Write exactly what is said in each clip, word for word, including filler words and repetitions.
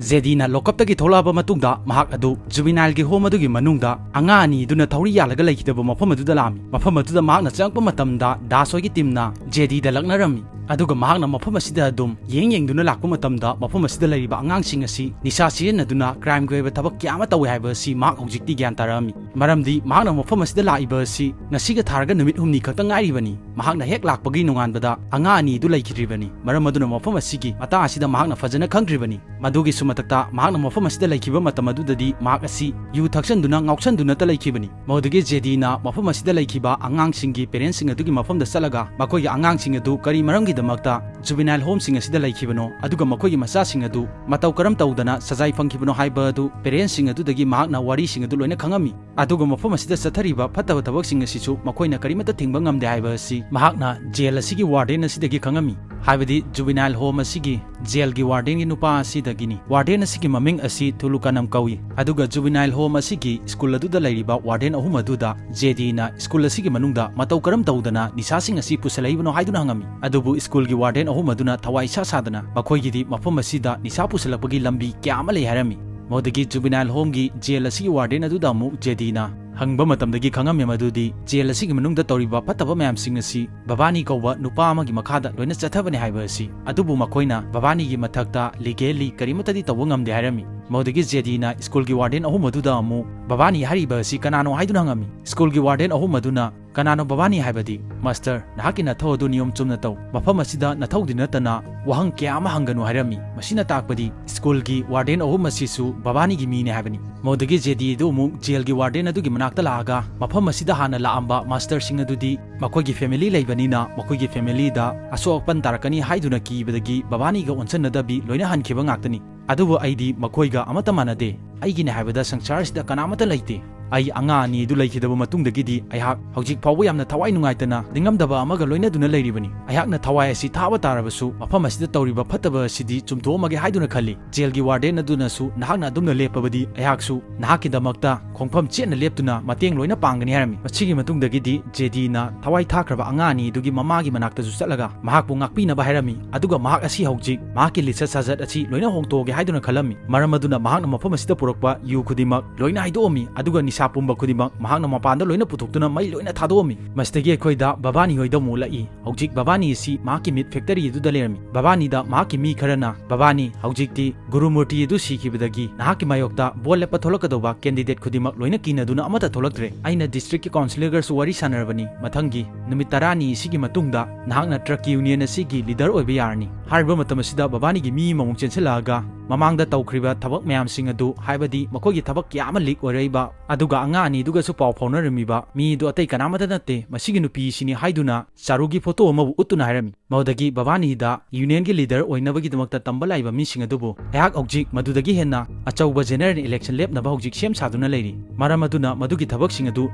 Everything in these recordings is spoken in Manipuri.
ꯖꯦꯗꯤꯅ ꯂꯣꯀꯞꯇꯒꯤ ꯊꯣꯛꯂꯛꯑꯕ ꯃꯇꯨꯡꯗ ꯃꯍꯥꯛ ꯑꯗꯨ ꯖꯨꯕꯤꯅꯥꯏꯜꯒꯤ ꯍꯣꯝ ꯑꯗꯨꯒꯤ ꯃꯅꯨꯡꯗ ꯑꯉꯥꯡ ꯑꯅꯤꯗꯨꯅ ꯊꯧꯔꯤ ꯌꯥꯜꯂꯒ ꯂꯩꯈꯤꯗꯕ ꯃꯐꯝ ꯑꯗꯨꯗ ꯂꯥꯛꯑꯝꯃꯤ꯫ ꯃꯐꯝ ꯑꯗꯨꯗ ꯃꯍꯥꯛꯅ ꯆꯪꯉꯛꯄ ꯃꯇꯝꯗ ꯗꯥꯁ ꯍꯣꯏꯒꯤ ꯇꯤꯝꯅ ꯖꯦꯗꯤꯗ ꯂꯛꯅꯔꯝꯃꯤ꯫ ꯑꯗꯨꯒ ꯃꯍꯥꯛꯅ ꯃꯐꯝ ꯑꯁꯤꯗ ꯑꯗꯨꯝ ꯌꯦꯡ ꯌꯦꯡꯗꯨꯅ ꯂꯥꯛꯄ ꯃꯇꯝꯗ ꯃꯐꯝ ꯑꯁꯤꯗ ꯂꯩꯔꯤꯕ ꯑꯉꯥꯡꯁꯤꯡ ꯑꯁꯤ ꯅꯤꯁꯥ ꯁꯤꯖꯤꯟꯅꯗꯨꯅ ꯀ꯭ꯔꯥꯏꯝꯒꯤ ꯑꯣꯏꯕ ꯊꯕꯛ ꯀꯌꯥ ꯑꯃ ꯇꯧꯏ ꯍꯥꯏꯕ ꯑꯁꯤ ꯃꯍꯥꯛ ꯍꯧꯖꯤꯛꯇꯤ ꯒ꯭ꯌꯥꯟ ꯇꯥꯔꯛꯑꯝꯃꯤ꯫ ꯃꯔꯝꯗꯤ ꯃꯍꯥꯛꯅ ꯃꯐꯝ ꯑꯁꯤꯗ ꯂꯥꯛꯏꯕ ꯑꯁꯤ ꯉꯁꯤꯒ ꯊꯥꯔꯒ ꯅꯨꯃꯤꯠ ꯍꯨꯝꯅꯤ ꯈꯛꯇ ꯉꯥꯏꯔꯤꯕꯅꯤ꯫ ꯃꯍꯥꯛꯅ ꯍꯦꯛ ꯂꯥꯛꯄꯒꯤ ꯅꯣꯡꯉꯥꯟꯕꯗ ꯑꯉꯥꯡ ꯑꯅꯤ ꯑꯗꯨ ꯂꯩꯈꯤꯗ꯭ꯔꯤꯕꯅꯤ꯫ ꯃꯔꯝ ꯑꯗꯨꯅ ꯃꯐꯝ ꯑꯁꯤꯒꯤ ꯃꯇꯥꯡ ꯑꯁꯤꯗ ꯃꯍꯥꯛꯅ ꯐꯖꯅ ꯈꯪꯗ꯭ꯔꯤꯕꯅꯤ꯫ ꯃꯗꯨꯒꯤꯁꯨ ꯃꯊꯛꯇ ꯃꯍꯥꯛꯅ ꯃꯐꯝ ꯑꯁꯤꯗ ꯂꯩꯈꯤꯕ ꯃꯇꯝ ꯑꯗꯨꯗꯗꯤ ꯃꯍꯥꯛ ꯑꯁꯤ ꯌꯨ ꯊꯛꯆꯟꯗꯨꯅ ꯉꯥꯎꯁꯟꯗꯨꯅꯇ ꯂꯩꯈꯤꯕꯅꯤ꯫ ꯃꯗꯨꯗꯒꯤ ꯖꯦꯗꯤꯅ ꯃꯐꯝ ꯑꯁꯤꯗ ꯂꯩꯈꯤꯕ ꯑꯉꯥꯡꯁꯤꯡꯒꯤ ꯄꯦꯔꯦꯟꯁꯁꯤꯡ ꯑꯗꯨꯒꯤ ꯃꯐꯝꯗ ꯆꯠꯂꯒ ꯃꯈꯣꯏꯒꯤ ꯑꯉꯥꯡꯁꯤꯡ ꯑꯗꯨ ꯀꯔꯤ ꯃꯔꯝꯒꯤꯗꯃꯛꯇ ꯖꯨꯕꯤꯅꯥꯏꯜ ꯍꯣꯝꯁꯤꯡ ꯑꯁꯤꯗ ꯂꯩꯈꯤꯕꯅꯣ, ꯑꯗꯨꯒ ꯃꯈꯣꯏꯒꯤ ꯃꯆꯥꯁꯤꯡ ꯑꯗꯨ ꯃꯇꯧ ꯀꯔꯝ ꯇꯧꯗꯅ ꯁꯖꯥꯏ ꯐꯪꯈꯤꯕꯅꯣ ꯍꯥꯏꯕ ꯑꯗꯨ ꯄꯦꯔꯦꯟꯁꯁꯤꯡ ꯑꯗꯨꯗꯒꯤ ꯃꯍꯥꯛꯅ ꯋꯥꯔꯤꯁꯤꯡ ꯑꯗꯨ ꯂꯣꯏꯅ ꯈꯪꯉꯝꯃꯤ꯫ ꯑꯗꯨꯒ ꯃꯐꯝ ꯑꯁꯤꯗ ꯆꯠꯊꯔꯤꯕ ꯐꯠꯇꯕ ꯊꯕꯛꯁꯤꯡ ꯑꯁꯤꯁꯨ ꯃꯈꯣꯏꯅ ꯀꯔꯤꯃꯠꯇ ꯊꯤꯡꯕ ꯉꯝꯗꯦ ꯍꯥꯏꯕ ꯑꯁꯤ ꯃꯍꯥꯛꯅ ꯖꯦꯜ ꯑꯁꯤꯒꯤ ꯋꯥꯔꯗꯦꯟ ꯑꯁꯤꯗꯒꯤ ꯈꯪꯉꯝꯃꯤ꯫ ꯍꯥꯏꯕꯗꯤ ꯖꯨꯕꯤꯅꯥꯏꯜ ꯍꯣꯝ ꯑꯁꯤꯒꯤ ꯖꯦꯜꯒꯤ ꯋꯥꯔꯗꯦꯟꯒꯤ ꯅꯨꯄꯥ ꯑꯁꯤꯗꯒꯤꯅꯤ꯫ ꯋꯥꯔꯗꯦꯟ ꯑꯁꯤꯒꯤ ꯃꯃꯤꯡ ꯑꯁꯤ ꯊꯨꯂꯨꯀꯥꯅꯝ ꯀꯧꯏ꯫ ꯑꯗꯨꯒ ꯖꯨꯕꯤꯅꯥꯏꯜ ꯍꯣꯝ ꯑꯁꯤꯒꯤ ꯁ꯭ꯀꯨꯜ ꯑꯗꯨꯗ ꯂꯩꯔꯤꯕ ꯋꯥꯔꯗꯦꯟ ꯑꯍꯨꯝ ꯑꯗꯨꯗ ꯖꯦꯗꯤꯅ ꯁ꯭ꯀꯨꯜ ꯑꯁꯤꯒꯤ ꯃꯅꯨꯡꯗ ꯃꯇꯧ ꯀꯔꯝ ꯇꯧꯗꯅ ꯅꯤꯁꯥꯁꯤꯡ ꯑꯁꯤ ꯄꯨꯁꯜꯂꯛꯏꯕꯅꯣ ꯍꯥꯏꯗꯨꯅ ꯍꯪꯉꯝꯃꯤ꯫ ꯑꯗꯨꯕꯨ ꯁ꯭ꯀꯨꯜꯒꯤ ꯋꯥꯔꯗꯦꯟ ꯑꯍꯨꯝ ꯑꯗꯨꯅ ꯊꯋꯥꯏ ꯏꯁꯥ ꯁꯥꯗꯅ ꯃꯈꯣꯏꯒꯤꯗꯤ ꯃꯐꯝ ꯑꯁꯤꯗ ꯅꯤꯁꯥ ꯄꯨꯁꯜꯂꯛꯄꯒꯤ ꯂꯝꯕꯤ ꯀꯌꯥ ꯑꯃ ꯂꯩ ꯍꯥꯏꯔꯝꯃꯤ꯫ ꯃꯗꯨꯗꯒꯤ ꯖꯨꯕꯤꯅꯥꯏꯜ ꯍꯣꯝꯒꯤ ꯖꯦꯜ ꯑꯁꯤꯒꯤ ꯋꯥꯔꯗꯦꯟ ꯑꯗꯨꯗ ꯑꯃꯨꯛ ꯖꯦꯗꯤꯅ ꯍꯪꯕ ꯃꯇꯝꯗꯒꯤ ꯈꯪꯉꯝꯃꯤ ꯃꯗꯨꯗꯤ ꯖꯦꯜ ꯑꯁꯤꯒꯤ ꯃꯅꯨꯡꯗ ꯇꯧꯔꯤꯕ ꯐꯠꯇꯕ ꯃꯌꯥꯝꯁꯤꯡ ꯑꯁꯤ ꯕꯕꯥꯅꯤ ꯀꯧꯕ ꯅꯨꯄꯥ ꯑꯃꯒꯤ ꯃꯈꯥꯗ ꯂꯣꯏꯅ ꯆꯠꯊꯕꯅꯤ ꯍꯥꯏꯕ ꯑꯁꯤ꯫ ꯑꯗꯨꯕꯨ ꯃꯈꯣꯏꯅ ꯕꯕꯥꯅꯤꯒꯤ ꯃꯊꯛꯇ ꯂꯤꯒꯦꯜꯂꯤ ꯀꯔꯤꯃꯠꯇꯗꯤ ꯇꯧꯕ ꯉꯝꯗꯦ ꯍꯥꯏꯔꯝꯃꯤ꯫ ꯃꯗꯨꯗꯒꯤ ꯖꯦꯗꯤꯅ ꯁ꯭ꯀꯨꯜꯒꯤ ꯋꯥꯔꯗꯦꯟ ꯑꯍꯨꯝ ꯑꯗꯨꯗ ꯑꯃꯨꯛ ꯕꯕꯥꯅꯤ ꯍꯥꯏꯔꯤꯕ ꯑꯁꯤ ꯀꯅꯥꯅꯣ ꯍꯥꯏꯗꯨꯅ ꯍꯪꯉꯝꯃꯤ꯫ ꯁ꯭ꯀꯨꯜꯒꯤ ꯋꯥꯔꯗꯦꯟ ꯑꯍꯨꯝ ꯑꯗꯨꯅ ꯀꯅꯥꯅꯣ ꯕꯕꯥꯅꯤ ꯍꯥꯏꯕꯗꯤ? ꯃꯥꯁꯇꯔ, ꯅꯍꯥꯛꯀꯤ ꯅꯊꯧ ꯑꯗꯨ ꯅꯤꯌꯣꯝ ꯆꯨꯝꯅ ꯇꯧ꯫ ꯃꯐꯝ ꯑꯁꯤꯗ ꯅꯊꯧꯗꯤ ꯅꯠꯇꯅ ꯋꯥꯍꯪ ꯀꯌꯥ ꯑꯃ ꯍꯪꯒꯅꯨ ꯍꯥꯏꯔꯝꯃꯤ꯫ ꯃꯁꯤꯅ ꯇꯥꯛꯄꯗꯤ ꯁ꯭ꯀꯨꯜꯒꯤ ꯋꯥꯔꯗꯦꯟ ꯑꯍꯨꯝ ꯑꯁꯤꯁꯨ ꯕꯕꯥꯅꯤꯒꯤ ꯃꯤꯅꯤ ꯍꯥꯏꯕꯅꯤ꯫ ꯃꯗꯨꯗꯒꯤ ꯖꯦꯗꯤ ꯑꯗꯨ ꯑꯃꯨꯛ ꯖꯦꯜꯒꯤ ꯋꯥꯔꯗꯦꯟ ꯑꯗꯨꯒꯤ ꯃꯅꯥꯛꯇ ꯂꯥꯛꯑꯒ ꯃꯐꯝ ꯑꯁꯤꯗ ꯍꯥꯟꯅ ꯂꯥꯛꯑꯝꯕ ꯃꯥꯁꯇꯔꯁꯤꯡ ꯑꯗꯨꯗꯤ ꯃꯈꯣꯏꯒꯤ ꯐꯦꯃꯤꯂꯤ ꯂꯩꯕꯅꯤꯅ ꯃꯈꯣꯏꯒꯤ ꯐꯦꯃꯤꯂꯤꯗ ꯑꯁꯣꯛ ꯑꯄꯟ ꯇꯥꯔꯛꯀꯅꯤ ꯍꯥꯏꯗꯨꯅ ꯀꯤꯕꯗꯒꯤ ꯕꯕꯥꯅꯤꯒ ꯑꯣꯟꯁꯟꯅꯗꯕꯤ ꯂꯣꯏꯅ ꯍꯟꯈꯤꯕ ꯉꯥꯛꯇꯅꯤ꯫ ꯑꯗꯨꯕꯨ ꯑꯩꯗꯤ ꯃꯈꯣꯏꯒ ꯑꯃꯠꯇ ꯃꯥꯟꯅꯗꯦ꯫ ꯑꯩꯒꯤꯅꯦ ꯍꯥꯏꯕꯗ ꯁꯪꯁꯥꯔꯁꯤꯗ ꯀꯅꯥꯃꯠꯇ ꯂꯩꯇꯦ꯫ ꯑꯩ ꯑꯉꯥꯡ ꯑꯅꯤ ꯑꯗꯨ ꯂꯩꯈꯤꯗꯕ ꯃꯇꯨꯡꯗꯒꯤꯗꯤ ꯑꯩꯍꯥꯛ ꯍꯧꯖꯤꯛ ꯐꯥꯎꯕ ꯌꯥꯝꯅ ꯊꯋꯥꯏ ꯅꯨꯡꯉꯥꯏꯇꯅ ꯅꯤꯡꯉꯝꯗꯕ ꯑꯃꯒ ꯂꯣꯏꯅꯗꯨꯅ ꯂꯩꯔꯤꯕꯅꯤ꯫ ꯑꯩꯍꯥꯛꯅ ꯊꯋꯥꯏ ꯑꯁꯤ ꯊꯥꯕ ꯇꯥꯔꯕꯁꯨ ꯃꯐꯝ ꯑꯁꯤꯗ ꯇꯧꯔꯤꯕ ꯐꯠꯇꯕ ꯑꯁꯤꯗꯤ ꯆꯨꯝꯊꯣꯛꯑꯝꯃꯒꯦ ꯍꯥꯏꯗꯨꯅ ꯈꯜꯂꯤ꯫ ꯖꯦꯜꯒꯤ ꯋꯥꯔꯗꯦꯟ ꯑꯗꯨꯅꯁꯨ ꯅꯍꯥꯛꯅ ꯑꯗꯨꯝꯅ ꯂꯦꯞꯄꯕꯗꯤ ꯑꯩꯍꯥꯛꯁꯨ ꯅꯍꯥꯛꯀꯤꯗꯃꯛꯇ ꯈꯣꯡꯐꯝ ꯆꯦꯠꯅ ꯂꯦꯞꯇꯨꯅ ꯃꯇꯦꯡ ꯂꯣꯏꯅ ꯄꯥꯡꯒꯅꯤ ꯍꯥꯏꯔꯝꯃꯤ꯫ ꯃꯁꯤꯒꯤ ꯃꯇꯨꯡꯗꯒꯤꯗꯤ ꯖꯦꯗꯤꯅ ꯊꯋꯥꯏ ꯊꯥꯈ꯭ꯔꯕ ꯑꯉꯥꯡ ꯑꯅꯤ ꯑꯗꯨꯒꯤ ꯃꯃꯥꯒꯤ ꯃꯅꯥꯛꯇꯁꯨ ꯆꯠꯂꯒ ꯃꯍꯥꯛꯄꯨ ꯉꯥꯛꯄꯤꯅꯕ ꯍꯥꯏꯔꯝꯃꯤ꯫ ꯑꯗꯨꯒ ꯃꯍꯥꯛ ꯑꯁꯤ ꯍꯧꯖꯤꯛ ꯃꯍꯥꯛꯀꯤ ꯂꯤꯆꯠ ꯁꯥꯖꯠ ꯑꯁꯤ ꯂꯣꯏꯅ ꯍꯣꯡꯗꯣꯛꯑꯒꯦ ꯍꯥꯏꯗꯨꯅ ꯈꯜꯂꯝꯃꯤ꯫ ꯃꯔꯝ ꯑꯗꯨꯅ ꯃꯍꯥꯛꯅ ꯃꯐꯝ ꯑꯁꯤꯗ ꯄꯨꯔꯛꯄ ꯌꯨ ꯈꯨꯗꯤꯡꯃꯛ ꯂꯣꯏꯅ ꯍꯩꯗꯣꯛꯑꯝꯃꯤ꯫ ꯑꯗꯨꯒ ꯅꯤꯁꯥ ꯄꯨꯝꯕ ꯈꯨꯗꯤꯡꯃꯛ ꯃꯍꯥꯛꯅ ꯃꯄꯥꯟꯗ ꯂꯣꯏꯅ ꯄꯨꯊꯣꯛꯇꯨꯅ ꯃꯩ ꯂꯣꯏꯅ ꯊꯥꯗꯣꯛꯑꯝꯃꯤ꯫ ꯃꯁꯤꯗꯒꯤ ꯑꯩꯈꯣꯏꯗ ꯕꯕꯥꯅꯤ ꯍꯣꯏꯗ ꯑꯃꯨꯛ ꯎꯠꯂꯛꯏ꯫ ꯍꯧꯖꯤꯛ ꯕꯕꯥꯅꯤ ꯑꯁꯤ ꯃꯍꯥꯛꯀꯤ ꯃꯤꯠ ꯐꯦꯛꯇꯔꯤ ꯑꯗꯨꯗ ꯂꯩꯔꯝꯃꯤ꯫ ꯕꯕꯥꯅꯤꯗ ꯃꯍꯥꯛꯀꯤ ꯃꯤ ꯈꯔꯅ, "ꯕꯕꯥꯅꯤ, ꯍꯧꯖꯤꯛꯇꯤ ꯒꯨꯔꯨꯃꯨꯔꯇꯤ ꯑꯗꯨ ꯁꯤꯈꯤꯕꯗꯒꯤ ꯅꯍꯥꯛꯀꯤ ꯃꯥꯌꯣꯛꯇ ꯚꯣꯠ ꯂꯦꯞꯄ ꯊꯣꯛꯂꯛꯀꯗꯧꯕ ꯀꯦꯟꯗꯤꯗꯦꯠ ꯈꯨꯗꯤꯡꯃꯛ ꯂꯣꯏꯅ ꯀꯤꯅꯗꯨꯅ ꯑꯃꯠꯇ ꯊꯣꯛꯂꯛꯇ꯭ꯔꯦ꯫ ꯑꯩꯅ ꯗꯤꯁꯇ꯭ꯔꯤꯛꯀꯤ ꯀꯥꯎꯟꯁꯤꯂꯔꯒꯁꯨ ꯋꯥꯔꯤ ꯁꯥꯟꯅꯔꯕꯅꯤ꯫ ꯃꯊꯪꯒꯤ ꯅꯨꯃꯤꯠ ꯇꯔꯥꯅꯤ ꯑꯁꯤꯒꯤ ꯃꯇꯨꯡꯗ ꯅꯍꯥꯛꯅ ꯇ꯭ꯔꯛꯀꯤ ꯌꯨꯅꯤꯌꯟ ꯑꯁꯤꯒꯤ ꯂꯤꯗꯔ ꯑꯣꯏꯕ ꯌꯥꯔꯅꯤ"꯫ ꯍꯥꯏꯔꯤꯕ ꯃꯇꯝ ꯑꯁꯤꯗ ꯕꯕꯥꯅꯤꯒꯤ ꯃꯤ ꯑꯃꯃꯨꯛ ꯆꯦꯟꯁꯤꯜꯂꯛꯑꯒ ꯃꯃꯥꯡꯗ ꯇꯧꯈ꯭ꯔꯤꯕ ꯊꯕꯛ ꯃꯌꯥꯝꯁꯤꯡ ꯑꯗꯨ, ꯍꯥꯏꯕꯗꯤ ꯃꯈꯣꯏꯒꯤ ꯊꯕꯛ ꯀꯌꯥ ꯑꯃ ꯂꯤꯛ ꯑꯣꯏꯔꯛꯏꯕ, ꯑꯗꯨꯒ ꯑꯉꯥꯡ ꯑꯅꯤꯗꯨꯒꯁꯨ ꯄꯥꯎ ꯐꯥꯎꯅꯔꯝꯃꯤꯕ ꯃꯤ ꯑꯗꯨ ꯑꯇꯩ ꯀꯅꯥꯃꯠꯇ ꯅꯠꯇꯦ, ꯃꯁꯤꯒꯤ ꯅꯨꯄꯤꯁꯤꯅꯤ ꯍꯥꯏꯗꯨꯅ ꯆꯥꯔꯨꯒꯤ ꯐꯣꯇꯣ ꯑꯃꯕꯨ ꯎꯠꯇꯨꯅ ꯍꯥꯏꯔꯝꯃꯤ꯫ ꯃꯗꯨꯗꯒꯤ ꯕꯕꯥꯅꯤꯗ ꯌꯨꯅꯤꯌꯟꯒꯤ ꯂꯤꯗꯔ ꯑꯣꯏꯅꯕꯒꯤꯗꯃꯛꯇ ꯇꯝꯕ ꯂꯥꯛꯏꯕ ꯃꯤꯁꯤꯡ ꯑꯗꯨꯕꯨ, "ꯑꯩꯍꯥꯛ ꯍꯧꯖꯤꯛ ꯃꯗꯨꯗꯒꯤ ꯍꯦꯟꯅ ꯑꯆꯧꯕ ꯖꯦꯅꯔꯦꯜ ꯏꯂꯦꯛꯁꯟ ꯂꯦꯞꯅꯕ ꯍꯧꯖꯤꯛ ꯁꯦꯝ ꯁꯥꯗꯨꯅ ꯂꯩꯔꯤ꯫ ꯃꯔꯝ ꯑꯗꯨꯅ ꯃꯗꯨꯒꯤ ꯊꯕꯛꯁꯤꯡ ꯑꯗꯨ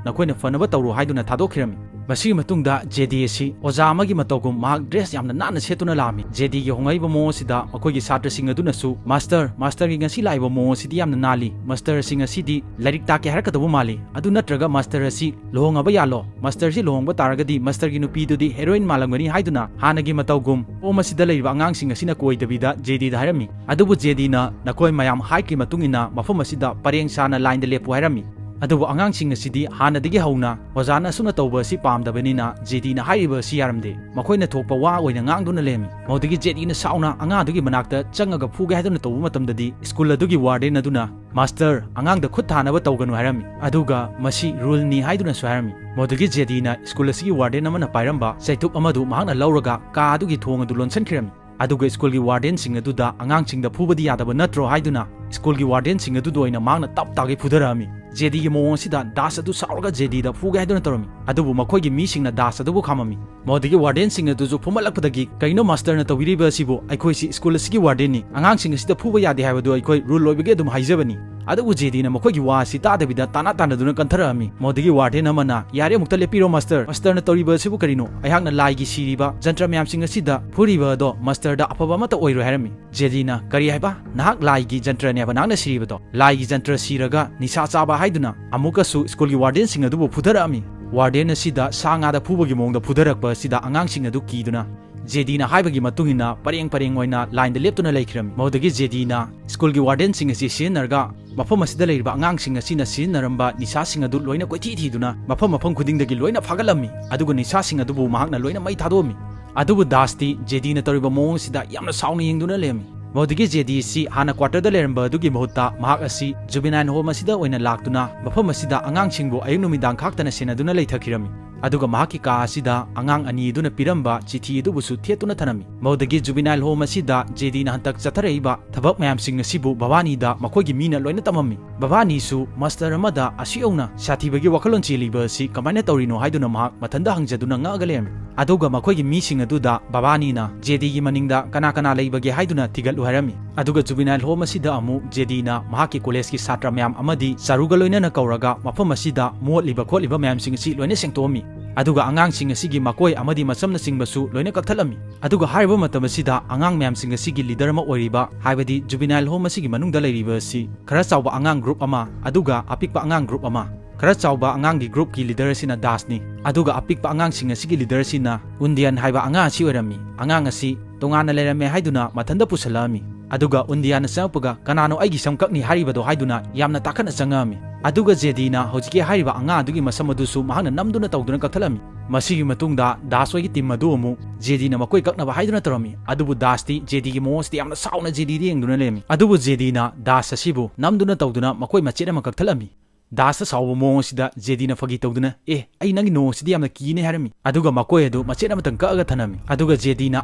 ꯅꯈꯣꯏꯅ ꯐꯅꯕ ꯇꯧꯔꯣ" ꯍꯥꯏꯗꯨꯅ ꯊꯥꯗꯣꯛꯈꯤꯔꯝꯃꯤ꯫ ꯃꯁꯤꯒꯤ ꯃꯇꯨꯡꯗ ꯖꯦꯗꯤ ꯑꯁꯤ ꯑꯣꯖꯥ ꯑꯃꯒꯤ ꯃꯇꯧꯒꯨꯝ ꯃꯍꯥꯛ ꯗ꯭ꯔꯦꯁ ꯌꯥꯝꯅ ꯅꯥꯟꯅ ꯁꯦꯠꯇꯨꯅ ꯂꯥꯛꯑꯝꯃꯤ꯫ ꯖꯦꯗꯤꯒꯤ ꯍꯣꯡꯂꯛꯏꯕ ꯃꯑꯣꯡ ꯑꯁꯤꯗ ꯃꯈꯣꯏꯒꯤ ꯁꯥꯇ꯭ꯔꯁꯤꯡ ꯑꯗꯨꯅꯁꯨ, "ꯃꯥꯁꯇꯔ, ꯃꯥꯁꯇꯔꯒꯤ ꯉꯁꯤ ꯂꯥꯛꯏꯕ ꯃꯑꯣꯡ ꯑꯁꯤꯗꯤ ꯌꯥꯝꯅ ꯅꯥꯜꯂꯤ꯫ ꯃꯥꯁꯇꯔ ꯑꯁꯤ ꯉꯁꯤꯗꯤ ꯂꯥꯏꯔꯤꯛ ꯇꯥꯛꯀꯦ ꯍꯥꯏꯔꯛꯀꯗꯧꯕ ꯃꯥꯜꯂꯤ꯫ ꯑꯗꯨ ꯅꯠꯇ꯭ꯔꯒ ꯃꯥꯁꯇꯔ ꯑꯁꯤ ꯂꯨꯍꯣꯡꯉꯕ ꯌꯥꯜꯂꯣ꯫ ꯃꯥꯁꯇꯔꯁꯤ ꯂꯨꯍꯣꯡꯕ ꯇꯥꯔꯒꯗꯤ ꯃꯥꯁꯇꯔꯒꯤ ꯅꯨꯄꯤꯗꯨꯗꯤ ꯍꯦꯔꯣꯏꯟ ꯃꯥꯜꯂꯝꯒꯅꯤ" ꯍꯥꯏꯗꯨꯅ ꯍꯥꯟꯅꯒꯤ ꯃꯇꯧꯒꯨꯝ ꯐꯣꯝ ꯑꯁꯤꯗ ꯂꯩꯔꯤꯕ ꯑꯉꯥꯡꯁꯤꯡ ꯑꯁꯤꯅ ꯀꯣꯏꯗꯕꯤꯗ ꯖꯦꯗꯤꯗ ꯍꯥꯏꯔꯝꯃꯤ꯫ ꯑꯗꯨꯕꯨ ꯖꯦꯗꯤꯅ ꯅꯈꯣꯏ ꯃꯌꯥꯝ ꯍꯥꯏꯈꯤ ꯃꯇꯨꯡ ꯏꯟꯅ ꯃꯐꯝ ꯑꯁꯤꯗ ꯄꯔꯦꯡ ꯁꯥꯅ ꯂꯥꯏꯟꯗ ꯂꯦꯞꯄꯨ ꯍꯥꯏꯔꯝꯃꯤ꯫ ꯑꯗꯨꯕꯨ ꯑꯉꯥꯡꯁꯤꯡ ꯑꯁꯤꯗꯤ ꯍꯥꯟꯅꯗꯒꯤ ꯍꯧꯅ ꯑꯣꯖꯥꯅ ꯑꯁꯨꯝꯅ ꯇꯧꯕ ꯑꯁꯤ ꯄꯥꯝꯗꯕꯅꯤꯅ ꯖꯦꯗꯤꯅ ꯍꯥꯏꯔꯤꯕ ꯑꯁꯤ ꯌꯥꯔꯝꯗꯦ꯫ ꯃꯈꯣꯏꯅ ꯊꯣꯛꯄ ꯋꯥ ꯑꯣꯏꯅ ꯉꯥꯡꯗꯨꯅ ꯂꯩꯔꯝꯃꯤ꯫ ꯃꯗꯨꯗꯒꯤ ꯖꯦꯗꯤꯅ ꯁꯥꯎꯅ ꯑꯉꯥꯡ ꯑꯗꯨꯒꯤ ꯃꯅꯥꯛꯇ ꯆꯪꯉꯒ ꯐꯨꯒꯦ ꯍꯥꯏꯗꯨꯅ ꯇꯧꯕ ꯃꯇꯝꯗꯗꯤ ꯁ꯭ꯀꯨꯜ ꯑꯗꯨꯒꯤ ꯋꯥꯔꯗꯦꯟ ꯑꯗꯨꯅ, "ꯃꯥꯁꯇꯔ, ꯑꯉꯥꯡꯗ ꯈꯨꯠ ꯊꯥꯅꯕ ꯇꯧꯒꯅꯨ" ꯍꯥꯏꯔꯝꯃꯤ꯫ ꯑꯗꯨꯒ "ꯃꯁꯤ ꯔꯨꯜꯅꯤ" ꯍꯥꯏꯗꯨꯅꯁꯨ ꯍꯥꯏꯔꯝꯃꯤ꯫ ꯃꯗꯨꯗꯒꯤ ꯖꯦꯗꯤꯅ ꯁ꯭ꯀꯨꯜ ꯑꯁꯤꯒꯤ ꯋꯥꯔꯗꯦꯟ ꯑꯃꯅ ꯄꯥꯏꯔꯝꯕ ꯆꯩꯇꯨꯞ ꯑꯃꯗꯨ ꯃꯍꯥꯛꯅ ꯂꯧꯔꯒ ꯀꯥ ꯑꯗꯨꯒꯤ ꯊꯣꯡ ꯑꯗꯨ ꯂꯣꯟꯁꯤꯟꯈꯤꯔꯝꯃꯤ꯫ ꯑꯗꯨꯒ ꯁ꯭ꯀꯨꯜꯒꯤ ꯋꯥꯔꯗꯦꯟꯁꯤꯡ ꯑꯗꯨꯗ "ꯑꯉꯥꯡꯁꯤꯡꯗ ꯐꯨꯕꯗꯤ ꯌꯥꯗꯕ ꯅꯠꯇ꯭ꯔꯣ?" ꯍꯥꯏꯗꯨꯅ ꯁ꯭ꯀꯨꯜꯒꯤ ꯋꯥꯔꯗꯦꯟꯁꯤꯡ ꯑꯗꯨꯗ ꯑꯣꯏꯅ ꯃꯍꯥꯛꯅ ꯇꯞ ꯇꯥꯒꯩ ꯐꯨꯊꯔꯛꯑꯝꯃꯤ꯫ ꯖꯦꯗꯤꯒꯤ ꯃꯑꯣꯡ ꯑꯁꯤꯗ ꯗꯥꯁ ꯑꯗꯨ ꯁꯥꯎꯔꯒ ꯖꯦꯗꯤꯗ ꯐꯨꯒꯦ ꯍꯥꯏꯗꯨꯅ ꯇꯧꯔꯝꯃꯤ꯫ ꯑꯗꯨꯕꯨ ꯃꯈꯣꯏꯒꯤ ꯃꯤꯁꯤꯡꯅ ꯗꯥꯁ ꯑꯗꯨꯕꯨ ꯈꯥꯝꯃꯝꯃꯤ꯫ ꯃꯗꯨꯗꯒꯤ ꯋꯥꯔꯗꯦꯟꯁꯤꯡ ꯑꯗꯨꯁꯨ ꯐꯨꯃꯜꯂꯛꯄꯗꯒꯤ, "ꯀꯩꯅꯣ ꯃꯥꯁꯇꯔꯅ ꯇꯧꯕꯤꯔꯤꯕ ꯑꯁꯤꯕꯨ? ꯑꯩꯈꯣꯏꯁꯤ ꯁ꯭ꯀꯨꯜ ꯑꯁꯤꯒꯤ ꯋꯥꯔꯗꯦꯟꯅꯤ, ꯑꯉꯥꯡꯁꯤꯡ ꯑꯁꯤꯗ ꯐꯨꯕ ꯌꯥꯗꯦ ꯍꯥꯏꯕꯗꯨ ꯑꯩꯈꯣꯏ ꯔꯨꯜ ꯑꯣꯏꯕꯒꯤ ꯑꯗꯨꯝ ꯍꯥꯏꯖꯕꯅꯤ"꯫ ꯑꯗꯨꯕꯨ ꯖꯦꯗꯤꯅ ꯃꯈꯣꯏꯒꯤ ꯋꯥ ꯑꯁꯤ ꯇꯥꯗꯕꯤꯗ ꯇꯥꯅ ꯇꯥꯅꯗꯨꯅ ꯀꯟꯊꯔꯛꯑꯝꯃꯤ꯫ ꯃꯗꯨꯗꯒꯤ ꯋꯥꯔꯗꯦꯟ ꯑꯃꯅ, "ꯌꯥꯔꯦ, ꯑꯃꯨꯛꯇ ꯂꯦꯞꯄꯤꯔꯣ ꯃꯥꯁꯇꯔ, ꯃꯥꯁꯇꯔꯅ ꯇꯧꯔꯤꯕ ꯑꯁꯤꯕꯨ ꯀꯔꯤꯅꯣ? ꯑꯩꯍꯥꯛꯅ ꯂꯥꯏꯒꯤ ꯁꯤꯔꯤꯕ ꯖꯟꯇ꯭ꯔ ꯃꯌꯥꯝꯁꯤꯡ ꯑꯁꯤꯗ ꯐꯨꯔꯤꯕ ꯑꯗꯣ ꯃꯥꯁꯇꯔꯗ ꯑꯐꯕ ꯑꯃꯠꯇ ꯑꯣꯏꯔꯣꯏ" ꯍꯥꯏꯔꯝꯃꯤ꯫ ꯖꯦꯗꯤꯅ, "ꯀꯔꯤ ꯍꯥꯏꯕ? ꯅꯍꯥꯛ ꯂꯥꯏꯒꯤ ꯖꯟꯇ꯭ꯔꯅꯦꯕ ꯅꯍꯥꯛꯅ ꯁꯤꯔꯤꯕꯗꯣ? ꯂꯥꯏꯒꯤ ꯖꯟꯇ꯭ꯔ ꯁꯤꯔꯒ ꯅꯤꯁꯥ ꯆꯥꯕ ꯍꯥꯏꯗꯨꯅ ꯑꯃꯨꯛꯀꯁꯨ ꯁ꯭ꯀꯨꯜꯒꯤ ꯋꯥꯔꯗꯦꯟꯁꯤꯡ ꯑꯗꯨꯕꯨ ꯐꯨꯊꯔꯛꯑꯝꯃꯤ"꯫ ꯋꯥꯔꯗꯦꯟ ꯑꯁꯤꯗ ꯁꯥ ꯉꯥꯗ ꯐꯨꯕꯒꯤ ꯃꯑꯣꯡꯗ ꯐꯨꯊꯔꯛꯄ ꯑꯁꯤꯗ ꯑꯉꯥꯡꯁꯤꯡ ꯑꯗꯨ ꯀꯤꯗꯨꯅ ꯖꯦꯗꯤꯅ ꯍꯥꯏꯕꯒꯤ ꯃꯇꯨꯡ ꯏꯟꯅ ꯄꯔꯦꯡ ꯄꯔꯦꯡ ꯑꯣꯏꯅ ꯂꯥꯏꯟꯗ ꯂꯦꯞꯇꯨꯅ ꯂꯩꯈꯤꯔꯝꯃꯤ꯫ ꯃꯗꯨꯗꯒꯤ ꯖꯦꯗꯤꯅ ꯁ꯭ꯀꯨꯜꯒꯤ ꯋꯥꯔꯗꯦꯟꯁꯤꯡ ꯑꯁꯤ ꯁꯤꯖꯤꯟꯅꯔꯒ ꯃꯐꯝ ꯑꯁꯤꯗ ꯂꯩꯔꯤꯕ ꯑꯉꯥꯡꯁꯤꯡ ꯑꯁꯤꯅ ꯁꯤꯖꯤꯟꯅꯔꯝꯕ ꯅꯤꯁꯥꯁꯤꯡ ꯑꯗꯨ ꯂꯣꯏꯅ ꯀꯣꯏꯊꯤ ꯊꯤꯗꯨꯅ ꯃꯐꯝ ꯃꯐꯝ ꯈꯨꯗꯤꯡꯗꯒꯤ ꯂꯣꯏꯅ ꯐꯥꯒꯠꯂꯝꯃꯤ꯫ ꯑꯗꯨꯒ ꯅꯤꯁꯥꯁꯤꯡ ꯑꯗꯨꯕꯨ ꯃꯍꯥꯛꯅ ꯂꯣꯏꯅ ꯃꯩ ꯊꯥꯗꯣꯛꯑꯝꯃꯤ꯫ ꯑꯗꯨꯕꯨ ꯗꯥꯁꯇꯤ ꯖꯦꯗꯤꯅ ꯇꯧꯔꯤꯕ ꯃꯑꯣꯡ ꯑꯁꯤꯗ ꯌꯥꯝꯅ ꯁꯥꯎꯅ ꯌꯦꯡꯗꯨꯅ ꯂꯩꯔꯝꯃꯤ꯫ ꯃꯗꯨꯗꯒꯤ ꯖꯦꯗꯤ ꯑꯁꯤ ꯍꯥꯟꯅ ꯀ꯭ꯋꯥꯇꯔꯗ ꯂꯩꯔꯝꯕ ꯑꯗꯨꯒꯤ ꯃꯍꯨꯠꯇ ꯃꯍꯥꯛ ꯑꯁꯤ ꯖꯨꯕꯤꯅꯥꯏꯜ ꯍꯣꯝ ꯑꯁꯤꯗ ꯑꯣꯏꯅ ꯂꯥꯛꯇꯨꯅ ꯃꯐꯝ ꯑꯁꯤꯗ ꯑꯉꯥꯡꯁꯤꯡꯕꯨ ꯑꯌꯨꯛ ꯅꯨꯃꯤꯗꯥꯡ ꯈꯥꯛꯇꯅ ꯁꯦꯟꯅꯗꯨꯅ ꯂꯩꯊꯈꯤꯔꯝꯃꯤ꯫ ꯑꯗꯨꯒ ꯃꯍꯥꯛꯀꯤ ꯀꯥ ꯑꯁꯤꯗ ꯑꯉꯥꯡ ꯑꯅꯤ ꯑꯗꯨꯅ ꯄꯤꯔꯝꯕ ꯆꯤꯊꯤ ꯑꯗꯨꯕꯨꯁꯨ ꯊꯦꯠꯇꯨꯅ ꯊꯅꯝꯃꯤ꯫ ꯃꯗꯨꯗꯒꯤ ꯖꯨꯕꯤꯅꯥꯏꯜ ꯍꯣꯝ ꯑꯁꯤꯗ ꯖꯦꯗꯤꯅ ꯍꯟꯗꯛ ꯆꯠꯊꯔꯛꯏꯕ ꯊꯕꯛ ꯃꯌꯥꯝꯁꯤꯡ ꯑꯁꯤꯕꯨ ꯚꯕꯥꯅꯤꯗ ꯃꯈꯣꯏꯒꯤ ꯃꯤꯅ ꯂꯣꯏꯅ ꯇꯝꯃꯝꯃꯤ꯫ ꯚꯕꯥꯅꯤꯁꯨ ꯃꯥꯁꯇꯔ ꯑꯃꯗ ꯑꯁꯨꯛ ꯌꯧꯅ ꯁꯥꯊꯤꯕꯒꯤ ꯋꯥꯈꯜꯂꯣꯟ ꯆꯦꯜꯂꯤꯕ ꯑꯁꯤ ꯀꯃꯥꯏꯅ ꯇꯧꯔꯤꯅꯣ ꯍꯥꯏꯗꯨꯅ ꯃꯍꯥꯛ ꯃꯊꯟꯇ ꯍꯪꯖꯗꯨꯅ ꯉꯛꯑꯒ ꯂꯩꯔꯝꯃꯤ꯫ ꯑꯗꯨꯒ ꯃꯈꯣꯏꯒꯤ ꯃꯤꯁꯤꯡ ꯑꯗꯨꯗ ꯚꯕꯥꯅꯤꯅ ꯖꯦꯗꯤꯒꯤ ꯃꯅꯤꯡꯗ ꯀꯅꯥ ꯀꯅꯥ ꯂꯩꯕꯒꯦ ꯍꯥꯏꯗꯨꯅ ꯊꯤꯒꯠꯂꯨ ꯍꯥꯏꯔꯝꯃꯤ꯫ ꯑꯗꯨꯒ ꯖꯨꯕꯤꯅꯥꯏꯜ ꯍꯣꯝ ꯑꯁꯤꯗ ꯑꯃꯨꯛ ꯖꯦꯗꯤꯅ ꯃꯍꯥꯛꯀꯤ ꯀꯣꯂꯦꯖꯀꯤ ꯁꯥꯇ꯭ꯔ ꯃꯌꯥꯝ ꯑꯃꯗꯤ ꯆꯥꯔꯨꯒ ꯂꯣꯏꯅꯅ ꯀꯧꯔꯒ ꯃꯐꯝ ꯑꯁꯤꯗ ꯃꯣꯠꯂꯤꯕ ꯈꯣꯠꯂꯤꯕ ꯃꯌꯥꯝꯁꯤꯡ ꯑꯁꯤ ꯂꯣꯏꯅ ꯁꯦꯡꯇꯣꯛꯑꯝꯃꯤ꯫ ꯑꯗꯨꯒ ꯑꯉꯥꯡꯁꯤꯡ ꯑꯁꯤꯒꯤ ꯃꯀꯣꯏ ꯑꯃꯗꯤ ꯃꯆꯝꯅꯆꯤꯡꯕꯁꯨ ꯂꯣꯏꯅ ꯀꯛꯊꯠꯂꯝꯃꯤ꯫ ꯑꯗꯨꯒ ꯍꯥꯏꯔꯤꯕ ꯃꯇꯝ ꯑꯁꯤꯗ ꯑꯉꯥꯡ ꯃꯌꯥꯝꯁꯤꯡ ꯑꯁꯤꯒꯤ ꯂꯤꯗꯔ ꯑꯃ ꯑꯣꯏꯔꯤꯕ, ꯍꯥꯏꯕꯗꯤ ꯖꯨꯕꯤꯅꯥꯏꯜ ꯍꯣꯝ ꯑꯁꯤꯒꯤ ꯃꯅꯨꯡꯗ ꯂꯩꯔꯤꯕ ꯑꯁꯤ ꯈꯔ ꯆꯥꯎꯕ ꯑꯉꯥꯡ ꯒ꯭ꯔꯨꯞ ꯑꯃ, ꯑꯗꯨꯒ ꯑꯄꯤꯛꯄ ꯑꯉꯥꯡ ꯒ꯭ꯔꯨꯞ ꯑꯃ, ꯈꯔ ꯆꯥꯎꯕ ꯑꯉꯥꯡꯒꯤ ꯒ꯭ꯔꯨꯞꯀꯤ ꯂꯤꯗꯔ ꯑꯁꯤꯅ ꯗꯥꯁꯅꯤ, ꯑꯗꯨꯒ ꯑꯄꯤꯛꯄ ꯑꯉꯥꯡꯁꯤꯡ ꯑꯁꯤꯒꯤ ꯂꯤꯗꯔ ꯑꯁꯤꯅ ꯎꯟꯗꯤꯌꯥꯟ ꯍꯥꯏꯕ ꯑꯉꯥꯡ ꯑꯁꯤ ꯑꯣꯏꯔꯝꯃꯤ꯫ ꯑꯉꯥꯡ ꯑꯁꯤ ꯇꯣꯉꯥꯟꯅ ꯂꯩꯔꯝꯃꯦ ꯍꯥꯏꯗꯨꯅ ꯃꯊꯟꯇ ꯄꯨꯁꯜꯂꯛꯑꯝꯃꯤ꯫ ꯑꯗꯨꯒ ꯎꯟꯗꯤꯌꯥꯟꯅ ꯆꯪꯉꯛꯄꯒ, "ꯀꯅꯥꯅꯣ ꯑꯩꯒꯤ ꯁꯝ ꯀꯛꯅꯤ ꯍꯥꯏꯔꯤꯕꯗꯣ?" ꯍꯥꯏꯗꯨꯅ ꯌꯥꯝꯅ ꯇꯥꯈꯠꯅ ꯆꯪꯉꯛꯑꯝꯃꯤ꯫ ꯑꯗꯨꯒ ꯖꯦꯗꯤꯅ ꯍꯧꯖꯤꯛꯀꯤ ꯍꯥꯏꯔꯤꯕ ꯑꯉꯥꯡ ꯑꯗꯨꯒꯤ ꯃꯁꯝ ꯑꯗꯨꯁꯨ ꯃꯍꯥꯛꯅ ꯅꯝꯗꯨꯅ ꯇꯧꯗꯨꯅ ꯀꯛꯊꯠꯂꯝꯃꯤ꯫ ꯃꯁꯤꯒꯤ ꯃꯇꯨꯡꯗ ꯗꯥꯁ ꯍꯣꯏꯒꯤ ꯇꯤꯝ ꯑꯗꯨ ꯑꯃꯨꯛ ꯖꯦꯗꯤꯅ ꯃꯈꯣꯏ ꯀꯛꯅꯕ ꯍꯥꯏꯗꯨꯅ ꯇꯧꯔꯝꯃꯤ꯫ ꯑꯗꯨꯕꯨ ꯗꯥꯁꯇꯤ ꯖꯦꯗꯤꯒꯤ ꯃꯑꯣꯡ ꯑꯁꯤꯗ ꯌꯥꯝꯅ ꯁꯥꯎꯅ ꯖꯦꯗꯤꯗ ꯌꯦꯡꯗꯨꯅ ꯂꯩꯔꯝꯃꯤ꯫ ꯑꯗꯨꯕꯨ ꯖꯦꯗꯤꯅ ꯗꯥꯁ ꯑꯁꯤꯕꯨ ꯅꯝꯗꯨꯅ ꯇꯧꯗꯨꯅ ꯃꯈꯣꯏ ꯃꯆꯦꯠ ꯑꯃ ꯀꯛꯊꯠꯂꯝꯃꯤ꯫ ꯗꯥꯁꯇ ꯁꯥꯎꯕ ꯃꯑꯣꯡ ꯑꯁꯤꯗ ꯖꯦꯗꯤꯅ ꯐꯥꯒꯤ ꯇꯧꯗꯨꯅ, "ꯑꯦ, ꯑꯩ ꯅꯪꯒꯤ ꯅꯣꯡ ꯑꯁꯤꯗꯤ ꯌꯥꯝꯅ ꯀꯤꯅꯦ" ꯍꯥꯏꯔꯝꯃꯤ꯫ ꯑꯗꯨꯒ ꯃꯈꯣꯏ ꯑꯗꯨ ꯃꯆꯦꯠ ꯑꯃꯇꯪ ꯀꯛꯑꯒ ꯊꯅꯝꯃꯤ꯫ ꯑꯗꯨꯒ ꯖꯦꯗꯤꯅ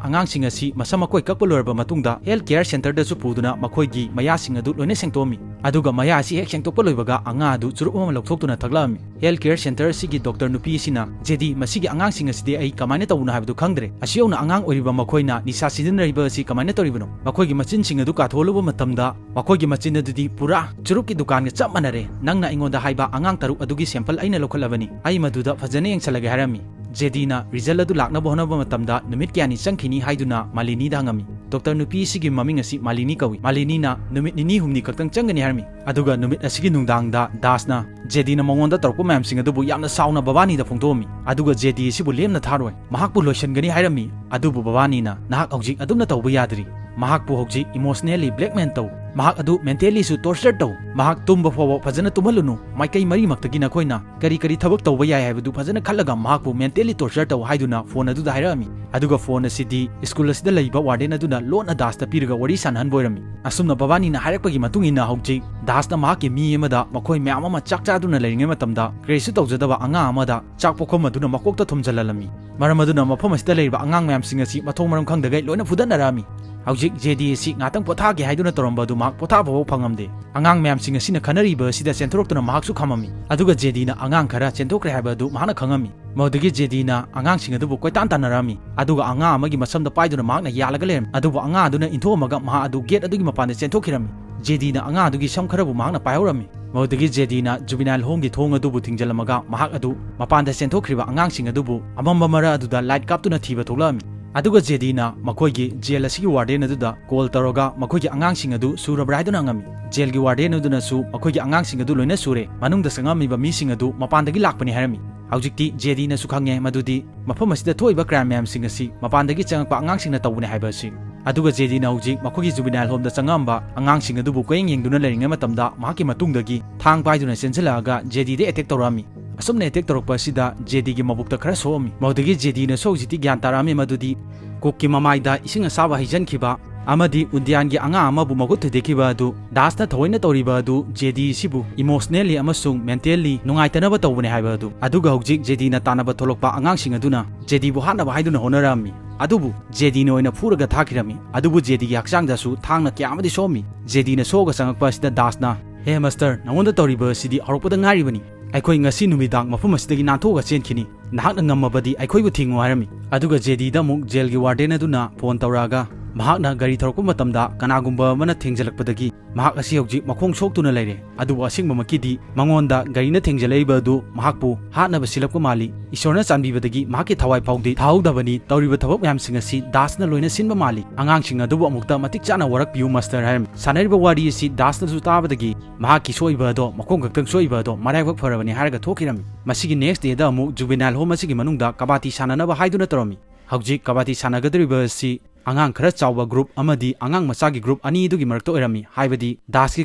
ꯑꯉꯥꯡꯁꯤꯡ ꯑꯁꯤ ꯃꯁꯝ ꯃꯈꯣꯏ ꯀꯛꯄ ꯂꯣꯏꯔꯕ ꯃꯇꯨꯡꯗ health care centerꯗꯁꯨ ꯄꯨꯗꯨꯅ ꯃꯈꯣꯏꯒꯤ ꯃꯌꯥꯁꯤꯡ ꯑꯗꯨ ꯂꯣꯏꯅ ꯁꯦꯡꯗꯣꯛꯑꯝꯃꯤ꯫ ꯑꯗꯨꯒ ꯃꯌꯥ ꯑꯁꯤ ꯍꯦꯛ ꯁꯦꯡꯗꯣꯛꯄ ꯂꯣꯏꯕꯒ ꯑꯉꯥ ꯑꯗꯨ ꯆꯨꯔꯨꯞ ꯑꯃ ꯂꯧꯊꯣꯛꯇꯨꯅ ꯊꯛꯂꯛꯑꯝꯃꯤ꯫ Health care center ꯑꯁꯤꯒꯤ ꯗꯣꯛꯇꯔ ꯅꯨꯄꯤ ꯑꯁꯤꯅ, "ꯖꯦꯗꯤ, ꯃꯁꯤꯒꯤ ꯑꯉꯥꯡꯁꯤꯡ ꯑꯁꯤꯗꯤ ꯑꯩ ꯀꯃꯥꯏꯅ ꯇꯧꯕꯅꯣ ꯍꯥꯏꯕꯗꯨ ꯈꯪꯗ꯭ꯔꯦ꯫ ꯑꯁꯤ ꯌꯧꯅ ꯑꯉꯥꯡ ꯑꯣꯏꯔꯤꯕ ꯃꯈꯣꯏꯅ ꯅꯤꯁꯥ ꯁꯤꯖꯤꯟꯅꯔꯤꯕ ꯑꯁꯤ ꯀꯃꯥꯏꯅ ꯇꯧꯔꯤꯕꯅꯣ? ꯃꯈꯣꯏꯒꯤ ꯃꯆꯤꯟꯁꯤꯡ ꯑꯗꯨ ꯀꯥꯊꯣꯛꯍꯜꯂꯨꯕ ꯃꯇꯝꯗ ꯃꯈꯣꯏꯒꯤ ꯃꯆꯤꯟ ꯑꯗꯨꯗꯤ ꯄꯨꯔꯥ ꯆꯨꯔꯨꯞꯀꯤ ꯗꯨꯀꯥꯟꯒ ꯆꯞ ꯃꯥꯟꯅꯔꯦ꯫ ꯅꯪꯅ ꯑꯩꯉꯣꯟꯗ ꯍꯥꯏꯕ ꯑꯉꯥꯡ ꯇꯔꯨꯛ ꯑꯗꯨꯒꯤ sample ꯑꯩꯅ ꯂꯧꯈꯠꯂꯕꯅꯤ꯫ ꯑꯩ ꯃꯗꯨꯗ ꯐꯖꯅ ꯌꯦꯡꯁꯜꯂꯒꯦ" ꯍꯥꯏꯔꯝꯃꯤ꯫ ꯖꯦꯗꯤꯅ result ꯑꯗꯨ ꯂꯥꯛꯅꯕ ꯍꯣꯠꯅꯕ ꯃꯇꯝꯗ ꯅꯨꯃꯤꯠ ꯀꯌꯥꯅꯤ ꯆꯪꯈꯤꯅꯤ ꯍꯥꯏꯗꯨꯅ ꯃꯥꯂꯤꯅꯤꯗ ꯍꯪꯉꯝꯃꯤ꯫ ꯗꯣꯛꯇꯔ ꯅꯨꯄꯤ ꯑꯁꯤꯒꯤ ꯃꯃꯤꯡ ꯑꯁꯤ ꯃꯥꯂꯤꯅꯤ ꯀꯧꯏ꯫ ꯃꯥꯂꯤꯅꯤꯅ ꯅꯨꯃꯤꯠ ꯅꯤꯅꯤ ꯍꯨꯝꯅꯤ ꯈꯛꯇꯪ ꯆꯪꯒꯅꯤ ꯍꯥꯏꯔꯝꯃꯤ꯫ ꯑꯗꯨꯒ ꯅꯨꯃꯤꯠ ꯑꯁꯤꯒꯤ ꯅꯨꯡꯗꯥꯡꯗ ꯗꯥꯁꯅ ꯖꯦꯗꯤꯅ ꯃꯉꯣꯟꯗ ꯇꯧꯔꯛꯄ ꯃꯌꯥꯝꯁꯤꯡ ꯑꯗꯨꯕꯨ ꯌꯥꯝꯅ ꯁꯥꯎꯅ ꯕꯕꯥꯅꯤꯗ ꯐꯣꯡꯗꯣꯛꯑꯝꯃꯤ꯫ ꯑꯗꯨꯒ ꯖꯦꯗꯤ ꯑꯁꯤꯕꯨ ꯂꯦꯝꯅ ꯊꯥꯔꯣꯏ, ꯃꯍꯥꯛꯄꯨ ꯂꯣꯏꯁꯤꯟꯒꯅꯤ ꯍꯥꯏꯔꯝꯃꯤ꯫ ꯑꯗꯨꯕꯨ ꯕꯕꯥꯅꯤꯅ, "ꯅꯍꯥꯛ ꯍꯧꯖꯤꯛ ꯑꯗꯨꯝꯅ ꯇꯧꯕ ꯌꯥꯗ꯭ꯔꯤ꯫ ꯃꯍꯥꯛꯄꯨ ꯍꯧꯖꯤꯛ emotionally blackmail ꯇꯧ꯫ ꯃꯍꯥꯛ ꯑꯗꯨ mentallyꯁꯨ torture ꯇꯧ꯫ ꯃꯍꯥꯛ ꯇꯨꯝꯕ ꯐꯥꯎꯕ ꯐꯖꯅ ꯇꯨꯝꯍꯜꯂꯨꯅꯨ꯫ ꯃꯥꯏꯀꯩ ꯃꯔꯤꯃꯛꯇꯒꯤ ꯅꯈꯣꯏꯅ ꯀꯔꯤ ꯀꯔꯤ ꯊꯕꯛ ꯇꯧꯕ ꯌꯥꯏ ꯍꯥꯏꯕꯗꯨ ꯐꯖꯅ ꯈꯜꯂꯒ ꯃꯍꯥꯛꯄꯨ mentally torture ꯇꯧ" ꯍꯥꯏꯗꯨꯅ phone ꯑꯗꯨꯗ ꯍꯥꯏꯔꯛꯑꯝꯃꯤ꯫ ꯑꯗꯨꯒ phone ꯑꯁꯤꯗꯤ school ꯑꯁꯤꯗ ꯂꯩꯕ warden ꯑꯗꯨꯅ ꯂꯣꯟꯅ ꯗꯥꯁꯇ ꯄꯤꯔꯒ ꯋꯥꯔꯤ ꯁꯥꯟꯅꯍꯟꯕ ꯑꯣꯏꯔꯝꯃꯤ꯫ ꯑꯁꯨꯝꯅ ꯕꯕꯥꯅꯤꯅ ꯍꯥꯏꯔꯛꯄꯒꯤ ꯃꯇꯨꯡ ꯏꯟꯅ ꯍꯧꯖꯤꯛ ꯗꯥꯁꯅ ꯃꯍꯥꯛꯀꯤ ꯃꯤ ꯑꯃꯗ ꯃꯈꯣꯏ ꯃꯌꯥꯝ ꯑꯃ ꯆꯥꯛ ꯆꯥꯗꯨꯅ ꯂꯩꯔꯤꯉꯩ ꯃꯇꯝꯗ ꯀꯔꯤꯁꯨ ꯇꯧꯖꯗꯕ ꯑꯉꯥꯡ ꯑꯃꯗ ꯆꯥꯛ ꯄꯣꯛꯐꯝ ꯑꯗꯨꯅ ꯃꯀꯣꯛꯇ ꯊꯣꯝꯖꯤꯜꯍꯜꯂꯝꯃꯤ꯫ ꯃꯔꯝ ꯑꯗꯨꯅ ꯃꯐꯝ ꯑꯁꯤꯗ ꯂꯩꯔꯤꯕ ꯑꯉꯥꯡ ꯃꯌꯥꯝꯁꯤꯡ ꯑꯁꯤ ꯃꯊꯣꯡ ꯃꯔꯝ ꯈꯪꯗꯒꯩ ꯂꯣꯏꯅ ꯐꯨꯗꯠꯅꯔꯛꯑꯝꯃꯤ꯫ ꯍꯧꯖꯤꯛ ꯖꯦꯗꯤ ꯑꯁꯤ ꯉꯥꯛꯇꯪ ꯄꯣꯊꯥꯒꯦ ꯍꯥꯏꯗꯨꯅ ꯇꯧꯔꯝꯕ ꯑꯗꯨ ꯃꯍꯥꯛ ꯄꯣꯊꯥꯕ ꯐꯥꯎ ꯐꯪꯉꯝꯗꯦ꯫ ꯑꯉꯥꯡ ꯃꯌꯥꯝꯁꯤꯡ ꯑꯁꯤꯅ ꯈꯟꯅꯔꯤꯕ ꯑꯁꯤꯗ ꯆꯦꯟꯊꯣꯔꯛꯇꯨꯅ ꯃꯍꯥꯛꯁꯨ ꯈꯝꯃꯝꯃꯤ꯫ ꯑꯗꯨꯒ ꯖꯦꯗꯤꯅ ꯑꯉꯥꯡ ꯈꯔ ꯆꯦꯟꯊꯣꯛꯈ꯭ꯔꯦ ꯍꯥꯏꯕ ꯑꯗꯨ ꯃꯍꯥꯛꯅ ꯈꯪꯉꯝꯃꯤ꯫ ꯃꯗꯨꯗꯒꯤ ꯖꯦꯗꯤꯅ ꯑꯉꯥꯡꯁꯤꯡ ꯑꯗꯨꯕꯨ ꯀꯣꯏꯇꯥꯟ ꯇꯥꯟꯅꯔꯛꯑꯝꯃꯤ꯫ ꯑꯗꯨꯒ ꯑꯉꯥꯡ ꯑꯃꯒꯤ ꯃꯁꯝꯗ ꯄꯥꯏꯗꯨꯅ ꯃꯍꯥꯛꯅ ꯌꯥꯜꯂꯒ ꯂꯩꯔꯝꯃꯤ꯫ ꯑꯗꯨꯕꯨ ꯑꯉꯥꯡ ꯑꯗꯨꯅ ꯏꯟꯊꯣꯛꯑꯝꯃꯒ ꯃꯍꯥꯛ ꯑꯗꯨ gate ꯑꯗꯨꯒꯤ ꯃꯄꯥꯟꯗ ꯆꯦꯟꯊꯣꯛꯈꯤꯔꯝꯃꯤ꯫ ꯖꯦꯗꯤꯅ ꯑꯉꯥꯡ ꯑꯗꯨꯒꯤ ꯁꯝ ꯈꯔꯕꯨ ꯃꯍꯥꯛꯅ ꯄꯥꯏꯍꯧꯔꯝꯃꯤ꯫ ꯃꯗꯨꯗꯒꯤ ꯖꯦꯗꯤꯅ juvenile homeꯒꯤ ꯊꯣꯡ ꯑꯗꯨꯕꯨ ꯊꯤꯡꯖꯤꯜꯂꯝꯃꯒ ꯃꯍꯥꯛ ꯑꯗꯨ ꯃꯄꯥꯟꯗ ꯆꯦꯟꯊꯣꯛꯈ꯭ꯔꯤꯕ ꯑꯉꯥꯡꯁꯤꯡ ꯑꯗꯨꯕꯨ ꯑꯃꯝꯕ ꯃꯔꯛ ꯑꯗꯨꯗ light ꯀꯥꯞꯇꯨꯅ ꯊꯤꯕ ꯊꯣꯛꯂꯛꯑꯝꯃꯤ꯫ ꯑꯗꯨꯒ ꯖꯦꯗꯤꯅ ꯃꯈꯣꯏꯒꯤ jail ꯑꯁꯤꯒꯤ warden ꯑꯗꯨꯗ call ꯇꯧꯔꯒ ꯃꯈꯣꯏꯒꯤ ꯑꯉꯥꯡꯁꯤꯡ ꯑꯗꯨ ꯁꯨꯔꯕ꯭ꯔꯥ ꯍꯥꯏꯗꯨꯅ ꯍꯪꯉꯝꯃꯤ꯫ Jailꯒꯤ warden ꯑꯗꯨꯅꯁꯨ ꯃꯈꯣꯏꯒꯤ ꯑꯉꯥꯡꯁꯤꯡ ꯑꯗꯨ ꯂꯣꯏꯅ ꯁꯨꯔꯦ, ꯃꯅꯨꯡꯗ ꯆꯪꯉꯝꯃꯤꯕ ꯃꯤꯁꯤꯡ ꯑꯗꯨ ꯃꯄꯥꯟꯗꯒꯤ ꯂꯥꯛꯄꯅꯤ ꯍꯥꯏꯔꯝꯃꯤ꯫ ꯍꯧꯖꯤꯛꯇꯤ ꯖꯦꯗꯤꯅꯁꯨ ꯈꯪꯉꯦ ꯃꯗꯨꯗꯤ ꯃꯐꯝ ꯑꯁꯤꯗ ꯊꯣꯛꯏꯕ crime ꯃꯌꯥꯝꯁꯤꯡ ꯑꯁꯤ ꯃꯄꯥꯟꯗꯒꯤ ꯆꯪꯉꯛꯄ ꯑꯉꯥꯡꯁꯤꯡꯅ ꯇꯧꯕꯅꯤ ꯍꯥꯏꯕ ꯑꯁꯤ꯫ ꯑꯗꯨꯒ ꯖꯦꯗꯤꯅ ꯍꯧꯖꯤꯛ ꯃꯈꯣꯏꯒꯤ juvenile homeꯗ ꯆꯪꯉꯛꯑꯝꯕ ꯑꯉꯥꯡꯁꯤꯡ ꯑꯗꯨꯕꯨ ꯀꯣꯏꯌꯦꯡ ꯌꯦꯡꯗꯨꯅ ꯂꯩꯔꯤꯉꯩ ꯃꯇꯝꯗ ꯃꯍꯥꯛꯀꯤ ꯃꯇꯨꯡꯗꯒꯤ ꯊꯥꯡ ꯄꯥꯏꯗꯨꯅ ꯆꯦꯟꯁꯤꯜꯂꯛꯑꯒ ꯖꯦꯗꯤꯗ attack ꯇꯧꯔꯛꯑꯝꯃꯤ꯫ ꯑꯁꯨꯝꯅ attack ꯇꯧꯔꯛꯄ ꯑꯁꯤꯗ ꯖꯦꯗꯤꯒꯤ ꯃꯕꯨꯛꯇ ꯈꯔ ꯁꯣꯛꯑꯝꯃꯤ꯫ ꯃꯗꯨꯗꯒꯤ ꯖꯦꯗꯤꯅꯁꯨ ꯍꯧꯖꯤꯛꯇꯤ ꯒ꯭ꯌꯥꯟ ꯇꯥꯔꯛꯑꯝꯃꯤ ꯃꯗꯨꯗꯤ cookꯀꯤ ꯃꯃꯥꯏꯗ ꯏꯁꯤꯡ ꯑꯁꯥꯕ ꯍꯩꯖꯤꯟꯈꯤꯕ ꯑꯃꯗꯤ ꯎꯟꯗꯤꯌꯥꯟꯒꯤ ꯑꯉꯥꯡ ꯑꯃꯕꯨ ꯃꯈꯨꯠ ꯊꯨꯗꯦꯛꯈꯤꯕ ꯑꯗꯨ ꯗꯥꯁꯅ ꯊꯑꯣꯏꯅ ꯇꯧꯔꯤꯕ ꯑꯗꯨ ꯖꯦꯗꯤꯁꯤꯕꯨ emotionally ꯑꯃꯁꯨꯡ mentally ꯅꯨꯡꯉꯥꯏꯇꯅꯕ ꯇꯧꯕꯅꯦ ꯍꯥꯏꯕ ꯑꯗꯨ꯫ ꯑꯗꯨꯒ ꯍꯧꯖꯤꯛ ꯖꯦꯗꯤꯅ ꯇꯥꯟꯅꯕ ꯊꯣꯛꯂꯛꯄ ꯑꯉꯥꯡꯁꯤꯡ ꯑꯗꯨꯅ ꯖꯦꯗꯤꯕꯨ ꯍꯥꯠꯅꯕ ꯍꯥꯏꯗꯨꯅ ꯍꯣꯠꯅꯔꯛꯑꯝꯃꯤ꯫ ꯑꯗꯨꯕꯨ ꯖꯦꯗꯤꯅ ꯑꯣꯏꯅ ꯐꯨꯔꯒ ꯊꯥꯈꯤꯔꯝꯃꯤ꯫ ꯑꯗꯨꯕꯨ ꯖꯦꯗꯤꯒꯤ ꯍꯛꯆꯥꯡꯗꯁꯨ ꯊꯥꯡꯅ ꯀꯌꯥ ꯑꯃꯗꯤ ꯁꯣꯛꯑꯝꯃꯤ꯫ ꯖꯦꯗꯤꯅ ꯁꯣꯛꯑꯒ ꯆꯪꯉꯛꯄ ꯑꯁꯤꯗ ꯗꯥꯁꯅ, "ꯍꯦ ꯃꯥꯁꯇꯔ, ꯅꯉꯣꯟꯗ ꯇꯧꯔꯤꯕ ꯑꯁꯤꯗꯤ ꯍꯧꯔꯛꯄꯗ ꯉꯥꯏꯔꯤꯕꯅꯤ꯫ ꯑꯩꯈꯣꯏ ꯉꯁꯤ ꯅꯨꯃꯤꯗꯥꯡ ꯃꯐꯝ ꯑꯁꯤꯗꯒꯤ ꯅꯥꯟꯊꯣꯛꯑꯒ ꯆꯦꯟꯈꯤꯅꯤ꯫ ꯅꯍꯥꯛꯅ ꯉꯝꯃꯕꯗꯤ ꯑꯩꯈꯣꯏꯕꯨ ꯊꯤꯡꯉꯨ" ꯍꯥꯏꯔꯝꯃꯤ꯫ ꯑꯗꯨꯒ ꯖꯦꯗꯤꯗ ꯑꯃꯨꯛ ꯖꯦꯜꯒꯤ ꯋꯥꯔꯗꯦꯟ ꯑꯗꯨꯅ ꯐꯣꯟ ꯇꯧꯔꯛꯑꯒ ꯃꯍꯥꯛꯅ ꯒꯥꯔꯤ ꯊꯧꯔꯛꯄ ꯃꯇꯝꯗ ꯀꯅꯥꯒꯨꯝꯕ ꯑꯃꯅ ꯊꯦꯡꯖꯤꯜꯂꯛꯄꯗꯒꯤ ꯃꯍꯥꯛ ꯑꯁꯤ ꯍꯧꯖꯤꯛ ꯃꯈꯣꯡ ꯁꯣꯛꯇꯨꯅ ꯂꯩꯔꯦ꯫ ꯑꯗꯨꯕꯨ ꯑꯁꯦꯡꯕꯃꯛꯀꯤꯗꯤ ꯃꯉꯣꯟꯗ ꯒꯥꯔꯤꯅ ꯊꯦꯡꯖꯤꯜꯂꯛꯏꯕ ꯑꯗꯨ ꯃꯍꯥꯛꯄꯨ ꯍꯥꯠꯅꯕ ꯁꯤꯜꯂꯛꯄ ꯃꯥꯜꯂꯤ꯫ ꯏꯁꯣꯔꯅ ꯆꯥꯟꯕꯤꯕꯗꯒꯤ ꯃꯍꯥꯛꯀꯤ ꯊꯋꯥꯏ ꯐꯥꯎꯗꯤ ꯊꯥꯍꯧꯗꯕꯅꯤ꯫ ꯇꯧꯔꯤꯕ ꯊꯕꯛ ꯃꯌꯥꯝꯁꯤꯡ ꯑꯁꯤ ꯗꯥꯁꯅ ꯂꯣꯏꯅ ꯁꯤꯟꯕ ꯃꯥꯜꯂꯤ꯫ ꯑꯉꯥꯡꯁꯤꯡ ꯑꯗꯨꯕꯨ ꯑꯃꯨꯛꯇ ꯃꯇꯤꯛ ꯆꯥꯅ ꯋꯥꯔꯛꯄꯤꯌꯨ ꯃꯥꯁꯇꯔ ꯍꯥꯏꯔꯝꯃꯤ꯫ ꯁꯥꯟꯅꯔꯤꯕ ꯋꯥꯔꯤ ꯑꯁꯤ ꯗꯥꯁꯅꯁꯨ ꯇꯥꯕꯗꯒꯤ ꯃꯍꯥꯛꯀꯤ ꯁꯣꯛꯏꯕ ꯑꯗꯣ, ꯃꯈꯣꯡ ꯈꯛꯇꯪ ꯁꯣꯛꯏꯕ ꯑꯗꯣ ꯃꯔꯥꯏꯕꯛ ꯐꯔꯕꯅꯤ ꯍꯥꯏꯔꯒ ꯊꯣꯛꯈꯤꯔꯝꯃꯤ꯫ ꯃꯁꯤꯒꯤ next dayꯗ ꯑꯃꯨꯛ juvenile home ꯑꯁꯤꯒꯤ ꯃꯅꯨꯡꯗ ꯀꯕꯥꯇꯤ ꯁꯥꯟꯅꯅꯕ ꯍꯥꯏꯗꯨꯅ ꯇꯧꯔꯝꯃꯤ꯫ ꯍꯧꯖꯤꯛ ꯀꯕꯥꯇꯤ ꯁꯥꯟꯅꯒꯗꯧꯔꯤꯕ ꯑꯁꯤ ꯑꯉꯥꯡ ꯈꯔ ꯆꯥꯎꯕ group ꯑꯃꯗꯤ ꯑꯉꯥꯡ ꯃꯆꯥꯒꯤ group ꯑꯅꯤꯗꯨꯒꯤ ꯃꯔꯛꯇ ꯑꯣꯏꯔꯝꯃꯤ, ꯍꯥꯏꯕꯗꯤ ꯗꯥꯁꯀꯤ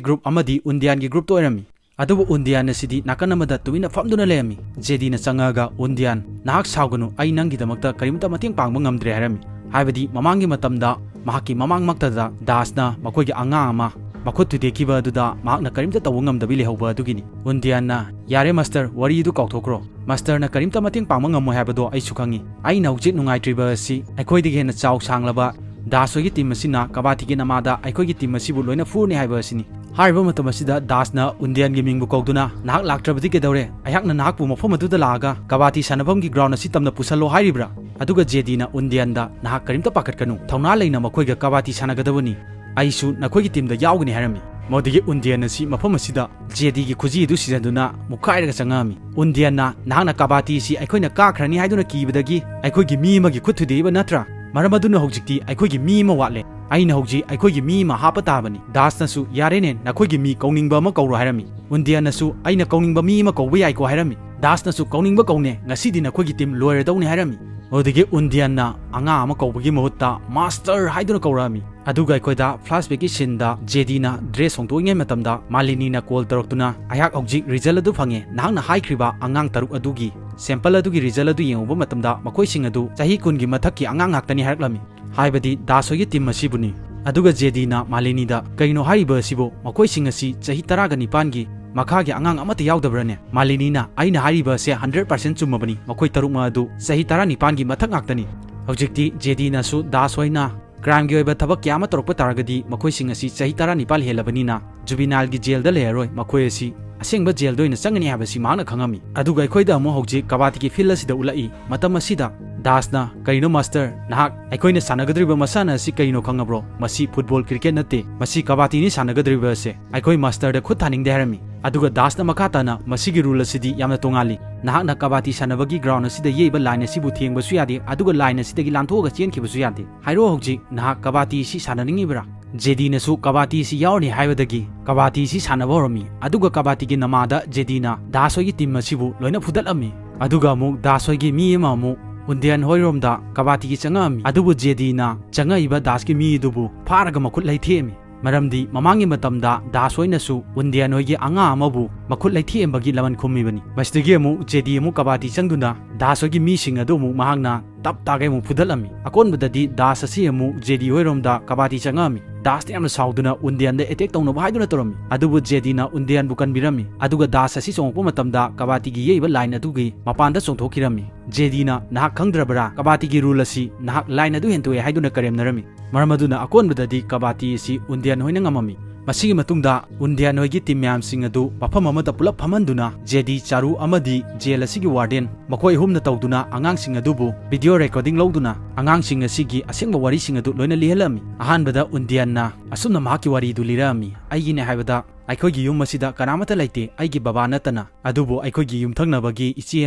group ꯑꯃꯗꯤ ꯎꯟꯗꯤꯌꯥꯟꯒꯤ groupꯇ ꯑꯣꯏꯔꯝꯃꯤ꯫ ꯑꯗꯨꯕꯨ ꯎꯟꯗꯤꯌꯥꯟ ꯑꯁꯤꯗꯤ ꯅꯥꯀꯟ ꯑꯃꯗ ꯇꯨꯃꯤꯟꯅ ꯐꯝꯗꯨꯅ ꯂꯩꯔꯝꯃꯤ꯫ ꯖꯦꯗꯤꯅ ꯆꯪꯉꯛꯑꯒ, "ꯎꯟꯗꯤꯌꯥꯟ, ꯅꯍꯥꯛ ꯁꯥꯎꯒꯅꯨ, ꯑꯩ ꯅꯪꯒꯤꯗꯃꯛꯇ ꯀꯔꯤꯝꯇ ꯃꯇꯦꯡ ꯄꯥꯡꯕ ꯉꯝꯗ꯭ꯔꯦ" ꯍꯥꯏꯔꯝꯃꯤ꯫ ꯍꯥꯏꯕꯗꯤ ꯃꯃꯥꯡꯒꯤ ꯃꯇꯝꯗ ꯃꯍꯥꯛꯀꯤ ꯃꯃꯥꯡꯃꯛꯇꯗ ꯗꯥꯁꯅ ꯃꯈꯣꯏꯒꯤ ꯑꯉꯥꯡ ꯑꯃ ꯃꯈꯨꯠ ꯊꯨꯗꯦꯛꯈꯤꯕ ꯑꯗꯨꯗ ꯃꯍꯥꯛꯅ ꯀꯔꯤꯝꯇ ꯇꯧꯕ ꯉꯝꯗꯕꯤ ꯂꯩꯍꯧꯕ ꯑꯗꯨꯒꯤꯅꯤ꯫ ꯎꯟꯗꯤꯌꯥꯟꯅ, "ꯌꯥꯔꯦ ꯃꯥꯁꯇꯔ, ꯋꯥꯔꯤꯗꯨ ꯀꯥꯎꯊꯣꯛꯈ꯭ꯔꯣ꯫ ꯃꯥꯁꯇꯔꯅ ꯀꯔꯤꯝꯇ ꯃꯇꯦꯡ ꯄꯥꯡꯕ ꯉꯝꯃꯣꯏ ꯍꯥꯏꯕꯗꯣ ꯑꯩꯁꯨ ꯈꯪꯉꯤ꯫ ꯑꯩꯅ ꯍꯧꯖꯤꯛ ꯅꯨꯡꯉꯥꯏꯇ꯭ꯔꯤꯕ ꯑꯁꯤ ꯑꯩꯈꯣꯏꯗꯒꯤ ꯍꯦꯟꯅ ꯆꯥꯎ ꯁꯥꯡꯂꯕ ꯗꯥꯁ ꯍꯣꯏꯒꯤ team ꯑꯁꯤꯅ ꯀꯕꯥꯇꯤꯒꯤ ꯅꯃꯥꯗ ꯑꯩꯈꯣꯏꯒꯤ team ꯑꯁꯤꯕꯨ ꯂꯣꯏꯅ ꯐꯨꯔꯅꯤ ꯍꯥꯏꯕ ꯑꯁꯤꯅꯤ"꯫ ꯍꯥꯏꯔꯤꯕ ꯃꯇꯝ ꯑꯁꯤꯗ ꯗꯥꯁꯅ ꯎꯟꯗꯤꯌꯥꯟꯒꯤ ꯃꯤꯡꯕꯨ ꯀꯧꯗꯨꯅ, "ꯅꯍꯥꯛ ꯂꯥꯛꯇ꯭ꯔꯕꯗꯤ ꯀꯩꯗꯧꯔꯦ? ꯑꯩꯍꯥꯛꯅ ꯅꯍꯥꯛꯄꯨ ꯃꯐꯝ ꯑꯗꯨꯗ ꯂꯥꯛꯑꯒ ꯀꯕꯥꯇꯤ ꯁꯥꯟꯅꯐꯝꯒꯤ ground ꯑꯁꯤ ꯇꯝꯅ ꯄꯨꯁꯜꯂꯣ ꯍꯥꯏꯔꯤꯕ꯭ꯔꯥ?" ꯑꯗꯨꯒ ꯖꯦꯗꯤꯅ ꯎꯟꯗꯤꯌꯥꯟꯗ, "ꯅꯍꯥꯛ ꯀꯔꯤꯝꯇ ꯄꯥꯈꯠꯀꯅꯨ, ꯊꯧꯅꯥ ꯂꯩꯅ ꯃꯈꯣꯏꯒ ꯀꯕꯥꯇꯤ ꯁꯥꯟꯅꯒꯗꯕꯅꯤ꯫ ꯑꯩꯁꯨ ꯅꯈꯣꯏꯒꯤ teamꯗ ꯌꯥꯎꯒꯅꯤ" ꯍꯥꯏꯔꯝꯃꯤ꯫ ꯃꯗꯨꯗꯒꯤ ꯎꯟꯗꯤꯌꯥꯟ ꯑꯁꯤ ꯃꯐꯝ ꯑꯁꯤꯗ ꯖꯦꯗꯤꯒꯤ ꯈꯨꯖꯤ ꯑꯗꯨ ꯁꯤꯖꯟꯗꯨꯅ ꯃꯨꯛꯈꯥꯏꯔꯒ ꯆꯪꯉꯛꯑꯝꯃꯤ꯫ ꯎꯟꯗꯤꯌꯥꯟꯅ, "ꯅꯍꯥꯛꯅ ꯀꯕꯥꯇꯤ ꯑꯁꯤ ꯑꯩꯈꯣꯏꯅ ꯀꯥꯈ꯭ꯔꯅꯤ ꯍꯥꯏꯗꯨꯅ ꯀꯤꯕꯗꯒꯤ ꯑꯩꯈꯣꯏꯒꯤ ꯃꯤ ꯑꯃꯒꯤ ꯈꯨꯠ ꯊꯨꯗꯦꯛꯏꯕ ꯅꯠꯇ꯭ꯔꯥ? ꯃꯔꯝ ꯑꯗꯨꯅ ꯍꯧꯖꯤꯛꯇꯤ ꯑꯩꯈꯣꯏꯒꯤ ꯃꯤ ꯑꯃ ꯋꯥꯠꯂꯦ꯫ ꯑꯩꯅ ꯍꯧꯖꯤꯛ ꯑꯩꯈꯣꯏꯒꯤ ꯃꯤ ꯑꯃ ꯍꯥꯞꯄ ꯇꯥꯕꯅꯤ"꯫ ꯗꯥꯁꯅꯁꯨ, "ꯌꯥꯔꯦꯅꯦ, ꯅꯈꯣꯏꯒꯤ ꯃꯤ ꯀꯧꯅꯤꯡꯕ ꯑꯃ ꯀꯧꯔꯣ" ꯍꯥꯏꯔꯝꯃꯤ꯫ ꯎꯟꯗꯤꯌꯥꯟꯅꯁꯨ, "ꯑꯩꯅ ꯀꯧꯅꯤꯡꯕ ꯃꯤ ꯑꯃ ꯀꯧꯕ ꯌꯥꯏꯀꯣ" ꯍꯥꯏꯔꯝꯃꯤ꯫ ꯗꯥꯁꯅꯁꯨ, "ꯀꯧꯅꯤꯡꯕ ꯀꯧꯅꯦ, ꯉꯁꯤꯗꯤ ꯅꯈꯣꯏꯒꯤ team ꯂꯣꯏꯔꯗꯧꯅꯤ" ꯍꯥꯏꯔꯝꯃꯤ꯫ ꯑꯗꯨꯗꯒꯤ ꯎꯟꯗꯤꯌꯥꯟꯅ ꯑꯉꯥꯡ ꯑꯃ ꯀꯧꯕꯒꯤ ꯃꯍꯨꯠꯇ "ꯃꯥꯁꯇꯔ" ꯍꯥꯏꯗꯨꯅ ꯀꯧꯔꯛꯑꯝꯃꯤ꯫ ꯑꯗꯨꯒ ꯑꯩꯈꯣꯏꯗ flashbackꯀꯤ sceneꯗ ꯖꯦꯗꯤꯅ dress ꯍꯣꯡꯗꯣꯛꯏꯉꯩ ꯃꯇꯝꯗ ꯃꯥꯂꯤꯅꯤꯅ call ꯇꯧꯔꯛꯇꯨꯅ, "ꯑꯩꯍꯥꯛ ꯍꯧꯖꯤꯛ result ꯑꯗꯨ ꯐꯪꯉꯦ, ꯅꯍꯥꯛꯅ ꯍꯥꯏꯈ꯭ꯔꯤꯕ ꯑꯉꯥꯡ ꯇꯔꯨꯛ ꯑꯗꯨꯒꯤ sample ꯑꯗꯨꯒꯤ result ꯑꯗꯨ ꯌꯦꯡꯉꯨꯕ ꯃꯇꯝꯗ ꯃꯈꯣꯏꯁꯤꯡ ꯑꯗꯨ ꯆꯍꯤ ꯀꯨꯟꯒꯤ ꯃꯊꯛꯀꯤ ꯑꯉꯥꯡ ꯉꯥꯛꯇꯅꯤ" ꯍꯥꯏꯔꯛꯂꯝꯃꯤ꯫ ꯍꯥꯏꯕꯗꯤ ꯗꯥꯁ ꯍꯣꯏꯒꯤ team ꯑꯁꯤꯕꯨꯅꯤ꯫ ꯑꯗꯨꯒ ꯖꯦꯗꯤꯅ ꯃꯥꯂꯤꯅꯤꯗ, "ꯀꯩꯅꯣ ꯍꯥꯏꯔꯤꯕ ꯑꯁꯤꯕꯨ? ꯃꯈꯣꯏꯁꯤꯡ ꯑꯁꯤ ꯆꯍꯤ ꯇꯔꯥꯒ ꯅꯤꯄꯥꯟꯒꯤ ꯃꯈꯥꯒꯤ ꯑꯉꯥꯡ ꯑꯃꯠꯇ ꯌꯥꯎꯗꯕ꯭ꯔꯅꯦ?" ꯃꯥꯂꯤꯅꯤꯅ, "ꯑꯩꯅ ꯍꯥꯏꯔꯤꯕ ꯑꯁꯦ hundred percent ꯆꯨꯝꯃꯕꯅꯤ, ꯃꯈꯣꯏ ꯇꯔꯨꯛꯃꯛ ꯑꯗꯨ ꯆꯍꯤ ꯇꯔꯥꯅꯤꯄꯥꯟꯒꯤ ꯃꯊꯛ ꯉꯥꯛꯇꯅꯤ꯫ ꯍꯧꯖꯤꯛꯇꯤ ꯖꯦꯗꯤꯅꯁꯨ ꯗꯥꯁ ꯍꯣꯏꯅ crimeꯒꯤ ꯑꯣꯏꯕ ꯊꯕꯛ ꯀꯌꯥ ꯑꯃ ꯇꯧꯔꯛꯄ ꯇꯥꯔꯒꯗꯤ ꯃꯈꯣꯏꯁꯤꯡ ꯑꯁꯤ ꯆꯍꯤ ꯇꯔꯥꯅꯤꯄꯥꯟ ꯍꯦꯜꯂꯕꯅꯤꯅ juvenileꯒꯤ jailꯗ ꯂꯩꯔꯔꯣꯏ, ꯃꯈꯣꯏ ꯑꯁꯤ ꯑꯁꯦꯡꯕ jailꯗ ꯑꯣꯏꯅ ꯆꯪꯒꯅꯤ ꯍꯥꯏꯕꯁꯤ ꯃꯍꯥꯛꯅ ꯈꯪꯉꯝꯃꯤ꯫ ꯑꯗꯨꯒ ꯑꯩꯈꯣꯏꯗ ꯑꯃꯨꯛ ꯍꯧꯖꯤꯛ ꯀꯕꯥꯇꯤꯒꯤ field ꯑꯁꯤꯗ ꯎꯠꯂꯛꯏ꯫ ꯃꯇꯝ ꯑꯁꯤꯗ ꯗꯥꯁꯅ, "ꯀꯩꯅꯣ ꯃꯥꯁꯇꯔ, ꯅꯍꯥꯛ ꯑꯩꯈꯣꯏꯅ ꯁꯥꯟꯅꯒꯗꯧꯔꯤꯕ ꯃꯁꯥꯟꯅ ꯑꯁꯤ ꯀꯩꯅꯣ ꯈꯪꯉꯕ꯭ꯔꯣ? ꯃꯁꯤ football cricket ꯅꯠꯇꯦ, ꯃꯁꯤ ꯀꯕꯥꯇꯤꯅꯤ ꯁꯥꯟꯅꯒꯗꯧꯔꯤꯕ ꯑꯁꯦ꯫ ꯑꯩꯈꯣꯏ ꯃꯥꯁꯇꯔꯗ ꯈꯨꯠ ꯊꯥꯅꯤꯡꯗꯦ" ꯍꯥꯏꯔꯝꯃꯤ꯫ ꯑꯗꯨꯒ ꯗꯥꯁꯅ ꯃꯈꯥ ꯇꯥꯅ, "ꯃꯁꯤꯒꯤ rule ꯑꯁꯤꯗꯤ ꯌꯥꯝꯅ ꯇꯣꯉꯥꯜꯂꯤ꯫ ꯅꯍꯥꯛꯅ ꯀꯕꯥꯇꯤ ꯁꯥꯟꯅꯕꯒꯤ ground ꯑꯁꯤꯗ ꯌꯦꯛꯏꯕ line ꯑꯁꯤꯕꯨ ꯊꯦꯡꯕꯁꯨ ꯌꯥꯗꯦ, ꯑꯗꯨꯒ line ꯑꯁꯤꯗꯒꯤ ꯂꯥꯟꯊꯣꯛꯑꯒ ꯆꯦꯟꯈꯤꯕꯁꯨ ꯌꯥꯗꯦ꯫ ꯍꯥꯏꯔꯣ ꯍꯧꯖꯤꯛ, ꯅꯍꯥꯛ ꯀꯕꯥꯇꯤ ꯑꯁꯤ ꯁꯥꯟꯅꯅꯤꯡꯉꯤꯕ꯭ꯔꯥ?" ꯖꯦꯗꯤꯅꯁꯨ ꯀꯕꯥꯇꯤ ꯑꯁꯤ ꯌꯥꯎꯔꯅꯤ ꯍꯥꯏꯕꯗꯒꯤ ꯀꯕꯥꯇꯤ ꯑꯁꯤ ꯁꯥꯟꯅꯕ ꯍꯧꯔꯝꯃꯤ꯫ ꯑꯗꯨꯒ ꯀꯕꯥꯇꯤꯒꯤ ꯅꯃꯥꯗ ꯖꯦꯗꯤꯅ ꯗꯥꯁ ꯍꯣꯏꯒꯤ team ꯑꯁꯤꯕꯨ ꯂꯣꯏꯅ ꯐꯨꯗꯠꯂꯝꯃꯤ꯫ ꯑꯗꯨꯒ ꯑꯃꯨꯛ ꯗꯥꯁ ꯍꯣꯏꯒꯤ ꯃꯤ ꯑꯃ ꯑꯃꯨꯛ ꯎꯟꯗꯤꯌꯟ ꯍꯣꯏꯔꯣꯝꯗ ꯀꯕꯥꯇꯤꯒꯤ ꯆꯪꯉꯛꯑꯝꯃꯤ꯫ ꯑꯗꯨꯕꯨ ꯖꯦꯗꯤꯅ ꯆꯪꯉꯛꯏꯕ ꯗꯥꯁꯀꯤ ꯃꯤ ꯑꯗꯨꯕꯨ ꯐꯥꯔꯒ ꯃꯈꯨꯠ ꯂꯩꯊꯦꯛꯑꯝꯃꯤ꯫ ꯃꯔꯝꯗꯤ ꯃꯃꯥꯡꯒꯤ ꯃꯇꯝꯗ ꯗꯥꯁ ꯍꯣꯏꯅꯁꯨ ꯎꯟꯗꯤꯌꯟ ꯍꯣꯏꯒꯤ ꯑꯉꯥꯡ ꯑꯃꯕꯨ ꯃꯈꯨꯠ ꯂꯩꯊꯦꯛꯑꯝꯕꯒꯤ ꯂꯃꯟ ꯈꯨꯝꯃꯤꯕꯅꯤ꯫ ꯃꯁꯤꯗꯒꯤ ꯑꯃꯨꯛ ꯖꯦꯗꯤ ꯑꯃꯨꯛ ꯀꯕꯥꯇꯤ ꯆꯪꯗꯨꯅ ꯗꯥꯁ ꯍꯣꯏꯒꯤ ꯃꯤꯁꯤꯡ ꯑꯗꯨ ꯑꯃꯨꯛ ꯃꯍꯥꯛꯅ ꯇꯞ ꯇꯥꯒꯩ ꯑꯃꯨꯛ ꯐꯨꯗꯠꯂꯝꯃꯤ꯫ ꯑꯀꯣꯟꯕꯗꯗꯤ ꯗꯥꯁ ꯑꯁꯤ ꯑꯃꯨꯛ ꯖꯦꯗꯤ ꯍꯣꯏꯔꯣꯝꯗ ꯀꯕꯥꯇꯤ ꯆꯪꯉꯛꯑꯝꯃꯤ꯫ ꯗꯥꯁꯅ ꯌꯥꯝꯅ ꯁꯥꯎꯗꯨꯅ ꯎꯟꯗꯤꯌꯟꯗ attack ꯇꯧꯅꯕ ꯍꯥꯏꯗꯨꯅ ꯇꯧꯔꯝꯃꯤ꯫ ꯑꯗꯨꯕꯨ ꯖꯦꯗꯤꯅ ꯎꯟꯗꯤꯌꯟꯕꯨ ꯀꯟꯕꯤꯔꯝꯃꯤ꯫ ꯑꯗꯨꯒ ꯗꯥꯁ ꯑꯁꯤ ꯆꯣꯡꯉꯛꯄ ꯃꯇꯝꯗ ꯀꯕꯥꯇꯤꯒꯤ ꯌꯦꯛꯏꯕ line ꯑꯗꯨꯒꯤ ꯃꯄꯥꯟꯗ ꯆꯣꯡꯊꯣꯛꯈꯤꯔꯝꯃꯤ꯫ ꯖꯦꯗꯤꯅ, "ꯅꯍꯥꯛ ꯈꯪꯗ꯭ꯔꯕ꯭ꯔꯥ? ꯀꯕꯥꯇꯤꯒꯤ rule ꯑꯁꯤ ꯅꯍꯥꯛ line ꯑꯗꯨ ꯍꯦꯟꯇꯣꯛꯑꯦ" ꯍꯥꯏꯗꯨꯅ ꯀꯔꯦꯝꯅꯔꯝꯃꯤ꯫ ꯃꯔꯝ ꯑꯗꯨꯅ ꯑꯀꯣꯟꯕꯗꯗꯤ ꯀꯕꯥꯇꯤ ꯑꯁꯤ ꯎꯟꯗꯤꯌꯟ ꯍꯣꯏꯅ ꯉꯝꯃꯝꯃꯤ꯫ ꯃꯁꯤꯒꯤ ꯃꯇꯨꯡꯗ ꯎꯟꯗꯤꯌꯟ ꯍꯣꯏꯒꯤ team ꯃꯌꯥꯝꯁꯤꯡ ꯑꯗꯨ ꯃꯐꯝ ꯑꯃꯗ ꯄꯨꯂꯞ ꯐꯝꯍꯟꯗꯨꯅ ꯖꯦꯗꯤ, ꯆꯥꯔꯨ ꯑꯃꯗꯤ jail ꯑꯁꯤꯒꯤ warden ꯃꯈꯣꯏ ꯑꯍꯨꯝꯅ ꯇꯧꯗꯨꯅ ꯑꯉꯥꯡꯁꯤꯡ ꯑꯗꯨꯕꯨ video recording ꯂꯧꯗꯨꯅ ꯑꯉꯥꯡꯁꯤꯡ ꯑꯁꯤꯒꯤ ꯑꯁꯦꯡꯕ ꯋꯥꯔꯤꯁꯤꯡ ꯑꯗꯨ ꯂꯣꯏꯅ ꯂꯤꯍꯜꯂꯝꯃꯤ꯫ ꯑꯍꯥꯟꯕꯗ ꯎꯟꯗꯤꯌꯟꯅ ꯑꯁꯨꯝꯅ ꯃꯍꯥꯛꯀꯤ ꯋꯥꯔꯤꯗꯨ ꯂꯤꯔꯛꯑꯝꯃꯤ, "ꯑꯩꯒꯤꯅꯦ ꯍꯥꯏꯕꯗ ꯑꯩꯈꯣꯏꯒꯤ ꯌꯨꯝ ꯑꯁꯤꯗ ꯀꯅꯥꯃꯠꯇ ꯂꯩꯇꯦ, ꯑꯩꯒꯤ ꯕꯕꯥ ꯅꯠꯇꯅ꯫ ꯑꯗꯨꯕꯨ ꯑꯩꯈꯣꯏꯒꯤ ꯌꯨꯝꯊꯪꯅꯕꯒꯤ ꯏꯆꯦ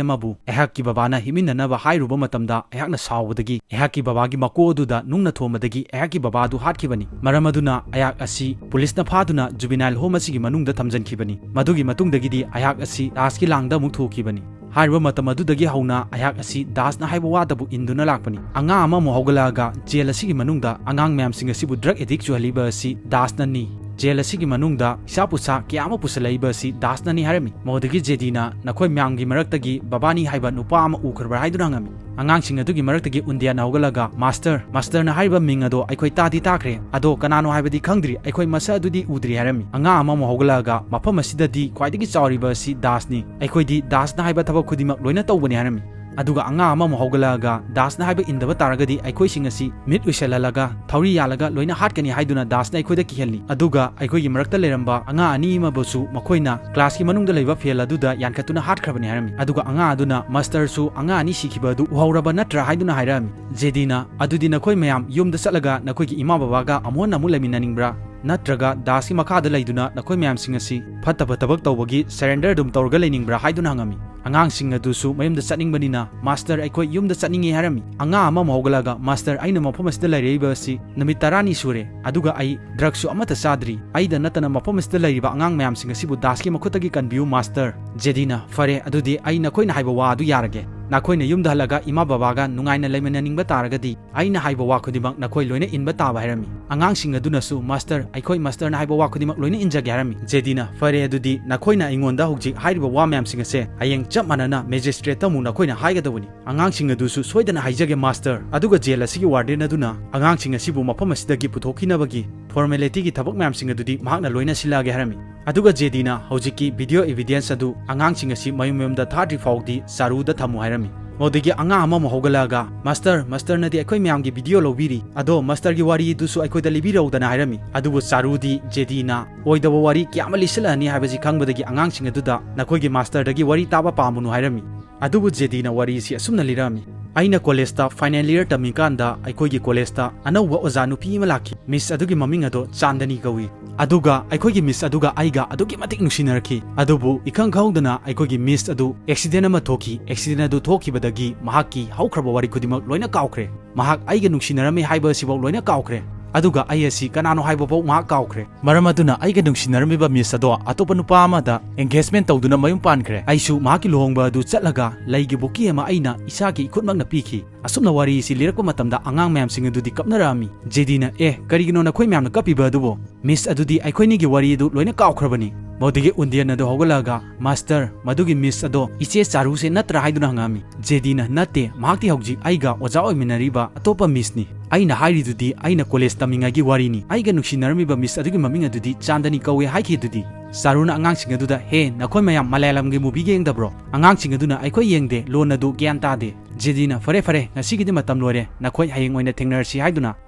ꯑꯃꯕꯨ ꯑꯩꯍꯥꯛꯀꯤ ꯕꯕꯥꯅ ꯍꯤꯞꯃꯤꯟꯅꯅꯕ ꯍꯥꯏꯔꯨꯕ ꯃꯇꯝꯗ ꯑꯩꯍꯥꯛꯅ ꯁꯥꯎꯕꯗꯒꯤ ꯑꯩꯍꯥꯛꯀꯤ ꯕꯕꯥꯒꯤ ꯃꯀꯣꯛ ꯑꯗꯨꯗ ꯅꯨꯡꯅ ꯊꯣꯝꯕꯗꯒꯤ ꯑꯩꯍꯥꯛꯀꯤ ꯕꯕꯥ ꯑꯗꯨ ꯍꯥꯠꯈꯤꯕꯅꯤ꯫ ꯃꯔꯝ ꯑꯗꯨꯅ ꯑꯩꯍꯥꯛ ꯑꯁꯤ ꯄꯨꯂꯤꯁꯅ ꯐꯥꯗꯨꯅ juvenile home ꯑꯁꯤꯒꯤ ꯃꯅꯨꯡꯗ ꯊꯝꯖꯤꯟꯈꯤꯕꯅꯤ꯫ ꯃꯗꯨꯒꯤ ꯃꯇꯨꯡꯗꯒꯤꯗꯤ ꯑꯩꯍꯥꯛ ꯑꯁꯤ ꯗꯥꯁꯀꯤ ꯂꯥꯡꯗ ꯑꯃꯨꯛ ꯊꯨꯈꯤꯕꯅꯤ꯫ ꯍꯥꯏꯔꯤꯕ ꯃꯇꯝ ꯑꯗꯨꯗꯒꯤ ꯍꯧꯅ ꯑꯩꯍꯥꯛ ꯑꯁꯤ ꯗꯥꯁꯅ ꯍꯥꯏꯕ ꯋꯥꯗꯕꯨ ꯏꯟꯗꯨꯅ ꯂꯥꯛꯄꯅꯤ꯫ ꯑꯉꯥꯡ ꯑꯃ ꯑꯃꯨꯛ ꯍꯧꯒꯠꯂꯛꯑꯒ jail ꯑꯁꯤꯒꯤ ꯃꯅꯨꯡꯗ ꯑꯉꯥꯡ ꯃꯌꯥꯝꯁꯤꯡ ꯑꯁꯤꯕꯨ drug addict ꯆꯨꯍꯜꯂꯤꯕ ꯑꯁꯤ ꯗꯥꯁꯅꯅꯤ꯫ Jail ꯑꯁꯤꯒꯤ ꯃꯅꯨꯡꯗ ꯅꯤꯁꯥ ꯄꯨꯁꯥ ꯀꯌꯥ ꯑꯃ ꯄꯨꯁꯜꯂꯛꯏꯕ ꯑꯁꯤ ꯗꯥꯁꯅꯅꯤ" ꯍꯥꯏꯔꯝꯃꯤ꯫ ꯃꯗꯨꯗꯒꯤ ꯖꯦꯗꯤꯅ, "ꯅꯈꯣꯏ ꯃꯌꯥꯝꯒꯤ ꯃꯔꯛꯇꯒꯤ ꯕꯕꯥꯅꯤ ꯍꯥꯏꯕ ꯅꯨꯄꯥ ꯑꯃ ꯎꯈ꯭ꯔꯕ꯭ꯔꯥ?" ꯍꯥꯏꯗꯨꯅ ꯍꯪꯉꯝꯃꯤ꯫ ꯑꯉꯥꯡꯁꯤꯡ ꯑꯗꯨꯒꯤ ꯃꯔꯛꯇꯒꯤ ꯎꯟꯗꯤꯌꯥꯅ ꯍꯧꯒꯠꯂꯒ, "ꯃꯥꯁꯇꯔ, ꯃꯥꯁꯇꯔꯅ ꯍꯥꯏꯔꯤꯕ ꯃꯤꯡ ꯑꯗꯣ ꯑꯩꯈꯣꯏ ꯇꯥꯗꯤ ꯇꯥꯈ꯭ꯔꯦ, ꯑꯗꯣ ꯀꯅꯥꯅꯣ ꯍꯥꯏꯕꯗꯤ ꯈꯪꯗ꯭ꯔꯤ, ꯑꯩꯈꯣꯏ ꯃꯁꯛ ꯑꯗꯨꯗꯤ ꯎꯗ꯭ꯔꯤ" ꯍꯥꯏꯔꯝꯃꯤ꯫ ꯑꯉꯥꯡ ꯑꯃꯃꯨꯛ ꯍꯧꯒꯠꯂꯛꯑꯒ, "ꯃꯐꯝ ꯑꯁꯤꯗꯗꯤ ꯈ꯭ꯋꯥꯏꯗꯒꯤ ꯆꯥꯎꯔꯤꯕ ꯑꯁꯤ ꯗꯥꯁꯅꯤ, ꯑꯩꯈꯣꯏꯗꯤ ꯗꯥꯁꯅ ꯍꯥꯏꯕ ꯊꯕꯛ ꯈꯨꯗꯤꯡꯃꯛ ꯂꯣꯏꯅ ꯇꯧꯕꯅꯤ" ꯍꯥꯏꯔꯝꯃꯤ꯫ ꯑꯗꯨꯒ ꯑꯉꯥꯡ ꯑꯃꯃꯨꯛ ꯍꯧꯒꯠꯂꯛꯑꯒ, "ꯗꯥꯁꯅ ꯍꯥꯏꯕ ꯏꯟꯗꯕ ꯇꯥꯔꯒꯗꯤ ꯑꯩꯈꯣꯏꯁꯤꯡ ꯑꯁꯤ ꯃꯤꯠ ꯎꯏꯁꯜꯍꯜꯂꯒ ꯊꯧꯔꯤ ꯌꯥꯜꯂꯒ ꯂꯣꯏꯅ ꯍꯥꯠꯀꯅꯤ" ꯍꯥꯏꯗꯨꯅ ꯗꯥꯁꯅ ꯑꯩꯈꯣꯏꯗ ꯀꯤꯍꯜꯂꯤ꯫ ꯑꯗꯨꯒ ꯑꯩꯈꯣꯏꯒꯤ ꯃꯔꯛꯇ ꯂꯩꯔꯝꯕ ꯑꯉꯥꯡ ꯑꯅꯤ ꯑꯃꯕꯨꯁꯨ ꯃꯈꯣꯏꯅ ꯀ꯭ꯂꯥꯁꯀꯤ ꯃꯅꯨꯡꯗ ꯂꯩꯕ ꯐꯦꯜ ꯑꯗꯨꯗ ꯌꯥꯟꯈꯠꯇꯨꯅ ꯍꯥꯠꯈ꯭ꯔꯕꯅꯤ ꯍꯥꯏꯔꯝꯃꯤ꯫ ꯑꯗꯨꯒ ꯑꯉꯥꯡ ꯑꯗꯨꯅ, "ꯃꯥꯁꯇꯔꯁꯨ ꯑꯉꯥꯡ ꯑꯅꯤ ꯁꯤꯈꯤꯕ ꯑꯗꯨ ꯎꯍꯧꯔꯕ ꯅꯠꯇ꯭ꯔꯥ?" ꯍꯥꯏꯗꯨꯅ ꯍꯥꯏꯔꯛꯑꯝꯃꯤ꯫ ꯖꯦꯗꯤꯅ, "ꯑꯗꯨꯗꯤ ꯅꯈꯣꯏ ꯃꯌꯥꯝ ꯌꯨꯝꯗ ꯆꯠꯂꯒ ꯅꯈꯣꯏꯒꯤ ꯏꯃꯥ ꯕꯕꯥꯒ ꯑꯃꯨꯛ ꯍꯟꯅ ꯑꯃꯨꯛ ꯂꯩꯃꯤꯟꯅꯅꯤꯡꯕ꯭ꯔꯥ? ꯅꯠꯇ꯭ꯔꯒ ꯗꯥꯁꯀꯤ ꯃꯈꯥꯗ ꯂꯩꯗꯨꯅ ꯅꯈꯣꯏ ꯃꯌꯥꯝꯁꯤꯡ ꯑꯁꯤ ꯐꯠꯇꯕ ꯊꯕꯛ ꯇꯧꯕꯒꯤ ꯁꯔꯦꯟꯗꯔ ꯑꯗꯨꯝ ꯇꯧꯔꯒ ꯂꯩꯅꯤꯡꯕ꯭ꯔꯥ?" ꯍꯥꯏꯗꯨꯅ ꯍꯪꯉꯝꯃꯤ꯫ ꯑꯉꯥꯡꯁꯤꯡ ꯑꯗꯨꯁꯨ ꯃꯌꯨꯝꯗ ꯆꯠꯅꯤꯡꯕꯅꯤꯅ, "ꯃꯥꯁꯇꯔ, ꯑꯩꯈꯣꯏ ꯌꯨꯝꯗ ꯆꯠꯅꯤꯡꯉꯤ" ꯍꯥꯏꯔꯝꯃꯤ꯫ ꯑꯉꯥꯡ ꯑꯃꯃꯨꯛ ꯍꯧꯒꯠꯂꯒ, "ꯃꯥꯁꯇꯔ, ꯑꯩꯅ ꯃꯐꯝ ꯑꯁꯤꯗ ꯂꯩꯔꯛꯏꯕ ꯑꯁꯤ ꯅꯨꯃꯤꯠ ꯇꯔꯥꯅꯤ ꯁꯨꯔꯦ, ꯑꯗꯨꯒ ꯑꯩ ꯗ꯭ꯔꯒꯁꯨ ꯑꯃꯠꯇ ꯆꯥꯗ꯭ꯔꯤ꯫ ꯑꯩꯗ ꯅꯠꯇꯅ ꯃꯐꯝ ꯑꯁꯤꯗ ꯂꯩꯔꯤꯕ ꯑꯉꯥꯡ ꯃꯌꯥꯝꯁꯤꯡ ꯑꯁꯤꯕꯨ ꯗꯥꯁꯀꯤ ꯃꯈꯨꯠꯇꯒꯤ ꯀꯟꯕꯤꯌꯨ, ꯃꯥꯁꯇꯔ꯫" ꯖꯦꯗꯤꯅ, "ꯐꯔꯦ, ꯑꯗꯨꯗꯤ ꯑꯩ ꯅꯈꯣꯏꯅ ꯍꯥꯏꯕ ꯋꯥ ꯑꯗꯨ ꯌꯥꯔꯒꯦ꯫ ꯅꯈꯣꯏꯅ ꯌꯨꯝꯗ ꯍꯜꯂꯒ ꯏꯃꯥ ꯕꯕꯥꯒ ꯅꯨꯡꯉꯥꯏꯅ ꯂꯩꯃꯤꯟꯅꯅꯤꯡꯕ ꯇꯥꯔꯒꯗꯤ, ꯑꯩꯅ ꯍꯥꯏꯕ ꯋꯥ ꯈꯨꯗꯤꯡꯃꯛ ꯅꯈꯣꯏ ꯂꯣꯏꯅ ꯏꯟꯕ ꯇꯥꯕ" ꯍꯥꯏꯔꯝꯃꯤ꯫ ꯑꯉꯥꯡꯁꯤꯡ ꯑꯗꯨꯅꯁꯨ, "ꯃꯥꯁꯇꯔ, ꯑꯩꯈꯣꯏ ꯃꯥꯁꯇꯔꯅ ꯍꯥꯏꯕ ꯋꯥ ꯈꯨꯗꯤꯡꯃꯛ ꯂꯣꯏꯅ ꯏꯟꯖꯒꯦ" ꯍꯥꯏꯔꯝꯃꯤ꯫ ꯖꯦꯗꯤꯅ, "ꯐꯔꯦ, ꯑꯗꯨꯗꯤ ꯅꯈꯣꯏꯅ ꯑꯩꯉꯣꯟꯗ ꯍꯧꯖꯤꯛ ꯍꯥꯏꯔꯤꯕ ꯋꯥ ꯃꯌꯥꯝꯁꯤꯡ ꯑꯁꯦ ꯍꯌꯦꯡ ꯆꯞ ꯃꯥꯟꯅꯅ ꯃꯦꯖꯤꯁꯇ꯭ꯔꯦꯠꯇ ꯑꯃꯨꯛ ꯅꯈꯣꯏꯅ ꯍꯥꯏꯒꯗꯕꯅꯤ꯫ ꯑꯉꯥꯡꯁꯤꯡ ꯑꯗꯨꯁꯨ ꯁꯣꯏꯗꯅ ꯍꯥꯏꯖꯒꯦ, ꯃꯥꯁꯇꯔ꯫" ꯑꯗꯨꯒ ꯖꯦꯜ ꯑꯁꯤꯒꯤ ꯋꯥꯔꯗꯦꯟ ꯑꯗꯨꯅ ꯑꯉꯥꯡꯁꯤꯡ ꯑꯁꯤꯕꯨ ꯃꯐꯝ ꯑꯁꯤꯗꯒꯤ ꯄꯨꯊꯣꯛꯈꯤꯅꯕꯒꯤ ꯐꯣꯔꯃꯦꯂꯤꯇꯤꯒꯤ ꯊꯕꯛ ꯃꯌꯥꯝꯁꯤꯡ ꯑꯗꯨꯗꯤ ꯃꯍꯥꯛꯅ ꯂꯣꯏꯅ ꯁꯤꯜꯂꯛꯑꯒꯦ ꯍꯥꯏꯔꯝꯃꯤ꯫ ꯑꯗꯨꯒ ꯖꯦꯗꯤꯅ ꯍꯧꯖꯤꯛꯀꯤ ꯚꯤꯗꯤꯑꯣ ꯑꯦꯚꯤꯗꯦꯟꯁ ꯑꯗꯨ ꯑꯉꯥꯡꯁꯤꯡ ꯑꯁꯤ ꯃꯌꯨꯝ ꯃꯌꯨꯝꯗ ꯊꯥꯗ꯭ꯔꯤ ꯐꯥꯎꯗꯤ ꯆꯥꯔꯨꯗ ꯊꯝꯃꯨ ꯍꯥꯏꯔꯝꯃꯤ꯫ ꯃꯗꯨꯗꯒꯤ ꯑꯉꯥꯡ ꯑꯃꯃꯨꯛ ꯍꯧꯒꯠꯂꯛꯑꯒ, "ꯃꯥꯁꯇꯔ, ꯃꯥꯁꯇꯔꯅꯗꯤ ꯑꯩꯈꯣꯏ ꯃꯌꯥꯝꯒꯤ ꯚꯤꯗꯤꯑꯣ ꯂꯧꯕꯤꯔꯤ, ꯑꯗꯣ ꯃꯥꯁꯇꯔꯒꯤ ꯋꯥꯔꯤꯗꯨꯁꯨ ꯑꯩꯈꯣꯏꯗ ꯂꯤꯕꯤꯔꯛꯎꯗꯅ" ꯍꯥꯏꯔꯝꯃꯤ꯫ ꯑꯗꯨꯕꯨ ꯆꯥꯔꯨꯗꯤ ꯖꯦꯗꯤꯅ ꯑꯣꯏꯗꯕ ꯋꯥꯔꯤ ꯀꯌꯥ ꯑꯃ ꯂꯤꯁꯤꯜꯂꯛꯑꯅꯤ ꯍꯥꯏꯕꯁꯤ ꯈꯪꯕꯗꯒꯤ ꯑꯉꯥꯡꯁꯤꯡ ꯑꯗꯨꯗ, "ꯅꯈꯣꯏꯒꯤ ꯃꯥꯁꯇꯔꯗꯒꯤ ꯋꯥꯔꯤ ꯇꯥꯕ ꯄꯥꯝꯕꯅꯨ" ꯍꯥꯏꯔꯝꯃꯤ꯫ ꯑꯗꯨꯕꯨ ꯖꯦꯗꯤꯅ ꯋꯥꯔꯤꯁꯤ ꯑꯁꯨꯝꯅ ꯂꯤꯔꯛꯑꯝꯃꯤ, "ꯑꯩꯅ ꯀꯣꯂꯦꯖꯇ ꯐꯥꯏꯅꯦꯜ ꯏꯌꯔ ꯇꯝꯃꯤꯀꯥꯟꯗ ꯑꯩꯈꯣꯏꯒꯤ ꯀꯣꯂꯦꯖꯇ ꯑꯅꯧꯕ ꯑꯣꯖꯥ ꯅꯨꯄꯤ ꯑꯃ ꯂꯥꯛꯈꯤ꯫ ꯃꯤꯁ ꯑꯗꯨꯒꯤ ꯃꯃꯤꯡ ꯑꯗꯣ ꯆꯥꯟꯗꯅꯤ ꯀꯧꯏ꯫ ꯑꯗꯨꯒ ꯑꯩꯈꯣꯏꯒꯤ ꯃꯤꯁ ꯑꯗꯨꯒ ꯑꯩꯒ ꯑꯗꯨꯛꯀꯤ ꯃꯇꯤꯛ ꯅꯨꯡꯁꯤꯅꯔꯛꯈꯤ꯫ ꯑꯗꯨꯕꯨ ꯏꯈꯪ ꯈꯪꯍꯧꯗꯅ ꯑꯩꯈꯣꯏꯒꯤ ꯃꯤꯁ ꯑꯗꯨ ꯑꯦꯛꯁꯤꯗꯦꯟ ꯑꯃ ꯊꯣꯛꯈꯤ꯫ ꯑꯦꯛꯁꯤꯗꯦꯟ ꯑꯗꯨ ꯊꯣꯛꯈꯤꯕꯗꯒꯤ ꯃꯍꯥꯛꯀꯤ ꯍꯧꯈ꯭ꯔꯕ ꯋꯥꯔꯤ ꯈꯨꯗꯤꯡꯃꯛ ꯂꯣꯏꯅ ꯀꯥꯎꯈ꯭ꯔꯦ꯫ ꯃꯍꯥꯛ ꯑꯩꯒ ꯅꯨꯡꯁꯤꯅꯔꯝꯃꯤ ꯍꯥꯏꯕ ꯑꯁꯤꯐꯥꯎ ꯂꯣꯏꯅ ꯀꯥꯎꯈ꯭ꯔꯦ꯫ ꯑꯗꯨꯒ ꯑꯩ ꯑꯁꯤ ꯀꯅꯥꯅꯣ ꯍꯥꯏꯕ ꯐꯥꯎ ꯃꯍꯥꯛ ꯀꯥꯎꯈ꯭ꯔꯦ꯫ ꯃꯔꯝ ꯑꯗꯨꯅ ꯑꯩꯒ ꯅꯨꯡꯁꯤꯅꯔꯝꯃꯤꯕ ꯃꯤꯁ ꯑꯗꯣ ꯑꯇꯣꯞꯄ ꯅꯨꯄꯥ ꯑꯃꯗ engagement ꯇꯧꯗꯨꯅ ꯃꯌꯨꯝ ꯄꯥꯟꯈ꯭ꯔꯦ꯫ ꯑꯩꯁꯨ ꯃꯍꯥꯛꯀꯤ ꯂꯨꯍꯣꯡꯕ ꯑꯗꯨ ꯆꯠꯂꯒ ꯂꯩꯒꯤ bouquet ꯑꯃ ꯑꯩꯅ ꯏꯁꯥꯒꯤ ꯏꯈꯨꯠꯃꯛꯅ ꯄꯤꯈꯤ꯫ ꯑꯁꯨꯝꯅ ꯋꯥꯔꯤ ꯑꯁꯤ ꯂꯤꯔꯛꯄ ꯃꯇꯝꯗ ꯑꯉꯥꯡ ꯃꯌꯥꯝꯁꯤꯡ ꯑꯗꯨꯗꯤ ꯀꯞꯅꯔꯛꯑꯝꯃꯤ꯫ ꯖꯦꯗꯤꯅ, "ꯑꯦ, ꯀꯔꯤꯒꯤꯅꯣ ꯅꯈꯣꯏ ꯃꯌꯥꯝꯅ ꯀꯞꯄꯤꯕ ꯑꯗꯨꯕꯨ? ꯃꯤꯁ ꯑꯗꯨꯗꯤ ꯑꯩꯈꯣꯏꯅꯤꯒꯤ ꯋꯥꯔꯤ ꯑꯗꯨ ꯂꯣꯏꯅ ꯀꯥꯎꯈ꯭ꯔꯕꯅꯤ"꯫ ꯃꯗꯨꯗꯒꯤ ꯎꯟꯗꯤꯌꯟ ꯑꯗꯨ ꯍꯧꯒꯠꯂꯛꯑꯒ, "ꯃꯥꯁꯇꯔ, ꯃꯗꯨꯒꯤ ꯃꯤꯁ ꯑꯗꯣ ꯏꯆꯦ ꯆꯥꯔꯨꯁꯦ ꯅꯠꯇ꯭ꯔꯥ?" ꯍꯥꯏꯗꯨꯅ ꯍꯪꯉꯛꯑꯝꯃꯤ꯫ ꯖꯦꯗꯤꯅ, "ꯅꯠꯇꯦ, ꯃꯍꯥꯛꯇꯤ ꯍꯧꯖꯤꯛ ꯑꯩꯒ ꯑꯣꯖꯥ ꯑꯣꯏꯃꯤꯟꯅꯔꯤꯕ ꯑꯇꯣꯞꯄ ꯃꯤꯁꯅꯤ꯫ ꯑꯩꯅ ꯍꯥꯏꯔꯤꯗꯨꯗꯤ ꯑꯩꯅ ꯀꯣꯂꯦꯖ ꯇꯝꯃꯤꯉꯩꯒꯤ ꯋꯥꯔꯤꯅꯤ꯫ ꯑꯩꯒ ꯅꯨꯡꯁꯤꯅꯔꯝꯃꯤꯕ ꯃꯤꯁ ꯑꯗꯨꯒꯤ ꯃꯃꯤꯡ ꯑꯗꯨꯗꯤ ꯆꯥꯟꯗꯅꯤ ꯀꯧꯋꯦ ꯍꯥꯏꯈꯤꯗꯨꯗꯤ"꯫ ꯆꯥꯔꯨꯅ ꯑꯉꯥꯡꯁꯤꯡ ꯑꯗꯨꯗ, "ꯍꯦ, ꯅꯈꯣꯏ ꯃꯌꯥꯝ ꯃꯂꯌꯥꯂꯝꯒꯤ movie ꯌꯦꯡꯗꯕ꯭ꯔꯣ? ꯑꯉꯥꯡꯁꯤꯡ ꯑꯗꯨꯅ ꯑꯩꯈꯣꯏ ꯌꯦꯡꯗꯦ, ꯂꯣꯟ ꯑꯗꯨ ꯒ꯭ꯌꯥꯟ ꯇꯥꯗꯦ"꯫ ꯖꯦꯗꯤꯅ, "ꯐꯔꯦ, ꯐꯔꯦ, ꯉꯁꯤꯒꯤꯗꯤ ꯃꯇꯝ ꯂꯣꯏꯔꯦ, ꯅꯈꯣꯏ ꯍꯌꯦꯡ ꯑꯣꯏꯅ ꯊꯦꯡꯅꯔꯁꯤ" ꯍꯥꯏꯗꯨꯅ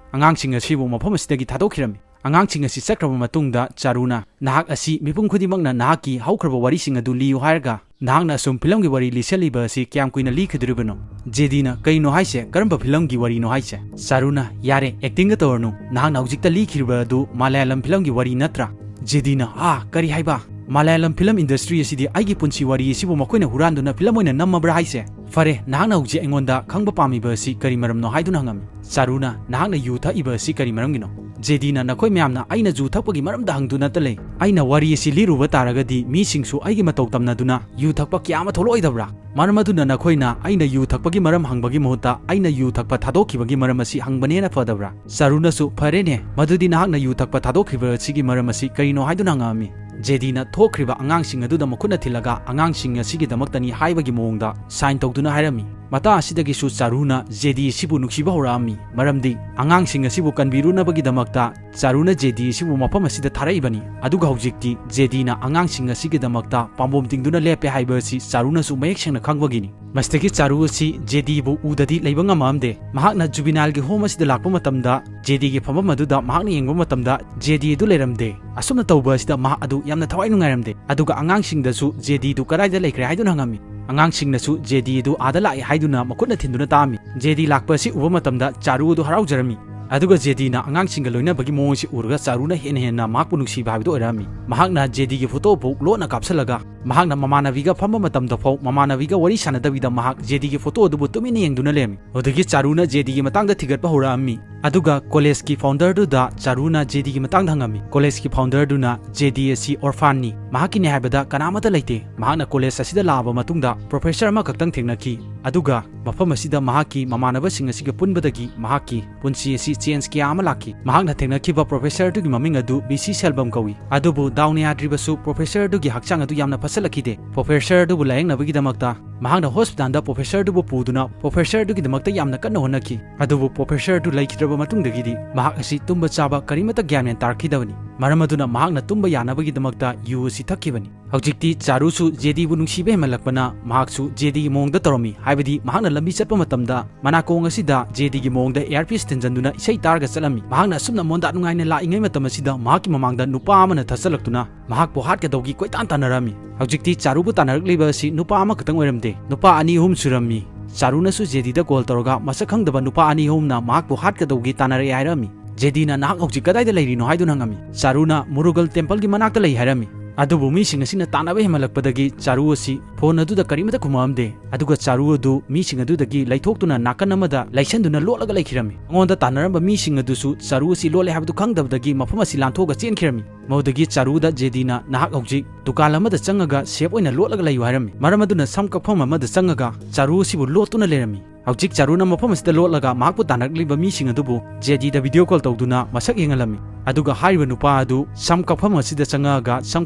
ꯑꯉꯥꯡꯁꯤꯡ ꯑꯁꯤꯕꯨ ꯃꯐꯝ ꯑꯁꯤꯗꯒꯤ ꯊꯥꯗꯣꯛꯈꯤꯔꯝꯃꯤ꯫ ꯑꯉꯥꯡꯁꯤꯡ ꯑꯁꯤ ꯆꯠꯈ꯭ꯔꯕ ꯃꯇꯨꯡꯗ ꯆꯥꯔꯨꯅ, "ꯅꯍꯥꯛ ꯑꯁꯤ ꯃꯤꯄꯨꯝ ꯈꯨꯗꯤꯡꯃꯛꯅ ꯅꯍꯥꯛꯀꯤ ꯍꯧꯈ꯭ꯔꯕ ꯋꯥꯔꯤꯁꯤꯡ ꯑꯗꯨ ꯂꯤꯌꯨ ꯍꯥꯏꯔꯒ ꯅꯍꯥꯛꯅ ꯑꯁꯨꯝ ꯐꯤꯂꯝꯒꯤ ꯋꯥꯔꯤ ꯂꯤꯁꯜꯂꯤꯕ ꯑꯁꯤ ꯀꯌꯥꯝ ꯀꯨꯏꯅ ꯂꯤꯈꯤꯗꯣꯔꯤꯕꯅꯣ?" ꯖꯦꯗꯤꯅ, "ꯀꯩꯅꯣ ꯍꯥꯏꯁꯦ? ꯀꯔꯝꯕ ꯐꯤꯂꯝꯒꯤ ꯋꯥꯔꯤꯅꯣ ꯍꯥꯏꯁꯦ?" ꯆꯥꯔꯨꯅ, "ꯌꯥꯔꯦ, actingꯒ ꯇꯧꯔꯅꯨ꯫ ꯅꯍꯥꯛꯅ ꯍꯧꯖꯤꯛꯇ ꯂꯤꯈꯤꯕ ꯑꯗꯨ ꯃꯂꯌꯥꯂꯝ ꯐꯤꯂꯝꯒꯤ ꯋꯥꯔꯤ ꯅꯠꯇ꯭ꯔꯥ?" ꯖꯦꯗꯤꯅ, "ꯑꯥ, ꯀꯔꯤ ꯍꯥꯏꯕ? ꯃꯂꯌꯥꯂꯝ ꯐꯤꯂꯝ industry ꯑꯁꯤꯗꯤ ꯑꯩꯒꯤ ꯄꯨꯟꯁꯤ ꯋꯥꯔꯤ ꯑꯁꯤꯕꯨ ꯃꯈꯣꯏꯅ ꯍꯨꯔꯥꯟꯗꯨꯅ ꯐꯤꯂꯝ ꯑꯣꯏꯅ ꯅꯝꯃꯕ꯭ꯔꯥ ꯍꯥꯏꯁꯦ? ꯐꯔꯦ, ꯅꯍꯥꯛꯅ ꯍꯧꯖꯤꯛ ꯑꯩꯉꯣꯟꯗ ꯈꯪꯕ ꯄꯥꯝꯃꯤꯕ ꯑꯁꯤ ꯀꯔꯤ ꯃꯔꯝꯅꯣ?" ꯍꯥꯏꯗꯨꯅ ꯍꯪꯉꯝꯃꯤ꯫ ꯆꯥꯔꯨꯅ, "ꯅꯍꯥꯛꯅ ꯌꯨ ꯊꯛꯏꯕ ꯑꯁꯤ ꯀꯔꯤ ꯃꯔꯝꯒꯤꯅꯣ?" ꯖꯦꯗꯤꯅ, "ꯅꯈꯣꯏ ꯃꯌꯥꯝꯅ ꯑꯩꯅ ꯌꯨ ꯊꯛꯄꯒꯤ ꯃꯔꯝꯗ ꯍꯪꯗꯨꯅꯇ ꯂꯩ꯫ ꯑꯩꯅ ꯋꯥꯔꯤ ꯑꯁꯤ ꯂꯤꯔꯨꯕ ꯇꯥꯔꯒꯗꯤ ꯃꯤꯁꯤꯡꯁꯨ ꯑꯩꯒꯤ ꯃꯇꯧ ꯇꯝꯅꯗꯨꯅ ꯌꯨ ꯊꯛꯄ ꯀꯌꯥ ꯑꯃ ꯊꯣꯛꯂꯛꯑꯣꯏꯗꯕ꯭ꯔꯥ? ꯃꯔꯝ ꯑꯗꯨꯅ ꯅꯈꯣꯏꯅ ꯑꯩꯅ ꯌꯨ ꯊꯛꯄꯒꯤ ꯃꯔꯝ ꯍꯪꯕꯒꯤ ꯃꯍꯨꯠꯇ ꯑꯩꯅ ꯌꯨ ꯊꯛꯄ ꯊꯥꯗꯣꯛꯈꯤꯕꯒꯤ ꯃꯔꯝ ꯑꯁꯤ ꯍꯪꯕꯅ ꯍꯦꯟꯅ ꯐꯗꯕ꯭ꯔꯥ?" ꯆꯥꯔꯨꯅꯁꯨ, "ꯐꯔꯦꯅꯦ, ꯃꯗꯨꯗꯤ ꯅꯍꯥꯛꯅ ꯌꯨ ꯊꯛꯄ ꯊꯥꯗꯣꯛꯈꯤꯕ ꯑꯁꯤꯒꯤ ꯃꯔꯝ ꯑꯁꯤ ꯀꯔꯤꯅꯣ?" ꯍꯥꯏꯗꯨꯅ ꯍꯪꯉꯛꯑꯝꯃꯤ꯫ ꯖꯦꯗꯤꯅ ꯊꯣꯛꯈ꯭ꯔꯤꯕ ꯑꯉꯥꯡꯁꯤꯡ ꯑꯗꯨꯗ ꯃꯈꯨꯠꯅ ꯊꯤꯜꯂꯒ, "ꯑꯉꯥꯡꯁꯤꯡ ꯑꯁꯤꯒꯤꯗꯃꯛꯇꯅꯤ" ꯍꯥꯏꯕꯒꯤ ꯃꯑꯣꯡꯗ sign ꯇꯧꯗꯨꯅ ꯍꯥꯏꯔꯝꯃꯤ꯫ ꯃꯇꯥꯡ ꯑꯁꯤꯗꯒꯤꯁꯨ ꯆꯥꯔꯨꯅ ꯖꯦꯗꯤ ꯑꯁꯤꯕꯨ ꯅꯨꯡꯁꯤꯕ ꯍꯧꯔꯛꯑꯝꯃꯤ, ꯃꯔꯝꯗꯤ ꯑꯉꯥꯡꯁꯤꯡ ꯑꯁꯤꯕꯨ ꯀꯟꯕꯤꯔꯨꯅꯕꯒꯤꯗꯃꯛꯇ ꯆꯥꯔꯨꯅ ꯖꯦꯗꯤ ꯑꯁꯤꯕꯨ ꯃꯐꯝ ꯑꯁꯤꯗ ꯊꯥꯔꯛꯏꯕꯅꯤ꯫ ꯑꯗꯨꯒ ꯍꯧꯖꯤꯛꯇꯤ ꯖꯦꯗꯤꯅ ꯑꯉꯥꯡꯁꯤꯡ ꯑꯁꯤꯒꯤꯗꯃꯛꯇ ꯄꯥꯝꯕꯣꯝ ꯇꯤꯡꯗꯨꯅ ꯂꯦꯞꯄꯦ ꯍꯥꯏꯕ ꯑꯁꯤ ꯆꯥꯔꯨꯅꯁꯨ ꯃꯌꯦꯛ ꯁꯦꯡꯅ ꯈꯪꯕꯒꯤꯅꯤ꯫ ꯃꯁꯤꯗꯒꯤ ꯆꯥꯔꯨ ꯑꯁꯤ ꯖꯦꯗꯤꯕꯨ ꯎꯗꯗꯤ ꯂꯩꯕ ꯉꯝꯃꯛꯑꯝꯗꯦ꯫ ꯃꯍꯥꯛꯅ juvenile ꯒꯤ home ꯑꯁꯤꯗ ꯂꯥꯛꯄ ꯃꯇꯝꯗ ꯖꯦꯗꯤꯒꯤ ꯐꯝꯐꯝ ꯑꯗꯨꯗ ꯃꯍꯥꯛꯅ ꯌꯦꯡꯕ ꯃꯇꯝꯗ ꯖꯦꯗꯤ ꯑꯗꯨ ꯂꯩꯔꯝꯗꯦ꯫ ꯑꯁꯨꯝꯅ ꯇꯧꯕ ꯑꯁꯤꯗ ꯃꯍꯥꯛ ꯑꯗꯨ ꯌꯥꯝꯅ ꯊꯋꯥꯏ ꯅꯨꯡꯉꯥꯏꯔꯝꯗꯦ꯫ ꯑꯗꯨꯒ ꯑꯉꯥꯡꯁꯤꯡꯗꯁꯨ ꯖꯦꯗꯤ ꯑꯗꯨ ꯀꯗꯥꯏꯗ ꯂꯩꯈ꯭ꯔꯦ ꯍꯥꯏꯗꯨꯅ ꯍꯪꯉꯝꯃꯤ꯫ ꯑꯉꯥꯡꯁꯤꯡꯅꯁꯨ ꯖꯦꯗꯤ ꯑꯗꯨ ꯑꯥꯗ ꯂꯥꯛꯑꯦ ꯍꯥꯏꯗꯨꯅ ꯃꯈꯨꯠꯅ ꯊꯤꯟꯗꯨꯅ ꯇꯥꯛꯑꯝꯃꯤ꯫ ꯖꯦꯗꯤ ꯂꯥꯛꯄ ꯑꯁꯤ ꯎꯕ ꯃꯇꯝꯗ ꯆꯥꯔꯨ ꯑꯗꯨ ꯍꯔꯥꯎꯖꯔꯝꯃꯤ꯫ ꯑꯗꯨꯒ ꯖꯦꯗꯤꯅ ꯑꯉꯥꯡꯁꯤꯡꯒ ꯂꯣꯏꯅꯕꯒꯤ ꯃꯑꯣꯡꯁꯤ ꯎꯔꯒ ꯆꯥꯔꯨꯅ ꯍꯦꯟꯅ ꯍꯦꯟꯅ ꯃꯍꯥꯛꯄꯨ ꯅꯨꯡꯁꯤꯕ ꯍꯥꯏꯕꯗꯨ ꯑꯣꯏꯔꯛꯑꯝꯃꯤ꯫ ꯃꯍꯥꯛꯅ ꯖꯦꯗꯤꯒꯤ ꯐꯣꯇꯣ ꯐꯥꯎ ꯂꯣꯟꯅ ꯀꯥꯞꯁꯤꯜꯂꯒ ꯃꯍꯥꯛꯅ ꯃꯃꯥꯟꯅꯕꯤꯒ ꯐꯝꯕ ꯃꯇꯝꯗ ꯐꯥꯎ ꯃꯃꯥꯟꯅꯕꯤꯒ ꯋꯥꯔꯤ ꯁꯥꯟꯅꯗꯕꯤꯗ ꯃꯍꯥꯛ ꯖꯦꯗꯤꯒꯤ ꯐꯣꯇꯣ ꯑꯗꯨꯕꯨ ꯇꯨꯃꯤꯟꯅ ꯌꯦꯡꯗꯨꯅ ꯂꯩꯔꯝꯃꯤ꯫ ꯑꯗꯨꯗꯒꯤ ꯆꯥꯔꯨꯅ ꯖꯦꯗꯤꯒꯤ ꯃꯇꯥꯡꯗ ꯊꯤꯒꯠꯄ ꯍꯧꯔꯛꯑꯝꯃꯤ꯫ ꯑꯗꯨꯒ ꯀꯣꯂꯦꯖꯀꯤ ꯐꯥꯎꯟꯗꯔꯗꯨꯗ ꯆꯥꯔꯨꯅ ꯖꯦꯗꯤꯒꯤ ꯃꯇꯥꯡꯗ ꯍꯪꯉꯝꯃꯤ꯫ ꯀꯣꯂꯦꯖꯀꯤ ꯐꯥꯎꯟꯗꯔꯗꯨꯅ ꯖꯦꯗꯤ ꯑꯁꯤ ꯑꯣꯔꯐꯥꯟꯅꯤ, ꯃꯍꯥꯛꯀꯤꯅꯤ ꯍꯥꯏꯕꯗ ꯀꯅꯥꯃꯠꯇ ꯂꯩꯇꯦ꯫ ꯃꯍꯥꯛꯅ ꯀꯣꯂꯦꯖ ꯑꯁꯤꯗ ꯂꯥꯛꯑꯕ ꯃꯇꯨꯡꯗ ꯄ꯭ꯔꯣꯐꯦꯁꯔ ꯑꯃꯈꯛꯇꯪ ꯊꯦꯡꯅꯈꯤ, ꯑꯗꯨꯒ ꯃꯐꯝ ꯑꯁꯤꯗ ꯃꯍꯥꯛꯀꯤ ꯃꯃꯥꯟꯅꯕꯁꯤꯡ ꯑꯁꯤꯒ ꯄꯨꯟꯕꯗꯒꯤ ꯃꯍꯥꯛꯀꯤ ꯄꯨꯟꯁꯤ ꯑꯁꯤ ꯆꯦꯟꯖ ꯀꯌꯥ ꯑꯃ ꯂꯥꯛꯈꯤ꯫ ꯃꯍꯥꯛꯅ ꯊꯦꯡꯅꯈꯤꯕ ꯄ꯭ꯔꯣꯐꯦꯁꯔ ꯑꯗꯨꯒꯤ ꯃꯃꯤꯡ ꯑꯗꯨ ꯕꯤ ꯁꯤ ꯁꯦꯜꯕꯝ ꯀꯧꯏ꯫ ꯑꯗꯨꯕꯨ ꯗꯥꯎꯅ ꯌꯥꯗ꯭ꯔꯤꯕꯁꯨ ꯄ꯭ꯔꯣꯐꯦꯁꯔ ꯑꯗꯨꯒꯤ ꯍꯛꯆꯥꯡ ꯑꯗꯨ ꯌꯥꯝꯅ ꯐꯠꯁꯤꯜꯂꯛꯈꯤꯗꯦ꯫ ꯄ꯭ꯔꯣꯐꯦꯁꯔ ꯑꯗꯨꯕꯨ ꯂꯥꯌꯦꯡꯅꯕꯒꯤꯗꯃꯛꯇ ꯃꯍꯥꯛꯅ ꯍꯣꯁꯄꯤꯇꯥꯜꯗ ꯄ꯭ꯔꯣꯐꯦꯁꯔ ꯑꯗꯨꯕꯨ ꯄꯨꯗꯨꯅ ꯄ꯭ꯔꯣꯐꯦꯁꯔ ꯑꯗꯨꯒꯤꯗꯃꯛꯇ ꯌꯥꯝꯅ ꯀꯟꯅ ꯍꯣꯠꯅꯈꯤ꯫ ꯑꯗꯨꯕꯨ ꯄ꯭ꯔꯣꯐꯦꯁꯔ ꯑꯗꯨ ꯂꯩꯈꯤꯗ꯭ꯔꯕ ꯃꯇꯨꯡꯗꯒꯤꯗꯤ ꯃꯍꯥꯛ ꯑꯁꯤ ꯇꯨꯝꯕ ꯆꯥꯕ ꯀꯔꯤꯃꯠꯇ ꯒ꯭ꯌꯥꯟ ꯃꯦꯟ ꯇꯥꯔꯛꯈꯤꯗꯕꯅꯤ꯫ ꯃꯔꯝ ꯑꯗꯨꯅ ꯃꯍꯥꯛꯅ ꯇꯨꯝꯕ ꯌꯥꯅꯕꯒꯤꯗꯃꯛꯇ ꯌꯨ ꯑꯁꯤ ꯊꯛꯈꯤꯕꯅꯤ꯫ ꯍꯧꯖꯤꯛꯇꯤ ꯆꯥꯔꯨꯁꯨ ꯖꯦꯗꯤꯕꯨ ꯅꯨꯡꯁꯤꯕ ꯍꯦꯟꯃꯜꯂꯛꯄꯅ ꯃꯍꯥꯛꯁꯨ ꯖꯦꯗꯤꯒꯤ ꯃꯑꯣꯡꯗ ꯇꯧꯔꯝꯃꯤ꯫ ꯍꯥꯏꯕꯗꯤ ꯃꯍꯥꯛꯅ ꯂꯝꯕꯤ ꯆꯠꯄ ꯃꯇꯝꯗ ꯃꯅꯥꯀꯣꯡ ꯑꯁꯤꯗ ꯖꯦꯗꯤꯒꯤ ꯃꯑꯣꯡꯗ ꯏꯌꯥꯔꯄꯤꯁ ꯊꯤꯟꯖꯟꯗꯨꯅ ꯏꯁꯩ ꯇꯥꯔꯒ ꯆꯠꯂꯝꯃꯤ꯫ ꯃꯍꯥꯛꯅ ꯑꯁꯨꯝꯅ ꯃꯣꯟꯗꯥ ꯅꯨꯡꯉꯥꯏꯅ ꯂꯥꯛꯏꯉꯩ ꯃꯇꯝ ꯑꯁꯤꯗ ꯃꯍꯥꯛꯀꯤ ꯃꯃꯥꯡꯗ ꯅꯨꯄꯥ ꯑꯃꯅ ꯊꯠꯆꯜꯂꯛꯇꯨꯅ ꯃꯍꯥꯛꯄꯨ ꯍꯥꯠꯀꯗꯧꯒꯤ ꯀꯣꯏꯇꯥꯟ ꯇꯥꯟꯅꯔꯝꯃꯤ꯫ ꯍꯧꯖꯤꯛꯇꯤ ꯆꯥꯔꯨꯕꯨ ꯇꯥꯟꯅꯔꯛꯂꯤꯕ ꯑꯁꯤ ꯅꯨꯄꯥ ꯑꯃꯈꯛꯇꯪ ꯑꯣꯏꯔꯝꯗꯦ, ꯅꯨꯄꯥ ꯑꯅꯤ ꯑꯍꯨꯝ ꯁꯨꯔꯝꯃꯤ꯫ ꯆꯥꯔꯨꯅꯁꯨ ꯖꯦꯗꯤꯗ ꯀꯣꯜ ꯇꯧꯔꯒ ꯃꯁꯛ ꯈꯪꯗꯕ ꯅꯨꯄꯥ ꯑꯅꯤ ꯑꯍꯨꯝꯅ ꯃꯍꯥꯛꯄꯨ ꯍꯥꯠꯀꯗꯧꯒꯤ ꯇꯥꯟꯅꯔꯛꯑꯦ ꯍꯥꯏꯔꯝꯃꯤ꯫ ꯖꯦꯗꯤꯅ "ꯅꯍꯥꯛ ꯍꯧꯖꯤꯛ ꯀꯗꯥꯏꯗ ꯂꯩꯔꯤꯅꯣ?" ꯍꯥꯏꯗꯨꯅ ꯍꯪꯉꯝꯃꯤ꯫ ꯆꯥꯔꯨꯅ "ꯃꯨꯔꯨꯒꯜ ꯇꯦꯝꯄꯜꯒꯤ ꯃꯅꯥꯛꯇ ꯂꯩ" ꯍꯥꯏꯔꯝꯃꯤ꯫ ꯑꯗꯨꯕꯨ ꯃꯤꯁꯤꯡ ꯑꯁꯤꯅ ꯇꯥꯟꯅꯕ ꯍꯦꯟꯃꯜꯂꯛꯄꯗꯒꯤ ꯆꯥꯔꯨ ꯑꯁꯤ ꯐꯣꯟ ꯑꯗꯨꯗ ꯀꯔꯤꯃꯠꯇ ꯈꯨꯝꯃꯛꯑꯝꯗꯦ꯫ ꯑꯗꯨꯒ ꯆꯥꯔꯨ ꯑꯗꯨ ꯃꯤꯁꯤꯡ ꯑꯗꯨꯗꯒꯤ ꯂꯩꯊꯣꯛꯇꯨꯅ ꯅꯥꯀꯟ ꯑꯃꯗ ꯂꯩꯁꯟꯗꯨꯅ ꯂꯣꯠꯂꯒ ꯂꯩꯈꯤꯔꯝꯃꯤ꯫ ꯃꯉꯣꯟꯗ ꯇꯥꯟꯅꯔꯝꯕ ꯃꯤꯁꯤꯡ ꯑꯗꯨꯁꯨ ꯆꯥꯔꯨ ꯑꯁꯤ ꯂꯣꯠꯂꯦ ꯍꯥꯏꯕꯗꯨ ꯈꯪꯗꯕꯗꯒꯤ ꯃꯐꯝ ꯑꯁꯤ ꯂꯥꯟꯊꯣꯛꯑꯒ ꯆꯦꯟꯈꯤꯔꯝꯃꯤ꯫ ꯃꯗꯨꯗꯒꯤ ꯆꯥꯔꯨꯗ ꯖꯦꯗꯤꯅ "ꯅꯍꯥꯛ ꯍꯧꯖꯤꯛ ꯗꯨꯀꯥꯟ ꯑꯃꯗ ꯆꯪꯉꯒ ꯁꯦꯐ ꯑꯣꯏꯅ ꯂꯣꯠꯂꯒ ꯂꯩꯌꯨ" ꯍꯥꯏꯔꯝꯃꯤ꯫ ꯃꯔꯝ ꯑꯗꯨꯅ ꯁꯝ ꯀꯛꯐꯝ ꯑꯃꯗ ꯆꯪꯉꯒ ꯆꯥꯔꯨ ꯑꯁꯤꯕꯨ ꯂꯣꯠꯇꯨꯅ ꯂꯩꯔꯝꯃꯤ꯫ ꯍꯧꯖꯤꯛ ꯆꯥꯔꯨꯅ ꯃꯐꯝ ꯑꯁꯤꯗ ꯂꯣꯠꯂꯒ ꯃꯍꯥꯛꯄꯨ ꯇꯥꯟꯅꯔꯛꯂꯤꯕ ꯃꯤꯁꯤꯡ ꯑꯗꯨꯕꯨ ꯖꯦꯗꯤꯗ ꯚꯤꯗꯤꯑꯣ ꯀꯣꯜ ꯇꯧꯗꯨꯅ ꯃꯁꯛ ꯌꯦꯡꯍꯜꯂꯝꯃꯤ꯫ ꯑꯗꯨꯒ ꯍꯥꯏꯔꯤꯕ ꯅꯨꯄꯥ ꯑꯗꯨ ꯁꯝ ꯀꯛꯐꯝ ꯑꯁꯤꯗ ꯆꯪꯉꯛꯑꯒ ꯁꯝ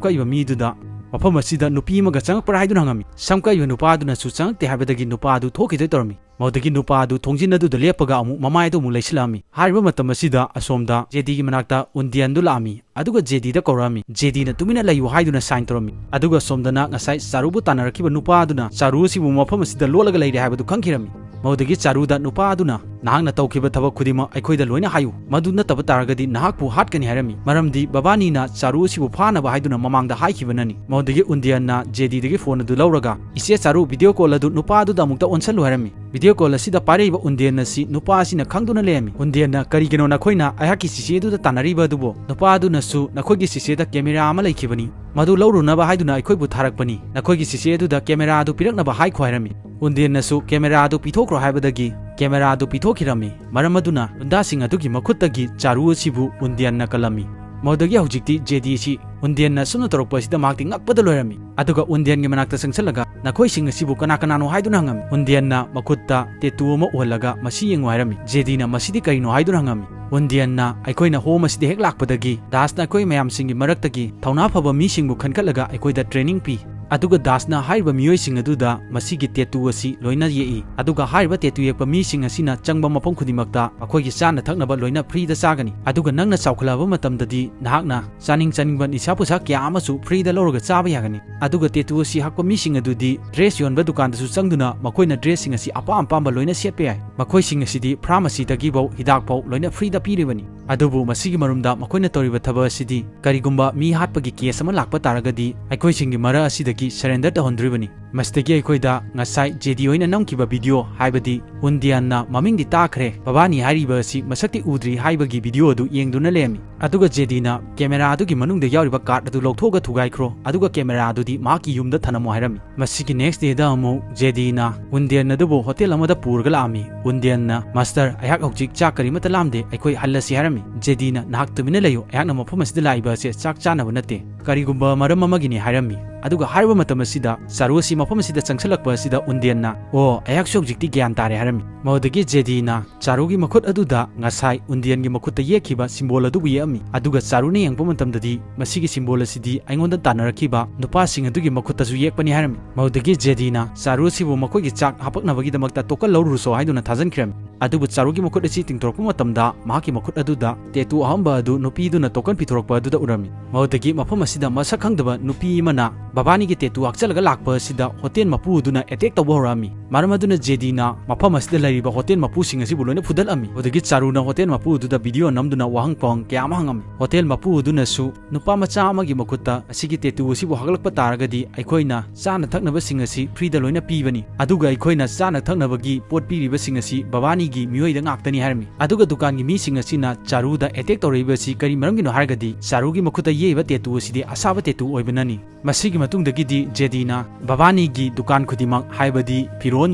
ꯀꯛꯏꯕ ꯃꯤꯗꯨꯗ ꯃꯐꯝ ꯑꯁꯤꯗ ꯅꯨꯄꯤ ꯑꯃꯒ ꯆꯪꯉꯛꯄ꯭ꯔꯥ ꯍꯥꯏꯗꯨꯅ ꯍꯪꯉꯝꯃꯤ꯫ ꯁꯝ ꯀꯛꯏꯕ ꯅꯨꯄꯥ ꯑꯗꯨꯅꯁꯨ ꯆꯪꯉꯛꯇꯦ ꯍꯥꯏꯕꯗꯒꯤ ꯅꯨꯄꯥ ꯑꯗꯨ ꯊꯣꯛꯈꯤꯗꯣꯏ ꯇꯧꯔꯝꯃꯤ꯫ ꯃꯗꯨꯗꯒꯤ ꯅꯨꯄꯥ ꯑꯗꯨ ꯊꯣꯡꯖꯤꯟ ꯑꯗꯨꯗ ꯂꯦꯞꯄꯒ ꯑꯃꯨꯛ ꯃꯃꯥꯏꯗꯨ ꯑꯃꯨꯛ ꯂꯩꯁꯤꯜꯂꯛꯑꯝꯃꯤ꯫ ꯍꯥꯏꯔꯤꯕ ꯃꯇꯝ ꯑꯁꯤꯗ ꯑꯁꯣꯝꯗ ꯖꯦꯗꯤꯒꯤ ꯃꯅꯥꯛꯇ ꯎꯟꯗꯤꯌꯟꯗꯨ ꯂꯥꯛꯑꯝꯃꯤ꯫ ꯑꯗꯨꯒ ꯖꯦꯗꯤꯗ ꯀꯧꯔꯛꯑꯝꯃꯤ꯫ ꯖꯦꯗꯤꯅ "ꯇꯨꯃꯤꯟꯅ ꯂꯩꯌꯨ" ꯍꯥꯏꯗꯨꯅ ꯁꯥꯏꯟ ꯇꯧꯔꯝꯃꯤ꯫ ꯑꯗꯨꯒ ꯁꯣꯝꯗꯅ ꯉꯁꯥꯏ ꯆꯥꯔꯨꯕꯨ ꯇꯥꯟꯅꯔꯛꯈꯤꯕ ꯅꯨꯄꯥ ꯑꯗꯨꯅ ꯆꯥꯔꯨ ꯑꯁꯤꯕꯨ ꯃꯐꯝ ꯑꯁꯤꯗ ꯂꯣꯠꯂꯒ ꯂꯩꯔꯦ ꯍꯥꯏꯕꯗꯨ ꯈꯪꯈꯤꯔꯝꯃꯤ꯫ ꯃꯗꯨꯗꯒꯤ ꯆꯥꯔꯨꯗ ꯅꯨꯄꯥ ꯑꯗꯨꯅ "ꯅꯍꯥꯛꯅ ꯇꯧꯈꯤꯕ ꯊꯕꯛ ꯈꯨꯗꯤꯡꯃꯛ ꯑꯩꯈꯣꯏꯗ ꯂꯣꯏꯅ ꯍꯥꯏꯌꯨ, ꯃꯗꯨ ꯅꯠꯇꯕ ꯇꯥꯔꯒꯗꯤ ꯅꯍꯥꯛꯄꯨ ꯍꯥꯠꯀꯅꯤ" ꯍꯥꯏꯔꯝꯃꯤ꯫ ꯃꯔꯝꯗꯤ ꯕꯕꯥꯅꯤꯅ ꯆꯥꯔꯨ ꯑꯁꯤꯕꯨ ꯐꯥꯅꯕ ꯍꯥꯏꯗꯨꯅ ꯃꯃꯥꯡꯗ ꯍꯥꯏꯈꯤꯕꯅꯅꯤ꯫ ꯃꯗꯨꯗꯒꯤ ꯎꯟꯗꯤꯌꯟꯅ ꯖꯦꯗꯤꯗꯒꯤ ꯐꯣꯟ ꯑꯗꯨ ꯂꯧꯔꯒ "ꯏꯆꯦ ꯆꯥꯔꯨ, ꯚꯤꯗꯤꯑꯣ ꯀꯣꯜ ꯑꯗꯨ ꯅꯨꯄꯥ ꯑꯗꯨꯗ ꯑꯃꯨꯛꯇ ꯑꯣꯟꯁꯜꯂꯨ" ꯍꯥꯏꯔꯝꯃꯤ꯫ Video call ꯑꯁꯤꯗ ꯄꯥꯏꯔꯛꯏꯕ ꯎꯟꯗꯦꯟ ꯑꯁꯤ ꯅꯨꯄꯥ ꯑꯁꯤꯅ ꯈꯪꯗꯨꯅ ꯂꯩꯔꯝꯃꯤ꯫ ꯎꯟꯗꯦꯟꯅ, "ꯀꯔꯤꯒꯤꯅꯣ ꯅꯈꯣꯏꯅ ꯑꯩꯍꯥꯛꯀꯤ ꯆꯤꯆꯦ ꯑꯗꯨꯗ ꯇꯥꯟꯅꯔꯤꯕ ꯑꯗꯨꯕꯨ?" ꯅꯨꯄꯥ ꯑꯗꯨꯅꯁꯨ, "ꯅꯈꯣꯏꯒꯤ ꯆꯤꯆꯦꯗ ꯀꯦꯃꯦꯔꯥ ꯑꯃ ꯂꯩꯈꯤꯕꯅꯤ, ꯃꯗꯨ ꯂꯧꯔꯨꯅꯕ ꯍꯥꯏꯗꯨꯅ ꯑꯩꯈꯣꯏꯕꯨ ꯊꯥꯔꯛꯄꯅꯤ꯫ ꯅꯈꯣꯏꯒꯤ ꯆꯤꯆꯦ ꯑꯗꯨꯗ ꯀꯦꯃꯦꯔꯥ ꯑꯗꯨ ꯄꯤꯔꯛꯅꯕ ꯍꯥꯏꯈꯣ" ꯍꯥꯏꯔꯝꯃꯤ꯫ ꯎꯟꯗꯦꯟꯅꯁꯨ ꯀꯦꯃꯦꯔꯥ ꯑꯗꯨ ꯄꯤꯊꯣꯛꯈ꯭ꯔꯣ ꯍꯥꯏꯕꯗꯒꯤ ꯀꯦꯃꯦꯔꯥ ꯑꯗꯨ ꯄꯤꯊꯣꯛꯈꯤꯔꯝꯃꯤ꯫ ꯃꯔꯝ ꯑꯗꯨꯅ ꯒꯨꯟꯗꯥꯁꯤꯡ ꯑꯗꯨꯒꯤ ꯃꯈꯨꯠꯇꯒꯤ ꯆꯥꯔꯨ ꯑꯁꯤꯕꯨ ꯎꯟꯗꯦꯟꯅ ꯀꯜꯂꯝꯃꯤ꯫ ꯃꯗꯨꯗꯒꯤ ꯍꯧꯖꯤꯛꯇꯤ ꯖꯦꯗꯤ ꯑꯁꯤ ꯎꯟꯗꯦꯟꯅ ꯑꯁꯨꯝꯅ ꯇꯧꯔꯛꯄ ꯑꯁꯤꯗ ꯃꯍꯥꯛꯇꯤ ꯉꯛꯄꯗ ꯂꯣꯏꯔꯝꯃꯤ꯫ ꯑꯗꯨꯒ ꯎꯟꯗꯦꯟꯒꯤ ꯃꯅꯥꯛꯇ ꯆꯪꯁꯤꯜꯂꯒ, "ꯅꯈꯣꯏꯁꯤꯡ ꯑꯁꯤꯕꯨ ꯀꯅꯥ ꯀꯅꯥꯅꯣ ꯍꯥꯏꯗꯨꯅ?" ꯍꯪꯉꯝꯃꯤ꯫ ꯎꯟꯗꯦꯟꯅ ꯃꯈꯨꯠꯇ ꯇꯦꯇꯨ ꯑꯃ ꯎꯍꯜꯂꯒ, "ꯃꯁꯤ ꯌꯦꯡꯉꯨ" ꯍꯥꯏꯔꯝꯃꯤ꯫ ꯖꯦꯗꯤꯅ, "ꯃꯁꯤꯗꯤ ꯀꯔꯤꯅꯣ?" ꯍꯥꯏꯗꯨꯅ ꯍꯪꯉꯝꯃꯤ꯫ ꯎꯟꯗꯦꯟꯅ, "ꯑꯩꯈꯣꯏꯅ ꯍꯣꯝ ꯑꯁꯤꯗ ꯍꯦꯛ ꯂꯥꯛꯄꯗꯒꯤ ꯗꯥꯁꯅ ꯑꯩꯈꯣꯏ ꯃꯌꯥꯝꯁꯤꯡꯒꯤ ꯃꯔꯛꯇꯒꯤ ꯊꯧꯅꯥ ꯐꯕ ꯃꯤꯁꯤꯡꯕꯨ ꯈꯟꯒꯠꯂꯒ ꯑꯩꯈꯣꯏꯗ ꯇ꯭ꯔꯦꯅꯤꯡ ꯄꯤ꯫ ꯑꯗꯨꯒ ꯗꯥꯁꯅ ꯍꯥꯏꯔꯤꯕ ꯃꯤꯑꯣꯏꯁꯤꯡ ꯑꯗꯨꯗ ꯃꯁꯤꯒꯤ ꯇꯦꯇꯨ ꯑꯁꯤ ꯂꯣꯏꯅ ꯌꯦꯛꯏ꯫ ꯑꯗꯨꯒ ꯍꯥꯏꯔꯤꯕ ꯇꯦꯇꯨ ꯌꯦꯛꯄ ꯃꯤꯁꯤꯡ ꯑꯁꯤꯅ ꯆꯪꯕ ꯃꯐꯝ ꯈꯨꯗꯤꯡꯃꯛꯇ ꯃꯈꯣꯏꯒꯤ ꯆꯥꯅ ꯊꯛꯅꯕ ꯂꯣꯏꯅ ꯐ꯭ꯔꯤꯗ ꯆꯥꯒꯅꯤ꯫ ꯑꯗꯨꯒ ꯅꯪꯅ ꯆꯥꯎꯈꯠꯂꯛꯑꯕ ꯃꯇꯝꯗꯗꯤ ꯅꯍꯥꯛꯅ ꯆꯥꯅꯤꯡ ꯆꯥꯅꯤꯡꯕ ꯅꯤꯁꯥ ꯄꯨꯁꯥ ꯀꯌꯥ ꯑꯃꯁꯨ ꯐ꯭ꯔꯤꯗ ꯂꯧꯔꯒ ꯆꯥꯕ ꯌꯥꯒꯅꯤ꯫ ꯑꯗꯨꯒ ꯇꯦꯇꯨ ꯑꯁꯤ ꯍꯛꯄ ꯃꯤꯁꯤꯡ ꯑꯗꯨꯗꯤ ꯗ꯭ꯔꯦꯁ ꯌꯣꯟꯕ ꯗꯨꯀꯥꯟꯗꯁꯨ ꯆꯪꯗꯨꯅ ꯃꯈꯣꯏꯅ ꯗ꯭ꯔꯦꯁꯁꯤꯡ ꯑꯁꯤ ꯑꯄꯥꯝ ꯑꯄꯥꯝꯕ ꯂꯣꯏꯅ ꯁꯦꯠꯄ ꯌꯥꯏ꯫ ꯃꯈꯣꯏꯁꯤꯡ ꯑꯁꯤꯗꯤ ꯐꯥꯔꯃꯥꯁꯤꯗꯒꯤ ꯐꯥꯎ ꯍꯤꯗꯥꯛ ꯐꯥꯎ ꯂꯣꯏꯅ ꯐ꯭ꯔꯤꯗ ꯄꯤꯔꯤꯕꯅꯤ꯫ ꯑꯗꯨꯕꯨ ꯃꯁꯤꯒꯤ ꯃꯔꯨꯝꯗ ꯃꯈꯣꯏꯅ ꯇꯧꯔꯤꯕ ꯊꯕꯛ ꯑꯁꯤꯗꯤ, ꯀꯔꯤꯒꯨꯝꯕ ꯃꯤ ꯍꯥꯠꯄꯒꯤ ꯀꯦꯁ ꯑꯃ ꯂꯥꯛꯄ ꯇꯥꯔꯒꯗꯤ ꯑꯩꯈꯣꯏꯁꯤꯡꯒꯤ ꯃꯔꯛ ꯑꯁꯤꯗꯒꯤ ꯁꯔꯦꯟꯗꯔ ꯇꯧꯍꯟꯗꯣꯔꯤꯕꯅꯤ꯫ ꯃꯁꯤꯗꯒꯤ ꯑꯩꯈꯣꯏꯗ ꯉꯁꯥꯏ ꯖꯦꯗꯤ ꯍꯣꯏꯅ ꯅꯝꯈꯤꯕ ꯚꯤꯗꯤꯑꯣ, ꯍꯥꯏꯕꯗꯤ ꯎꯟꯗꯤꯌꯥꯟꯅ ꯃꯃꯤꯡꯗꯤ ꯇꯥꯈ꯭ꯔꯦ, ꯕꯕꯥꯅꯤ ꯍꯥꯏꯔꯤꯕ ꯑꯁꯤ ꯃꯁꯛꯇꯤ ꯎꯗ꯭ꯔꯤ ꯍꯥꯏꯕꯒꯤ ꯚꯤꯗꯤꯑꯣ ꯑꯗꯨ ꯌꯦꯡꯗꯨꯅ ꯂꯩꯔꯝꯃꯤ꯫ ꯑꯗꯨꯒ ꯖꯦꯗꯤꯅ ꯀꯦꯃꯦꯔꯥ ꯑꯗꯨꯒꯤ ꯃꯅꯨꯡꯗ ꯌꯥꯎꯔꯤꯕ ꯀꯥꯔꯗ ꯑꯗꯨ ꯂꯧꯊꯣꯛꯑꯒ ꯊꯨꯒꯥꯏꯈ꯭ꯔꯣ, ꯑꯗꯨꯒ ꯀꯦꯃꯦꯔꯥ ꯑꯗꯨꯗꯤ ꯃꯍꯥꯛꯀꯤ ꯌꯨꯝꯗ ꯊꯅꯝꯃꯣ ꯍꯥꯏꯔꯝꯃꯤ꯫ ꯃꯁꯤꯒꯤ ꯅꯦꯛꯁ ꯗꯦꯗ ꯑꯃꯨꯛ ꯖꯦꯗꯤꯅ ꯎꯟꯗꯤꯌꯥꯟ ꯑꯗꯨꯕꯨ ꯍꯣꯇꯦꯜ ꯑꯃꯗ ꯄꯨꯔꯒ ꯂꯥꯛꯑꯝꯃꯤ꯫ ꯎꯟꯗꯤꯌꯥꯟꯅ, "ꯃꯥꯁꯇꯔ, ꯑꯩꯍꯥꯛ ꯍꯧꯖꯤꯛ ꯆꯥꯛ ꯀꯔꯤꯃꯠꯇ ꯂꯥꯝꯗꯦ, ꯑꯩꯈꯣꯏ ꯍꯜꯂꯁꯤ" ꯍꯥꯏꯔꯝꯃꯤ꯫ ꯖꯦꯗꯤꯅ, "ꯅꯍꯥꯛ ꯇꯨꯃꯤꯟꯅ ꯂꯩꯌꯨ, ꯑꯩꯍꯥꯛꯅ ꯃꯐꯝ ꯑꯁꯤꯗ ꯂꯥꯛꯏꯕ ꯑꯁꯦ ꯆꯥꯛ ꯆꯥꯅꯕ ꯅꯠꯇꯦ, ꯀꯔꯤꯒꯨꯝꯕ ꯃꯔꯝ ꯑꯃꯒꯤꯅꯤ" ꯍꯥꯏꯔꯝꯃꯤ꯫ ꯑꯗꯨꯒ ꯍꯥꯏꯔꯤꯕ ꯃꯇꯝ ꯑꯁꯤꯗ ꯆꯥꯔꯨ ꯑꯁꯤ ꯃꯐꯝ ꯑꯁꯤꯗ ꯆꯪꯁꯤꯜꯂꯛꯄ ꯑꯁꯤꯗ ꯎꯟꯗꯤꯌꯥꯟꯅ, "ꯑꯣ, ꯑꯩꯍꯥꯛꯁꯨ ꯍꯧꯖꯤꯛꯇꯤ ꯒ꯭ꯌꯥꯟ ꯇꯥꯔꯦ" ꯍꯥꯏꯔꯝꯃꯤ꯫ ꯃꯗꯨꯗꯒꯤ ꯖꯦꯗꯤꯅ ꯆꯥꯔꯨꯒꯤ ꯃꯈꯨꯠ ꯑꯗꯨꯗ ꯉꯁꯥꯏ ꯎꯟꯗꯤꯌꯥꯟꯒꯤ ꯃꯈꯨꯠꯇ ꯌꯦꯛꯈꯤꯕ ꯁꯤꯝꯕꯣꯜ ꯑꯗꯨꯕꯨ ꯌꯦꯛꯑꯝꯃꯤ꯫ ꯑꯗꯨꯒ ꯆꯥꯔꯨꯅ ꯌꯦꯡꯕ ꯃꯇꯝꯗꯗꯤ ꯃꯁꯤꯒꯤ ꯁꯤꯝꯕꯣꯜ ꯑꯁꯤꯗꯤ ꯑꯩꯉꯣꯟꯗ ꯇꯥꯟꯅꯔꯛꯈꯤꯕ ꯅꯨꯄꯥꯁꯤꯡ ꯑꯗꯨꯒꯤ ꯃꯈꯨꯠꯇꯁꯨ ꯌꯦꯛꯄꯅꯤ ꯍꯥꯏꯔꯝꯃꯤ꯫ ꯃꯗꯨꯗꯒꯤ ꯖꯦꯗꯤꯅ ꯆꯥꯔꯨ ꯑꯁꯤꯕꯨ ꯃꯈꯣꯏꯒꯤ ꯆꯥꯛ ꯍꯥꯄꯛꯅꯕꯒꯤꯗꯃꯛꯇ ꯇꯣꯀꯟ ꯂꯧꯔꯨꯔꯁꯣ ꯍꯥꯏꯗꯨꯅ ꯊꯥꯖꯤꯟꯈꯤꯔꯝꯃꯤ꯫ ꯑꯗꯨꯕꯨ ꯆꯥꯔꯨꯒꯤ ꯃꯈꯨꯠ ꯑꯁꯤ ꯇꯤꯡꯊꯣꯔꯛꯄ ꯃꯇꯝꯗ ꯃꯍꯥꯛꯀꯤ ꯃꯈꯨꯠ ꯑꯗꯨꯗ ꯇꯦꯇꯨ ꯑꯍꯝꯕ ꯑꯗꯨ ꯅꯨꯄꯤꯗꯨꯅ ꯇꯣꯀꯟ ꯄꯤꯊꯣꯔꯛꯄ ꯑꯗꯨꯗ ꯎꯔꯝꯃꯤ꯫ ꯃꯗꯨꯗꯒꯤ ꯃꯐꯝ ꯑꯁꯤꯗ ꯃꯁꯛ ꯈꯪꯗꯕ ꯅꯨꯄꯤ ꯑꯃꯅ ꯕꯕꯥꯅꯤꯒꯤ ꯇꯦꯇꯨ ꯍꯛꯆꯜꯂꯒ ꯂꯥꯛꯄ ꯑꯁꯤꯗ ꯍꯣꯇꯦꯜ ꯃꯄꯨ ꯑꯗꯨꯅ ꯑꯦꯇꯦꯛ ꯇꯧꯕ ꯍꯧꯔꯛꯑꯝꯃꯤ꯫ ꯃꯔꯝ ꯑꯗꯨꯅ ꯖꯦꯗꯤꯅ ꯃꯐꯝ ꯑꯁꯤꯗ ꯂꯩꯔꯤꯕ ꯍꯣꯇꯦꯜ ꯃꯄꯨꯁꯤꯡ ꯑꯁꯤꯕꯨ ꯂꯣꯏꯅ ꯐꯨꯗꯠꯂꯝꯃꯤ꯫ ꯑꯗꯨꯗꯒꯤ ꯆꯥꯔꯨꯅ ꯍꯣꯇꯦꯜ ꯃꯄꯨ ꯑꯗꯨꯗ ꯚꯤꯗꯤꯑꯣ ꯅꯝꯗꯨꯅ ꯋꯥꯍꯪ ꯄꯥꯎꯍꯪ ꯀꯌꯥ ꯑꯃ ꯍꯪꯉꯝꯃꯤ꯫ ꯍꯣꯇꯦꯜ ꯃꯄꯨ ꯑꯗꯨꯅꯁꯨ ꯅꯨꯄꯥ ꯃꯆꯥ ꯑꯃꯒꯤ ꯃꯈꯨꯠꯇ ꯑꯁꯤꯒꯤ ꯇꯦꯇꯨ ꯑꯁꯤꯕꯨ ꯍꯛꯂꯛꯄ ꯇꯥꯔꯒꯗꯤ ꯑꯩꯈꯣꯏꯅ ꯆꯥꯅ ꯊꯛꯅꯕꯁꯤꯡ ꯑꯁꯤ ꯐ꯭ꯔꯤꯗ ꯂꯣꯏꯅ ꯄꯤꯕꯅꯤ, ꯑꯗꯨꯒ ꯑꯩꯈꯣꯏꯅ ꯆꯥꯅ ꯊꯛꯅꯕꯒꯤ ꯄꯣꯠ ꯄꯤꯔꯤꯕꯁꯤꯡ ꯑꯁꯤ ꯕꯕꯥꯅꯤꯒꯤ ꯃꯤꯑꯣꯏꯗ ꯉꯥꯛꯇꯅꯤ ꯍꯥꯏꯔꯝꯃꯤ꯫ ꯑꯗꯨꯒ ꯗꯨꯀꯥꯟꯒꯤ ꯃꯤꯁꯤꯡ ꯑꯁꯤꯅ ꯆꯥꯔꯨꯗ ꯑꯦꯇꯦꯛ ꯇꯧꯔꯛꯏꯕꯁꯤ ꯀꯔꯤ ꯃꯔꯝꯒꯤꯅꯣ ꯍꯥꯏꯔꯒꯗꯤ ꯆꯥꯔꯨꯒꯤ ꯃꯈꯨꯠꯇ ꯌꯦꯛꯏꯕ ꯇꯦꯇꯨ ꯑꯁꯤꯗꯤ ꯑꯁꯥꯕ ꯇꯦꯇꯨ ꯑꯣꯏꯕꯅꯅꯤ꯫ ꯃꯁꯤꯒꯤ ꯃꯇꯨꯡꯗꯒꯤꯗꯤ ꯖꯦꯗꯤꯅ ꯕꯕꯥꯅꯤꯒꯤ ꯗꯨꯀꯥꯟ ꯈꯨꯗꯤꯡꯃꯛ, ꯍꯥꯏꯕꯗꯤ ꯐꯤꯔꯣꯜ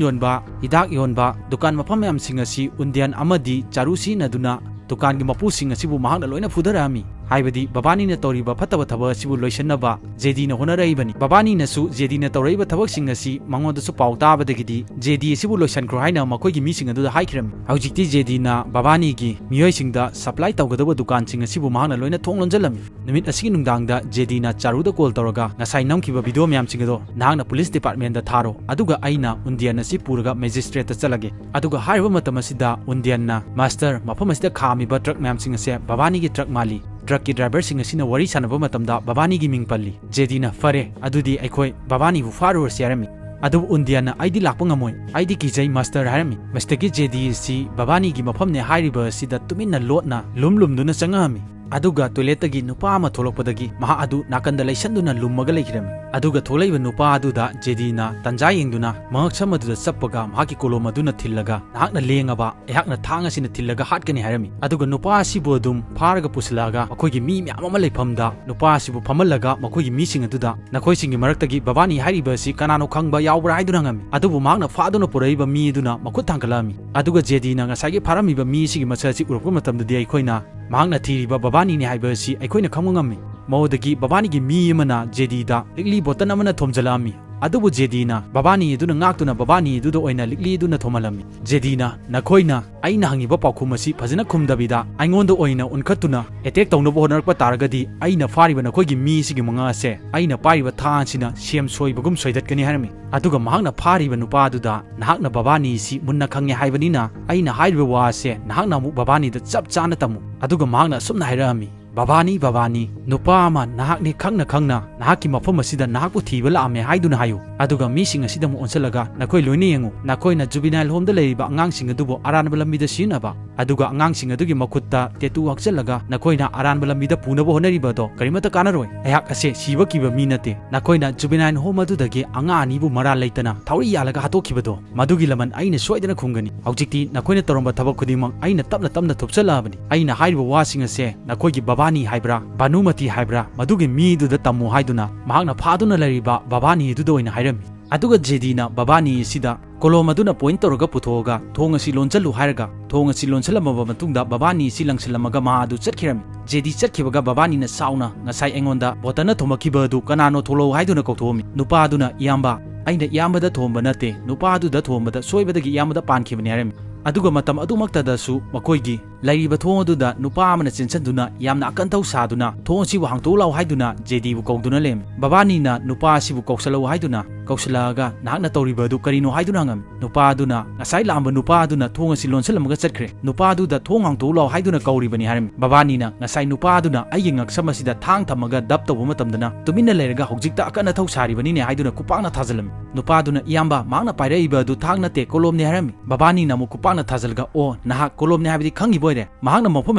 ꯌꯣꯟꯕ, ꯍꯤꯗꯥꯛ ꯌꯣꯟꯕ, ꯗꯨꯀꯥꯟ ꯃꯐꯝ ꯃꯌꯥꯝꯁꯤꯡ ꯑꯁꯤ ꯎꯟꯗꯤꯌꯟ ꯑꯃꯗꯤ ꯆꯥꯔꯨ ꯁꯤꯖꯤꯟꯅꯗꯨꯅ ꯗꯨꯀꯥꯟꯒꯤ ꯃꯄꯨꯁꯤꯡ ꯑꯁꯤꯕꯨ ꯃꯍꯥꯛꯅ ꯂꯣꯏꯅ ꯐꯨꯊꯔꯛꯑꯝꯃꯤ꯫ ꯍꯥꯏꯕꯗꯤ ꯕꯕꯥꯅꯤꯅ ꯇꯧꯔꯤꯕ ꯐꯠꯇꯕ ꯊꯕꯛ ꯑꯁꯤꯕꯨ ꯂꯣꯏꯁꯤꯟꯅꯕ ꯖꯦꯗꯤꯅ ꯍꯣꯠꯅꯔꯛꯏꯕꯅꯤ꯫ ꯕꯕꯥꯅꯤꯅꯁꯨ ꯖꯦꯗꯤꯅ ꯇꯧꯔꯛꯏꯕ ꯊꯕꯛꯁꯤꯡ ꯑꯁꯤ ꯃꯉꯣꯟꯗꯁꯨ ꯄꯥꯎ ꯇꯥꯕꯗꯒꯤꯗꯤ ꯖꯦꯗꯤ ꯑꯁꯤꯕꯨ ꯂꯣꯏꯁꯤꯟꯈ꯭ꯔꯣ ꯍꯥꯏꯅ ꯃꯈꯣꯏꯒꯤ ꯃꯤꯁꯤꯡ ꯑꯗꯨꯗ ꯍꯥꯏꯈ꯭ꯔꯝꯃꯤ꯫ ꯍꯧꯖꯤꯛꯇꯤ ꯖꯦꯗꯤꯅ ꯕꯕꯥꯅꯤꯒꯤ ꯃꯤꯑꯣꯏꯁꯤꯡꯗ ꯁꯄ꯭ꯂꯥꯏ ꯇꯧꯒꯗꯧꯕ ꯗꯨꯀꯥꯟꯁꯤꯡ ꯑꯁꯤꯕꯨ ꯃꯍꯥꯛꯅ ꯂꯣꯏꯅ ꯊꯣꯡ ꯂꯣꯟꯖꯜꯂꯝꯃꯤ꯫ ꯅꯨꯃꯤꯠ ꯑꯁꯤꯒꯤ ꯅꯨꯡꯗꯥꯡꯗ ꯖꯦꯗꯤꯅ ꯆꯥꯔꯨꯗ ꯀꯣꯜ ꯇꯧꯔꯒ ꯉꯁꯥꯏ ꯅꯝꯈꯤꯕ ꯚꯤꯗꯤꯑꯣ ꯃꯌꯥꯝꯁꯤꯡ ꯑꯗꯣ ꯅꯍꯥꯛꯅ ꯄꯨꯂꯤꯁ ꯗꯤꯄꯥꯔꯠꯃꯦꯟꯗ ꯊꯥꯔꯣ, ꯑꯗꯨꯒ ꯑꯩꯅ ꯎꯟꯗꯤꯌꯟ ꯑꯁꯤ ꯄꯨꯔꯒ ꯃꯦꯖꯤꯁꯇ꯭ꯔꯦꯠꯇ ꯆꯠꯂꯒꯦ꯫ ꯑꯗꯨꯒ ꯍꯥꯏꯔꯤꯕ ꯃꯇꯝ ꯑꯁꯤꯗ ꯎꯟꯗꯤꯌꯟꯅ, "ꯃꯥꯁꯇꯔ, ꯃꯐꯝ ꯑꯁꯤꯗ ꯈꯥꯝꯃꯤꯕ ꯇ꯭ꯔꯛ ꯃꯌꯥꯝꯁꯤꯡ ꯑꯁꯦ ꯕꯕꯥꯅꯤꯒꯤ ꯇ꯭ꯔꯛ ꯃꯥꯜꯂꯤ꯫ ꯇ꯭ꯔꯛꯀꯤ ꯗ꯭ꯔꯥꯏꯚꯔꯁꯤꯡ ꯑꯁꯤꯅ ꯋꯥꯔꯤ ꯁꯥꯟꯅꯕ ꯃꯇꯝꯗ ꯕꯕꯥꯅꯤꯒꯤ ꯃꯤꯡ ꯄꯜꯂꯤ꯫" ꯖꯦꯗꯤꯅ, "ꯐꯔꯦ, ꯑꯗꯨꯗꯤ ꯑꯩꯈꯣꯏ ꯕꯕꯥꯅꯤꯕꯨ ꯐꯥꯔꯨꯔꯁꯤ" ꯍꯥꯏꯔꯝꯃꯤ꯫ ꯑꯗꯨꯕꯨ ꯎꯟꯗꯤꯌꯟꯅ, "ꯑꯩꯗꯤ ꯂꯥꯛꯄ ꯉꯝꯃꯣꯏ, ꯑꯩꯗꯤ ꯀꯤꯖꯩ ꯃꯥꯁꯇꯔ" ꯍꯥꯏꯔꯝꯃꯤ꯫ ꯃꯁꯤꯗꯒꯤ ꯖꯦꯗꯤ ꯑꯁꯤ ꯕꯕꯥꯅꯤꯒꯤ ꯃꯐꯝꯅꯦ ꯍꯥꯏꯔꯤꯕ ꯑꯁꯤꯗ ꯇꯨꯃꯤꯟꯅ ꯂꯣꯠꯅ ꯂꯨꯝ ꯂꯨꯝꯗꯨꯅ ꯆꯪꯉꯛꯑꯝꯃꯤ꯫ ꯑꯗꯨꯒ ꯇꯣꯏꯂꯦꯠꯇꯒꯤ ꯅꯨꯄꯥ ꯑꯃ ꯊꯣꯛꯂꯛꯄꯗꯒꯤ ꯃꯍꯥꯛ ꯑꯗꯨ ꯅꯥꯀꯟꯗ ꯂꯩꯁꯟꯗꯨꯅ ꯂꯨꯝꯃꯒ ꯂꯩꯈꯤꯔꯝꯃꯤ꯫ ꯑꯗꯨꯒ ꯊꯣꯛꯂꯛꯏꯕ ꯅꯨꯄꯥ ꯑꯗꯨꯗ ꯖꯦꯗꯤꯅ ꯇꯟꯖꯥ ꯌꯦꯡꯗꯨꯅ ꯃꯉꯛꯁꯝ ꯑꯗꯨꯗ ꯆꯞꯄꯒ ꯃꯍꯥꯛꯀꯤ ꯀꯣꯂꯣꯝ ꯑꯗꯨꯅ ꯊꯤꯜꯂꯒ, "ꯅꯍꯥꯛꯅ ꯂꯦꯡꯉꯕ ꯑꯩꯍꯥꯛꯅ ꯊꯥꯡ ꯑꯁꯤꯅ ꯊꯤꯜꯂꯒ ꯍꯥꯠꯀꯅꯤ" ꯍꯥꯏꯔꯝꯃꯤ꯫ ꯑꯗꯨꯒ ꯅꯨꯄꯥ ꯑꯁꯤꯕꯨ ꯑꯗꯨꯝ ꯐꯥꯔꯒ ꯄꯨꯁꯤꯜꯂꯛꯑꯒ ꯃꯈꯣꯏꯒꯤ ꯃꯤ ꯃꯌꯥꯝ ꯑꯃ ꯂꯩꯐꯝꯗ ꯅꯨꯄꯥ ꯑꯁꯤꯕꯨ ꯐꯝꯍꯜꯂꯒ ꯃꯈꯣꯏꯒꯤ ꯃꯤꯁꯤꯡ ꯑꯗꯨꯗ, "ꯅꯈꯣꯏꯁꯤꯡꯒꯤ ꯃꯔꯛꯇꯒꯤ ꯕꯕꯥꯅꯤ ꯍꯥꯏꯔꯤꯕ ꯑꯁꯤ ꯀꯅꯥꯅꯣ ꯈꯪꯕ ꯌꯥꯎꯕ꯭ꯔꯥ?" ꯍꯥꯏꯗꯨꯅ ꯍꯪꯉꯝꯃꯤ꯫ ꯑꯗꯨꯕꯨ ꯃꯍꯥꯛꯅ ꯐꯥꯗꯨꯅ ꯄꯨꯔꯛꯏꯕ ꯃꯤ ꯑꯗꯨꯅ ꯃꯈꯨꯠ ꯊꯥꯡꯒꯠꯂꯛꯑꯝꯃꯤ꯫ ꯑꯗꯨꯒ ꯖꯦꯗꯤꯅ ꯉꯁꯥꯏꯒꯤ ꯐꯥꯔꯝꯃꯤꯕ ꯃꯤ ꯑꯁꯤꯒꯤ ꯃꯁꯛ ꯑꯁꯤ ꯎꯔꯛꯄ ꯃꯇꯝꯗꯗꯤ ꯑꯩꯈꯣꯏꯅ ꯃꯍꯥꯛꯅ ꯊꯤꯔꯤꯕ ꯕꯕꯥꯅꯤꯅꯤ ꯍꯥꯏꯕ ꯑꯁꯤ ꯑꯩꯈꯣꯏꯅ ꯈꯪꯕ ꯉꯝꯃꯤ꯫ ꯃꯑꯣꯗꯒꯤ ꯕꯕꯥꯅꯤꯒꯤ ꯃꯤ ꯑꯃꯅ ꯖꯦꯗꯤꯗ ꯂꯤꯛꯂꯤ ꯕꯣꯇꯜ ꯑꯃꯅ ꯊꯣꯝꯖꯤꯜꯂꯛꯑꯝꯃꯤ꯫ ꯑꯗꯨꯕꯨ ꯖꯦꯗꯤꯅ ꯕꯕꯥꯅꯤ ꯑꯗꯨꯅ ꯉꯥꯛꯇꯨꯅ ꯕꯕꯥꯅꯤ ꯑꯗꯨꯗ ꯑꯣꯏꯅ ꯂꯤꯛꯂꯤ ꯑꯗꯨꯅ ꯊꯣꯝꯍꯜꯂꯝꯃꯤ꯫ ꯖꯦꯗꯤꯅ, "ꯅꯈꯣꯏꯅ ꯑꯩꯅ ꯍꯪꯉꯤꯕ ꯄꯥꯎꯈꯨꯝ ꯑꯁꯤ ꯐꯖꯅ ꯈꯨꯝꯗꯕꯤꯗ ꯑꯩꯉꯣꯟꯗ ꯑꯣꯏꯅ ꯎꯟꯈꯠꯇꯨꯅ ꯑꯦꯇꯦꯛ ꯇꯧꯅꯕ ꯍꯣꯠꯅꯔꯛꯄ ꯇꯥꯔꯒꯗꯤ ꯑꯩꯅ ꯐꯥꯔꯤꯕ ꯅꯈꯣꯏꯒꯤ ꯃꯤ ꯑꯁꯤꯒꯤ ꯃꯉꯥ ꯑꯁꯦ ꯑꯩꯅ ꯄꯥꯏꯔꯤꯕ ꯊꯥꯡ ꯑꯁꯤꯅ ꯁꯦꯝ ꯁꯣꯏꯕꯒꯨꯝ ꯁꯣꯏꯗꯠꯀꯅꯤ" ꯍꯥꯏꯔꯝꯃꯤ꯫ ꯑꯗꯨꯒ ꯃꯍꯥꯛꯅ ꯐꯥꯔꯤꯕ ꯅꯨꯄꯥ ꯑꯗꯨꯗ, "ꯅꯍꯥꯛꯅ ꯕꯕꯥꯅꯤ ꯑꯁꯤ ꯃꯨꯟꯅ ꯈꯪꯉꯦ ꯍꯥꯏꯕꯅꯤꯅ ꯑꯩꯅ ꯍꯥꯏꯔꯤꯕ ꯋꯥ ꯑꯁꯦ ꯅꯍꯥꯛꯅ ꯑꯃꯨꯛ ꯕꯕꯥꯅꯤꯗ ꯆꯞ ꯆꯥꯅ ꯇꯝꯃꯨ꯫" ꯑꯗꯨꯒ ꯃꯍꯥꯛꯅ ꯑꯁꯨꯝꯅ ꯍꯥꯏꯔꯛꯑꯝꯃꯤ, "ꯕꯕꯥꯅꯤ, ꯕꯕꯥꯅꯤ, ꯅꯨꯄꯥ ꯑꯃ ꯅꯍꯥꯛꯅꯤ ꯈꯪꯅ ꯈꯪꯅ ꯅꯍꯥꯛꯀꯤ ꯃꯐꯝ ꯑꯁꯤꯗ ꯅꯍꯥꯛꯄꯨ ꯊꯤꯕ ꯂꯥꯛꯑꯝꯃꯦ ꯍꯥꯏꯗꯨꯅ ꯍꯥꯏꯌꯨ꯫ ꯑꯗꯨꯒ ꯃꯤꯁꯤꯡ ꯑꯁꯤꯗ ꯑꯃꯨꯛ ꯑꯣꯟꯁꯤꯜꯂꯒ ꯅꯈꯣꯏ ꯂꯣꯏꯅ ꯌꯦꯡꯉꯨ꯫ ꯅꯈꯣꯏꯅ juvenile homeꯗ ꯂꯩꯔꯤꯕ ꯑꯉꯥꯡꯁꯤꯡ ꯑꯗꯨꯕꯨ ꯑꯔꯥꯟꯕ ꯂꯝꯕꯤꯗ ꯁꯤꯖꯤꯟꯅꯕ, ꯑꯗꯨꯒ ꯑꯉꯥꯡꯁꯤꯡ ꯑꯗꯨꯒꯤ ꯃꯈꯨꯠꯇ tattoo ꯍꯛꯆꯜꯂꯒ ꯅꯈꯣꯏꯅ ꯑꯔꯥꯟꯕ ꯂꯝꯕꯤꯗ ꯄꯨꯅꯕ ꯍꯣꯠꯅꯔꯤꯕ ꯑꯗꯣ ꯀꯔꯤꯃꯠꯇ ꯀꯥꯟꯅꯔꯣꯏ꯫ ꯑꯩꯍꯥꯛ ꯑꯁꯦ ꯁꯤꯕ ꯀꯤꯕ ꯃꯤ ꯅꯠꯇꯦ꯫ ꯅꯈꯣꯏꯅ juvenile home ꯑꯗꯨꯗꯒꯤ ꯑꯉꯥꯡ ꯑꯅꯤꯕꯨ ꯃꯔꯥꯜ ꯂꯩꯇꯅ ꯊꯧꯔꯤ ꯌꯥꯜꯂꯒ ꯍꯥꯠꯇꯣꯛꯈꯤꯕꯗꯣ, ꯃꯗꯨꯒꯤ ꯂꯃꯟ ꯑꯩꯅ ꯁꯣꯏꯗꯅ ꯈꯨꯝꯒꯅꯤ꯫ ꯍꯧꯖꯤꯛꯇꯤ ꯅꯈꯣꯏꯅ ꯇꯧꯔꯝꯕ ꯊꯕꯛ ꯈꯨꯗꯤꯡꯃꯛ ꯑꯩꯅ ꯇꯞꯅ ꯇꯞꯅ ꯊꯨꯞꯆꯜꯂꯛꯑꯕꯅꯤ꯫ ꯑꯩꯅ ꯍꯥꯏꯔꯤꯕ ꯋꯥꯁꯤꯡ ꯑꯁꯦ ꯅꯈꯣꯏꯒꯤ ꯕꯕꯥꯅꯤ ꯍꯥꯏꯕ꯭ꯔꯥ, ꯚꯥꯅꯨꯃꯇꯤ ꯍꯥꯏꯕ꯭ꯔꯥ, ꯃꯗꯨꯒꯤ ꯃꯤꯗꯨꯗ ꯇꯝꯃꯨ" ꯍꯥꯏꯗꯨꯅ ꯃꯍꯥꯛꯅ ꯐꯥꯗꯨꯅ ꯂꯩꯔꯤꯕ ꯕꯕꯥꯅꯤ ꯑꯗꯨꯗ ꯑꯣꯏꯅ ꯍꯥꯏꯔꯝꯃꯤ꯫ ꯑꯗꯨꯒ ꯖꯦꯗꯤꯅ ꯕꯕꯥꯅꯤ ꯑꯁꯤꯗ ꯀꯣꯂꯣꯝ ꯑꯗꯨꯅ point ꯇꯧꯔꯒ ꯄꯨꯊꯣꯛꯑꯒ "ꯊꯣꯡ ꯑꯁꯤ ꯂꯣꯟꯁꯤꯜꯂꯨ" ꯍꯥꯏꯔꯒ ꯊꯣꯡ ꯑꯁꯤ ꯂꯣꯟꯁꯤꯜꯂꯝꯃꯕ ꯃꯇꯨꯡꯗ ꯕꯕꯥꯅꯤ ꯑꯁꯤ ꯂꯪꯁꯤꯜꯂꯝꯃꯒ ꯃꯍꯥꯛ ꯑꯗꯨ ꯆꯠꯈꯤꯔꯝꯃꯤ꯫ ꯖꯦꯗꯤ ꯆꯠꯈꯤꯕꯒ ꯕꯕꯥꯅꯤꯅ ꯁꯥꯎꯅ ꯉꯁꯥꯏ ꯑꯩꯉꯣꯟꯗ ꯕꯣꯇꯜꯅ ꯊꯣꯝꯃꯛꯈꯤꯕ ꯑꯗꯨ ꯀꯅꯥꯅꯣ ꯊꯣꯛꯂꯛꯎ ꯍꯥꯏꯗꯨꯅ ꯀꯧꯊꯣꯛꯑꯝꯃꯤ꯫ ꯅꯨꯄꯥ ꯑꯗꯨꯅ "ꯏꯌꯥꯝꯕ, ꯑꯩꯅ ꯏꯌꯥꯝꯕꯗ ꯊꯣꯝꯕ ꯅꯠꯇꯦ, ꯅꯨꯄꯥ ꯑꯗꯨꯗ ꯊꯣꯝꯕꯗ ꯁꯣꯏꯕꯗꯒꯤ ꯏꯌꯥꯝꯕꯗ ꯄꯥꯟꯈꯤꯕꯅꯤ" ꯍꯥꯏꯔꯝꯃꯤ꯫ ꯑꯗꯨꯒ ꯃꯇꯝ ꯑꯗꯨꯃꯛꯇꯗꯁꯨ ꯃꯈꯣꯏꯒꯤ ꯂꯩꯔꯤꯕ ꯊꯣꯡ ꯑꯗꯨꯗ ꯅꯨꯄꯥ ꯑꯃꯅ ꯆꯦꯟꯁꯤꯟꯗꯨꯅ ꯌꯥꯝꯅ ꯑꯀꯟꯊꯧ ꯁꯥꯗꯨꯅ "ꯊꯣꯡ ꯑꯁꯤꯕꯨ ꯍꯥꯡꯇꯣꯛꯎ ꯂꯥꯎ" ꯍꯥꯏꯗꯨꯅ ꯖꯦꯗꯤꯕꯨ ꯀꯧꯗꯨꯅ ꯂꯩꯔꯝꯃꯤ꯫ ꯕꯕꯥꯅꯤꯅ ꯅꯨꯄꯥ ꯑꯁꯤꯕꯨ ꯀꯧꯁꯤꯜꯂꯛꯎ ꯍꯥꯏꯗꯨꯅ ꯀꯧꯁꯤꯜꯂꯛꯑꯒ "ꯅꯍꯥꯛꯅ ꯇꯧꯔꯤꯕ ꯑꯗꯨ ꯀꯔꯤꯅꯣ?" ꯍꯥꯏꯗꯨꯅ ꯍꯪꯉꯝꯃꯤ꯫ ꯅꯨꯄꯥ ꯑꯗꯨꯅ ꯉꯁꯥꯏ ꯂꯥꯛꯑꯝꯕ ꯅꯨꯄꯥ ꯑꯗꯨꯅ ꯊꯣꯡ ꯑꯁꯤ ꯂꯣꯟꯁꯤꯜꯂꯝꯃꯒ ꯆꯠꯈ꯭ꯔꯦ꯫ ꯅꯨꯄꯥ ꯑꯗꯨꯗ "ꯊꯣꯡ ꯍꯥꯡꯇꯣꯛꯎ ꯂꯥꯎ" ꯍꯥꯏꯗꯨꯅ ꯀꯧꯔꯤꯕꯅꯤ ꯍꯥꯏꯔꯝꯃꯤ꯫ ꯕꯕꯥꯅꯤꯅ "ꯉꯁꯥꯏ ꯅꯨꯄꯥ ꯑꯗꯨꯅ ꯑꯩꯒꯤ ꯉꯛꯁꯝ ꯑꯁꯤꯗ ꯊꯥꯡ ꯊꯝꯃꯒ ꯗꯞ ꯇꯧꯕ ꯃꯇꯝꯗꯅ ꯇꯨꯃꯤꯟꯅ ꯂꯩꯔꯒ ꯍꯧꯖꯤꯛꯇ ꯑꯀꯟ ꯑꯊꯧ ꯁꯥꯔꯤꯕꯅꯤꯅꯦ" ꯍꯥꯏꯗꯨꯅ ꯈꯨꯄꯥꯛꯅ ꯊꯥꯖꯤꯜꯂꯝꯃꯤ꯫ ꯅꯨꯄꯥ ꯑꯗꯨꯅ "ꯏꯌꯥꯝꯕ, ꯃꯍꯥꯛꯅ ꯄꯥꯏꯔꯛꯏꯕ ꯑꯗꯨ ꯊꯥꯡ ꯅꯠꯇꯦ, ꯀꯣꯂꯣꯝꯅꯤ" ꯍꯥꯏꯔꯝꯃꯤ꯫ ꯕꯕꯥꯅꯤꯅ ꯑꯃꯨꯛ ꯈꯨꯄꯥꯛꯅ ꯊꯥꯖꯤꯜꯂꯒ "ꯑꯣ, ꯅꯍꯥꯛ ꯀꯣꯂꯣꯝꯅꯤ ꯍꯥꯏꯕꯗꯤ ꯈꯪꯉꯤꯕ ꯑꯣꯏꯔꯦ꯫ ꯃꯍꯥꯛꯅ ꯃꯐꯝ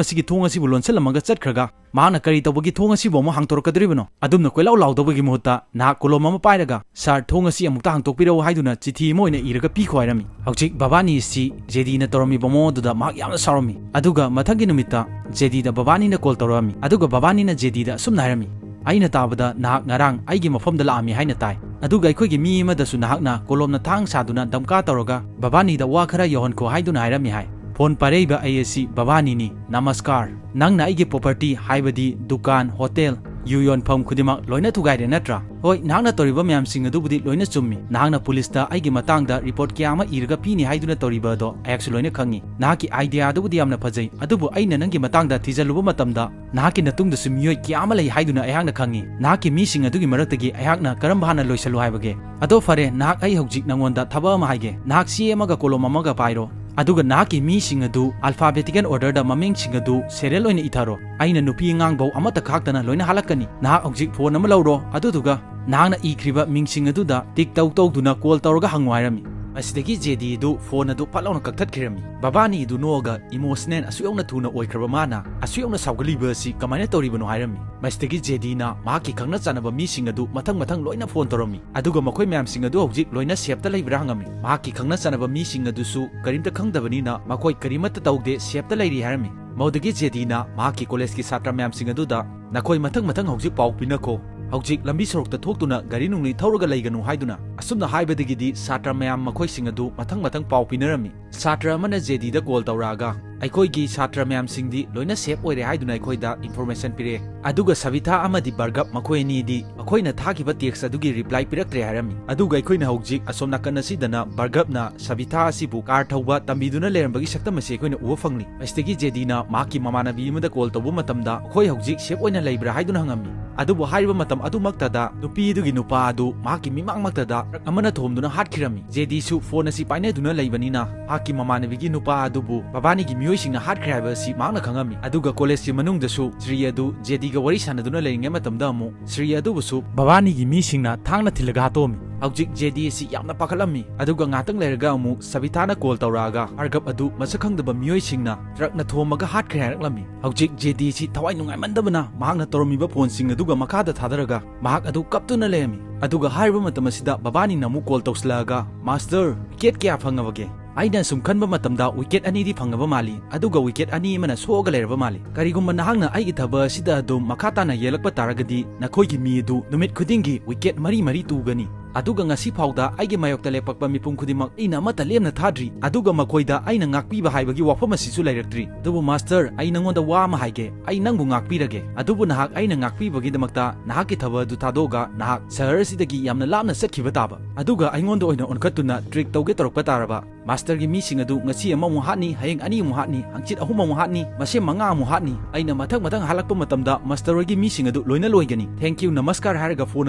ꯑꯁꯤꯒꯤ ꯊꯣꯡ ꯑꯁꯤꯕꯨ ꯂꯣꯟꯁꯤꯜꯂꯝꯃꯒ ꯆꯠꯈ꯭ꯔꯒ ꯃꯍꯥꯛꯅ ꯀꯔꯤ ꯇꯧꯕꯒꯤ ꯊꯣꯡ ꯑꯁꯤꯕꯨ ꯑꯃꯨꯛ ꯍꯥꯡꯇꯣꯔꯛꯀꯗꯧꯔꯤꯕꯅꯣ? ꯑꯗꯨꯝꯅ ꯀꯣꯏꯂꯥꯎ ꯂꯥꯎꯗꯕꯒꯤ ꯃꯍꯨꯠꯇ ꯅꯍꯥꯛ ꯀꯣꯂꯣꯝ ꯑꯃ ꯄꯥꯏꯔꯒ 'ꯁꯥꯔ, ꯊꯣꯡ ꯑꯁꯤ ꯑꯃꯨꯛꯇ ꯍꯥꯡꯇꯣꯛꯄꯤꯔꯛꯎ' ꯍꯥꯏꯗꯨꯅ ꯆꯤꯊꯤ ꯑꯃ ꯑꯣꯏꯅ ꯏꯔꯒ ꯄꯤꯈꯣ" ꯍꯥꯏꯔꯝꯃꯤ꯫ ꯍꯧꯖꯤꯛ ꯕꯕꯥꯅꯤ ꯑꯁꯤ ꯖꯦꯗꯤꯅ ꯇꯧꯔꯝꯃꯤꯕ ꯃꯑꯣꯡ ꯑꯗꯨꯗ ꯃꯍꯥꯛ ꯌꯥꯝꯅ ꯁꯥꯎꯔꯝꯃꯤ꯫ ꯑꯗꯨꯒ ꯃꯊꯪꯒꯤ ꯅꯨꯃꯤꯠꯇ ꯖꯦꯗꯤꯗ ꯕꯕꯥꯅꯤꯅ ꯀꯣꯜ ꯇꯧꯔꯛꯑꯝꯃꯤ꯫ ꯑꯗꯨꯒ ꯕꯕꯥꯅꯤꯅ ꯖꯦꯗꯤꯗ ꯑꯁꯨꯝꯅ ꯍꯥꯏꯔꯝꯃꯤ, "ꯑꯩꯅ ꯇꯥꯕꯗ ꯅꯍꯥꯛ ꯉꯔꯥꯡ ꯑꯩꯒꯤ ꯃꯐꯝꯗ ꯂꯥꯛꯑꯝꯃꯤ ꯍꯥꯏꯅ ꯇꯥꯏ꯫ ꯑꯗꯨꯒ ꯑꯩꯈꯣꯏꯒꯤ ꯃꯤ ꯑꯃꯗꯁꯨ ꯅꯍꯥꯛꯅ ꯀꯣꯂꯣꯝꯅ ꯊꯥꯡ ꯁꯥꯗꯨꯅ ꯙꯝꯀꯥ ꯇꯧꯔꯒ ꯕꯕꯥꯅꯤꯗ ꯋꯥ ꯈꯔ ꯌꯧꯍꯟꯈꯣ ꯍꯥꯏꯗꯨꯅ ꯍꯥꯏꯔꯝꯃꯤ" ꯍꯥꯏ꯫ ꯐꯣꯟ ꯄꯥꯏꯔꯛꯏꯕ ꯑꯩ ꯑꯁꯤ ꯕꯕꯥꯅꯤꯅꯤ꯫ "ꯅꯃꯁꯀꯥꯔ꯫ ꯅꯪꯅ ꯑꯩꯒꯤ property, ꯍꯥꯏꯕꯗꯤ ꯗꯨꯀꯥꯟ, ꯍꯣꯇꯦꯜ, ꯌꯨ ꯌꯣꯟꯐꯝ ꯈꯨꯗꯤꯡꯃꯛ ꯂꯣꯏꯅ ꯊꯨꯒꯥꯏꯔꯦ ꯅꯠꯇ꯭ꯔꯥ? ꯍꯣꯏ, ꯅꯍꯥꯛꯅ ꯇꯧꯔꯤꯕ ꯃꯌꯥꯝꯁꯤꯡ ꯑꯗꯨꯕꯨꯗꯤ ꯂꯣꯏꯅ ꯆꯨꯝꯃꯤ꯫ ꯅꯍꯥꯛꯅ ꯄꯨꯂꯤꯁꯇ ꯑꯩꯒꯤ ꯃꯇꯥꯡꯗ ꯔꯤꯄꯣꯔꯠ ꯀꯌꯥ ꯑꯃ ꯏꯔꯒ ꯄꯤꯅꯤ ꯍꯥꯏꯗꯨꯅ ꯇꯧꯔꯤꯕ ꯑꯗꯣ ꯑꯩꯍꯥꯛꯁꯨ ꯂꯣꯏꯅ ꯈꯪꯉꯤ꯫ ꯅꯍꯥꯛꯀꯤ idea ꯑꯗꯨꯕꯨꯗꯤ ꯌꯥꯝꯅ ꯐꯖꯩ, ꯑꯗꯨꯕꯨ ꯑꯩꯅ ꯅꯪꯒꯤ ꯃꯇꯥꯡꯗ ꯊꯤꯖꯤꯜꯂꯨꯕ ꯃꯇꯝꯗ ꯅꯍꯥꯛꯀꯤ ꯅꯇꯨꯡꯗꯁꯨ ꯃꯤꯑꯣꯏ ꯀꯌꯥ ꯑꯃ ꯂꯩ ꯍꯥꯏꯗꯨꯅ ꯑꯩꯍꯥꯛꯅ ꯈꯪꯉꯤ꯫ ꯅꯍꯥꯛꯀꯤ ꯃꯤꯁꯤꯡ ꯑꯗꯨꯒꯤ ꯃꯔꯛꯇꯒꯤ ꯑꯩꯍꯥꯛꯅ ꯀꯔꯝꯕ ꯍꯥꯟꯅ ꯂꯣꯏꯁꯤꯜꯂꯨ ꯍꯥꯏꯕꯒꯦ? ꯑꯗꯣ ꯐꯔꯦ, ꯅꯍꯥꯛ, ꯑꯩ ꯍꯧꯖꯤꯛ ꯅꯉꯣꯟꯗ ꯊꯕꯛ ꯑꯃ ꯍꯥꯏꯒꯦ꯫ ꯅꯍꯥꯛ ꯆꯦ ꯑꯃꯒ ꯀꯣꯂꯣꯝ ꯑꯃꯒ ꯄꯥꯏꯔꯣ꯫ ꯑꯗꯨꯒ ꯅꯍꯥꯛꯀꯤ ꯃꯤꯁꯤꯡ ꯑꯗꯨ alphabetical orderꯗ ꯃꯃꯤꯡꯁꯤꯡ ꯑꯗꯨ serial ꯑꯣꯏꯅ ꯏꯊꯔꯣ꯫ ꯑꯩꯅ ꯅꯨꯄꯤ ꯑꯉꯥꯡꯐꯧ ꯑꯃꯠꯇ ꯈꯥꯛꯇꯅ ꯂꯣꯏꯅ ꯍꯥꯠꯂꯛꯀꯅꯤ꯫ ꯅꯍꯥꯛ ꯍꯧꯖꯤꯛ phone ꯑꯃ ꯂꯧꯔꯣ, ꯑꯗꯨꯗꯨꯒ ꯅꯍꯥꯛꯅ ꯏꯈ꯭ꯔꯤꯕ ꯃꯤꯡꯁꯤꯡ ꯑꯗꯨꯗ tick ꯇꯧ ꯇꯧꯗꯨꯅ call ꯇꯧꯔꯒ ꯍꯪꯉꯨ ꯍꯥꯏꯔꯝꯃꯤ꯫ ꯃꯁꯤꯗꯒꯤ ꯖꯦꯗꯤ ꯑꯗꯨ phone ꯑꯗꯨ ꯐꯠ ꯂꯥꯎꯅ ꯀꯛꯊꯠꯈꯤꯔꯝꯃꯤ꯫ ꯕꯕꯥꯅꯤ ꯑꯗꯨ ꯅꯣꯛꯑꯒ, "Emotional ꯑꯁꯨꯛ ꯌꯧꯅ ꯊꯨꯅ ꯑꯣꯏꯈ꯭ꯔꯕ ꯃꯥꯅ ꯑꯁꯨꯛ ꯌꯧꯅ ꯁꯥꯎꯒꯠꯂꯤꯕ ꯑꯁꯤ ꯀꯃꯥꯏꯅ ꯇꯧꯔꯤꯕꯅꯣ?" ꯍꯥꯏꯔꯝꯃꯤ꯫ ꯃꯁꯤꯗꯒꯤ ꯖꯦꯗꯤꯅ ꯃꯍꯥꯛꯀꯤ ꯈꯪꯅ ꯆꯥꯟꯅꯕ ꯃꯤꯁꯤꯡ ꯑꯗꯨ ꯃꯊꯪ ꯃꯊꯪ ꯂꯣꯏꯅ phone ꯇꯧꯔꯝꯃꯤ꯫ ꯑꯗꯨꯒ ꯃꯈꯣꯏ ꯃꯌꯥꯝꯁꯤꯡ ꯑꯗꯨ ꯍꯧꯖꯤꯛ ꯂꯣꯏꯅ safeꯇ ꯂꯩꯕ꯭ꯔꯥ ꯍꯪꯉꯝꯃꯤ꯫ ꯃꯍꯥꯛꯀꯤ ꯈꯪꯅ ꯆꯥꯟꯅꯕ ꯃꯤꯁꯤꯡ ꯑꯗꯨꯁꯨ ꯀꯔꯤꯝꯇ ꯈꯪꯗꯕꯅꯤꯅ ꯃꯈꯣꯏ ꯀꯔꯤꯃꯠꯇ ꯇꯧꯗꯦ, safeꯇ ꯂꯩꯔꯤ ꯍꯥꯏꯔꯝꯃꯤ꯫ ꯃꯗꯨꯗꯒꯤ ꯖꯦꯗꯤꯅ ꯃꯍꯥꯛꯀꯤ collegeꯀꯤ ꯁꯥꯇ꯭ꯔ ꯃꯌꯥꯝꯁꯤꯡ ꯑꯗꯨꯗ, "ꯅꯈꯣꯏ ꯃꯊꯪ ꯃꯊꯪ ꯍꯧꯖꯤꯛ ꯄꯥꯎ ꯄꯤꯅꯈꯣ꯫ ꯍꯧꯖꯤꯛ ꯂꯝꯕꯤ ꯁꯣꯔꯣꯛꯇ ꯊꯣꯛꯇꯨꯅ ꯒꯥꯔꯤ ꯅꯨꯡꯂꯤ ꯊꯧꯔꯒ ꯂꯩꯒꯅꯨ" ꯍꯥꯏꯗꯨꯅ꯫ ꯑꯁꯨꯝꯅ ꯍꯥꯏꯕꯗꯒꯤꯗꯤ ꯁꯥꯇ꯭ꯔ ꯃꯌꯥꯝ ꯃꯈꯣꯏꯁꯤꯡ ꯑꯗꯨ ꯃꯊꯪ ꯃꯊꯪ ꯄꯥꯎ ꯄꯤꯅꯔꯝꯃꯤ꯫ ꯁꯥꯇ꯭ꯔ ꯑꯃꯅ ꯖꯦꯗꯤꯗ call ꯇꯧꯔꯛꯑꯒ, "ꯑꯩꯈꯣꯏꯒꯤ ꯁꯥꯇ꯭ꯔ ꯃꯌꯥꯝꯁꯤꯡꯗꯤ ꯂꯣꯏꯅ safe ꯑꯣꯏꯔꯦ" ꯍꯥꯏꯗꯨꯅ ꯑꯩꯈꯣꯏꯗ information ꯄꯤꯔꯛꯑꯦ꯫ ꯑꯗꯨꯒ ꯁꯕꯤꯊꯥ ꯑꯃꯗꯤ ꯚꯥꯔꯒꯕ ꯃꯈꯣꯏ ꯑꯅꯤꯗꯤ ꯃꯈꯣꯏꯅ ꯊꯥꯈꯤꯕ text ꯑꯗꯨꯒꯤ reply ꯄꯤꯔꯛꯇ꯭ꯔꯦ ꯍꯥꯏꯔꯝꯃꯤ꯫ ꯑꯗꯨꯒ ꯑꯩꯈꯣꯏꯅ ꯍꯧꯖꯤꯛ ꯑꯁꯣꯝ ꯅꯥꯀꯟ ꯑꯁꯤꯗꯅ ꯚꯥꯔꯒꯕꯅ ꯁꯕꯤꯊꯥ ꯑꯁꯤꯕꯨ car ꯊꯧꯕ ꯇꯝꯕꯤꯗꯨꯅ ꯂꯩꯔꯝꯕꯒꯤ ꯁꯛꯇꯝ ꯑꯁꯤ ꯑꯩꯈꯣꯏꯅ ꯎꯕ ꯐꯪꯂꯤ꯫ ꯃꯁꯤꯗꯒꯤ ꯖꯦꯗꯤꯅ ꯃꯍꯥꯛꯀꯤ ꯃꯃꯥꯟꯅꯕꯤ ꯑꯃꯗ call ꯇꯧꯕ ꯃꯇꯝꯗ, "ꯑꯩꯈꯣꯏ ꯍꯧꯖꯤꯛ safe ꯑꯣꯏꯅ ꯂꯩꯕ꯭ꯔꯥ?" ꯍꯥꯏꯗꯨꯅ ꯍꯪꯉꯝꯃꯤ꯫ ꯑꯗꯨꯕꯨ ꯍꯥꯏꯔꯤꯕ ꯃꯇꯝ ꯑꯗꯨꯃꯛꯇꯗ ꯅꯨꯄꯤ ꯑꯗꯨꯒꯤ ꯅꯨꯄꯥ ꯑꯗꯨ ꯃꯍꯥꯛꯀꯤ ꯃꯤꯃꯥꯡꯃꯛꯇꯗ truck ꯑꯃꯅ ꯊꯣꯝꯗꯨꯅ ꯍꯥꯠꯈꯤꯔꯝꯃꯤ꯫ ꯖꯦꯗꯤꯁꯨ phone ꯑꯁꯤ ꯄꯥꯏꯅꯗꯨꯅ ꯂꯩꯕꯅꯤꯅ ꯃꯍꯥꯛꯀꯤ ꯃꯃꯥꯟꯅꯕꯤꯒꯤ ꯅꯨꯄꯥ ꯑꯗꯨꯕꯨ ꯕꯕꯥꯅꯤꯒꯤ ꯃꯤꯑꯣꯏꯁꯤꯡꯅ ꯍꯥꯠꯈ꯭ꯔꯦ ꯍꯥꯏꯕ ꯑꯁꯤ ꯃꯍꯥꯛꯅ ꯈꯪꯉꯝꯃꯤ꯫ ꯑꯗꯨꯒ collegeꯀꯤ ꯃꯅꯨꯡꯗꯁꯨ ꯁ꯭ꯔꯤ ꯑꯗꯨ ꯖꯦꯗꯤꯒ ꯋꯥꯔꯤ ꯁꯥꯟꯅꯗꯨꯅ ꯂꯩꯔꯤꯉꯩ ꯃꯇꯝꯗ ꯑꯃꯨꯛ ꯁ꯭ꯔꯤ ꯑꯗꯨꯕꯨꯁꯨ ꯕꯕꯥꯅꯤꯒꯤ ꯃꯤꯁꯤꯡꯅ ꯊꯥꯡꯅ ꯊꯤꯜꯂꯒ ꯍꯥꯠꯇꯣꯛꯑꯝꯃꯤ꯫ ꯍꯧꯖꯤꯛ ꯖꯦꯗꯤ ꯑꯁꯤ ꯌꯥꯝꯅ ꯄꯥꯈꯠꯂꯝꯃꯤ꯫ ꯑꯗꯨꯒ ꯉꯥꯏꯍꯥꯛꯇꯪ ꯂꯩꯔꯒ ꯑꯃꯨꯛ ꯁꯕꯤꯊꯥꯅ call ꯇꯧꯔꯛꯑꯒ ꯚꯥꯔꯒꯕ ꯑꯗꯨ ꯃꯁꯛ ꯈꯪꯗꯕ ꯃꯤꯑꯣꯏꯁꯤꯡꯅ truckꯅ ꯊꯣꯝꯃꯒ ꯍꯥꯠꯈ꯭ꯔꯦ ꯍꯥꯏꯔꯛꯂꯝꯃꯤ꯫ ꯍꯧꯖꯤꯛ ꯖꯦꯗꯤ ꯑꯁꯤ ꯊꯋꯥꯏ ꯅꯨꯡꯉꯥꯏꯃꯟꯗꯕꯅ ꯃꯍꯥꯛꯅ ꯇꯧꯔꯝꯃꯤꯕ phoneꯁꯤꯡ ꯑꯗꯨꯒ ꯃꯈꯥꯗ ꯊꯥꯗꯔꯒ ꯃꯍꯥꯛ ꯑꯗꯨ ꯀꯞꯇꯨꯅ ꯂꯩꯔꯝꯃꯤ꯫ ꯑꯗꯨꯒ ꯍꯥꯏꯔꯤꯕ ꯃꯇꯝ ꯑꯁꯤꯗ ꯕꯕꯥꯅꯤꯅ ꯑꯃꯨꯛ call ꯇꯧꯁꯤꯜꯂꯛꯑꯒ, "Master, wicket ꯀꯌꯥ ꯐꯪꯉꯕꯒꯦ?" ꯑꯩꯅ ꯁꯨꯝ ꯈꯟꯕ ꯃꯇꯝꯗ wicket ꯑꯅꯤꯗꯤ ꯐꯪꯉꯕ ꯃꯥꯜꯂꯤ, ꯑꯗꯨꯒ wicket ꯑꯅꯤ ꯑꯃꯅ ꯁꯣꯛꯑꯒ ꯂꯩꯔꯕ ꯃꯥꯜꯂꯤ꯫ ꯀꯔꯤꯒꯨꯝꯕ ꯅꯍꯥꯛꯅ ꯑꯩꯒꯤ ꯊꯕꯛ ꯑꯁꯤꯗ ꯑꯗꯨꯝ ꯃꯈꯥ ꯇꯥꯅ ꯌꯦꯜꯂꯛꯄ ꯇꯥꯔꯒꯗꯤ ꯅꯈꯣꯏꯒꯤ ꯃꯤ ꯑꯗꯨ ꯅꯨꯃꯤꯠ ꯈꯨꯗꯤꯡꯒꯤ wicket ꯃꯔꯤ ꯃꯔꯤ ꯇꯨꯒꯅꯤ꯫ ꯑꯗꯨꯒ ꯉꯁꯤ ꯐꯥꯎꯗ ꯑꯩꯒꯤ ꯃꯥꯌꯣꯛꯇ ꯂꯦꯞꯄꯛꯄ ꯃꯤꯄꯨꯝ ꯈꯨꯗꯤꯡꯃꯛ ꯑꯩꯅ ꯑꯃꯠꯇ ꯂꯦꯝꯅ ꯊꯥꯗ꯭ꯔꯤ꯫ ꯑꯗꯨꯒ ꯃꯈꯣꯏꯗ ꯑꯩꯅ ꯉꯥꯛꯄꯤꯕ ꯍꯥꯏꯕꯒꯤ ꯋꯥꯐꯝ ꯑꯁꯤꯁꯨ ꯂꯩꯔꯛꯇ꯭ꯔꯤ꯫ ꯑꯗꯨꯕꯨ Master, ꯑꯩ ꯅꯉꯣꯟꯗ ꯋꯥ ꯑꯃ ꯍꯥꯏꯒꯦ꯫ ꯑꯩ ꯅꯪꯕꯨ ꯉꯥꯛꯄꯤꯔꯒꯦ꯫ ꯑꯗꯨꯕꯨ ꯅꯍꯥꯛ ꯑꯩꯅ ꯉꯥꯛꯄꯤꯕꯒꯤꯗꯃꯛꯇ ꯅꯍꯥꯛꯀꯤ ꯊꯕꯛ ꯑꯗꯨ ꯊꯥꯗꯣꯛꯑꯒ ꯅꯍꯥꯛ ꯁꯍꯔ ꯑꯁꯤꯗꯒꯤ ꯌꯥꯝꯅ ꯂꯥꯞꯅ ꯆꯠꯈꯤꯕ ꯇꯥꯕ꯫ ꯑꯗꯨꯒ ꯑꯩꯉꯣꯟꯗ ꯑꯣꯏꯅ ꯑꯣꯟꯈꯠꯇꯨꯅ trick ꯇꯧꯒꯦ ꯇꯧꯔꯛꯄ ꯇꯥꯔꯕ? ꯃꯥꯁꯇꯔꯒꯤ ꯃꯤꯁꯤꯡ ꯑꯗꯨ ꯉꯁꯤ ꯑꯃꯃꯨꯛ ꯍꯥꯠꯅꯤ, ꯍꯌꯦꯡ ꯑꯅꯤꯃꯨꯛ ꯍꯥꯠꯅꯤ, ꯍꯪꯆꯤꯠ ꯑꯍꯨꯝ ꯑꯃꯨꯛ ꯍꯥꯠꯅꯤ, ꯃꯁꯦꯝ ꯃꯉꯥ ꯑꯃꯨꯛ ꯍꯥꯠꯅꯤ꯫ ꯑꯩꯅ ꯃꯊꯪ ꯃꯊꯪ ꯍꯥꯠꯂꯛꯄ ꯃꯇꯝꯗ ꯃꯥꯁꯇꯔ ꯍꯣꯏꯒꯤ ꯃꯤꯁꯤꯡ ꯑꯗꯨ ꯂꯣꯏꯅ ꯂꯣꯏꯒꯅꯤ꯫ Thank you, ꯅꯃꯁꯀꯥꯔ ꯍꯥꯏꯔꯒ ꯐꯣꯟ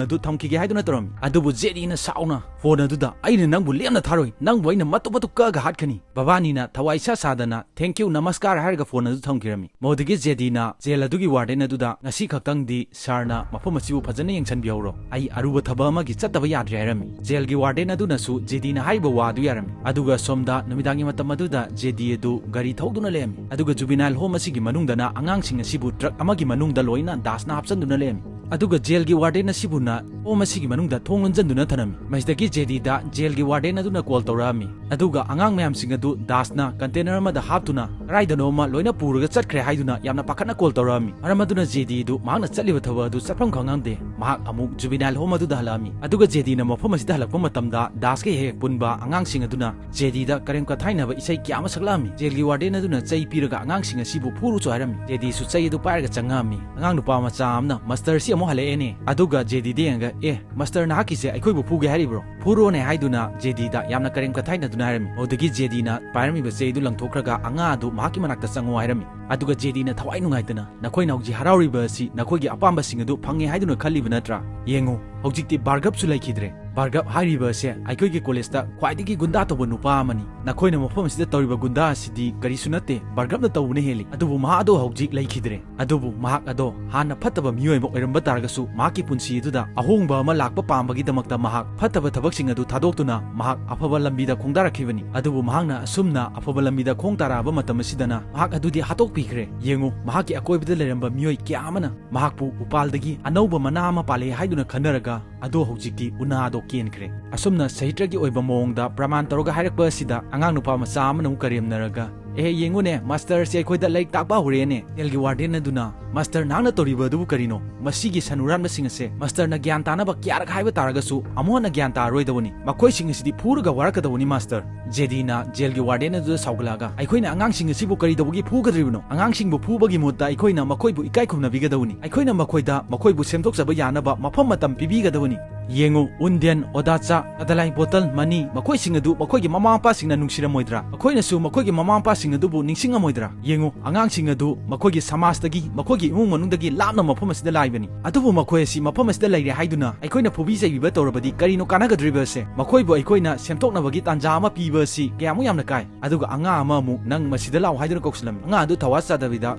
ꯑꯗꯨ ꯊꯝꯈꯤꯒꯦ ꯍꯥꯏꯗꯨꯅ ꯇꯧꯔꯝꯃꯤ꯫ ꯑꯗꯨꯕꯨ ꯖꯦꯗꯤꯅ ꯁꯥꯎꯅ ꯐꯣꯟ ꯑꯗꯨꯗ, "ꯑꯩꯅ ꯅꯪꯕꯨ ꯂꯦꯝꯅ ꯊꯥꯔꯣꯏ, ꯅꯪꯕꯨ ꯑꯩꯅ ꯃꯇꯨꯞ ꯃꯇꯨꯞ ꯀꯛꯑꯒ ꯍꯥꯠꯀꯅꯤ"꯫ ꯕꯕꯥꯅꯤꯅ ꯊꯋꯥꯏ ꯏꯁꯥ ꯁꯥꯗꯅ "Thank you, ꯅꯃꯁꯀꯥꯔ" ꯍꯥꯏꯔꯒ ꯐꯣꯟ ꯑꯗꯨ ꯊꯝꯈꯤꯔꯝꯃꯤ꯫ ꯃꯗꯨꯗꯒꯤ ꯖꯦꯗꯤꯅ ꯖꯦꯜ ꯑꯗꯨꯒꯤ ꯋꯥꯔꯗꯦꯟ ꯑꯗꯨꯗ, "ꯉꯁꯤ ꯈꯛꯇꯪꯗꯤ ꯁꯥꯔꯅ ꯃꯐꯝ ꯑꯁꯤꯕꯨ ꯐꯖꯅ ꯌꯦꯡꯁꯤꯟꯕꯤꯍꯧꯔꯣ, ꯑꯩ ꯑꯔꯨꯕ ꯊꯕꯛ ꯑꯃꯒꯤ ꯆꯠꯇꯕ ꯌꯥꯗ꯭ꯔꯦ" ꯍꯥꯏꯔꯝꯃꯤ꯫ ꯖꯦꯜꯒꯤ ꯋꯥꯔꯗꯦꯟ ꯑꯗꯨꯅꯁꯨ ꯖꯦꯗꯤꯅ ꯍꯥꯏꯔꯤꯕ ꯋꯥ ꯑꯗꯨ ꯌꯥꯔꯝꯃꯤ꯫ ꯑꯗꯨꯒ ꯁꯣꯝꯗ ꯅꯨꯃꯤꯗꯥꯡꯒꯤ ꯃꯇꯝ ꯑꯗꯨꯗ ꯖꯦꯗꯤ ꯑꯗꯨ ꯒꯥꯔꯤ ꯊꯧꯗꯨꯅ ꯂꯩꯔꯝꯃꯤ꯫ ꯑꯗꯨꯒ ꯖꯨꯕꯤꯅꯥꯏꯜ ꯍꯣꯝ ꯑꯁꯤꯒꯤ ꯃꯅꯨꯡꯗꯅ ꯑꯉꯥꯡꯁꯤꯡ ꯑꯁꯤꯕꯨ ꯇ꯭ꯔꯛ ꯑꯃꯒꯤ ꯃꯅꯨꯡꯗ ꯂꯣꯏꯅ ꯗꯥꯁꯅ ꯍꯥꯞꯆꯤꯟꯗꯨꯅ ꯂꯩꯔꯝꯃꯤ꯫ ꯑꯗꯨꯒ ꯖꯦꯜꯒꯤ ꯋꯥꯔꯗꯦꯟ ꯑꯁꯤꯕꯨꯅ ꯍꯣꯝ ꯑꯁꯤꯒꯤ ꯃꯅꯨꯡꯗ ꯊꯣꯡ ꯂꯣꯟꯖꯟꯗꯨꯅ ꯊꯅꯝꯃꯤ꯫ ꯃꯁꯤꯗꯒꯤ ꯖꯦꯗꯤꯗ ꯖꯦꯜꯒꯤ ꯋꯥꯔꯗꯦꯟ ꯑꯗꯨꯅ ꯀꯣꯜ ꯇꯧꯔꯛꯑꯝꯃꯤ꯫ ꯑꯗꯨꯒ ꯑꯉꯥꯡ ꯃꯌꯥꯝꯁꯤꯡ ꯑꯗꯨ ꯗꯥꯁꯅ ꯀꯟꯇꯦꯅꯔ ꯑꯃꯗ ꯍꯥꯞꯇꯨꯅ ꯀꯗꯥꯏꯗꯅꯣ ꯑꯃ ꯂꯣꯏꯅ ꯄꯨꯔꯒ ꯆꯠꯈ꯭ꯔꯦ ꯍꯥꯏꯗꯨꯅ ꯌꯥꯝꯅ ꯄꯥꯈꯠꯅ ꯀꯣꯜ ꯇꯧꯔꯛꯑꯝꯃꯤ꯫ ꯃꯔꯝ ꯑꯗꯨꯅ ꯖꯦꯗꯤ ꯑꯗꯨ ꯃꯍꯥꯛꯅ ꯆꯠꯂꯤꯕ ꯊꯕꯛ ꯑꯗꯨ ꯆꯠꯐꯝ ꯈꯪꯍꯟꯗꯦ꯫ ꯃꯍꯥꯛ ꯑꯃꯨꯛ ꯖꯨꯕꯤꯅꯥꯏꯜ ꯍꯣꯝ ꯑꯗꯨꯗ ꯍꯜꯂꯛꯑꯝꯃꯤ꯫ ꯑꯗꯨꯒ ꯖꯦꯗꯤꯅ ꯃꯐꯝ ꯑꯁꯤꯗ ꯍꯜꯂꯛꯄ ꯃꯇꯝꯗ ꯗꯥꯁꯀ ꯍꯦꯛ ꯍꯦꯛ ꯄꯨꯟꯕ ꯑꯉꯥꯡꯁꯤꯡ ꯑꯗꯨꯅ ꯖꯦꯗꯤꯗ ꯀꯔꯦꯝ ꯀꯊꯥꯏꯅꯕ ꯏꯁꯩ ꯀꯌꯥ ꯑꯃ ꯁꯛꯂꯛꯑꯝꯃꯤ꯫ ꯖꯦꯜꯒꯤ ꯋꯥꯔꯗꯦꯟ ꯑꯗꯨꯅ ꯆꯩ ꯄꯤꯔꯒ ꯑꯉꯥꯡꯁꯤꯡ ꯑꯁꯤꯕꯨ ꯐꯨꯔꯨꯆꯣ ꯍꯥꯏꯔꯝꯃꯤ꯫ ꯖꯦꯗꯤꯁꯨ ꯆꯩ ꯑꯗꯨ ꯄꯥꯏꯔꯒ ꯆꯪꯉꯛꯑꯝꯃꯤ꯫ ꯑꯉꯥꯡ ꯅꯨꯄꯥ ꯃꯆꯥ ꯑꯃꯅ, "ꯃꯥꯁꯇꯔ, ꯁꯤ ꯑꯃꯨꯛ ꯍꯜꯂꯛꯑꯦꯅꯦ"꯫ ꯑꯗꯨꯒ ꯖꯦꯗꯤꯗ ꯌꯦꯡꯉꯒ, "ꯑꯦ, ꯃꯥꯁꯇꯔ, ꯅꯍꯥꯛꯀꯤꯁꯦ ꯑꯩꯈꯣꯏꯕꯨ ꯐꯨꯒꯦ ꯍꯥꯏꯔꯤꯕ꯭ꯔꯣ? ꯐꯨꯔꯣꯅꯦ" ꯍꯥꯏꯗꯨꯅ ꯖꯦꯗꯤꯗ ꯌꯥꯝꯅ ꯀꯔꯦꯝ ꯀꯊꯥꯏꯅꯗꯨꯅ ꯍꯥꯏꯔꯝꯃꯤ꯫ ꯃꯗꯨꯗꯒꯤ ꯖꯦꯗꯤꯅ ꯄꯥꯏꯔꯝꯃꯤꯕ ꯆꯩ ꯑꯗꯨ ꯂꯪꯊꯣꯛꯈ꯭ꯔꯒ, "ꯑꯉꯥꯡ ꯑꯗꯨ ꯃꯍꯥꯛꯀꯤ ꯃꯅꯥꯛꯇ ꯆꯪꯉꯣ" ꯍꯥꯏꯔꯝꯃꯤ꯫ ꯑꯗꯨꯒ ꯖꯦꯗꯤꯅ ꯊꯋꯥꯏ ꯅꯨꯡꯉꯥꯏꯇꯅ, "ꯅꯈꯣꯏꯅ ꯍꯧꯖꯤꯛ ꯍꯔꯥꯎꯔꯤꯕ ꯑꯁꯤ ꯅꯈꯣꯏꯒꯤ ꯑꯄꯥꯝꯕꯁꯤꯡ ꯑꯗꯨ ꯐꯪꯉꯦ ꯍꯥꯏꯗꯨꯅ ꯈꯜꯂꯤꯕ ꯅꯠꯇ꯭ꯔꯥ? ꯌꯦꯡꯉꯨ, ꯍꯧꯖꯤꯛꯇꯤ ꯚꯥꯔꯒꯕꯁꯨ ꯂꯩꯈꯤꯗ꯭ꯔꯦ꯫ ꯚꯥꯔꯒꯕ ꯍꯥꯏꯔꯤꯕ ꯑꯁꯦ ꯑꯩꯈꯣꯏꯒꯤ ꯀꯣꯂꯦꯖꯇ ꯈ꯭ꯋꯥꯏꯗꯒꯤ ꯒꯨꯟꯗꯥ ꯇꯧꯕ ꯅꯨꯄꯥ ꯑꯃꯅꯤ꯫ ꯅꯈꯣꯏꯅ ꯃꯐꯝ ꯑꯁꯤꯗ ꯇꯧꯔꯤꯕ ꯒꯨꯟꯗꯥ ꯑꯁꯤꯗꯤ ꯀꯔꯤꯁꯨ ꯅꯠꯇꯦ, ꯚꯥꯔꯒꯕꯅ ꯇꯧꯕꯅ ꯍꯦꯜꯂꯤ꯫ ꯑꯗꯨꯕꯨ ꯃꯍꯥꯛ ꯑꯗꯣ ꯍꯧꯖꯤꯛ ꯂꯩꯈꯤꯗ꯭ꯔꯦ꯫ ꯑꯗꯨꯕꯨ ꯃꯍꯥꯛ ꯑꯗꯣ ꯍꯥꯟꯅ ꯐꯠꯇꯕ ꯃꯤꯑꯣꯏ ꯑꯃ ꯑꯣꯏꯔꯝꯕ ꯇꯥꯔꯒꯁꯨ, ꯃꯍꯥꯛꯀꯤ ꯄꯨꯟꯁꯤ ꯑꯗꯨꯗ ꯑꯍꯣꯡꯕ ꯑꯃ ꯂꯥꯛꯄ ꯄꯥꯝꯕꯒꯤꯗꯃꯛꯇ ꯃꯍꯥꯛ ꯐꯠꯇꯕ ꯊꯕꯛꯁꯤꯡ ꯑꯗꯨ ꯊꯥꯗꯣꯛꯇꯨꯅ ꯃꯍꯥꯛ ꯑꯐꯕ ꯂꯝꯕꯤꯗ ꯈꯣꯡꯗꯥꯔꯛꯈꯤꯕꯅꯤ꯫ ꯑꯗꯨꯕꯨ ꯃꯍꯥꯛꯅ ꯑꯁꯨꯝꯅ ꯑꯐꯕ ꯂꯝꯕꯤꯗ ꯈꯣꯡ ꯇꯥꯔꯛꯑꯕ ꯃꯇꯝ ꯑꯁꯤꯗꯅ ꯃꯍꯥꯛ ꯑꯗꯨꯗꯤ ꯍꯥꯠꯇꯣꯛꯄꯤꯈ꯭ꯔꯦ꯫ ꯌꯦꯡꯉꯨ, ꯃꯍꯥꯛꯀꯤ ꯑꯀꯣꯏꯕꯗ ꯂꯩꯔꯝꯕ ꯃꯤꯑꯣꯏ ꯀꯌꯥ ꯑꯃꯅ ꯃꯍꯥꯛꯄꯨ ꯎꯄꯥꯜꯗꯒꯤ ꯑꯅꯧꯕ ꯃꯅꯥ ꯑꯃ ꯄꯥꯜꯂꯛꯏ ꯍꯥꯏꯗꯨꯅ ꯈꯟꯅꯔꯒ, ꯑꯗꯣ ꯍꯧꯖꯤꯛꯇꯤ ꯎꯅꯥꯗꯣ ꯀꯦꯟꯈ꯭ꯔꯦ꯫ ꯑꯁꯨꯝꯅ ꯁꯥꯍꯤꯇ꯭ꯔꯒꯤ ꯑꯣꯏꯕ ꯃꯑꯣꯡꯗ ꯄ꯭ꯔꯃꯥꯟ ꯇꯧꯔꯒ ꯍꯥꯏꯔꯛꯄ ꯑꯁꯤꯗ ꯑꯉꯥꯡ ꯅꯨꯄꯥ ꯃꯆꯥ ꯑꯃꯅ ꯑꯃꯨꯛ ꯀꯔꯦꯝꯅꯔꯒ, "ꯑꯦ, ꯌꯦꯡꯉꯨꯅꯦ, ꯃꯥꯁꯇꯔꯁꯦ ꯑꯩꯈꯣꯏꯗ ꯂꯥꯏꯔꯤꯛ ꯇꯥꯛꯄ ꯍꯧꯔꯦꯅꯦ!" ꯖꯦꯜꯒꯤ ꯋꯥꯔꯗꯦꯟ ꯑꯗꯨꯅ, "ꯃꯥꯁꯇꯔ, ꯅꯍꯥꯛꯅ ꯇꯧꯔꯤꯕ ꯑꯗꯨꯕꯨ ꯀꯔꯤꯅꯣ? ꯃꯁꯤꯒꯤ ꯁꯟ ꯍꯨꯔꯥꯟꯕꯁꯤꯡ ꯑꯁꯦ ꯃꯥꯁꯇꯔꯅ ꯒ꯭ꯌꯥꯟ ꯇꯥꯅꯕ ꯀꯌꯥꯔꯛ ꯍꯥꯏꯕ ꯇꯥꯔꯒꯁꯨ ꯑꯃꯨꯛ ꯍꯟꯅ ꯒ꯭ꯌꯥꯟ ꯇꯥꯔꯔꯣꯏꯗꯕꯅꯤ꯫ ꯃꯈꯣꯏꯁꯤꯡ ꯑꯁꯤꯗꯤ ꯐꯨꯔꯒ ꯋꯥꯔꯛꯀꯗꯕꯅꯤ, ꯃꯥꯁꯇꯔ!" ꯖꯦꯗꯤꯅ ꯖꯦꯜꯒꯤ ꯋꯥꯔꯗꯦꯟ ꯑꯗꯨꯗ ꯁꯥꯎꯒꯠꯂꯛꯑꯒ, "ꯑꯩꯈꯣꯏꯅ ꯑꯉꯥꯡꯁꯤꯡ ꯑꯁꯤꯕꯨ ꯀꯔꯤ ꯇꯧꯕꯒꯤ ꯐꯨꯒꯗꯧꯔꯤꯕꯅꯣ? ꯑꯉꯥꯡꯁꯤꯡꯕꯨ ꯐꯨꯕꯒꯤ ꯃꯍꯨꯠꯇ ꯑꯩꯈꯣꯏꯅ ꯃꯈꯣꯏꯕꯨ ꯏꯀꯥꯏ ꯈꯨꯝꯅꯕꯤꯒꯗꯧꯅꯤ꯫ ꯑꯩꯈꯣꯏꯅ ꯃꯈꯣꯏꯗ ꯃꯈꯣꯏꯕꯨ ꯁꯦꯝꯗꯣꯛꯆꯕ ꯌꯥꯅꯕ ꯃꯐꯝ ꯃꯇꯝ ꯄꯤꯕꯤꯒꯗꯧꯅꯤ꯫ ꯌꯦꯡꯉꯨ, ꯎꯟꯗꯦꯟ, ꯑꯣꯗꯥꯆꯥ, ꯀꯗꯥꯂꯥꯏ ꯕꯣꯇꯜ, ꯃꯅꯤ, ꯃꯈꯣꯏꯁꯤꯡ ꯑꯗꯨ ꯃꯈꯣꯏꯒꯤ ꯃꯃꯥ ꯃꯄꯥꯁꯤꯡꯅ ꯅꯨꯡꯁꯤꯔꯝꯃꯣꯏꯗ꯭ꯔꯥ? ꯃꯈꯣꯏꯅꯁꯨ ꯃꯈꯣꯏꯒꯤ ꯃꯃꯥ ꯃꯄꯥꯁꯤꯡ ꯑꯗꯨꯕꯨ ꯅꯤꯡꯁꯤꯡꯉꯝꯃꯣꯏꯗ꯭ꯔꯥ? ꯌꯦꯡꯉꯨ, ꯑꯉꯥꯡꯁꯤꯡ ꯑꯗꯨ ꯃꯈꯣꯏꯒꯤ ꯁꯃꯥꯖꯇꯒꯤ, ꯃꯈꯣꯏꯒꯤ ꯏꯃꯨꯡ ꯃꯅꯨꯡꯗꯒꯤ ꯂꯥꯞꯅ ꯃꯐꯝ ꯑꯁꯤꯗ ꯂꯥꯛꯏꯕꯅꯤ꯫ ꯑꯗꯨꯕꯨ ꯃꯈꯣꯏ ꯑꯁꯤ ꯃꯐꯝ ꯑꯁꯤꯗ ꯂꯩꯔꯦ ꯍꯥꯏꯗꯨꯅ ꯑꯩꯈꯣꯏꯅ ꯐꯨꯕꯤ ꯆꯩꯕꯤꯕ ꯇꯧꯔꯕꯗꯤ ꯀꯔꯤꯅꯣ ꯀꯥꯟꯅꯒꯗꯧꯔꯤꯕ ꯑꯁꯦ? ꯃꯈꯣꯏꯕꯨ ꯑꯩꯈꯣꯏꯅ ꯁꯦꯝꯗꯣꯛꯅꯕꯒꯤ ꯇꯥꯟꯖꯥ ꯑꯃ ꯄꯤꯕ ꯑꯁꯤ ꯀꯌꯥꯃꯨꯛ ꯌꯥꯝꯅ ꯀꯥꯏ!" ꯑꯗꯨꯒ ꯑꯉꯥꯡ ꯑꯃ ꯑꯃꯨꯛ, "ꯅꯪ ꯃꯁꯤꯗ ꯂꯥꯛꯑꯣ" ꯍꯥꯏꯗꯨꯅ ꯀꯧꯁꯤꯜꯂꯝꯃꯤ꯫ ꯑꯉꯥꯡ ꯑꯗꯨ ꯊꯋꯥ ꯆꯥꯗꯕꯤꯗ,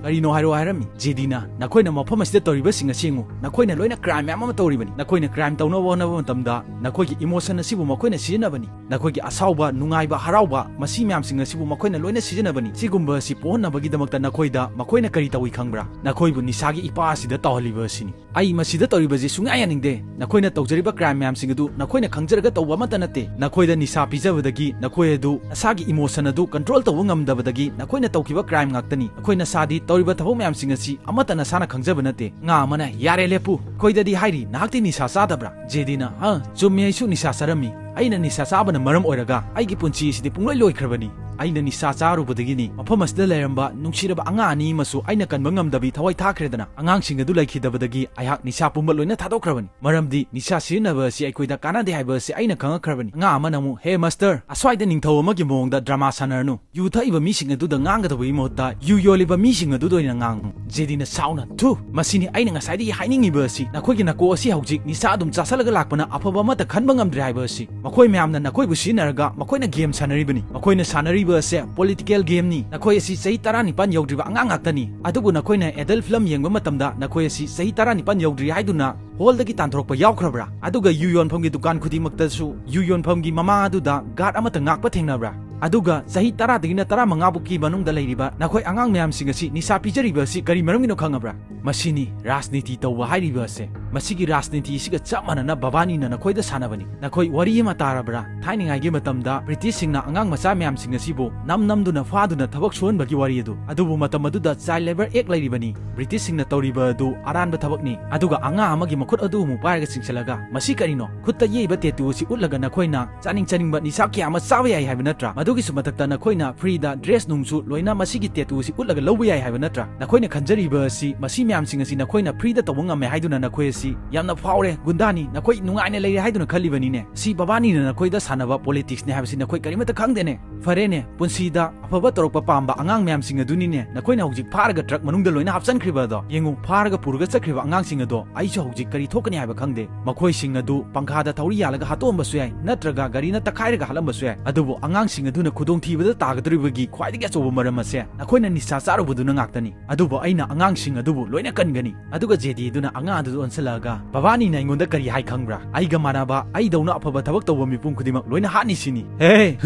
"ꯀꯔꯤꯅꯣ ꯍꯥꯏꯔꯛꯑꯣ" ꯍꯥꯏꯔꯝꯃꯤ꯫ ꯖꯦꯗꯤꯅ, "ꯅꯈꯣꯏꯅ ꯃꯐꯝ ꯑꯁꯤꯗ ꯇꯧꯔꯤꯕꯁꯤꯡ ꯑꯁꯤ ꯌꯦꯡꯉꯨ꯫ ꯅꯈꯣꯏꯅ ꯂꯣꯏꯅ ꯀ꯭ꯔꯥꯏꯝ ꯃꯌꯥꯝ ꯑꯃ ꯇꯧꯔꯤꯕꯅꯤ꯫ ꯅꯈꯣꯏꯅ ꯀ꯭ꯔꯥꯏꯝ ꯇꯧꯅꯕ ꯍꯣꯠꯅꯕ ꯃꯇꯝꯗ ꯅꯈꯣꯏꯒꯤ ꯏꯃꯣꯁꯟ ꯑꯁꯤꯕꯨ ꯃꯈꯣꯏꯅ ꯁꯤꯖꯤꯟꯅꯕꯅꯤ꯫ ꯅꯈꯣꯏꯒꯤ ꯑꯁꯥꯎꯕ, ꯅꯨꯡꯉꯥꯏꯕ, ꯍꯔꯥꯎꯕ, ꯃꯁꯤ ꯃꯌꯥꯝꯁꯤꯡ ꯑꯁꯤꯕꯨ ꯃꯈꯣꯏꯅ ꯂꯣꯏꯅ ꯁꯤꯖꯤꯟꯅꯕꯅꯤ꯫ ꯁꯤꯒꯨꯝꯕ ꯑꯁꯤ ꯄꯣꯛꯍꯟꯅꯕꯒꯤꯗꯃꯛꯇ ꯅꯈꯣꯏꯗ ꯃꯈꯣꯏꯅ ꯀꯔꯤ ꯇꯧꯏ ꯈꯪꯕ꯭ꯔꯥ? ꯅꯈꯣꯏꯕꯨ ꯅꯤꯁꯥꯒꯤ ꯏꯄꯥ ꯑꯁꯤꯗ ꯇꯧꯍꯜꯂꯤꯕ ꯑꯁꯤꯅꯤ꯫ ꯑꯩ ꯃꯁꯤꯗ ꯇꯧꯔꯤꯕꯁꯤ ꯁꯨꯡꯌꯥ ꯌꯥꯅꯤꯡꯗꯦ꯫ ꯅꯈꯣꯏꯅ ꯇꯧꯖꯔꯤꯕ ꯀ꯭ꯔꯥꯏꯝ ꯃꯌꯥꯝꯁꯤꯡ ꯑꯗꯨ ꯅꯈꯣꯏꯅ ꯈꯪꯖꯔꯒ ꯇꯧꯕ ꯑꯃꯠꯇ ꯅꯠꯇꯦ꯫ ꯅꯈꯣꯏꯗ ꯅꯤꯁꯥ ꯄꯤꯖꯕꯗꯒꯤ, ꯅꯈꯣꯏ ꯑꯗꯨ ꯅꯁꯥꯒꯤ ꯏꯃꯣꯁꯟ ꯑꯗꯨ ꯀꯟꯇ꯭ꯔꯣꯜ ꯇꯧꯕ ꯉꯝꯗꯕꯗꯒꯤ ꯅꯈꯣꯏꯅ ꯇꯧꯈꯤꯕ ꯀ꯭ꯔꯥꯏꯝ ꯉꯥꯛꯇꯅꯤ꯫ ꯅꯈꯣꯏ ꯅꯁꯥꯗꯤ ꯇꯧꯔꯤꯕ ꯊꯕꯛ ꯃꯌꯥꯝꯁꯤꯡ ꯑꯁꯤ ꯑꯃꯠꯇ ꯅꯁꯥꯅ ꯈꯪꯖꯕ ꯅꯠꯇꯦ꯫ ꯉꯥ ꯑꯃꯅ, "ꯌꯥꯔꯦ, ꯂꯦꯞꯄꯨ꯫ ꯑꯩꯈꯣꯏꯗꯗꯤ ꯍꯥꯏꯔꯤ, ꯅꯍꯥꯛꯇꯤ ꯅꯤꯁꯥ ꯆꯥꯗꯕ꯭ꯔꯥ?" ꯖꯦꯗꯤꯅ, "ꯑ, ꯆꯨꯝꯃꯤ, ꯑꯩꯁꯨ ꯅꯤꯁꯥ ꯆꯥꯔꯝꯃꯤ꯫ ꯑꯩꯅ ꯅꯤꯁꯥ ꯆꯥꯕꯅ ꯃꯔꯝ ꯑꯣꯏꯔꯒ ꯑꯩꯒꯤ ꯄꯨꯟꯁꯤ ꯑꯁꯤꯗꯤ ꯄꯨꯡꯂꯣꯏ ꯂꯣꯏꯈ꯭ꯔꯕꯅꯤ꯫ ꯑꯩꯅ ꯅꯤꯁꯥ ꯆꯥꯔꯨꯕꯗꯒꯤꯅꯤ ꯃꯐꯝ ꯑꯁꯤꯗ ꯂꯩꯔꯝꯕ ꯅꯨꯡꯁꯤꯔꯕ ꯑꯉꯥꯡ ꯑꯅꯤ ꯑꯃꯁꯨ ꯑꯩꯅ ꯀꯟꯕ ꯉꯝꯗꯕꯤ ꯊꯋꯥꯏ ꯊꯥꯈ꯭ꯔꯦꯗꯅ꯫ ꯑꯉꯥꯡꯁꯤꯡ ꯑꯗꯨ ꯂꯩꯈꯤꯗꯕꯗꯒꯤ ꯑꯩꯍꯥꯛ ꯅꯤꯁꯥ ꯄꯨꯝꯕ ꯂꯣꯏꯅ ꯊꯥꯗꯣꯛꯈ꯭ꯔꯕꯅꯤ꯫ ꯃꯔꯝꯗꯤ ꯅꯤꯁꯥ ꯁꯤꯖꯤꯟꯅꯕ ꯑꯁꯤ ꯑꯩꯈꯣꯏꯗ ꯀꯥꯟꯅꯗꯦ ꯍꯥꯏꯕ ꯑꯁꯤ ꯑꯩꯅ ꯈꯪꯉꯛꯈ꯭ꯔꯕꯅꯤ꯫" ꯑꯉꯥꯡ ꯑꯃꯅ ꯑꯃꯨꯛ, "ꯍꯦ ꯃꯥꯁꯇꯔ, ꯑꯁ꯭ꯋꯥꯏꯗ ꯅꯤꯡꯊꯧ ꯑꯃꯒꯤ ꯃꯑꯣꯡꯗ ꯗ꯭ꯔꯃꯥ ꯁꯥꯟꯅꯔꯅꯨ꯫ ꯌꯨ ꯊꯛꯏꯕ ꯃꯤꯁꯤꯡ ꯑꯗꯨꯗ ꯉꯥꯡꯒꯗꯕꯒꯤ ꯃꯍꯨꯠꯇ ꯌꯨ ꯌꯣꯜꯂꯤꯕ ꯃꯤꯁꯤꯡ ꯑꯗꯨꯗ ꯑꯣꯏꯅ ꯉꯥꯡꯉꯨ꯫" ꯖꯦꯗꯤꯅ ꯁꯥꯎꯅ, "ꯊꯨ, ꯃꯁꯤꯅꯤ ꯑꯩꯅ ꯉꯁꯥꯏꯗꯒꯤ ꯍꯥꯏꯅꯤꯡꯉꯤꯕ ꯑꯁꯤ꯫ ꯅꯈꯣꯏꯒꯤ ꯅꯀꯣꯛ ꯑꯁꯤ ꯍꯧꯖꯤꯛ ꯅꯤꯁꯥ ꯑꯗꯨꯝ ꯆꯥꯁꯜꯂꯒ ꯂꯥꯛꯄꯅ ꯑꯐꯕ ꯑꯃꯠꯇ ꯈꯟꯕ ꯉꯝꯗ꯭ꯔꯦ ꯍꯥꯏꯕ ꯑꯁꯤ꯫ ꯃꯈꯣꯏ ꯃꯌꯥꯝꯅ ꯅꯈꯣꯏꯕꯨ ꯁꯤꯖꯤꯟꯅꯔꯒ ꯃꯈꯣꯏꯅ ꯒꯦꯝ ꯁꯥꯟꯅꯔꯤꯕꯅꯤ꯫ ꯃꯈꯣꯏꯅ ꯁꯥꯟꯅꯔꯤꯕ ꯑꯁꯦ ꯄꯣꯂꯤꯇꯤꯀꯦꯜ ꯒꯦꯝꯅꯤ꯫ ꯅꯈꯣꯏ ꯑꯁꯤ ꯆꯍꯤ ꯇꯔꯥꯅꯤꯄꯥꯟ ꯌꯧꯗ꯭ꯔꯤꯕ ꯑꯉꯥꯡ ꯉꯥꯛꯇꯅꯤ꯫ ꯑꯗꯨꯕꯨ ꯅꯈꯣꯏꯅ ꯑꯦꯗꯜ ꯐꯤꯂꯝ ꯌꯦꯡꯕ ꯃꯇꯝꯗ ꯅꯈꯣꯏ ꯑꯁꯤ ꯆꯍꯤ ꯇꯔꯥꯅꯤꯄꯥꯟ ꯌꯧꯗ꯭ꯔꯤ ꯍꯥꯏꯗꯨꯅ ꯍꯣꯜꯗꯒꯤ ꯇꯥꯟꯊꯣꯔꯛꯄ ꯌꯥꯎꯈ꯭ꯔꯕ꯭ꯔꯥ? ꯑꯗꯨꯒ ꯌꯨ ꯌꯣꯟꯐꯝꯒꯤ ꯗꯨꯀꯥꯟ ꯈꯨꯗꯤꯡꯃꯛꯇꯁꯨ ꯌꯨ ꯌꯣꯟꯐꯝꯒꯤ ꯃꯃꯥꯡ ꯑꯗꯨꯗ ꯒꯥꯔꯗ ꯑꯃꯠꯇ ꯉꯥꯛꯄ ꯊꯦꯡꯅꯕ꯭ꯔꯥ? ꯑꯗꯨꯒ ꯆꯍꯤ ꯇꯔꯥꯗꯒꯤꯅ ꯇꯔꯥꯃꯉꯥ ꯐꯥꯎꯀꯤ ꯃꯅꯨꯡꯗ ꯂꯩꯔꯤꯕ ꯅꯈꯣꯏ ꯑꯉꯥꯡ ꯃꯌꯥꯝꯁꯤꯡ ꯑꯁꯤ ꯅꯤꯁꯥ ꯄꯤꯖꯔꯤꯕ ꯑꯁꯤ ꯀꯔꯤ ꯃꯔꯝꯒꯤꯅꯣ ꯈꯪꯉꯕ꯭ꯔꯥ? ꯃꯁꯤꯅꯤ ꯔꯥꯖꯅꯤꯇꯤ ꯇꯧꯕ ꯍꯥꯏꯔꯤꯕ ꯑꯁꯦ꯫ ꯃꯁꯤꯒꯤ ꯔꯥꯖꯅꯤꯇꯤ ꯑꯁꯤꯒ ꯆꯞ ꯃꯥꯟꯅꯅ ꯕꯕꯥꯅꯤꯅ ꯅꯈꯣꯏꯗ ꯁꯥꯟꯅꯕꯅꯤ꯫ ꯅꯈꯣꯏ ꯋꯥꯔꯤ ꯑꯃ ꯇꯥꯔꯕ꯭ꯔꯥ? ꯊꯥꯏꯅꯉꯥꯏꯒꯤ ꯃꯇꯝꯗ ꯕ꯭ꯔꯤꯇꯤꯁꯁꯤꯡꯅ ꯑꯉꯥꯡ ꯃꯆꯥ ꯃꯌꯥꯝꯁꯤꯡ ꯑꯁꯤꯕꯨ ꯅꯝ ꯅꯝꯗꯨꯅ ꯐꯥꯗꯨꯅ ꯊꯕꯛ ꯁꯨꯍꯟꯕꯒꯤ ꯋꯥꯔꯤ ꯑꯗꯨ꯫ ꯑꯗꯨꯕꯨ ꯃꯇꯝ ꯑꯗꯨꯗ Child Labour Act ꯂꯩꯔꯤꯕꯅꯤ꯫ ꯕ꯭ꯔꯤꯇꯤꯁꯁꯤꯡꯅ ꯇꯧꯔꯤꯕ ꯑꯗꯨ ꯑꯔꯥꯟꯕ ꯊꯕꯛꯅꯤ꯫ ꯑꯗꯨꯒ ꯑꯉꯥꯡ ꯑꯃꯒꯤ ꯃꯈꯨꯠ ꯑꯗꯨ ꯑꯃꯨꯛ ꯄꯥꯏꯔꯒ ꯆꯤꯡꯁꯤꯜꯂꯒ, "ꯃꯁꯤ ꯀꯔꯤꯅꯣ? ꯈꯨꯠꯇ ꯌꯦꯛꯏꯕ tattoo ꯑꯁꯤ ꯎꯠꯂꯒ ꯅꯈꯣꯏꯅ ꯆꯥꯅꯤꯡ ꯆꯥꯅꯤꯡꯕ ꯅꯤꯁꯥ ꯀꯌꯥ ꯑꯃ ꯆꯥꯕ ꯌꯥꯏ ꯍꯥꯏꯕ ꯅꯠꯇ꯭ꯔꯥ? ꯃꯗꯨꯒꯤꯁꯨ ꯃꯊꯛꯇ ꯅꯈꯣꯏꯅ free ꯗ dress ꯅꯨꯡꯁꯨ ꯂꯣꯏꯅ ꯃꯁꯤꯒꯤ tattoo ꯑꯁꯤ ꯎꯠꯂꯒ ꯂꯧꯕ ꯌꯥꯏ ꯍꯥꯏꯕ ꯅꯠꯇ꯭ꯔꯥ? ꯅꯈꯣꯏꯅ ꯈꯟꯖꯔꯤꯕ ꯑꯁꯤ ꯃꯁꯤ ꯃꯌꯥꯝꯁꯤꯡ ꯑꯁꯤ ꯅꯈꯣꯏꯅ free ꯗ ꯇꯧꯕ ꯉꯝꯃꯦ ꯍꯥꯏꯗꯨꯅ ꯅꯈꯣꯏ ꯑꯁꯤ ꯌꯥꯝꯅ ꯐꯥꯎꯔꯦ, ꯒꯨꯟꯗꯥꯅꯤ, ꯅꯈꯣꯏ ꯅꯨꯡꯉꯥꯏꯅ ꯂꯩꯔꯦ ꯍꯥꯏꯗꯨꯅ ꯈꯜꯂꯤꯕꯅꯤꯅꯦ꯫ ꯁꯤ ꯕꯕꯥꯅꯤꯅ ꯅꯈꯣꯏꯗ ꯁꯥꯟꯅꯕ politics ꯅꯤ ꯍꯥꯏꯕꯁꯤ ꯅꯈꯣꯏ ꯀꯔꯤꯃꯠꯇ ꯈꯪꯗꯦꯅꯦ꯫ ꯐꯔꯦꯅꯦ, ꯄꯨꯟꯁꯤꯗ ꯑꯐꯕ ꯇꯧꯔꯛꯄ ꯄꯥꯝꯕ ꯑꯉꯥꯡ ꯃꯌꯥꯝꯁꯤꯡ ꯑꯗꯨꯅꯤꯅꯦ ꯅꯈꯣꯏꯅ ꯍꯧꯖꯤꯛ ꯐꯥꯔꯒ truck ꯃꯅꯨꯡꯗ ꯂꯣꯏꯅ ꯍꯥꯞꯆꯟꯈ꯭ꯔꯤꯕ ꯑꯗꯣ꯫ ꯌꯦꯡꯉꯨ, ꯐꯥꯔꯒ ꯄꯨꯔꯒ ꯆꯠꯈ꯭ꯔꯤꯕ ꯑꯉꯥꯡꯁꯤꯡ ꯑꯗꯣ ꯑꯩꯁꯨ ꯍꯧꯖꯤꯛ ꯀꯔꯤ ꯊꯣꯛꯀꯅꯤ ꯍꯥꯏꯕ ꯈꯪꯗꯦ꯫ ꯃꯈꯣꯏꯁꯤꯡ ꯑꯗꯨ ꯄꯪꯈꯥꯗ ꯊꯧꯔꯤ ꯌꯥꯜꯂꯒ ꯍꯥꯠꯇꯣꯛꯑꯝꯕꯁꯨ ꯌꯥꯏ, ꯅꯠꯇ꯭ꯔꯒ ꯒꯥꯔꯤꯅ ꯇꯛꯈꯥꯏꯔꯒ ꯍꯥꯠꯂꯝꯕꯁꯨ ꯌꯥꯏ꯫ ꯑꯗꯨꯕꯨ ꯑꯉꯥꯡꯁꯤꯡ ꯑꯗꯨꯅ ꯈꯨꯗꯣꯡꯊꯤꯕꯗ ꯇꯥꯒꯗꯧꯔꯤꯕꯒꯤ ꯈ꯭ꯋꯥꯏꯗꯒꯤ ꯑꯆꯧꯕ ꯃꯔꯝ ꯑꯁꯦ ꯅꯈꯣꯏꯅ ꯅꯤꯁꯥ ꯆꯥꯔꯨꯕꯗꯨꯅ ꯉꯥꯛꯇꯅꯤ꯫ ꯑꯗꯨꯕꯨ ꯑꯩꯅ ꯑꯉꯥꯡꯁꯤꯡ ꯑꯗꯨꯕꯨ ꯂꯣꯏꯅ ꯀꯟꯒꯅꯤ꯫ ꯑꯗꯨꯒ ꯖꯦꯗꯤ ꯑꯗꯨꯅ ꯑꯉꯥꯡ ꯑꯗꯨꯗ ꯑꯣꯟꯁꯤꯜꯂꯛꯑꯒ, "ꯕꯕꯥꯅꯤꯅ ꯑꯩꯉꯣꯟꯗ ꯀꯔꯤ ꯍꯥꯏ ꯈꯪꯕ꯭ꯔꯥ? ꯑꯩꯒ ꯃꯥꯟꯅꯕ, ꯑꯩꯗꯧꯅ ꯑꯐꯕ ꯊꯕꯛ ꯇꯧꯕ ꯃꯤꯄꯨꯝ ꯈꯨꯗꯤꯡꯃꯛ ꯂꯣꯏꯅ ꯍꯥꯠꯅꯤ ꯁꯤꯅꯤ꯫ ꯍꯦ!"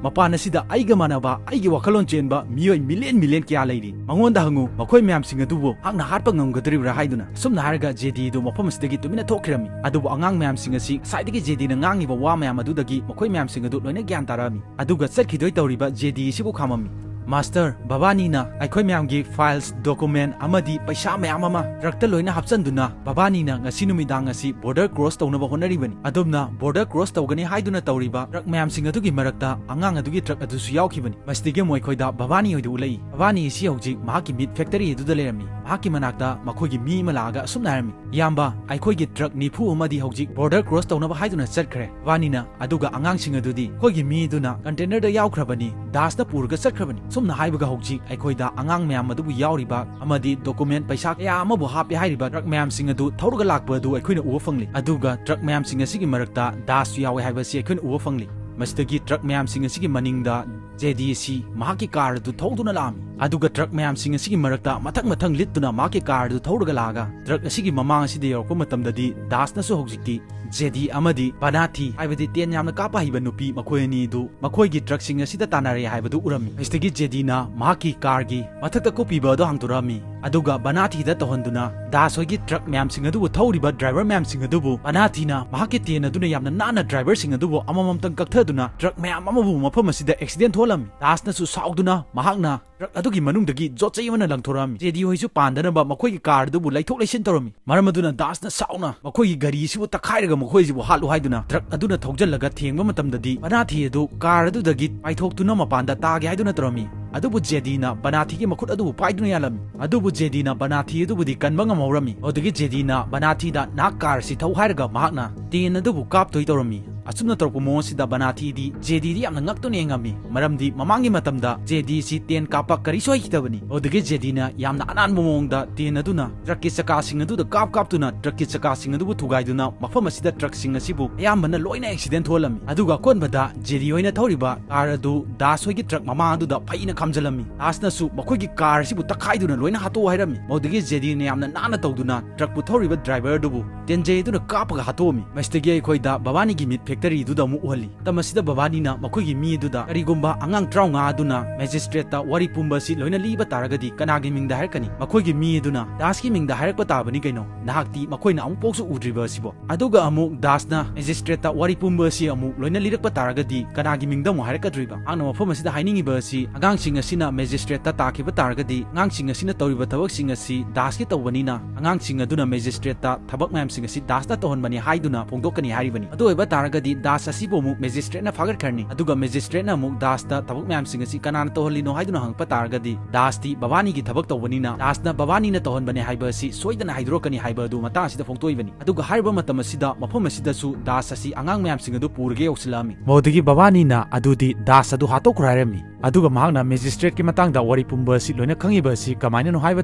ꯃꯄꯥꯟ ꯑꯁꯤꯗ ꯑꯩꯒ ꯃꯥꯟꯅꯕ, ꯑꯩꯒꯤ ꯋꯥꯈꯜꯂꯣꯟ ꯆꯦꯟꯕ ꯃꯤꯑꯣꯏ million million ꯀꯌꯥ ꯂꯩꯔꯤ꯫ ꯃꯉꯣꯟꯗ ꯍꯪꯉꯨ, ꯃꯈꯣꯏ ꯃꯌꯥꯝꯁꯤꯡ ꯑꯗꯨꯕꯨ ꯃꯍꯥꯛꯅ ꯍꯥꯠꯄ ꯉꯝꯒꯗꯧꯔꯤꯕ꯭ꯔꯥ ꯍꯥꯏꯗꯨꯅ꯫ ꯑꯁꯨꯝꯅ ꯍꯥꯏꯔꯒ ꯖꯦꯗꯤ ꯑꯗꯨ ꯃꯐꯝ ꯑꯁꯤꯗꯒꯤ ꯇꯨꯃꯤꯟꯅ ꯊꯣꯛꯈꯤꯔꯝꯃꯤ꯫ ꯑꯗꯨꯕꯨ ꯑꯉꯥꯡ ꯃꯌꯥꯝꯁꯤꯡ ꯑꯁꯤ ꯉꯁꯥꯏꯗꯒꯤ ꯖꯦꯗꯤꯅ ꯉꯥꯡꯉꯤꯕ ꯋꯥ ꯃꯌꯥꯝ ꯑꯗꯨꯗꯒꯤ ꯃꯈꯣꯏ ꯃꯌꯥꯝꯁꯤꯡ ꯑꯗꯨ ꯂꯣꯏꯅ ꯒ꯭ꯌꯥꯟ ꯇꯥꯔꯛꯑꯝꯃꯤ꯫ ꯑꯗꯨꯒ ꯆꯠꯈꯤꯗꯣꯏ ꯇꯧꯔꯤꯕ ꯖꯦꯗꯤ ꯑꯁꯤꯕꯨ ꯈꯥꯝꯃꯝꯃꯤ꯫ "ꯃꯥꯁꯇꯔ, ꯕꯕꯥꯅꯤꯅ ꯑꯩꯈꯣꯏ ꯃꯌꯥꯝꯒꯤ files, document ꯑꯃꯗꯤ ꯄꯩꯁꯥ ꯃꯌꯥꯝ ꯑꯃ truck ꯇ ꯂꯣꯏꯅ ꯍꯥꯞꯆꯟꯗꯨꯅ ꯕꯕꯥꯅꯤꯅ ꯉꯁꯤ ꯅꯨꯃꯤꯗꯥꯡ ꯑꯁꯤ border cross ꯇꯧꯅꯕ ꯍꯣꯠꯅꯔꯤꯕꯅꯤ꯫ ꯑꯗꯣꯝꯅ border cross ꯇꯧꯒꯅꯤ ꯍꯥꯏꯗꯨꯅ ꯇꯧꯔꯤꯕ truck ꯃꯌꯥꯝꯁꯤꯡ ꯑꯗꯨꯒꯤ ꯃꯔꯛꯇ ꯑꯉꯥꯡ ꯑꯗꯨꯒꯤ truck ꯑꯗꯨꯁꯨ ꯌꯥꯎꯈꯤꯕꯅꯤ꯫ ꯃꯁꯤꯗꯒꯤ ꯑꯃꯨꯛ ꯑꯩꯈꯣꯏꯗ ꯕꯕꯥꯅꯤ ꯍꯣꯏꯗꯨ ꯎꯠꯂꯛꯏ꯫ ꯕꯕꯥꯅꯤ ꯑꯁꯤ ꯍꯧꯖꯤꯛ ꯃꯍꯥꯛꯀꯤ meat factory ꯑꯗꯨꯗ ꯂꯩꯔꯝꯃꯤ꯫ ꯃꯍꯥꯛꯀꯤ ꯃꯅꯥꯛꯇ ꯃꯈꯣꯏꯒꯤ ꯃꯤ ꯑꯃ ꯂꯥꯛꯑꯒ ꯑꯁꯨꯝꯅ ꯍꯥꯏꯔꯝꯃꯤ, "ꯏꯌꯥꯝꯕ, ꯑꯩꯈꯣꯏꯒꯤ truck ꯅꯤꯐꯨ ꯑꯃꯗꯤ ꯍꯧꯖꯤꯛ border cross ꯇꯧꯅꯕ ꯍꯥꯏꯗꯨꯅ ꯆꯠꯈ꯭ꯔꯦ꯫" ꯕꯕꯥꯅꯤꯅ ꯑꯗꯨꯒ ꯑꯉꯥꯡꯁꯤꯡ ꯑꯗꯨꯗꯤ, "ꯑꯩꯈꯣꯏꯒꯤ ꯃꯤ ꯑꯗꯨꯅ container ꯗ ꯌꯥꯎꯈ꯭ꯔꯕꯅꯤ, ꯗꯥꯁꯅ ꯄꯨꯔꯒ ꯆꯠꯈ꯭ꯔꯕꯅꯤ꯫" ꯁꯨꯝꯅ ꯍꯥꯏꯕꯒ ꯍꯧꯖꯤꯛ ꯑꯩꯈꯣꯏꯗ ꯑꯉꯥꯡ ꯃꯌꯥꯝ ꯑꯗꯨꯕꯨ ꯌꯥꯎꯔꯤꯕ ꯑꯃꯗꯤ document ꯄꯩꯁꯥ ꯀꯌꯥ ꯑꯃꯕꯨ ꯍꯥꯞꯄꯦ ꯍꯥꯏꯔꯤꯕ truck ꯃꯌꯥꯝꯁꯤꯡ ꯑꯗꯨ ꯊꯧꯔꯒ ꯂꯥꯛꯄ ꯑꯗꯨ ꯑꯩꯈꯣꯏꯅ ꯎꯕ ꯐꯪꯂꯤ꯫ ꯑꯗꯨꯒ truck ꯃꯌꯥꯝꯁꯤꯡ ꯑꯁꯤꯒꯤ ꯃꯔꯛꯇ ꯗꯥꯁꯁꯨ ꯌꯥꯎꯋꯦ ꯍꯥꯏꯕꯁꯤ ꯑꯩꯈꯣꯏꯅ ꯎꯕ ꯐꯪꯂꯤ꯫ ꯃꯁꯤꯗꯒꯤ truck ꯃꯌꯥꯝꯁꯤꯡ ꯑꯁꯤꯒꯤ ꯃꯅꯤꯡꯗ ꯖꯦꯗꯤ ꯑꯁꯤ ꯃꯍꯥꯛꯀꯤ car ꯑꯗꯨ ꯊꯧꯗꯨꯅ ꯂꯥꯛꯑꯝꯃꯤ꯫ ꯑꯗꯨꯒ truck ꯃꯌꯥꯝꯁꯤꯡ ꯑꯁꯤꯒꯤ ꯃꯔꯛꯇ ꯃꯊꯪ ꯃꯊꯪ ꯂꯤꯠꯇꯨꯅ ꯃꯍꯥꯛꯀꯤ car ꯑꯗꯨ ꯊꯧꯔꯒ ꯂꯥꯛꯑꯒ truck ꯑꯁꯤꯒꯤ ꯃꯃꯥꯡ ꯑꯁꯤꯗ ꯌꯧꯔꯛꯄ ꯃꯇꯝꯗꯗꯤ ꯗꯥꯁꯅꯁꯨ ꯍꯧꯖꯤꯛꯇꯤ ꯖꯦꯗꯤ ꯑꯃꯗꯤ ꯕꯅꯥꯊꯤ, ꯍꯥꯏꯕꯗꯤ ꯇꯦꯟ ꯌꯥꯝꯅ ꯀꯥꯞꯄ ꯍꯩꯕ ꯅꯨꯄꯤ, ꯃꯈꯣꯏ ꯑꯅꯤꯗꯨ ꯃꯈꯣꯏꯒꯤ ꯇ꯭ꯔꯛꯁꯤꯡ ꯑꯁꯤꯗ ꯇꯥꯟꯅꯔꯦ ꯍꯥꯏꯕꯗꯨ ꯎꯔꯝꯃꯤ꯫ ꯃꯁꯤꯗꯒꯤ ꯖꯦꯗꯤꯅ ꯃꯍꯥꯛꯀꯤ ꯀꯥꯔꯒꯤ ꯃꯊꯛꯇ ꯀꯨꯞꯄꯤꯕ ꯑꯗꯨ ꯍꯥꯡꯗꯣꯔꯛꯑꯝꯃꯤ꯫ ꯑꯗꯨꯒ ꯕꯅꯥꯊꯤꯗ ꯇꯧꯍꯟꯗꯨꯅ ꯗꯥꯁ ꯍꯣꯏꯒꯤ ꯇ꯭ꯔꯛ ꯃꯌꯥꯝꯁꯤꯡ ꯑꯗꯨꯕꯨ ꯊꯧꯔꯤꯕ ꯗ꯭ꯔꯥꯏꯚꯔ ꯃꯌꯥꯝꯁꯤꯡ ꯑꯗꯨꯕꯨ ꯕꯅꯥꯊꯤꯅ ꯃꯍꯥꯛꯀꯤ ꯇꯦꯟ ꯑꯗꯨꯅ ꯌꯥꯝꯅ ꯅꯥꯟꯅ ꯗ꯭ꯔꯥꯏꯚꯔꯁꯤꯡ ꯑꯗꯨꯕꯨ ꯑꯃꯃꯝꯇꯪ ꯀꯛꯊꯗꯨꯅ ꯇ꯭ꯔꯛ ꯃꯌꯥꯝ ꯑꯃꯕꯨ ꯃꯐꯝ ꯑꯁꯤꯗ ꯑꯦꯛꯁꯤꯗꯦꯟ ꯊꯣꯛꯍꯜꯂꯝꯃꯤ꯫ ꯗꯥꯁꯅꯁꯨ ꯁꯥꯎꯗꯨꯅ ꯃꯍꯥꯛꯅ ꯇ꯭ꯔꯛ ꯑꯗꯨꯒꯤ ꯃꯅꯨꯡꯗꯒꯤ ꯌꯣꯠꯆꯩ ꯑꯃꯅ ꯂꯪꯊꯣꯔꯛꯑꯝꯃꯤ꯫ ꯖꯦꯗꯤ ꯍꯣꯏꯁꯨ ꯄꯥꯟꯗꯅꯕ ꯃꯈꯣꯏꯒꯤ ꯀꯥꯔ ꯑꯗꯨꯕꯨ ꯂꯩꯊꯣꯛ ꯂꯩꯁꯤꯟ ꯇꯧꯔꯝꯃꯤ꯫ ꯃꯔꯝ ꯑꯗꯨꯅ ꯗꯥꯁꯅ ꯁꯥꯎꯅ ꯃꯈꯣꯏꯒꯤ ꯒꯥꯔꯤ ꯑꯁꯤꯕꯨ ꯇꯛꯈꯥꯏꯔꯒ ꯃꯈꯣꯏꯁꯤꯕꯨ ꯍꯥꯠꯂꯨ ꯍꯥꯏꯗꯨꯅ ꯇ꯭ꯔꯛ ꯑꯗꯨꯅ ꯊꯧꯖꯤꯜꯂꯒ ꯊꯦꯡꯕ ꯃꯇꯝꯗꯗꯤ ꯕꯅꯥꯊꯤ ꯑꯗꯨ ꯀꯥꯔ ꯑꯗꯨꯗꯒꯤ ꯄꯥꯏꯊꯣꯛꯇꯨꯅ ꯃꯄꯥꯟꯗ ꯇꯥꯒꯦ ꯍꯥꯏꯗꯨꯅ ꯇꯧꯔꯝꯃꯤ꯫ ꯑꯗꯨꯕꯨ ꯖꯦꯗꯤꯅ ꯕꯅꯥꯊꯤꯒꯤ ꯃꯈꯨꯠ ꯑꯗꯨꯕꯨ ꯄꯥꯏꯗꯨꯅ ꯌꯥꯜꯂꯝꯃꯤ꯫ ꯑꯗꯨꯕꯨ ꯖꯦꯗꯤꯅ ꯕꯅꯥꯊꯤ ꯑꯗꯨꯕꯨꯗꯤ ꯀꯟꯕ ꯉꯝꯍꯧꯔꯝꯃꯤ꯫ ꯑꯗꯨꯗꯒꯤ ꯖꯦꯗꯤꯅ ꯕꯅꯥꯊꯤꯗ ꯅꯍꯥꯛ ꯀꯥꯔ ꯑꯁꯤ ꯊꯧ ꯍꯥꯏꯔꯒ ꯃꯍꯥꯛꯅ ꯇꯦꯟ ꯑꯗꯨꯕꯨ ꯀꯥꯞꯇꯣꯏ ꯇꯧꯔꯝꯃꯤ꯫ ꯑꯁꯨꯝꯅ ꯇꯧꯔꯛꯄ ꯃꯑꯣꯡ ꯑꯁꯤꯗ ꯕꯅꯥꯊꯤꯗꯤ ꯖꯦꯗꯤꯗꯤ ꯌꯥꯝꯅ ꯉꯛꯇꯨꯅ ꯌꯦꯡꯉꯝꯃꯤ, ꯃꯔꯝꯗꯤ ꯃꯃꯥꯡꯒꯤ ꯃꯇꯝꯗ ꯖꯦꯗꯤ ꯑꯁꯤ ꯇꯦꯟ ꯀꯥꯞꯄ ꯀꯔꯤꯁꯨ ꯍꯩꯈꯤꯗꯕꯅꯤ꯫ ꯑꯗꯨꯗꯒꯤ ꯖꯦꯗꯤꯅ ꯌꯥꯝꯅ ꯑꯅꯥꯟꯕ ꯃꯑꯣꯡꯗ ꯇꯦꯟ ꯑꯗꯨꯅ ꯇ꯭ꯔꯛꯀꯤ ꯆꯀꯥꯁꯤꯡ ꯑꯗꯨꯗ ꯀꯥꯞ ꯀꯥꯞꯇꯨꯅ ꯇ꯭ꯔꯛꯀꯤ ꯆꯀꯥꯁꯤꯡ ꯑꯗꯨꯕꯨ ꯊꯨꯒꯥꯏꯗꯨꯅ ꯃꯐꯝ ꯑꯁꯤꯗ ꯇ꯭ꯔꯛꯁꯤꯡ ꯑꯁꯤꯕꯨ ꯑꯌꯥꯝꯕꯅ ꯂꯣꯏꯅ ꯑꯦꯛꯁꯤꯗꯦꯟ ꯊꯣꯛꯍꯜꯂꯝꯃꯤ꯫ ꯑꯗꯨꯒ ꯑꯀꯣꯟꯕꯗ ꯖꯦꯗꯤ ꯍꯣꯏꯅ ꯊꯧꯔꯤꯕ ꯀꯥꯔ ꯑꯗꯨ ꯗꯥꯁ ꯍꯣꯏꯒꯤ ꯇ꯭ꯔꯛ ꯃꯃꯥꯡ ꯑꯗꯨꯗ ꯐꯩꯅ ꯈꯥꯝꯖꯤꯜꯂꯝꯃꯤ꯫ ꯗꯥꯁꯅꯁꯨ ꯃꯈꯣꯏꯒꯤ ꯀꯥꯔ ꯑꯁꯤꯕꯨ ꯇꯛꯈꯥꯏꯗꯨꯅ ꯂꯣꯏꯅ ꯍꯥꯠꯇꯣꯛꯎ ꯍꯥꯏꯔꯝꯃꯤ꯫ ꯃꯗꯨꯗꯒꯤ ꯖꯦꯗꯤꯅ ꯌꯥꯝꯅ ꯅꯥꯟꯅ ꯇꯧꯗꯨꯅ ꯇ꯭ꯔꯛꯄꯨ ꯊꯧꯔꯤꯕ ꯗ꯭ꯔꯥꯏꯚꯔ ꯑꯗꯨꯕꯨ ꯇꯦꯟꯖꯩ ꯑꯗꯨꯅ ꯀꯥꯞꯄꯒ ꯍꯥꯠꯇꯣꯛꯑꯝꯃꯤ꯫ ꯃꯁꯤꯗꯒꯤ ꯑꯩꯈꯣꯏꯗ ꯕꯕꯥꯅꯤꯒꯤ ꯃꯤꯠ ꯐꯦꯛꯇꯔꯤ ꯑꯗꯨꯗ ꯑꯃꯨꯛ ꯎꯍꯜꯂꯤ꯫ ꯃꯇꯝ ꯑꯁꯤꯗ ꯕꯕꯥꯅꯤꯅ ꯃꯈꯣꯏꯒꯤ ꯃꯤ ꯑꯗꯨꯗ ꯀꯔꯤꯒꯨꯝꯕ ꯑꯉꯥꯡ ꯇꯔꯥꯃꯉꯥ ꯑꯗꯨꯅ ꯃꯦꯖꯤꯁꯇ꯭ꯔꯦꯠꯇ ꯋꯥꯔꯤ ꯄꯨꯝꯕ ꯑꯁꯤ ꯂꯣꯏꯅ ꯂꯤꯕ ꯇꯥꯔꯒꯗꯤ ꯀꯅꯥꯒꯤ ꯃꯤꯡꯗ ꯍꯥꯏꯔꯛꯀꯅꯤ? ꯃꯈꯣꯏꯒꯤ ꯃꯤ ꯑꯗꯨꯅ ꯗꯥꯁꯀꯤ ꯃꯤꯡꯗ ꯍꯥꯏꯔꯛꯄ ꯇꯥꯕꯅꯤ ꯀꯩꯅꯣ? ꯅꯍꯥꯛꯇꯤ ꯃꯈꯣꯏꯅ ꯑꯃꯨꯛ ꯄꯣꯛꯁꯨ ꯎꯗ꯭ꯔꯤꯕ ꯑꯁꯤꯕꯣ꯫ ꯑꯗꯨꯒ ꯑꯃꯨꯛ ꯗꯥꯁꯅ ꯃꯦꯖꯤꯁꯇ꯭ꯔꯦꯠꯇ ꯋꯥꯔꯤ ꯄꯨꯝꯕ ꯑꯁꯤ ꯑꯃꯨꯛ ꯂꯣꯏꯅ ꯂꯤꯔꯛꯄ ꯇꯥꯔꯒꯗꯤ ꯀꯅꯥꯒꯤ ꯃꯤꯡꯗ ꯑꯃꯨꯛ ꯍꯥꯏꯔꯛꯀꯗ꯭ꯔꯤꯕ? ꯃꯍꯥꯛꯅ ꯃꯐꯝ ꯑꯁꯤꯗ ꯍꯥꯏꯅꯤꯡꯉꯤꯕ ꯑꯁꯤ ꯑꯉꯥꯡꯁꯤꯡ ꯑꯁꯤꯅ ꯃꯦꯖꯤꯁꯇ꯭ꯔꯦꯠꯇ ꯇꯥꯈꯤꯕ ꯇꯥꯔꯒꯗꯤ ꯑꯉꯥꯡꯁꯤꯡ ꯑꯁꯤꯅ ꯇꯧꯔꯤꯕ ꯊꯕꯛꯁꯤꯡ ꯑꯁꯤ ꯗꯥꯁꯀꯤ ꯇꯧꯕꯅꯤꯅ ꯑꯉꯥꯡꯁꯤꯡ ꯑꯗꯨꯅ ꯃꯦꯖꯤꯁꯇ꯭ꯔꯦꯠꯇ ꯊꯕꯛ ꯃꯌꯥꯝꯁꯤꯡ ꯑꯁꯤ ꯗꯥꯁꯅ ꯇꯧꯍꯟꯕꯅꯤ ꯍꯥꯏꯗꯨꯅ ꯐꯣꯡꯗꯣꯛꯀꯅꯤ ꯍꯥꯏꯔꯤꯕꯅꯤ꯫ ꯑꯗꯨ ꯑꯣꯏꯕ ꯇꯥꯔꯒꯗꯤ ꯗꯥꯁ ꯑꯁꯤꯕꯨ ꯑꯃꯨꯛ ꯃꯦꯖꯤꯁꯇ꯭ꯔꯦꯠꯅ ꯐꯥꯒꯠꯈ꯭ꯔꯅꯤ, ꯑꯗꯨꯒ ꯃꯦꯖꯤꯁꯇ꯭ꯔꯦꯠꯅ ꯑꯃꯨꯛ ꯗꯥꯁꯇ ꯊꯕꯛ ꯃꯌꯥꯝꯁꯤꯡ ꯑꯁꯤ ꯀꯅꯥꯅ ꯇꯧꯍꯜꯂꯤꯅꯣ ꯍꯥꯏꯗꯨꯅ ꯍꯪꯉꯛꯄ ꯇꯥꯔꯒꯗꯤ ꯗꯥꯁꯇꯤ ꯕꯕꯥꯅꯤꯒꯤ ꯊꯕꯛ ꯇꯧꯕꯅꯤꯅ ꯗꯥꯁꯅ ꯕꯕꯥꯅꯤꯅ ꯇꯧꯍꯟꯕꯅꯤ ꯍꯥꯏꯕ ꯑꯁꯤ ꯁꯣꯏꯗꯅ ꯍꯥꯏꯗꯣꯔꯛꯀꯅꯤ ꯍꯥꯏꯕ ꯑꯗꯨ ꯃꯇꯥꯡ ꯑꯁꯤꯗ ꯐꯣꯡꯗꯣꯛꯏꯕꯅꯤ꯫ ꯑꯗꯨꯒ ꯍꯥꯏꯔꯤꯕ ꯃꯇꯝ ꯑꯁꯤꯗ ꯃꯐꯝ ꯑꯁꯤꯗꯁꯨ ꯗꯥꯁ ꯑꯁꯤ ꯑꯉꯥꯡ ꯃꯌꯥꯝꯁꯤꯡ ꯑꯗꯨ ꯄꯨꯔꯒ ꯌꯧꯁꯤꯜꯂꯛꯑꯝꯃꯤ꯫ ꯃꯗꯨꯗꯒꯤ ꯕꯕꯥꯅꯤꯅ ꯑꯗꯨꯗꯤ ꯗꯥꯁ ꯑꯗꯨ ꯍꯥꯠꯇꯣꯛꯈ꯭ꯔꯣ ꯍꯥꯏꯔꯝꯃꯤ꯫ ꯑꯗꯨꯒ ꯃꯍꯥꯛꯅ ꯃꯦꯖꯤꯁꯇ꯭ꯔꯦꯠꯀꯤ ꯃꯇꯥꯡꯗ ꯋꯥꯔꯤ ꯄꯨꯝꯕ ꯑꯁꯤ ꯂꯣꯏꯅ ꯈꯪꯉꯤꯕ ꯑꯁꯤ ꯀꯃꯥꯏꯅꯅꯣ ꯍꯥꯏꯕ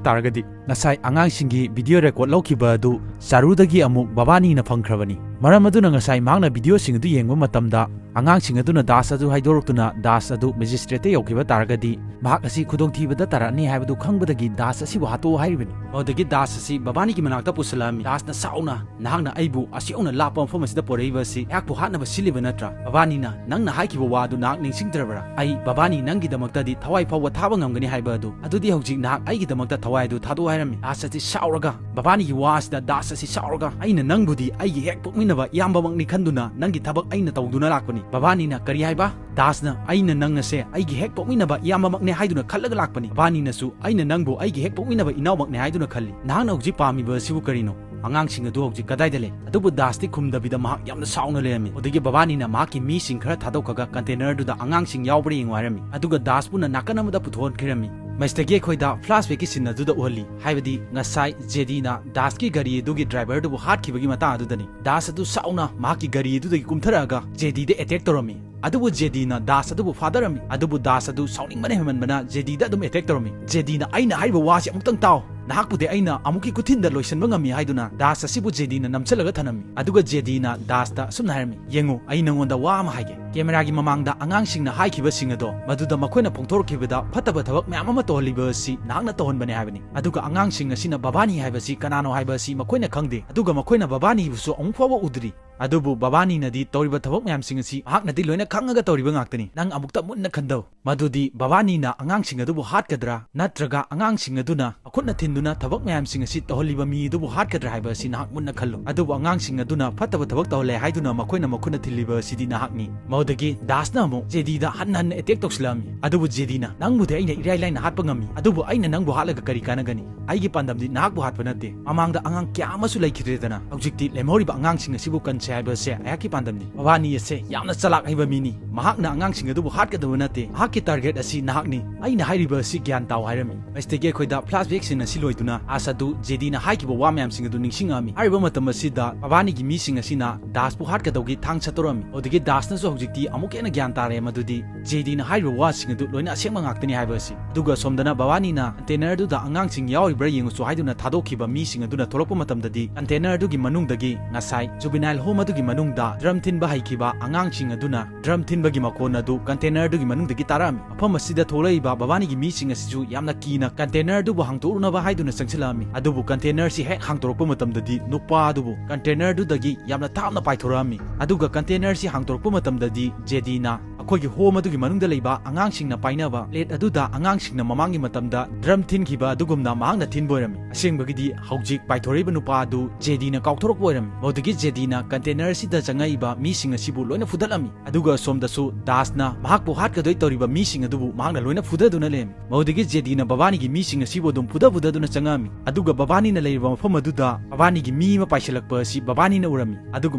ꯇꯥꯔꯒꯗꯤ ꯉꯁꯥꯏ ꯑꯉꯥꯡꯁꯤꯡꯒꯤ ꯚꯤꯗꯤꯑꯣ ꯔꯦꯀꯣꯔꯗ ꯂꯧꯈꯤꯕ ꯑꯗꯨ ꯆꯥꯔꯨꯗꯒꯤ ꯑꯃꯨꯛ ꯕꯕꯥꯅꯤꯅ ꯐꯪꯈ꯭ꯔꯕꯅꯤ꯫ ꯃꯔꯝ ꯑꯗꯨꯅ ꯉꯁꯥꯏ ꯃꯍꯥꯛꯅ ꯚꯤꯗꯤꯑꯣꯁꯤꯡ ꯑꯗꯨ ꯌꯦꯡꯕ ꯃꯇꯝꯗ ꯑꯉꯥꯡꯁꯤꯡ ꯑꯗꯨꯅ ꯗꯥꯁ ꯑꯗꯨ ꯍꯥꯏꯗꯣꯔꯛꯇꯨꯅ ꯗꯥꯁ ꯑꯗꯨ ꯃꯦꯖꯤꯁꯇ꯭ꯔꯦꯠꯇ ꯌꯧꯈꯤꯕ ꯇꯥꯔꯒꯗꯤ ꯃꯍꯥꯛ ꯑꯁꯤ ꯈꯨꯗꯣꯡꯊꯤꯕꯗ ꯇꯥꯔꯛꯑꯅꯤ ꯍꯥꯏꯕꯗꯨ ꯈꯪꯕꯗꯒꯤ ꯗꯥꯁ ꯑꯁꯤꯕꯨ ꯍꯥꯠꯇꯣꯛꯎ ꯍꯥꯏꯔꯤꯕꯅꯤ꯫ ꯃꯗꯨꯗꯒꯤ ꯗꯥꯁ ꯑꯁꯤ ꯕꯕꯥꯅꯤꯒꯤ ꯃꯅꯥꯛꯇ ꯄꯨꯁꯤꯜꯂꯛꯑꯝꯃꯤ꯫ ꯗꯥꯁꯅ ꯁꯥꯎꯅ, "ꯅꯍꯥꯛꯅ ꯑꯩꯕꯨ ꯑꯁꯤ ꯌꯧꯅ ꯂꯥꯞꯄ ꯃꯐꯝ ꯑꯁꯤꯗ ꯄꯨꯔꯛꯏꯕ ꯑꯁꯤ ꯑꯩꯍꯥꯛꯄꯨ ꯍꯥꯠꯅꯕ ꯁꯤꯜꯂꯤꯕ ꯅꯠꯇ꯭ꯔꯥ? ꯕꯕꯥꯅꯤꯅ ꯅꯪꯅ ꯍꯥꯏꯈꯤꯕ ꯋꯥ ꯑꯗꯨ ꯅꯍꯥꯛ ꯅꯤꯡꯁꯤꯡꯗ꯭ꯔꯕ꯭ꯔꯥ? ꯑꯩ ꯕꯕꯥꯅꯤ ꯅꯪꯒꯤꯗꯃꯛꯇꯗꯤ ꯊꯋꯥꯏ ꯐꯥꯎꯕ ꯊꯥꯕ ꯉꯝꯒꯅꯤ ꯍꯥꯏꯕ ꯑꯗꯨ꯫ ꯑꯗꯨꯗꯤ ꯍꯧꯖꯤꯛ ꯅꯍꯥꯛ ꯑꯩꯒꯤꯗꯃꯛꯇ ꯊꯋꯥꯏ ꯑꯗꯨ ꯊꯥꯗꯣꯛꯎ" ꯍꯥꯏꯔꯝꯃꯤ꯫ ꯗꯥꯁ ꯑꯁꯤ ꯁꯥꯎꯔꯒ, ꯕꯕꯥꯅꯤꯒꯤ ꯋꯥ ꯑꯁꯤꯗ ꯗꯥꯁ ꯑꯁꯤ ꯁꯥꯎꯔꯒ, "ꯑꯩꯅ ꯅꯪꯕꯨꯗꯤ ꯑꯩꯒꯤ ꯍꯦꯛ ꯄꯣꯛꯃꯤꯟꯅꯕ ꯏꯌꯥꯝꯕꯃꯛꯅꯤ ꯈꯟꯗꯨꯅ ꯅꯪꯒꯤ ꯊꯕꯛ ꯑꯩꯅ ꯇꯧꯗꯨꯅ ꯂꯥꯛꯄꯅꯤ꯫ ꯕꯕꯥꯅꯤꯅ ꯀꯔꯤ ꯍꯥꯏꯕ?" ꯗꯥꯁꯅ, "ꯑꯩꯅ ꯅꯪ ꯑꯁꯦ ꯑꯩꯒꯤ ꯍꯦꯛ ꯄꯣꯛꯃꯤꯟꯅꯕ ꯏꯌꯥꯝꯕꯃꯛꯅꯦ ꯍꯥꯏꯗꯨꯅ ꯈꯜꯂꯒ ꯂꯥꯛꯄꯅꯤ꯫ ꯕꯕꯥꯅꯤꯅꯁꯨ ꯑꯩꯅ ꯅꯪꯕꯨ ꯑꯩꯒꯤ ꯍꯦꯛ ꯄꯣꯛꯃꯤꯟꯅꯕ ꯏꯅꯥꯎꯃꯛꯅꯦ ꯍꯥꯏꯗꯨꯅ ꯈꯜꯂꯤ꯫ ꯅꯍꯥꯛꯅ ꯍꯧꯖꯤꯛ ꯄꯥꯝꯃꯤꯕ ꯑꯁꯤꯕꯨ ꯀꯔꯤꯅꯣ? ꯑꯉꯥꯡꯁꯤꯡ ꯑꯗꯨ ꯍꯧꯖꯤꯛ ꯀꯗꯥꯏꯗ ꯂꯩ?" ꯑꯗꯨꯕꯨ ꯗꯥꯁꯇꯤ ꯈꯨꯝꯗꯕꯤꯗ ꯃꯍꯥꯛ ꯌꯥꯝꯅ ꯁꯥꯎꯅ ꯂꯩꯔꯝꯃꯤ꯫ ꯑꯗꯨꯗꯒꯤ ꯕꯕꯥꯅꯤꯅ ꯃꯍꯥꯛꯀꯤ ꯃꯤꯁꯤꯡ ꯈꯔ ꯊꯥꯗꯣꯛꯈ꯭ꯔꯒ ꯀꯟꯇꯦꯅꯔꯗꯨꯗ ꯑꯉꯥꯡꯁꯤꯡ ꯌꯥꯎꯕ꯭ꯔꯥ ꯌꯦꯡꯉꯨ ꯍꯥꯏꯔꯝꯃꯤ꯫ ꯑꯗꯨꯒ ꯗꯥꯁꯄꯨꯅ ꯅꯥꯀꯟ ꯑꯃꯗ ꯄꯨꯊꯣꯛꯍꯟꯈꯤꯔꯝꯃꯤ꯫ ꯃꯁꯤꯗꯒꯤ ꯑꯩꯈꯣꯏꯗ ꯐ꯭ꯂꯥꯁꯕꯦꯛꯀꯤ ꯁꯤꯟ ꯑꯗꯨꯗ ꯎꯍꯜꯂꯤ, ꯍꯥꯏꯕꯗꯤ ꯉꯁꯥꯏ ꯖꯦꯗꯤꯅ ꯗꯥꯁꯀꯤ ꯒꯥꯔꯤ ꯑꯗꯨꯒꯤ ꯗ꯭ꯔꯥꯏꯚꯔꯗꯨꯕꯨ ꯍꯥꯠꯈꯤꯕꯒꯤ ꯃꯇꯥꯡ ꯑꯗꯨꯗꯅꯤ꯫ ꯗꯥꯁ ꯑꯗꯨ ꯁꯥꯎꯅ ꯃꯍꯥꯛꯀꯤ ꯒꯥꯔꯤ ꯑꯗꯨꯗꯒꯤ ꯀꯨꯝꯊꯔꯛꯑꯒ ꯖꯦꯗꯤꯗ ꯑꯦꯇꯦꯛ ꯇꯧꯔꯝꯃꯤ꯫ ꯑꯗꯨꯕꯨ ꯖꯦꯗꯤꯅ ꯗꯥꯁ ꯑꯗꯨꯕꯨ ꯐꯥꯗꯔꯝꯃꯤ꯫ ꯑꯗꯨꯕꯨ ꯗꯥꯁ ꯑꯗꯨ ꯁꯥꯎꯅꯤꯡꯕꯅ ꯍꯦꯟꯃꯟꯕꯅ ꯖꯦꯗꯤꯗ ꯑꯗꯨꯝ ꯑꯦꯇꯦꯛ ꯇꯧꯔꯝꯃꯤ꯫ ꯖꯦꯗꯤꯅ, "ꯑꯩꯅ ꯍꯥꯏꯔꯤꯕ ꯋꯥꯁꯤ ꯑꯃꯨꯛꯇꯪ ꯇꯥꯎ, ꯅꯍꯥꯛꯄꯨꯗꯤ ꯑꯩꯅ ꯑꯃꯨꯛꯀꯤ ꯈꯨꯊꯤꯟꯗ ꯂꯣꯏꯁꯤꯟꯕ ꯉꯝꯃꯤ" ꯍꯥꯏꯗꯨꯅ ꯗꯥꯁ ꯑꯁꯤꯕꯨ ꯖꯦꯗꯤꯅ ꯅꯝꯁꯤꯜꯂꯒ ꯊꯅꯝꯃꯤ꯫ ꯑꯗꯨꯒ ꯖꯦꯗꯤꯅ ꯗꯥꯁꯇ ꯑꯁꯨꯝꯅ ꯍꯥꯏꯔꯝꯃꯤ, "ꯌꯦꯡꯉꯨ, ꯑꯩ ꯅꯉꯣꯟꯗ ꯋꯥ ꯑꯃ ꯍꯥꯏꯒꯦ꯫ ꯀꯦꯃꯦꯔꯥꯒꯤ ꯃꯃꯥꯡꯗ ꯑꯉꯥꯡꯁꯤꯡꯅ ꯍꯥꯏꯈꯤꯕꯁꯤꯡ ꯑꯗꯣ, ꯃꯗꯨꯗ ꯃꯈꯣꯏꯅ ꯐꯣꯡꯗꯣꯔꯛꯈꯤꯕꯗ ꯐꯠꯇꯕ ꯊꯕꯛ ꯃꯌꯥꯝ ꯑꯃ ꯇꯧꯍꯜꯂꯤꯕ ꯑꯁꯤ ꯅꯍꯥꯛꯅ ꯇꯧꯍꯟꯕꯅꯦ ꯍꯥꯏꯕꯅꯤ꯫ ꯑꯗꯨꯒ ꯑꯉꯥꯡꯁꯤꯡ ꯑꯁꯤꯅ ꯕꯕꯥꯅꯤ ꯍꯥꯏꯕꯁꯤ ꯀꯅꯥꯅꯣ ꯍꯥꯏꯕ ꯑꯁꯤ ꯃꯈꯣꯏꯅ ꯈꯪꯗꯦ꯫ ꯑꯗꯨꯒ ꯃꯈꯣꯏꯅ ꯕꯕꯥꯅꯤꯕꯨꯁꯨ ꯑꯃꯨꯛ ꯐꯥꯎꯕ ꯎꯗ꯭ꯔꯤ꯫ ꯑꯗꯨꯕꯨ ꯕꯕꯥꯅꯤꯅꯗꯤ ꯇꯧꯔꯤꯕ ꯊꯕꯛ ꯃꯌꯥꯝꯁꯤꯡ ꯑꯁꯤ ꯃꯍꯥꯛꯅꯗꯤ ꯂꯣꯏꯅ ꯈꯪꯉꯒ ꯇꯧꯔꯤꯕ ꯉꯥꯛꯇꯅꯤ꯫ ꯅꯪ ꯑꯃꯨꯛꯇ ꯃꯨꯟꯅ ꯈꯟꯗꯧ꯫ ꯃꯗꯨꯗꯤ ꯕꯕꯥꯅꯤꯅ ꯑꯉꯥꯡꯁꯤꯡ ꯑꯗꯨꯕꯨ ꯍꯥꯠꯀꯗ꯭ꯔꯥ, ꯅꯠꯇ꯭ꯔꯒ ꯑꯉꯥꯡꯁꯤꯡ ꯑꯗꯨꯅ ꯃꯈꯨꯠꯅ ꯊꯤꯟꯗꯨꯅ ꯊꯕꯛ ꯃꯌꯥꯝꯁꯤꯡ ꯑꯁꯤ ꯇꯧꯍꯜꯂꯤꯕ ꯃꯤ ꯑꯗꯨꯕꯨ ꯍꯥꯠꯀꯗ꯭ꯔꯥ ꯍꯥꯏꯕ ꯑꯁꯤ ꯅꯍꯥꯛ ꯃꯨꯟꯅ ꯈꯜꯂꯨ꯫ ꯑꯗꯨꯕꯨ ꯑꯉꯥꯡꯁꯤꯡ ꯑꯗꯨꯅ ꯐꯠꯇꯕ ꯊꯕꯛ ꯇꯧꯍꯜꯂꯦ ꯍꯥꯏꯗꯨꯅ ꯃꯈꯣꯏꯅ ꯃꯈꯨꯠꯅ ꯊꯤꯜꯂꯤꯕ ꯑꯁꯤꯗꯤ ꯅꯍꯥꯛꯅꯤ꯫ ꯃꯗꯨꯗꯒꯤ ꯗꯥꯁꯅ ꯑꯃꯨꯛ ꯖꯦꯗꯤꯗ ꯍꯟꯅ ꯍꯟꯅ ꯑꯦꯇꯦꯛ ꯇꯧꯁꯤꯜꯂꯛꯑꯝꯃꯤ꯫ ꯑꯗꯨꯕꯨ ꯖꯦꯗꯤꯅ, "ꯅꯪꯕꯨꯗꯤ ꯑꯩꯅ ꯏꯔꯥꯏ ꯂꯥꯏꯅ ꯍꯥꯠꯄ ꯉꯝꯃꯤ, ꯑꯗꯨꯕꯨ ꯑꯩꯅ ꯅꯪꯕꯨ ꯍꯥꯠꯂꯒ ꯀꯔꯤ ꯀꯥꯟꯅꯒꯅꯤ? ꯑꯩꯒꯤ ꯄꯥꯟꯗꯝꯗꯤ ꯅꯍꯥꯛꯄꯨ ꯍꯥꯠꯄ ꯅꯠꯇꯦ꯫ ꯃꯃꯥꯡꯗ ꯑꯉꯥꯡ ꯀꯌꯥ ꯑꯃꯁꯨ ꯂꯩꯈꯤꯗ꯭ꯔꯦꯗꯅ, ꯍꯧꯖꯤꯛꯇꯤ ꯂꯦꯝꯍꯧꯔꯤꯕ ꯑꯉꯥꯡꯁꯤꯡ ꯑꯁꯤꯕꯨ ꯀꯟꯁꯦ ꯍꯥꯏꯕꯁꯦ ꯑꯩꯍꯥꯛꯀꯤ ꯄꯥꯟꯗꯝꯅꯤ꯫ ꯃꯕꯥꯅꯤ ꯑꯁꯦ ꯌꯥꯝꯅ ꯆꯂꯥꯛ ꯍꯩꯕ ꯃꯤꯅꯤ꯫ ꯃꯍꯥꯛꯅ ꯑꯉꯥꯡꯁꯤꯡ ꯑꯗꯨꯕꯨ ꯍꯥꯠꯀꯗꯕ ꯅꯠꯇꯦ꯫ ꯃꯍꯥꯛꯀꯤ ꯇꯥꯔꯒꯦꯠ ꯑꯁꯤ ꯅꯍꯥꯛꯅꯤ꯫ ꯑꯩꯅ ꯍꯥꯏꯔꯤꯕ ꯑꯁꯤ ꯒ꯭ꯌꯥꯟ ꯇꯥꯎ" ꯍꯥꯏꯔꯝꯃꯤ꯫ ꯃꯁꯤꯗꯒꯤ ꯑꯩꯈꯣꯏꯗ ꯐ꯭ꯂꯥꯁꯕꯦꯛ ꯁꯤꯟ ꯑꯁꯤ ꯂꯣꯏꯗꯨꯅ ꯗꯥꯁ ꯑꯗꯨ ꯖꯦꯗꯤꯅ ꯍꯥꯏꯈꯤꯕ ꯋꯥ ꯃꯌꯥꯝꯁꯤꯡ ꯑꯗꯨ ꯅꯤꯡꯁꯤꯡꯉꯛꯑꯝꯃꯤ꯫ ꯍꯥꯏꯔꯤꯕ ꯃꯇꯝ ꯑꯁꯤꯗ ꯕꯕꯥꯅꯤꯒꯤ ꯃꯤꯁꯤꯡ ꯑꯁꯤꯅ ꯗꯥꯁꯄꯨ ꯍꯥꯠꯀꯗꯧꯒꯤ ꯊꯥꯡ ꯁꯠꯇꯣꯔꯛꯑꯝꯃꯤ꯫ ꯑꯗꯨꯗꯒꯤ ꯗꯥꯁꯅꯁꯨ ꯍꯧꯖꯤꯛꯇꯤ ꯑꯃꯨꯛꯀ ꯍꯦꯟꯅ ꯒ꯭ꯌꯥꯟ ꯇꯥꯔꯦ ꯃꯗꯨꯗꯤ ꯖꯦꯗꯤꯅ ꯍꯥꯏꯔꯤꯕ ꯋꯥꯁꯤꯡ ꯑꯗꯨ ꯂꯣꯏꯅ ꯑꯁꯦꯡꯕ ꯉꯥꯛꯇꯅꯤ ꯍꯥꯏꯕ ꯑꯁꯤ꯫ ꯑꯗꯨꯒ ꯁꯣꯝꯗꯅ ꯕꯕꯥꯅꯤꯅ ꯀꯟꯇꯦꯅꯔ ꯑꯗꯨꯗ ꯑꯉꯥꯡꯁꯤꯡ ꯌꯥꯎꯔꯤꯕ꯭ꯔꯥ ꯌꯦꯡꯉꯨꯆꯣ ꯍꯥꯏꯗꯨꯅ ꯊꯥꯗꯣꯛꯈꯤꯕ ꯃꯤꯁꯤꯡ ꯑꯗꯨꯅ ꯊꯣꯛꯂꯛꯄ ꯃꯇꯝꯗꯗꯤ ꯀꯟꯇꯦꯅꯔ ꯑꯗꯨꯒꯤ ꯃꯅꯨꯡꯗꯒꯤ ꯉꯁꯥꯏ ꯖꯨꯕꯤꯅꯥꯏꯜ ꯍꯣꯝ ꯑꯗꯨꯒꯤ ꯃꯅꯨꯡꯗ ꯗ꯭ꯔꯝ ꯊꯤꯟꯕ ꯍꯩꯈꯤꯕ ꯑꯉꯥꯡꯁꯤꯡ ꯑꯗꯨꯅ ꯗ꯭ꯔꯝ ꯊꯤꯟꯕꯒꯤ ꯃꯈꯣꯟ ꯑꯗꯨ ꯀꯟꯇꯦꯅꯔꯗꯨꯒꯤ ꯃꯅꯨꯡꯗꯒꯤ ꯇꯥꯔꯛꯑꯝꯃꯤ꯫ ꯃꯐꯝ ꯑꯁꯤꯗ ꯊꯣꯛꯂꯛꯏꯕ ꯕꯕꯥꯅꯤꯒꯤ ꯃꯤꯁꯤꯡ ꯑꯁꯤꯁꯨ ꯌꯥꯝꯅ ꯀꯤꯅ ꯀꯟꯇꯦꯅꯔꯗꯨꯕꯨ ꯍꯥꯡꯇꯣꯛꯎꯅꯕ ꯍꯥꯏꯗꯨꯅ ꯆꯪꯁꯤꯜꯂꯛꯑꯝꯃꯤ꯫ ꯑꯗꯨꯕꯨ ꯀꯟꯇꯦꯅꯔꯁꯤ ꯍꯦꯛ ꯍꯥꯡꯇꯣꯔꯛꯄ ꯃꯇꯝꯗꯗꯤ ꯅꯨꯄꯥ ꯑꯗꯨꯕꯨ ꯀꯟꯇꯦꯅꯔꯗꯨꯗꯒꯤ ꯌꯥꯝꯅ ꯊꯥꯞꯅ ꯄꯥꯏꯊꯣꯔꯛꯑꯝꯃꯤ꯫ ꯑꯗꯨꯒ ꯀꯟꯇꯦꯅꯔꯁꯤ ꯍꯥꯡꯇꯣꯔꯛꯄ ꯃꯇꯝꯗꯗꯤ ꯖꯦꯗꯤꯅ ꯑꯩꯈꯣꯏꯒꯤ ꯍꯣꯝ ꯑꯗꯨꯒꯤ ꯃꯅꯨꯡꯗ ꯂꯩꯕ ꯑꯉꯥꯡꯁꯤꯡꯅ ꯄꯥꯏꯅꯕ ꯄ꯭ꯂꯦꯠ ꯑꯗꯨꯗ ꯑꯉꯥꯡꯁꯤꯡꯅ ꯃꯃꯥꯡꯒꯤ ꯃꯇꯝꯗ ꯗ꯭ꯔꯝ ꯊꯤꯟꯈꯤꯕ ꯑꯗꯨꯒꯨꯝꯅ ꯃꯍꯥꯛꯅ ꯊꯤꯟꯕ ꯑꯣꯏꯔꯝꯃꯤ꯫ ꯑꯁꯦꯡꯕꯒꯤꯗꯤ ꯍꯧꯖꯤꯛ ꯄꯥꯏꯊꯣꯔꯛꯏꯕ ꯅꯨꯄꯥ ꯑꯗꯨ ꯖꯦꯗꯤꯅ ꯀꯥꯎꯊꯣꯔꯛꯄ ꯑꯣꯏꯔꯝꯃꯤ꯫ ꯃꯗꯨꯗꯒꯤ ꯖꯦꯗꯤꯅ ꯀꯟꯇꯦꯅꯔ ꯑꯁꯤꯗ ꯆꯪꯉꯛꯏꯕ ꯃꯤꯁꯤꯡ ꯑꯁꯤꯕꯨ ꯂꯣꯏꯅ ꯐꯨꯗꯠꯂꯝꯃꯤ꯫ ꯑꯗꯨꯒ ꯑꯁꯣꯝꯗꯁꯨ ꯗꯥꯁꯅ ꯃꯍꯥꯛꯄꯨ ꯍꯥꯠꯀꯗꯣꯏ ꯇꯧꯔꯤꯕ ꯃꯤꯁꯤꯡ ꯑꯗꯨꯕꯨ ꯃꯍꯥꯛꯅ ꯂꯣꯏꯅ ꯐꯨꯗꯗꯨꯅ ꯂꯩꯔꯝꯃꯤ꯫ ꯃꯗꯨꯗꯒꯤ ꯖꯦꯗꯤꯅ ꯕꯕꯥꯅꯤꯒꯤ ꯃꯤꯁꯤꯡ ꯑꯁꯤꯕꯨ ꯑꯗꯨꯝ ꯐꯨꯗ ꯐꯨꯗꯗꯨꯅ ꯆꯪꯉꯛꯑꯝꯃꯤ꯫ ꯑꯗꯨꯒ ꯕꯕꯥꯅꯤꯅ ꯂꯩꯔꯤꯕ ꯃꯐꯝ ꯑꯗꯨꯗ ꯕꯕꯥꯅꯤꯒꯤ ꯃꯤ ꯑꯃ ꯄꯥꯏꯁꯤꯜꯂꯛꯄ ꯑꯁꯤ ꯕꯕꯥꯅꯤꯅ ꯎꯔꯝꯃꯤ꯫ ꯑꯗꯨꯒ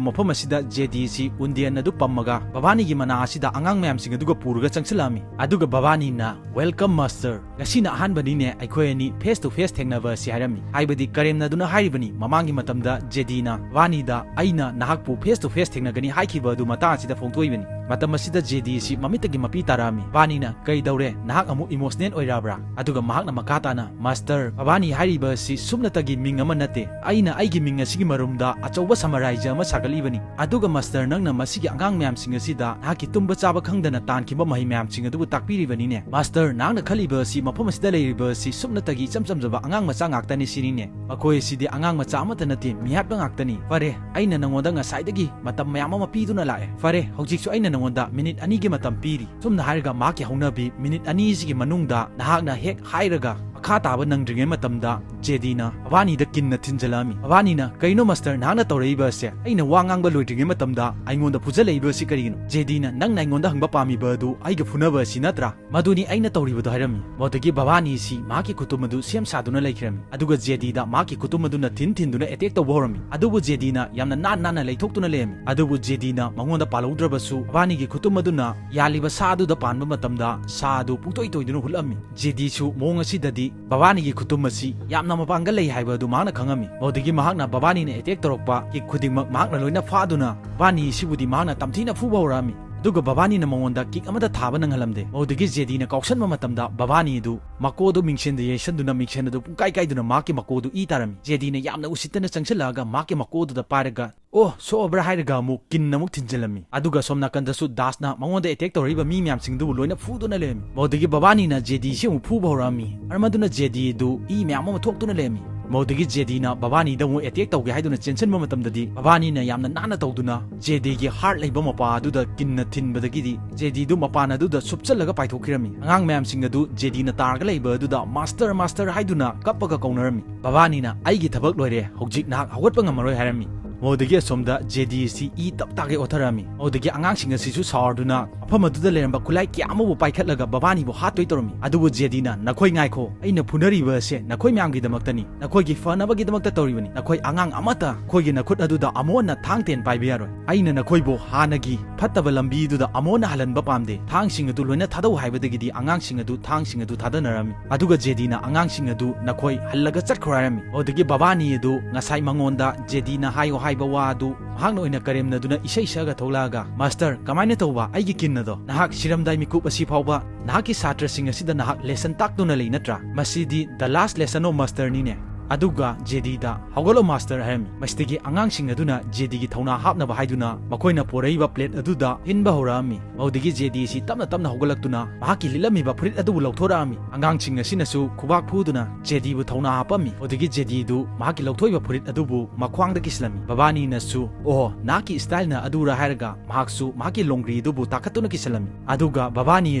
ꯃꯐꯝ ꯑꯁꯤꯗ ꯖꯦꯗꯤ ꯑꯁꯤ ꯎꯟꯗꯤꯌꯟ ꯑꯗꯨ ꯄꯝꯃꯒ ꯕꯕꯥꯅꯤꯒꯤ ꯃꯅꯥ ꯑꯁꯤꯗ ꯑꯉꯥꯡ ꯃꯌꯥꯝꯁꯤꯡ ꯑꯗꯨꯒ ꯄꯨꯔꯒ ꯆꯪꯁꯤꯜꯂꯛꯑꯝꯃꯤ꯫ ꯑꯗꯨꯒ ꯕꯕꯥꯅꯤꯅ, "Welcome, Master꯫ ꯉꯁꯤꯅ ꯑꯍꯥꯟꯕꯅꯤꯅꯦ ꯑꯩꯈꯣꯏ ꯑꯅꯤ face to face ꯊꯦꯡꯅꯕ" ꯑꯁꯤ ꯍꯥꯏꯔꯝꯃꯤ꯫ ꯍꯥꯏꯕꯗꯤ ꯀꯔꯦꯝꯅꯗꯨꯅ ꯍꯥꯏꯔꯤꯕꯅꯤ꯫ ꯃꯃꯥꯡꯒꯤ ꯃꯇꯝꯗ ꯖꯦꯗꯤꯅ ꯕꯕꯥꯅꯤꯗ, "ꯑꯩꯅ ꯅꯍꯥꯛꯄꯨ face to face ꯊꯦꯡꯅꯒꯅꯤ" ꯍꯥꯏꯈꯤꯕ ꯑꯗꯨ ꯃꯇꯥꯡ ꯑꯁꯤꯗ ꯐꯣꯡꯗꯣꯛꯏꯕꯅꯤ꯫ ꯃꯇꯝ ꯑꯁꯤꯗ ꯖꯦꯗꯤ ꯑꯁꯤ ꯃꯃꯤꯠꯇꯒꯤ ꯃꯄꯤ ꯇꯥꯔꯛꯑꯝꯃꯤ꯫ ꯕꯕꯥꯅꯤꯅ, "ꯀꯩꯗꯧꯔꯦ? ꯅꯍꯥꯛ ꯑꯃꯨꯛ ꯏꯃꯣꯁꯅꯦꯜ ꯑꯣꯏꯔꯕ꯭ꯔꯥ?" ꯑꯗꯨꯒ ꯃꯍꯥꯛꯅ ꯃꯈꯥ ꯇꯥꯅ, "ꯃꯥꯁꯇꯔ, ꯕꯕꯥꯅꯤ ꯍꯥꯏꯔꯤꯕ ꯑꯁꯤ ꯁꯨꯞꯅꯇꯒꯤ ꯃꯤꯡ ꯑꯃ ꯅꯠꯇꯦ꯫ ꯑꯩꯅ ꯑꯩꯒꯤ ꯃꯤꯡ ꯑꯁꯤꯒꯤ ꯃꯔꯨꯝꯗ ꯑꯆꯧꯕ ꯁꯃꯔꯥꯏꯖ ꯑꯃ ꯁꯥꯒꯠꯂꯤꯕꯅꯤ꯫ ꯑꯗꯨꯒ ꯃꯥꯁꯇꯔ, ꯅꯪꯅ ꯃꯁꯤꯒꯤ ꯑꯉꯥꯡ ꯃꯌꯥꯝꯁꯤꯡ ꯑꯁꯤꯗ ꯅꯍꯥꯛꯀꯤ ꯇꯨꯝꯕ ꯆꯥꯕ ꯈꯪꯗꯅ ꯇꯥꯟꯈꯤꯕ ꯃꯍꯩ ꯃꯌꯥꯝꯁꯤꯡ ꯑꯗꯨꯕꯨ ꯇꯥꯛꯄꯤꯔꯤꯕꯅꯤꯅꯦ꯫ ꯃꯥꯁꯇꯔ, ꯅꯍꯥꯛꯅ ꯈꯜꯂꯤꯕ ꯑꯁꯤ ꯃꯐꯝ ꯑꯁꯤꯗ ꯂꯩꯔꯤꯕ ꯑꯁꯤ ꯁꯨꯞꯅꯇꯒꯤ ꯏꯆꯝ ꯆꯝꯖꯕ ꯑꯉꯥꯡ ꯃꯆꯥ ꯉꯥꯛꯇꯅꯤ ꯁꯤꯅꯤꯅꯦ꯫ ꯃꯈꯣꯏ ꯑꯁꯤꯗꯤ ꯑꯉꯥꯡ ꯃꯆꯥ ꯑꯃꯠꯇ ꯅꯠꯇꯦ, ꯃꯤꯍꯥꯠꯄ ꯉꯥꯛꯇꯅꯤ꯫ ꯐꯔꯦ, ꯑꯩꯅ ꯅꯉꯣꯟꯗ ꯉꯁꯥꯏꯗꯒꯤ ꯃꯇꯝ ꯃꯌꯥꯝ ꯑꯃ ꯄꯤꯗꯨꯅ ꯂꯥꯛꯑꯦ꯫ ꯐꯔꯦ, ꯍꯧꯖꯤꯛꯁꯨ ꯑꯩꯅ ꯅꯉꯣꯟꯗ ꯃꯤꯅꯤꯠ ꯑꯅꯤꯒꯤ ꯃꯇꯝ ꯄꯤꯔꯤ꯫" ꯁꯨꯝꯅ ꯍꯥꯏꯔꯒ ꯃꯍꯥꯛꯀꯤ ꯍꯧꯅꯕꯤ ꯃꯤꯅꯤꯠ ꯑꯅꯤꯁꯤꯒꯤ ꯃꯅꯨꯡꯗ ꯅꯍꯥꯛꯅ ꯍꯦꯛ ꯍꯥꯏꯔꯒ ꯃꯈꯥ ꯇꯥꯕ ꯅꯪꯗ꯭ꯔꯤꯉꯩ ꯃꯇꯝꯗ ꯖꯦꯗꯤꯅ ꯕꯕꯥꯅꯤꯗ ꯀꯤꯟꯅ ꯊꯤꯟꯖꯜꯂꯛꯑꯝꯃꯤ꯫ ꯕꯕꯥꯅꯤꯅ, "ꯀꯩꯅꯣ ꯃꯥꯁꯇꯔ, ꯅꯍꯥꯛꯅ ꯇꯧꯔꯛꯏꯕ ꯑꯁꯦ? ꯑꯩꯅ ꯋꯥ ꯉꯥꯡꯕ ꯂꯣꯏꯗ꯭ꯔꯤꯉꯩ ꯃꯇꯝꯗ ꯑꯩꯉꯣꯟꯗ ꯐꯨꯖꯜꯂꯛꯏꯕ ꯑꯁꯤ ꯀꯔꯤꯒꯤꯅꯣ?" ꯖꯦꯗꯤꯅ, "ꯅꯪꯅ ꯑꯩꯉꯣꯟꯗ ꯍꯪꯕ ꯄꯥꯝꯃꯤꯕ ꯑꯗꯨ ꯑꯩꯒ ꯐꯨꯅꯕ ꯑꯁꯤ ꯅꯠꯇ꯭ꯔꯥ? ꯃꯗꯨꯅꯤ ꯑꯩꯅ ꯇꯧꯔꯤꯕꯗꯨ" ꯍꯥꯏꯔꯝꯃꯤ꯫ ꯃꯗꯨꯗꯒꯤ ꯕꯕꯥꯅꯤ ꯑꯁꯤ ꯃꯍꯥꯛꯀꯤ ꯈꯨꯇꯨꯝ ꯑꯗꯨ ꯁꯦꯝ ꯁꯥꯗꯨꯅ ꯂꯩꯈ꯭ꯔꯝꯃꯤ꯫ ꯑꯗꯨꯒ ꯖꯦꯗꯤꯗ ꯃꯍꯥꯛꯀꯤ ꯈꯨꯇꯨꯝ ꯑꯗꯨꯅ ꯊꯤꯟ ꯊꯤꯟꯗꯨꯅ ꯑꯦꯇꯦꯛ ꯇꯧꯕ ꯍꯧꯔꯝꯃꯤ꯫ ꯑꯗꯨꯕꯨ ꯖꯦꯗꯤꯅ ꯌꯥꯝꯅ ꯅꯥꯟ ꯅꯥꯟꯅ ꯂꯩꯊꯣꯛꯇꯨꯅ ꯂꯩꯔꯝꯃꯤ꯫ ꯑꯗꯨꯕꯨ ꯖꯦꯗꯤꯅ ꯃꯉꯣꯟꯗ ꯄꯥꯜꯍꯧꯗ꯭ꯔꯕꯁꯨ ꯕꯕꯥꯅꯤꯒꯤ ꯈꯨꯇꯨꯝ ꯑꯗꯨꯅ ꯌꯥꯜꯂꯤꯕ ꯁꯥ ꯑꯗꯨꯗ ꯄꯥꯟꯕ ꯃꯇꯝꯗ ꯁꯥ ꯑꯗꯨ ꯄꯨꯡꯇꯣꯏ ꯇꯣꯏꯗꯨꯅ ꯍꯨꯠꯂꯝꯃꯤ꯫ ꯖꯦꯗꯤꯁꯨ ꯃꯑꯣꯡ ꯑꯁꯤꯗꯗꯤ ꯕꯕꯥꯅꯤꯒꯤ ꯈꯨꯇꯨꯝ ꯑꯁꯤ ꯌꯥꯝꯅ ꯃꯄꯥꯡꯒꯜ ꯂꯩ ꯍꯥꯏꯕ ꯑꯗꯨ ꯃꯍꯥꯛꯅ ꯈꯪꯉꯝꯃꯤ꯫ ꯃꯗꯨꯗꯒꯤ ꯃꯍꯥꯛꯅ ꯕꯕꯥꯅꯤꯅ ꯑꯦꯇꯦꯛ ꯇꯧꯔꯛꯄ ꯀꯤꯛ ꯈꯨꯗꯤꯡꯃꯛ ꯃꯍꯥꯛꯅ ꯂꯣꯏꯅ ꯐꯥꯗꯨꯅ ꯕꯕꯥꯅꯤ ꯑꯁꯤꯕꯨꯗꯤ ꯃꯍꯥꯛꯅ ꯇꯝꯊꯤꯅ ꯐꯨꯕ ꯍꯧꯔꯛꯑꯝꯃꯤ꯫ ꯑꯗꯨꯒ ꯕꯕꯥꯅꯤꯅ ꯃꯉꯣꯟꯗ ꯀꯤꯛ ꯑꯃꯠꯇ ꯊꯥꯕ ꯅꯪꯍꯜꯂꯝꯗꯦ꯫ ꯃꯗꯨꯗꯒꯤ ꯖꯦꯗꯤꯅ ꯀꯥꯎꯁꯟꯕ ꯃꯇꯝꯗ ꯕꯕꯥꯅꯤ ꯑꯗꯨ ꯃꯀꯣꯛ ꯑꯗꯨ ꯃꯤꯡꯁꯦꯟꯗ ꯌꯩꯁꯟꯗꯨꯅ ꯃꯤꯡꯁꯦꯟ ꯑꯗꯨ ꯄꯨꯡꯀꯥꯏ ꯀꯥꯏꯗꯨꯅ ꯃꯍꯥꯛꯀꯤ ꯃꯀꯣꯛ ꯑꯗꯨ ꯏ ꯇꯥꯔꯝꯃꯤ꯫ ꯖꯦꯗꯤꯅ ꯌꯥꯝꯅ ꯎꯁꯤꯠꯇꯅ ꯆꯪꯁꯤꯜꯂꯛꯑꯒ ꯃꯍꯥꯛꯀꯤ ꯃꯀꯣꯛ ꯑꯗꯨꯗ ꯄꯥꯏꯔꯒ "ꯑꯣ, ꯁꯣꯛꯑꯕ꯭ꯔꯥ?" ꯍꯥꯏꯔꯒ ꯑꯃꯨꯛ ꯀꯤꯟꯅ ꯑꯃꯨꯛ ꯊꯤꯟꯖꯤꯜꯂꯝꯃꯤ꯫ ꯑꯗꯨꯒ ꯁꯣꯝ ꯅꯥꯀꯟꯗꯁꯨ ꯗꯥꯁꯅ ꯃꯉꯣꯟꯗ ꯑꯦꯇꯦꯛ ꯇꯧꯔꯛꯏꯕ ꯃꯤ ꯃꯌꯥꯝꯁꯤꯡꯗꯨꯕꯨ ꯂꯣꯏꯅ ꯐꯨꯗꯨꯅ ꯂꯩꯔꯝꯃꯤ꯫ ꯃꯗꯨꯗꯒꯤ ꯕꯕꯥꯅꯤꯅ ꯖꯦꯗꯤꯁꯤ ꯑꯃꯨꯛ ꯐꯨꯕ ꯍꯧꯔꯛꯑꯝꯃꯤ꯫ ꯃꯔꯝ ꯑꯗꯨꯅ ꯖꯦꯗꯤ ꯑꯗꯨ ꯏ ꯃꯌꯥꯝ ꯑꯃ ꯊꯣꯛꯇꯨꯅ ꯂꯩꯔꯝꯃꯤ꯫ ꯃꯗꯨꯗꯒꯤ ꯖꯦꯗꯤꯅ ꯕꯕꯥꯅꯤꯗ ꯑꯃꯨꯛ ꯑꯦꯇꯦꯛ ꯇꯧꯒꯦ ꯍꯥꯏꯗꯨꯅ ꯆꯦꯟꯁꯤꯟꯕ ꯃꯇꯝꯗꯗꯤ ꯕꯕꯥꯅꯤꯅ ꯌꯥꯝꯅ ꯅꯥꯟꯅ ꯇꯧꯗꯨꯅ ꯖꯦꯗꯤꯒꯤ ꯍꯥꯔꯠ ꯂꯩꯕ ꯃꯄꯥ ꯑꯗꯨꯗ ꯀꯤꯟꯅ ꯊꯤꯟꯕꯗꯒꯤꯗꯤ ꯖꯦꯗꯤꯗꯨ ꯃꯄꯥꯟ ꯑꯗꯨꯗ ꯁꯨꯞꯆꯜꯂꯒ ꯄꯥꯏꯊꯣꯛꯈꯤꯔꯝꯃꯤ꯫ ꯑꯉꯥꯡ ꯃꯌꯥꯝꯁꯤꯡ ꯑꯗꯨ ꯖꯦꯗꯤꯅ ꯇꯥꯔꯒ ꯂꯩꯕ ꯑꯗꯨꯗ "ꯃꯥꯁꯇꯔ, ꯃꯥꯁꯇꯔ" ꯍꯥꯏꯗꯨꯅ ꯀꯞꯄꯒ ꯀꯧꯅꯔꯝꯃꯤ꯫ ꯕꯕꯥꯅꯤꯅ "ꯑꯩꯒꯤ ꯊꯕꯛ ꯂꯣꯏꯔꯦ, ꯍꯧꯖꯤꯛ ꯅꯍꯥꯛ ꯍꯧꯒꯠꯄ ꯉꯝꯃꯔꯣꯏ" ꯍꯥꯏꯔꯝꯃꯤ꯫ ꯃꯗꯨꯗꯒꯤ ꯑꯁꯣꯝꯗ ꯖꯦꯗꯤ ꯑꯁꯤ ꯏ ꯇꯞ ꯇꯥꯒꯩ ꯑꯣꯠꯊꯔꯛꯑꯝꯃꯤ꯫ ꯃꯗꯨꯗꯒꯤ ꯑꯉꯥꯡꯁꯤꯡ ꯑꯁꯤꯁꯨ ꯁꯥꯎꯔꯗꯨꯅ ꯃꯐꯝ ꯑꯗꯨꯗ ꯂꯩꯔꯝꯕ ꯈꯨꯠꯂꯥꯏ ꯀꯌꯥ ꯑꯃꯕꯨ ꯄꯥꯏꯈꯠꯂꯒ ꯕꯕꯥꯅꯤꯕꯨ ꯍꯥꯠꯇꯣꯏ ꯇꯧꯔꯝꯃꯤ꯫ ꯑꯗꯨꯕꯨ ꯖꯦꯗꯤꯅ "ꯅꯈꯣꯏ ꯉꯥꯏꯈꯣ, ꯑꯩꯅ ꯐꯨꯅꯔꯤꯕ ꯑꯁꯦ ꯅꯈꯣꯏ ꯃꯌꯥꯝꯒꯤꯗꯃꯛꯇꯅꯤ, ꯅꯈꯣꯏꯒꯤ ꯐꯅꯕꯒꯤꯗꯃꯛꯇ ꯇꯧꯔꯤꯕꯅꯤ꯫ ꯅꯈꯣꯏ ꯑꯉꯥꯡ ꯑꯃꯠꯇ ꯑꯩꯈꯣꯏꯒꯤ ꯅꯈꯨꯠ ꯑꯗꯨꯗ ꯑꯃꯨꯛ ꯍꯟꯅ ꯊꯥꯡ ꯇꯦꯟ ꯄꯥꯏꯕ ꯌꯥꯔꯣꯏ꯫ ꯑꯩꯅ ꯅꯈꯣꯏꯕꯨ ꯍꯥꯟꯅꯒꯤ ꯐꯠꯇꯕ ꯂꯝꯕꯤꯗꯨꯗ ꯑꯃꯨꯛ ꯍꯟꯅ ꯍꯜꯍꯟꯕ ꯄꯥꯝꯗꯦ꯫ ꯊꯥꯡꯁꯤꯡ ꯑꯗꯨ ꯂꯣꯏꯅ ꯊꯥꯗꯧ" ꯍꯥꯏꯕꯗꯒꯤꯗꯤ ꯑꯉꯥꯡꯁꯤꯡ ꯑꯗꯨ ꯊꯥꯡꯁꯤꯡ ꯑꯗꯨ ꯊꯥꯗꯅꯔꯝꯃꯤ꯫ ꯑꯗꯨꯒ ꯖꯦꯗꯤꯅ ꯑꯉꯥꯡꯁꯤꯡ ꯑꯗꯨ "ꯅꯈꯣꯏ ꯍꯜꯂꯒ ꯆꯠꯈ꯭ꯔꯣ" ꯍꯥꯏꯔꯝꯃꯤ꯫ ꯑꯗꯨꯗꯒꯤ ꯕꯕꯥꯅꯤ ꯑꯗꯨ ꯉꯁꯥꯏ ꯃꯉꯣꯟꯗ ꯖꯦꯗꯤꯅ ꯍꯥꯏꯌꯣ ꯍꯥꯏꯕ ꯋꯥ ꯑꯗꯨ ꯃꯍꯥꯛꯅ ꯑꯣꯏꯅ ꯀꯔꯦꯝꯅꯗꯨꯅ ꯏꯁꯩ ꯁꯛꯑꯒ ꯊꯣꯛꯂꯛꯑꯒ, "ꯃꯥꯁꯇꯔ, ꯀꯃꯥꯏꯅ ꯇꯧꯕ? ꯑꯩꯒꯤ ꯀꯤꯟ ꯑꯗꯣ? ꯅꯍꯥꯛ ꯁꯤꯔꯝꯗꯥꯏ ꯃꯤꯀꯨꯞ ꯑꯁꯤ ꯐꯥꯎꯕ ꯅꯍꯥꯛꯀꯤ ꯁꯥꯇ꯭ꯔꯁꯤꯡ ꯑꯁꯤꯗ ꯅꯍꯥꯛ ꯂꯦꯁꯟ ꯇꯥꯛꯇꯨꯅ ꯂꯩ ꯅꯠꯇ꯭ꯔꯥ? ꯃꯁꯤꯗꯤ the last lesson of master ꯅꯤꯅꯦ"꯫ ꯑꯗꯨꯒ ꯖꯦꯗꯤꯗ "ꯍꯧꯒꯠꯂꯣ ꯃꯥꯁꯇꯔ" ꯍꯥꯏꯔꯝꯃꯤ꯫ ꯃꯁꯤꯗꯒꯤ ꯑꯉꯥꯡꯁꯤꯡ ꯑꯗꯨꯅ ꯖꯦꯗꯤꯒꯤ ꯊꯧꯅꯥ ꯍꯥꯞꯅꯕ ꯍꯥꯏꯗꯨꯅ ꯃꯈꯣꯏꯅ ꯄꯨꯔꯛꯏꯕ ꯄ꯭ꯂꯦꯠ ꯑꯗꯨꯗ ꯏꯟꯕ ꯍꯧꯔꯛꯑꯝꯃꯤ꯫ ꯃꯗꯨꯗꯒꯤ ꯖꯦꯗꯤ ꯑꯁꯤ ꯇꯞꯅ ꯇꯞꯅ ꯍꯧꯒꯠꯂꯛꯇꯨꯅ ꯃꯍꯥꯛꯀꯤ ꯂꯤꯠꯂꯝꯃꯤꯕ ꯐꯨꯔꯤꯠ ꯑꯗꯨꯕꯨ ꯂꯧꯊꯣꯔꯛꯑꯝꯃꯤ꯫ ꯑꯉꯥꯡꯁꯤꯡ ꯑꯁꯤꯅꯁꯨ ꯈꯨꯕꯥꯛ ꯐꯨꯗꯨꯅ ꯖꯦꯗꯤꯕꯨ ꯊꯧꯅꯥ ꯍꯥꯞꯄꯝꯃꯤ꯫ ꯃꯗꯨꯗꯒꯤ ꯖꯦꯗꯤꯗꯨ ꯃꯍꯥꯛꯀꯤ ꯂꯧꯊꯣꯛꯏꯕ ꯐꯨꯔꯤꯠ ꯑꯗꯨꯕꯨ ꯃꯈ꯭ꯋꯥꯡꯗ ꯀꯤꯁꯤꯜꯂꯝꯃꯤ꯫ ꯕꯕꯥꯅꯤꯅꯁꯨ "ꯑꯣ, ꯅꯍꯥꯛꯀꯤ ꯁ꯭ꯇꯥꯏꯜꯅ ꯑꯗꯨꯔꯥ?" ꯍꯥꯏꯔꯒ ꯃꯍꯥꯛꯁꯨ ꯃꯍꯥꯛꯀꯤ ꯂꯣꯡꯒ꯭ꯔꯤ ꯑꯗꯨꯕꯨ ꯇꯥꯈꯠꯇꯨꯅ ꯀꯤꯁꯤꯜꯂꯝꯃꯤ꯫ ꯑꯗꯨꯒ ꯕꯕꯥꯅꯤ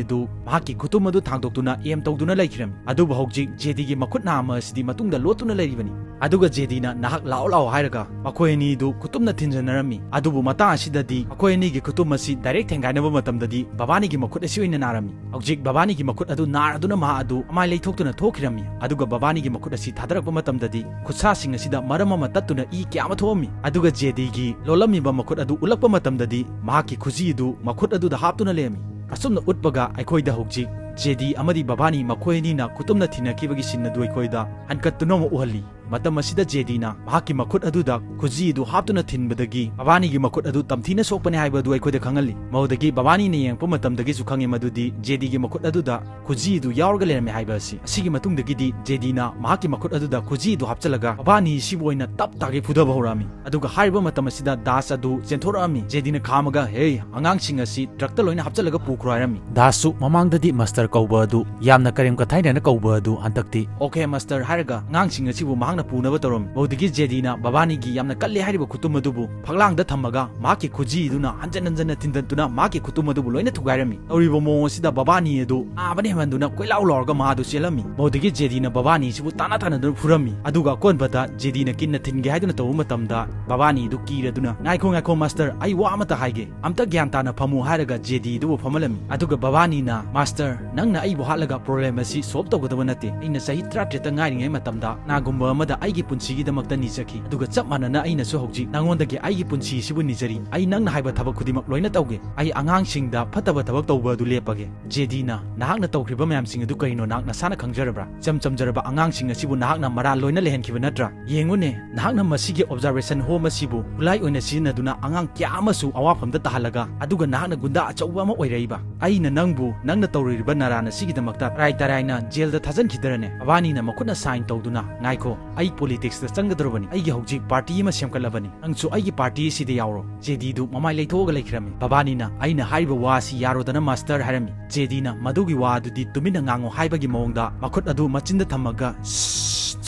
ꯑꯗꯨ ꯃꯍꯥꯛꯀꯤ ꯈꯨꯇꯨꯝ ꯑꯗꯨ ꯊꯥꯡꯗꯣꯛꯇꯨꯅ ꯑꯦꯝ ꯇꯧꯗꯨꯅ ꯂꯩꯈꯤꯔꯝꯃꯤ꯫ ꯑꯗꯨꯕꯨ ꯍꯧꯖꯤꯛ ꯖꯦꯗꯤꯒꯤ ꯃꯈꯨꯠ ꯅꯥꯝꯃ ꯑꯁꯤꯗꯤ ꯃꯇꯨꯡꯗ ꯂꯣꯠꯇꯨꯅ ꯂꯩꯔꯤꯕꯅꯤ꯫ ꯑꯗꯨꯒ ꯖꯦꯗꯤꯅ "ꯅꯍꯥꯛ ꯂꯥꯛꯑꯣ, ꯂꯥꯛꯑꯣ" ꯍꯥꯏꯔꯒ ꯃꯈꯣꯏ ꯑꯅꯤꯗꯨ ꯈꯨꯇꯨꯝꯅ ꯊꯤꯟꯖꯟꯅꯔꯝꯃꯤ꯫ ꯑꯗꯨꯕꯨ ꯃꯇꯥꯡ ꯑꯁꯤꯗꯗꯤ ꯃꯈꯣꯏ ꯑꯅꯤꯒꯤ ꯈꯨꯇꯨꯝ ꯑꯁꯤ ꯗꯥꯏꯔꯦꯛ ꯊꯦꯡꯒꯥꯏꯅꯕ ꯃꯇꯝꯗꯗꯤ ꯕꯕꯥꯅꯤꯒꯤ ꯃꯈꯨꯠ ꯑꯁꯤ ꯑꯣꯏꯅ ꯅꯥꯔꯝꯃꯤ꯫ ꯍꯧꯖꯤꯛ ꯕꯕꯥꯅꯤꯒꯤ ꯃꯈꯨꯠ ꯑꯗꯨ ꯅꯥꯔꯗꯨꯅ ꯃꯍꯥꯛ ꯑꯗꯨ ꯑꯃꯥꯏ ꯂꯩꯊꯣꯛꯇꯨꯅ ꯊꯣꯛꯈꯤꯔꯝꯃꯤ꯫ ꯑꯗꯨꯒ ꯕꯕꯥꯅꯤꯒꯤ ꯃꯈꯨꯠ ꯑꯁꯤ ꯊꯥꯗꯔꯛꯄ ꯃꯇꯝꯗꯗꯤ ꯈꯨꯠꯁꯥꯁꯤꯡ ꯑꯁꯤꯗ ꯃꯔꯝ ꯑꯃ ꯇꯠꯇꯨꯅ ꯏ ꯀꯌꯥ ꯑꯃ ꯊꯣꯛꯑꯝꯃꯤ꯫ ꯑꯗꯨꯒ ꯖꯦꯗꯤꯒꯤ ꯂꯣꯜꯂꯝꯃꯤꯕ ꯃꯈꯨꯠ ꯑꯗꯨ ꯎꯠꯂꯛꯄ ꯃꯇꯝꯗꯗꯤ ꯃꯍꯥꯛꯀꯤ ꯈꯨꯖꯤ ꯑꯗꯨ ꯃꯈꯨꯠ ꯑꯗꯨꯗ ꯍꯥꯞꯇꯨꯅ ꯂꯩꯔꯝꯃꯤ꯫ ꯑꯁꯨꯝꯅ ꯎꯠꯄꯒ ꯑꯩꯈꯣꯏꯗ ꯍꯧꯖꯤꯛ ꯖꯦꯗꯤ ꯑꯃꯗꯤ ꯕꯕꯥꯅꯤ ꯃꯈꯣꯏ ꯑꯅꯤꯅ ꯈꯨꯇꯨꯝꯅ ꯊꯤꯅꯈꯤꯕꯒꯤ ꯁꯤꯟ ꯑꯗꯨ ꯑꯩꯈꯣꯏꯗ ꯍꯟꯀꯠꯇꯨꯅ ꯑꯃꯨꯛ ꯎꯍꯜꯂꯤ꯫ ꯃꯇꯝ ꯑꯁꯤꯗ ꯖꯦꯗꯤꯅ ꯃꯍꯥꯛꯀꯤ ꯃꯈꯨꯠ ꯑꯗꯨꯗ ꯈꯨꯖꯤ ꯑꯗꯨ ꯍꯥꯞꯇꯨꯅ ꯊꯤꯟꯕꯗꯒꯤ ꯕꯕꯥꯅꯤꯒꯤ ꯃꯈꯨꯠ ꯑꯗꯨ ꯇꯝꯊꯤꯅ ꯁꯣꯛꯄꯅꯦ ꯍꯥꯏꯕ ꯑꯗꯨ ꯑꯩꯈꯣꯏꯗ ꯈꯪꯍꯜꯂꯤ꯫ ꯃꯗꯨꯗꯒꯤ ꯕꯕꯥꯅꯤꯅ ꯌꯦꯡꯉꯛꯄ ꯃꯇꯝꯗꯒꯤꯁꯨ ꯈꯪꯉꯦ ꯃꯗꯨꯗꯤ ꯖꯦꯗꯤꯒꯤ ꯃꯈꯨꯠ ꯑꯗꯨꯗ ꯈꯨꯖꯤ ꯑꯗꯨ ꯌꯥꯎꯔꯒ ꯂꯩꯔꯝꯃꯦ ꯍꯥꯏꯕ ꯑꯁꯤ꯫ ꯑꯁꯤꯒꯤ ꯃꯇꯨꯡꯗꯒꯤꯗꯤ ꯖꯦꯗꯤꯅ ꯃꯍꯥꯛꯀꯤ ꯃꯈꯨꯠ ꯑꯗꯨꯗ ꯈꯨꯖꯤ ꯑꯗꯨ ꯍꯥꯞꯆꯤꯜꯂꯒ ꯕꯕꯥꯅꯤ ꯑꯁꯤꯕꯨ ꯑꯣꯏꯅ ꯇꯞ ꯇꯥꯒꯩ ꯐꯨꯗꯕ ꯍꯧꯔꯛꯑꯝꯃꯤ꯫ ꯑꯗꯨꯒ ꯍꯥꯏꯔꯤꯕ ꯃꯇꯝ ꯑꯁꯤꯗ ꯗꯥꯁ ꯑꯗꯨ ꯆꯦꯟꯊꯣꯔꯛꯑꯝꯃꯤ꯫ ꯖꯦꯗꯤꯅ ꯈꯥꯝꯃꯒ, "ꯍꯦ, ꯑꯉꯥꯡꯁꯤꯡ ꯑꯁꯤ ꯇ꯭ꯔꯛꯇ ꯂꯣꯏꯅ ꯍꯥꯞꯆꯤꯜꯂꯒ ꯄꯨꯈ꯭ꯔꯣ" ꯍꯥꯏꯔꯝꯃꯤ꯫ ꯗꯥꯁꯁꯨ ꯃꯃꯥꯡꯗꯗꯤ ꯃꯥꯁꯇꯔ ꯀꯧꯕ ꯑꯗꯨ ꯌꯥꯝꯅ ꯀꯔꯦꯝ ꯀꯊꯥꯏꯅꯅ ꯀꯧꯕ ꯑꯗꯨ ꯍꯟꯗꯛꯇꯤ "ꯑꯣꯀꯦ, ꯃꯥꯁꯇꯔ" ꯍꯥꯏꯔꯒ ꯑꯉꯥꯡꯁꯤꯡ ꯑꯁꯤꯕꯨ ꯃꯍꯥꯛꯅ ꯄꯨꯅꯕ ꯇꯧꯔꯝꯃꯤ꯫ ꯃꯗꯨꯗꯒꯤ ꯖꯦꯗꯤꯅ ꯕꯕꯥꯅꯤꯒꯤ ꯌꯥꯝꯅ ꯀꯜꯂꯦ ꯍꯥꯏꯔꯤꯕ ꯈꯨꯇꯨꯝ ꯑꯗꯨꯕꯨ ꯐꯛꯂꯥꯡꯗ ꯊꯝꯃꯒ ꯃꯍꯥꯛꯀꯤ ꯈꯨꯖꯤ ꯑꯗꯨꯅ ꯍꯟꯖꯟ ꯍꯟꯖꯟꯅ ꯊꯤꯟꯗꯠꯇꯨꯅ ꯃꯍꯥꯛꯀꯤ ꯈꯨꯇꯨꯝ ꯑꯗꯨꯕꯨ ꯂꯣꯏꯅ ꯊꯨꯒꯥꯏꯔꯝꯃꯤ꯫ ꯇꯧꯔꯤꯕ ꯃꯑꯣꯡ ꯑꯁꯤꯗ ꯕꯕꯥꯅꯤ ꯑꯗꯨ ꯅꯥꯕꯅ ꯍꯦꯟꯃꯟꯗꯨꯅ ꯀꯣꯏꯂꯥꯎ ꯂꯥꯎꯔꯒ ꯃꯍꯥꯛ ꯑꯗꯨ ꯆꯦꯜꯂꯝꯃꯤ꯫ ꯃꯗꯨꯗꯒꯤ ꯖꯦꯗꯤꯅ ꯕꯕꯥꯅꯤ ꯑꯁꯤꯕꯨ ꯇꯥꯟꯅ ꯇꯥꯟꯅꯗꯨꯅ ꯐꯨꯔꯝꯃꯤ꯫ ꯑꯗꯨꯒ ꯑꯀꯣꯟꯕꯗ ꯖꯦꯗꯤꯅ ꯀꯤꯟꯅ ꯊꯤꯟꯒꯦ ꯍꯥꯏꯗꯨꯅ ꯇꯧꯕ ꯃꯇꯝꯗ ꯕꯕꯥꯅꯤ ꯑꯗꯨ ꯀꯤꯔꯗꯨꯅ, "ꯉꯥꯏꯈꯣ, ꯉꯥꯏꯈꯣ ꯃꯥꯁꯇꯔ, ꯑꯩ ꯋꯥ ꯑꯃꯇ ꯍꯥꯏꯒꯦ꯫ ꯑꯝꯇ ꯒ꯭ꯌꯥꯟ ꯇꯥꯅ ꯐꯝꯃꯨ" ꯍꯥꯏꯔꯒ ꯖꯦꯗꯤ ꯑꯗꯨꯕꯨ ꯐꯝꯍꯜꯂꯝꯃꯤ꯫ ꯑꯗꯨꯒ ꯕꯕꯥꯅꯤꯅ, "ꯃꯥꯁꯇꯔ, ꯅꯪꯅ ꯑꯩꯕꯨ ꯍꯥꯠꯂꯒ ꯄ꯭ꯔꯣꯕ꯭ꯂꯦꯝ ꯑꯁꯤ ꯁꯣꯜꯕ ꯇꯧꯒꯗꯕ ꯅꯠꯇꯦ꯫ ꯑꯩꯅ ꯆꯍꯤ ꯇꯔꯥꯇꯔꯦꯠꯇ ꯉꯥꯏꯔꯤꯉꯩ ꯃꯇꯝꯗ ꯀꯅꯥꯒꯨꯝꯕ ꯑꯃꯗ ꯑꯩꯒꯤ ꯄꯨꯟꯁꯤꯒꯤꯗꯃꯛꯇ ꯅꯤꯖꯈꯤ꯫ ꯑꯗꯨꯒ ꯆꯞ ꯃꯥꯟꯅꯅ ꯑꯩꯅꯁꯨ ꯍꯧꯖꯤꯛ ꯅꯉꯣꯟꯗꯒꯤ ꯑꯩꯒꯤ ꯄꯨꯟꯁꯤ ꯑꯁꯤꯕꯨ ꯅꯤꯖꯔꯤ꯫ ꯑꯩ ꯅꯪꯅ ꯍꯥꯏꯕ ꯊꯕꯛ ꯈꯨꯗꯤꯡꯃꯛ ꯂꯣꯏꯅ ꯇꯧꯒꯦ꯫ ꯑꯩ ꯑꯉꯥꯡꯁꯤꯡꯗ ꯐꯠꯇꯕ ꯊꯕꯛ ꯇꯧꯕ ꯑꯗꯨ ꯂꯦꯞꯄꯒꯦ꯫" ꯖꯦꯗꯤꯅ, "ꯅꯍꯥꯛꯅ ꯇꯧꯈ꯭ꯔꯤꯕ ꯃꯌꯥꯝꯁꯤꯡ ꯑꯗꯨ ꯀꯔꯤꯅꯣ ꯅꯍꯥꯛ ꯅꯁꯥꯅ ꯈꯪꯖꯔꯕ꯭ꯔꯥ? ꯏꯆꯝ ꯆꯝꯖꯔꯕ ꯑꯉꯥꯡꯁꯤꯡ ꯑꯁꯤꯕꯨ ꯅꯍꯥꯛꯅ ꯃꯔꯥꯜ ꯂꯣꯏꯅ ꯂꯩꯍꯟꯈꯤꯕ ꯅꯠꯇ꯭ꯔꯥ? ꯌꯦꯡꯉꯨꯅꯦ, ꯅꯍꯥꯛꯅ ꯃꯁꯤꯒꯤ ꯑꯣꯕꯖꯥꯔꯕꯦꯁꯟ ꯍꯣꯝ ꯑꯁꯤꯕꯨ ꯈꯨꯠꯂꯥꯏ ꯑꯣꯏꯅ ꯁꯤꯖꯤꯟꯅꯗꯨꯅ ꯑꯉꯥꯡ ꯀꯌꯥ ꯑꯃꯁꯨ ꯑꯋꯥꯐꯝꯗ ꯇꯥꯍꯜꯂꯒ, ꯑꯗꯨꯒ ꯅꯍꯥꯛꯅ ꯒꯨꯟꯗꯥ ꯑꯆꯧꯕ ꯑꯃ ꯑꯣꯏꯔꯛꯏꯕ꯫ ꯑꯩꯅ ꯅꯪꯕꯨ ꯅꯪꯅ ꯇꯧꯔꯨꯔꯤꯕ ꯅꯔꯥꯟ ꯑꯁꯤꯒꯤꯗꯃꯛꯇ ꯇꯔꯥꯏ ꯇꯔꯥꯏꯅ ꯖꯦꯜꯗ ꯊꯥꯖꯤꯟꯈꯤꯗ꯭ꯔꯅꯦ?" ꯕꯕꯥꯅꯤꯅ ꯃꯈꯨꯠꯅ ꯁꯥꯏꯟ ꯇꯧꯗꯨꯅ, "ꯉꯥꯏꯈꯣ, ꯑꯩ ꯄꯣꯂꯤꯇꯤꯛꯁꯇ ꯆꯪꯒꯗꯧꯔꯕꯅꯤ꯫ ꯑꯩꯒꯤ ꯍꯧꯖꯤꯛ ꯄꯥꯔꯇꯤ ꯑꯃ ꯁꯦꯝꯒꯠꯂꯕꯅꯤ꯫ ꯅꯪꯁꯨ ꯑꯩꯒꯤ ꯄꯥꯔꯇꯤ ꯑꯁꯤꯗ ꯌꯥꯎꯔꯣ꯫" ꯖꯦꯗꯤꯗꯨ ꯃꯃꯥꯏ ꯂꯩꯊꯣꯛꯑꯒ ꯂꯩꯈ꯭ꯔꯝꯃꯤ꯫ ꯕꯕꯥꯅꯤꯅ, "ꯑꯩꯅ ꯍꯥꯏꯔꯤꯕ ꯋꯥ ꯑꯁꯤ ꯌꯥꯔꯣꯗꯅ ꯃꯥꯁꯇꯔ" ꯍꯥꯏꯔꯝꯃꯤ꯫ ꯖꯦꯗꯤꯅ ꯃꯗꯨꯒꯤ ꯋꯥ ꯑꯗꯨꯗꯤ ꯇꯨꯃꯤꯟꯅ ꯉꯥꯡꯉꯨ ꯍꯥꯏꯕꯒꯤ ꯃꯑꯣꯡꯗ ꯃꯈꯨꯠ ꯑꯗꯨ ꯃꯆꯤꯟꯗ ꯊꯝꯃꯒ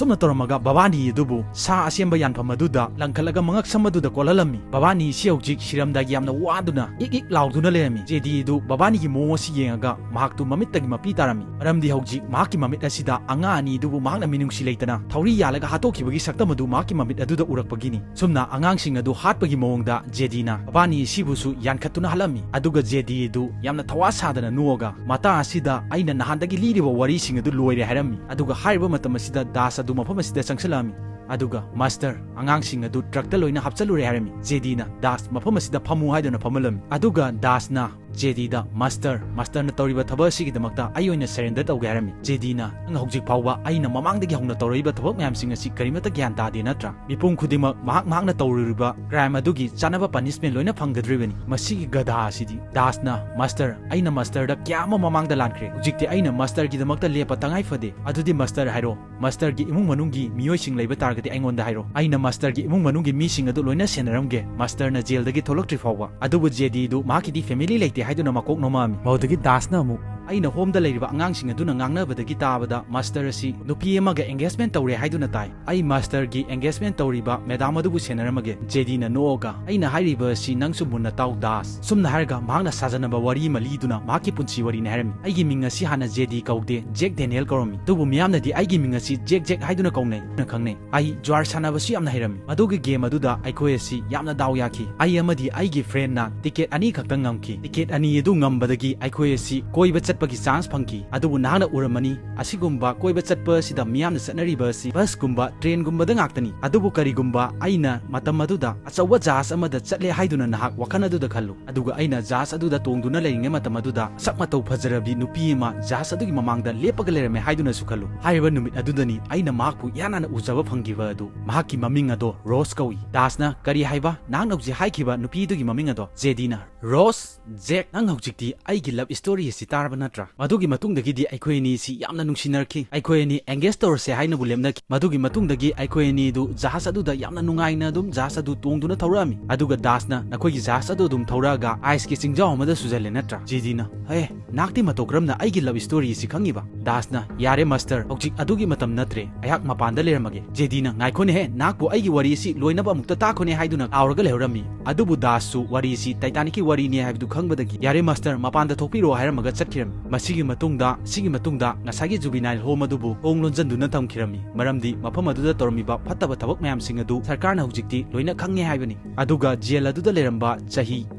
ꯁꯨꯝꯅ ꯇꯧꯔꯝꯃꯒ ꯕꯕꯥꯅꯤ ꯑꯗꯨꯕꯨ ꯁꯥ ꯑꯁꯦꯝꯕ ꯌꯥꯟꯐꯝ ꯑꯗꯨꯗ ꯂꯪꯈꯠꯂꯒ ꯃꯉꯛꯁꯝ ꯑꯗꯨꯗ ꯀꯣꯜꯍꯜꯂꯝꯃꯤ꯫ ꯕꯕꯥꯅꯤ ꯑꯁꯤ ꯍꯧꯖꯤꯛ ꯁꯤꯔꯝꯗꯥꯏꯒꯤ ꯌꯥꯝꯅ ꯋꯥꯗꯨꯅ ꯏꯛ ꯏꯛ ꯂꯥꯎꯗꯨꯅ ꯂꯩꯔꯝꯃꯤ꯫ ꯖꯦꯗꯤ ꯑꯗꯨ ꯕꯕꯥꯅꯤꯒꯤ ꯃꯑꯣꯡ ꯑꯁꯤ ꯌꯦꯡꯉꯒ ꯃꯍꯥꯛꯇꯨ ꯃꯃꯤꯠꯇꯒꯤ ꯃꯄꯤ ꯇꯥꯔꯝꯃꯤ꯫ ꯃꯔꯝꯗꯤ ꯍꯧꯖꯤꯛ ꯃꯍꯥꯛꯀꯤ ꯃꯃꯤꯠ ꯑꯁꯤꯗ ꯑꯉꯥꯡ ꯑꯅꯤ ꯑꯗꯨꯕꯨ ꯃꯍꯥꯛꯅ ꯃꯤꯅꯨꯡꯁꯤ ꯂꯩꯇꯅ ꯊꯧꯔꯤ ꯌꯥꯜꯂꯒ ꯍꯥꯠꯇꯣꯛꯈꯤꯕꯒꯤ ꯁꯛꯇꯝ ꯑꯗꯨ ꯃꯍꯥꯛꯀꯤ ꯃꯃꯤꯠ ꯑꯗꯨꯗ ꯎꯔꯛꯄꯒꯤꯅꯤ꯫ ꯁꯨꯝꯅ ꯑꯉꯥꯡꯁꯤꯡ ꯑꯗꯨ ꯍꯥꯠꯄꯒꯤ ꯃꯑꯣꯡꯗ ꯖꯦꯗꯤꯅ ꯕꯕꯥꯅꯤ ꯑꯁꯤꯕꯨꯁꯨ ꯌꯥꯟꯈꯠꯇꯨꯅ ꯍꯥꯠꯂꯝꯃꯤ꯫ ꯑꯗꯨꯒ ꯖꯦꯗꯤ ꯑꯗꯨ ꯌꯥꯝꯅ ꯊꯋꯥ ꯁꯥꯗꯅ ꯅꯣꯛꯑꯒ, "ꯃꯇꯥꯡ ꯑꯁꯤꯗ ꯑꯩꯅ ꯅꯍꯥꯟꯗꯒꯤ ꯂꯤꯔꯤꯕ ꯋꯥꯔꯤꯁꯤꯡ ꯑꯗꯨ ꯂꯣꯏꯔꯦ" ꯍꯥꯏꯔꯝꯃꯤ꯫ ꯑꯗꯨꯒ ꯍꯥꯏꯔꯤꯕ ꯃꯇꯝ ꯑꯁꯤꯗ ꯗꯥꯁ ꯑꯗꯨ ꯃꯐꯝ ꯑꯁꯤꯗ ꯆꯪꯁꯤꯜꯂꯛꯑꯝꯃꯤ꯫ ꯑꯗꯨꯒ, "ꯃꯥꯁꯇꯔ, ꯑꯉꯥꯡꯁꯤꯡ ꯑꯗꯨ ꯇ꯭ꯔꯛꯇ ꯂꯣꯏꯅ ꯍꯥꯞꯆꯜꯂꯨꯔꯦ" ꯍꯥꯏꯔꯝꯃꯤ꯫ ꯖꯦꯗꯤꯅ, "ꯗꯥꯁ, ꯃꯐꯝ ꯑꯁꯤꯗ ꯐꯝꯃꯨ" ꯍꯥꯏꯗꯨꯅ ꯐꯝꯍꯜꯂꯝꯃꯤ꯫ ꯑꯗꯨꯒ ꯗꯥꯁꯅ ꯖꯦꯗꯤꯗ, "ꯃꯥꯁꯇꯔ, ꯃꯥꯁꯇꯔꯅ ꯇꯧꯔꯤꯕ ꯊꯕꯛ ꯑꯁꯤꯒꯤꯗꯃꯛꯇ ꯑꯩ ꯑꯣꯏꯅ surrender ꯇꯧꯒꯦ" ꯍꯥꯏꯔꯝꯃꯤ꯫ ꯖꯦꯗꯤꯅ, "ꯅꯪ ꯍꯧꯖꯤꯛ ꯐꯥꯎꯕ ꯑꯩꯅ ꯃꯃꯥꯡꯗꯒꯤ ꯍꯧꯅ ꯇꯧꯔꯛꯏꯕ ꯊꯕꯛ ꯃꯌꯥꯝꯁꯤꯡ ꯑꯁꯤ ꯀꯔꯤꯃꯠꯇ ꯒ꯭ꯌꯥꯟ ꯇꯥꯗꯦ ꯅꯠꯇ꯭ꯔꯥ? ꯃꯤꯄꯨꯝ ꯈꯨꯗꯤꯡꯃꯛ ꯃꯍꯥꯛ ꯃꯍꯥꯛꯅ ꯇꯧꯔꯨꯔꯤꯕ crime ꯑꯗꯨꯒꯤ ꯆꯥꯅꯕ punishment ꯂꯣꯏꯅ ꯐꯪꯒꯗꯧꯔꯤꯕꯅꯤ꯫ ꯃꯁꯤꯒꯤ ꯒꯙꯥ ꯑꯁꯤꯗꯤ"꯫ ꯗꯥꯁꯅ, "ꯃꯥꯁꯇꯔ, ꯑꯩꯅ ꯃꯥꯁꯇꯔꯗ ꯀꯌꯥ ꯑꯃ ꯃꯃꯥꯡꯗ ꯂꯥꯟꯈ꯭ꯔꯦ꯫ ꯍꯧꯖꯤꯛꯇꯤ ꯑꯩꯅ ꯃꯥꯁꯇꯔꯒꯤꯗꯃꯛꯇ ꯂꯦꯞꯄ ꯇꯉꯥꯏ ꯐꯗꯦ꯫ ꯑꯗꯨꯗꯤ ꯃꯥꯁꯇꯔ ꯍꯥꯏꯔꯣ, ꯃꯥꯁꯇꯔꯒꯤ ꯏꯃꯨꯡ ꯃꯅꯨꯡꯒꯤ ꯃꯤꯑꯣꯏꯁꯤꯡ ꯂꯩꯕ ꯇꯥꯔꯒꯗꯤ ꯑꯩꯉꯣꯟꯗ ꯍꯥꯏꯔꯣ꯫ ꯑꯩꯅ ꯃꯥꯁꯇꯔꯒꯤ ꯏꯃꯨꯡ ꯃꯅꯨꯡꯒꯤ ꯃꯤꯁꯤꯡ ꯑꯗꯨ ꯂꯣꯏꯅ ꯁꯦꯟꯅꯔꯝꯒꯦ, ꯃꯥꯁꯇꯔꯅ ꯖꯦꯜꯗꯒꯤ ꯊꯣꯛꯂꯛꯇ꯭ꯔꯤ ꯐꯥꯎꯕ"꯫ ꯑꯗꯨꯕꯨ ꯖꯦꯗꯤꯗꯨ ꯃꯍꯥꯛꯀꯤꯗꯤ family ꯂꯩꯇꯦ ꯍꯥꯏꯗꯨꯅ ꯃꯀꯣꯛ ꯅꯣꯝꯃꯛꯑꯝꯃꯤ꯫ ꯃꯗꯨꯗꯒꯤ ꯗꯥꯁꯅ ꯑꯃꯨꯛ, "ꯑꯩꯅ home ꯗ ꯂꯩꯔꯤꯕ ꯑꯉꯥꯡꯁꯤꯡ ꯑꯗꯨꯅ ꯉꯥꯡꯅꯕꯗꯒꯤ ꯇꯥꯕꯗ ꯃꯥꯁꯇꯔ ꯑꯁꯤ ꯅꯨꯄꯤ ꯑꯃꯒ engagement ꯇꯧꯔꯦ ꯍꯥꯏꯗꯨꯅ ꯇꯥꯏ꯫ ꯑꯩ ꯃꯥꯁꯇꯔꯒꯤ engagement ꯇꯧꯔꯤꯕ madam ꯑꯗꯨꯕꯨ ꯁꯦꯟꯅꯔꯝꯃꯒꯦ"꯫ ꯖꯦꯗꯤꯅ ꯅꯣꯛꯑꯒ, "ꯑꯩꯅ ꯍꯥꯏꯔꯤꯕ ꯑꯁꯤ ꯅꯪꯁꯨ ꯃꯨꯟꯅ ꯇꯥꯎ, ꯗꯥꯁ"꯫ ꯁꯨꯝꯅ ꯍꯥꯏꯔꯒ ꯃꯍꯥꯛꯅ ꯁꯥꯖꯅꯕ ꯋꯥꯔꯤ ꯑꯃ ꯂꯤꯗꯨꯅ ꯃꯍꯥꯛꯀꯤ ꯄꯨꯟꯁꯤ ꯋꯥꯔꯤꯅꯤ ꯍꯥꯏꯔꯝꯃꯤ꯫ "ꯑꯩꯒꯤ ꯃꯤꯡ ꯑꯁꯤ ꯍꯥꯟꯅ ꯖꯦꯗꯤ ꯀꯧꯗꯦ, ꯖꯦꯛ ꯗꯦꯅꯤꯌꯦꯜ ꯀꯧꯔꯝꯃꯤ꯫ ꯑꯗꯨꯕꯨ ꯃꯤꯌꯥꯝꯅꯗꯤ ꯑꯩꯒꯤ ꯃꯤꯡ ꯑꯁꯤ ꯖꯦꯛ ꯖꯦꯛ ꯍꯥꯏꯗꯨꯅ ꯀꯧꯅꯩ", ꯅ ꯈꯪꯅꯩ꯫ "ꯑꯩ ꯖ꯭ꯋꯥꯔ ꯁꯥꯟꯅꯕꯁꯨ ꯌꯥꯝꯅ ꯍꯩꯔꯝꯃꯤ꯫ ꯃꯗꯨꯒꯤ game ꯑꯗꯨꯗ ꯑꯩꯈꯣꯏ ꯑꯁꯤ ꯌꯥꯝꯅ ꯗꯥꯎ ꯌꯥꯈꯤ꯫ ꯑꯩ ꯑꯃꯗꯤ ꯑꯩꯒꯤ friend ꯅ ticket ꯑꯅꯤ ꯈꯛꯇꯪ ꯉꯝꯈꯤ꯫ Ticket ꯑꯅꯤ ꯑꯗꯨ ꯉꯝꯕꯗꯒꯤ ꯑꯩꯈꯣꯏ ꯑꯁꯤ ꯀꯣꯏꯕ ꯆꯠꯄꯒꯤ chance ꯐꯪꯈꯤ꯫ ꯑꯗꯨꯕꯨ ꯅꯍꯥꯛꯅ ꯎꯔꯝꯃꯅꯤ, ꯑꯁꯤꯒꯨꯝꯕ ꯀꯣꯏꯕ ꯆꯠꯄ ꯑꯁꯤꯗ ꯃꯤꯌꯥꯝꯅ ꯆꯠꯅꯔꯤꯕ ꯑꯁꯤ bus ꯀꯨꯝꯕ, train ꯒꯨꯝꯕꯗ ꯉꯥꯛꯇꯅꯤ꯫ ꯑꯗꯨꯕꯨ ꯀꯔꯤꯒꯨꯝꯕ ꯑꯩꯅ ꯃꯇꯝ ꯑꯗꯨꯗ ꯑꯆꯧꯕ ꯖꯍꯥꯖ ꯑꯃꯗ ꯆꯠꯂꯦ ꯍꯥꯏꯗꯨꯅ ꯅꯍꯥꯛ ꯋꯥꯈꯜ ꯑꯗꯨꯗ ꯈꯜꯂꯨ꯫ ꯑꯗꯨꯒ ꯑꯩꯅ ꯖꯍꯥꯖ ꯑꯗꯨꯗ ꯇꯣꯡꯗꯨꯅ ꯂꯩꯔꯤꯉꯩ ꯃꯇꯝ ꯑꯗꯨꯗ ꯁꯛ ꯃꯇꯧ ꯐꯖꯔꯕꯤ ꯅꯨꯄꯤ ꯑꯃ ꯖꯍꯥꯖ ꯑꯗꯨꯒꯤ ꯃꯃꯥꯡꯗ ꯂꯦꯞꯄꯒ ꯂꯩꯔꯝꯃꯦ ꯍꯥꯏꯗꯨꯅꯁꯨ ꯈꯜꯂꯨ꯫ ꯍꯥꯏꯔꯤꯕ ꯅꯨꯃꯤꯠ ꯑꯗꯨꯗꯅꯤ ꯑꯩꯅ ꯃꯍꯥꯛꯄꯨ ꯏꯍꯥꯟ ꯍꯥꯟꯅ ꯎꯖꯕ ꯐꯪꯈꯤꯕ ꯑꯗꯨ꯫ ꯃꯍꯥꯛꯀꯤ ꯃꯃꯤꯡ ꯑꯗꯣ ꯔꯣꯁ ꯀꯧꯏ"꯫ ꯗꯥꯁꯅ, "ꯀꯔꯤ ꯍꯥꯏꯕ? ꯅꯍꯥꯛꯅ ꯍꯧꯖꯤꯛ ꯍꯥꯏꯈꯤꯕ ꯅꯨꯄꯤꯗꯨꯒꯤ ꯃꯃꯤꯡ ꯑꯗꯣ?" ꯖꯦꯗꯤꯅ, "ꯔꯣꯁ?" "ꯖꯦꯛ, ꯅꯪ ꯍꯧꯖꯤꯛꯇꯤ ꯑꯩꯒꯤ love story ꯑꯁꯤ ꯇꯥꯔꯕ ꯅꯠꯇ꯭ꯔꯥ? ꯃꯗꯨꯒꯤ ꯃꯇꯨꯡꯗꯒꯤꯗꯤ ꯑꯩꯈꯣꯏ ꯑꯅꯤ ꯑꯁꯤ ꯌꯥꯝꯅ ꯅꯨꯡꯁꯤꯅꯔꯛꯈꯤ꯫ ꯑꯩꯈꯣꯏ ꯑꯅꯤ engage ꯇꯧꯔꯁꯦ ꯍꯥꯏꯅꯕꯨ ꯂꯦꯞꯅꯈꯤ꯫ ꯃꯗꯨꯒꯤ ꯃꯇꯨꯡꯗꯒꯤ ꯑꯩꯈꯣꯏ ꯑꯅꯤꯗꯨ ꯖꯍꯥꯖ ꯑꯗꯨꯗ ꯌꯥꯝꯅ ꯅꯨꯡꯉꯥꯏꯅ ꯑꯗꯨꯝ ꯖꯍꯥꯖ ꯑꯗꯨ ꯇꯣꯡꯗꯨꯅ ꯊꯧꯔꯛꯑꯝꯃꯤ꯫ ꯑꯗꯨꯒ ꯗꯥꯁꯅ ꯅꯈꯣꯏꯒꯤ ꯖꯍꯥꯖ ꯑꯗꯨ ꯑꯗꯨꯝ ꯊꯧꯔꯛꯑꯒ ice ꯀꯤ ꯆꯤꯡꯖꯥꯎ ꯑꯃꯗ ꯁꯨꯖꯜꯂꯦ ꯅꯠꯇ꯭ꯔꯥ?" ꯖꯦꯗꯤꯅ, "ꯍꯦ, ꯅꯍꯥꯛꯇꯤ ꯃꯇꯧ ꯀꯔꯝꯅ ꯑꯩꯒꯤ love story ꯑꯁꯤ ꯈꯪꯉꯤꯕ?" ꯗꯥꯁꯅ, "ꯌꯥꯔꯦ ꯃꯥꯁꯇꯔ, ꯍꯧꯖꯤꯛ ꯑꯗꯨꯒꯤ ꯃꯇꯝ ꯅꯠꯇ꯭ꯔꯦ꯫ ꯑꯩꯍꯥꯛ ꯃꯄꯥꯟꯗ ꯂꯩꯔꯝꯃꯒꯦ"꯫ ꯖꯦꯗꯤꯅ, "ꯉꯥꯏꯈꯣꯅꯦꯍꯦ, ꯅꯍꯥꯛꯄꯨ ꯑꯩꯒꯤ ꯋꯥꯔꯤ ꯑꯁꯤ ꯂꯣꯏꯅꯕ ꯑꯃꯨꯛꯇ ꯇꯥꯈꯣꯅꯦ" ꯍꯥꯏꯗꯨꯅ ꯂꯥꯎꯔꯒ ꯂꯩꯍꯧꯔꯝꯃꯤ꯫ ꯑꯗꯨꯕꯨ ꯗꯥꯁꯁꯨ ꯋꯥꯔꯤ ꯑꯁꯤ Titanic ꯀꯤ ꯋꯥꯔꯤꯅꯤ ꯍꯥꯏꯕꯗꯨ ꯈꯪꯕꯗꯒꯤ, "ꯌꯥꯔꯦ ꯃꯥꯁꯇꯔ, ꯃꯄꯥꯟꯗ ꯊꯣꯛꯄꯤꯔꯣ" ꯍꯥꯏꯔꯝꯃꯒ ꯆꯠꯈꯤꯔꯝꯃꯤ꯫ ꯃꯁꯤꯒꯤ ꯃꯇꯨꯡꯗ, ꯁꯤꯒꯤ ꯃꯇꯨꯡꯗ ꯉꯁꯥꯏꯒꯤ juvenile home ꯑꯗꯨꯕꯨ ꯊꯣꯡ ꯂꯣꯟꯖꯟꯗꯨꯅ ꯊꯝꯈꯤꯔꯝꯃꯤ꯫ ꯃꯔꯝꯗꯤ ꯃꯐꯝ ꯑꯗꯨꯗ ꯇꯧꯔꯝꯃꯤꯕ ꯐꯠꯇꯕ ꯊꯕꯛ ꯃꯌꯥꯝꯁꯤꯡ ꯑꯗꯨ ꯁꯔꯀꯥꯔꯅ ꯍꯧꯖꯤꯛꯇꯤ ꯂꯣꯏꯅ ꯈꯪꯉꯦ ꯍꯥꯏꯕꯅꯤ꯫ ꯑꯗꯨꯒ ꯖꯦꯜ ꯑꯗꯨꯗ ꯂꯩꯔꯝꯕ ꯆꯍꯤ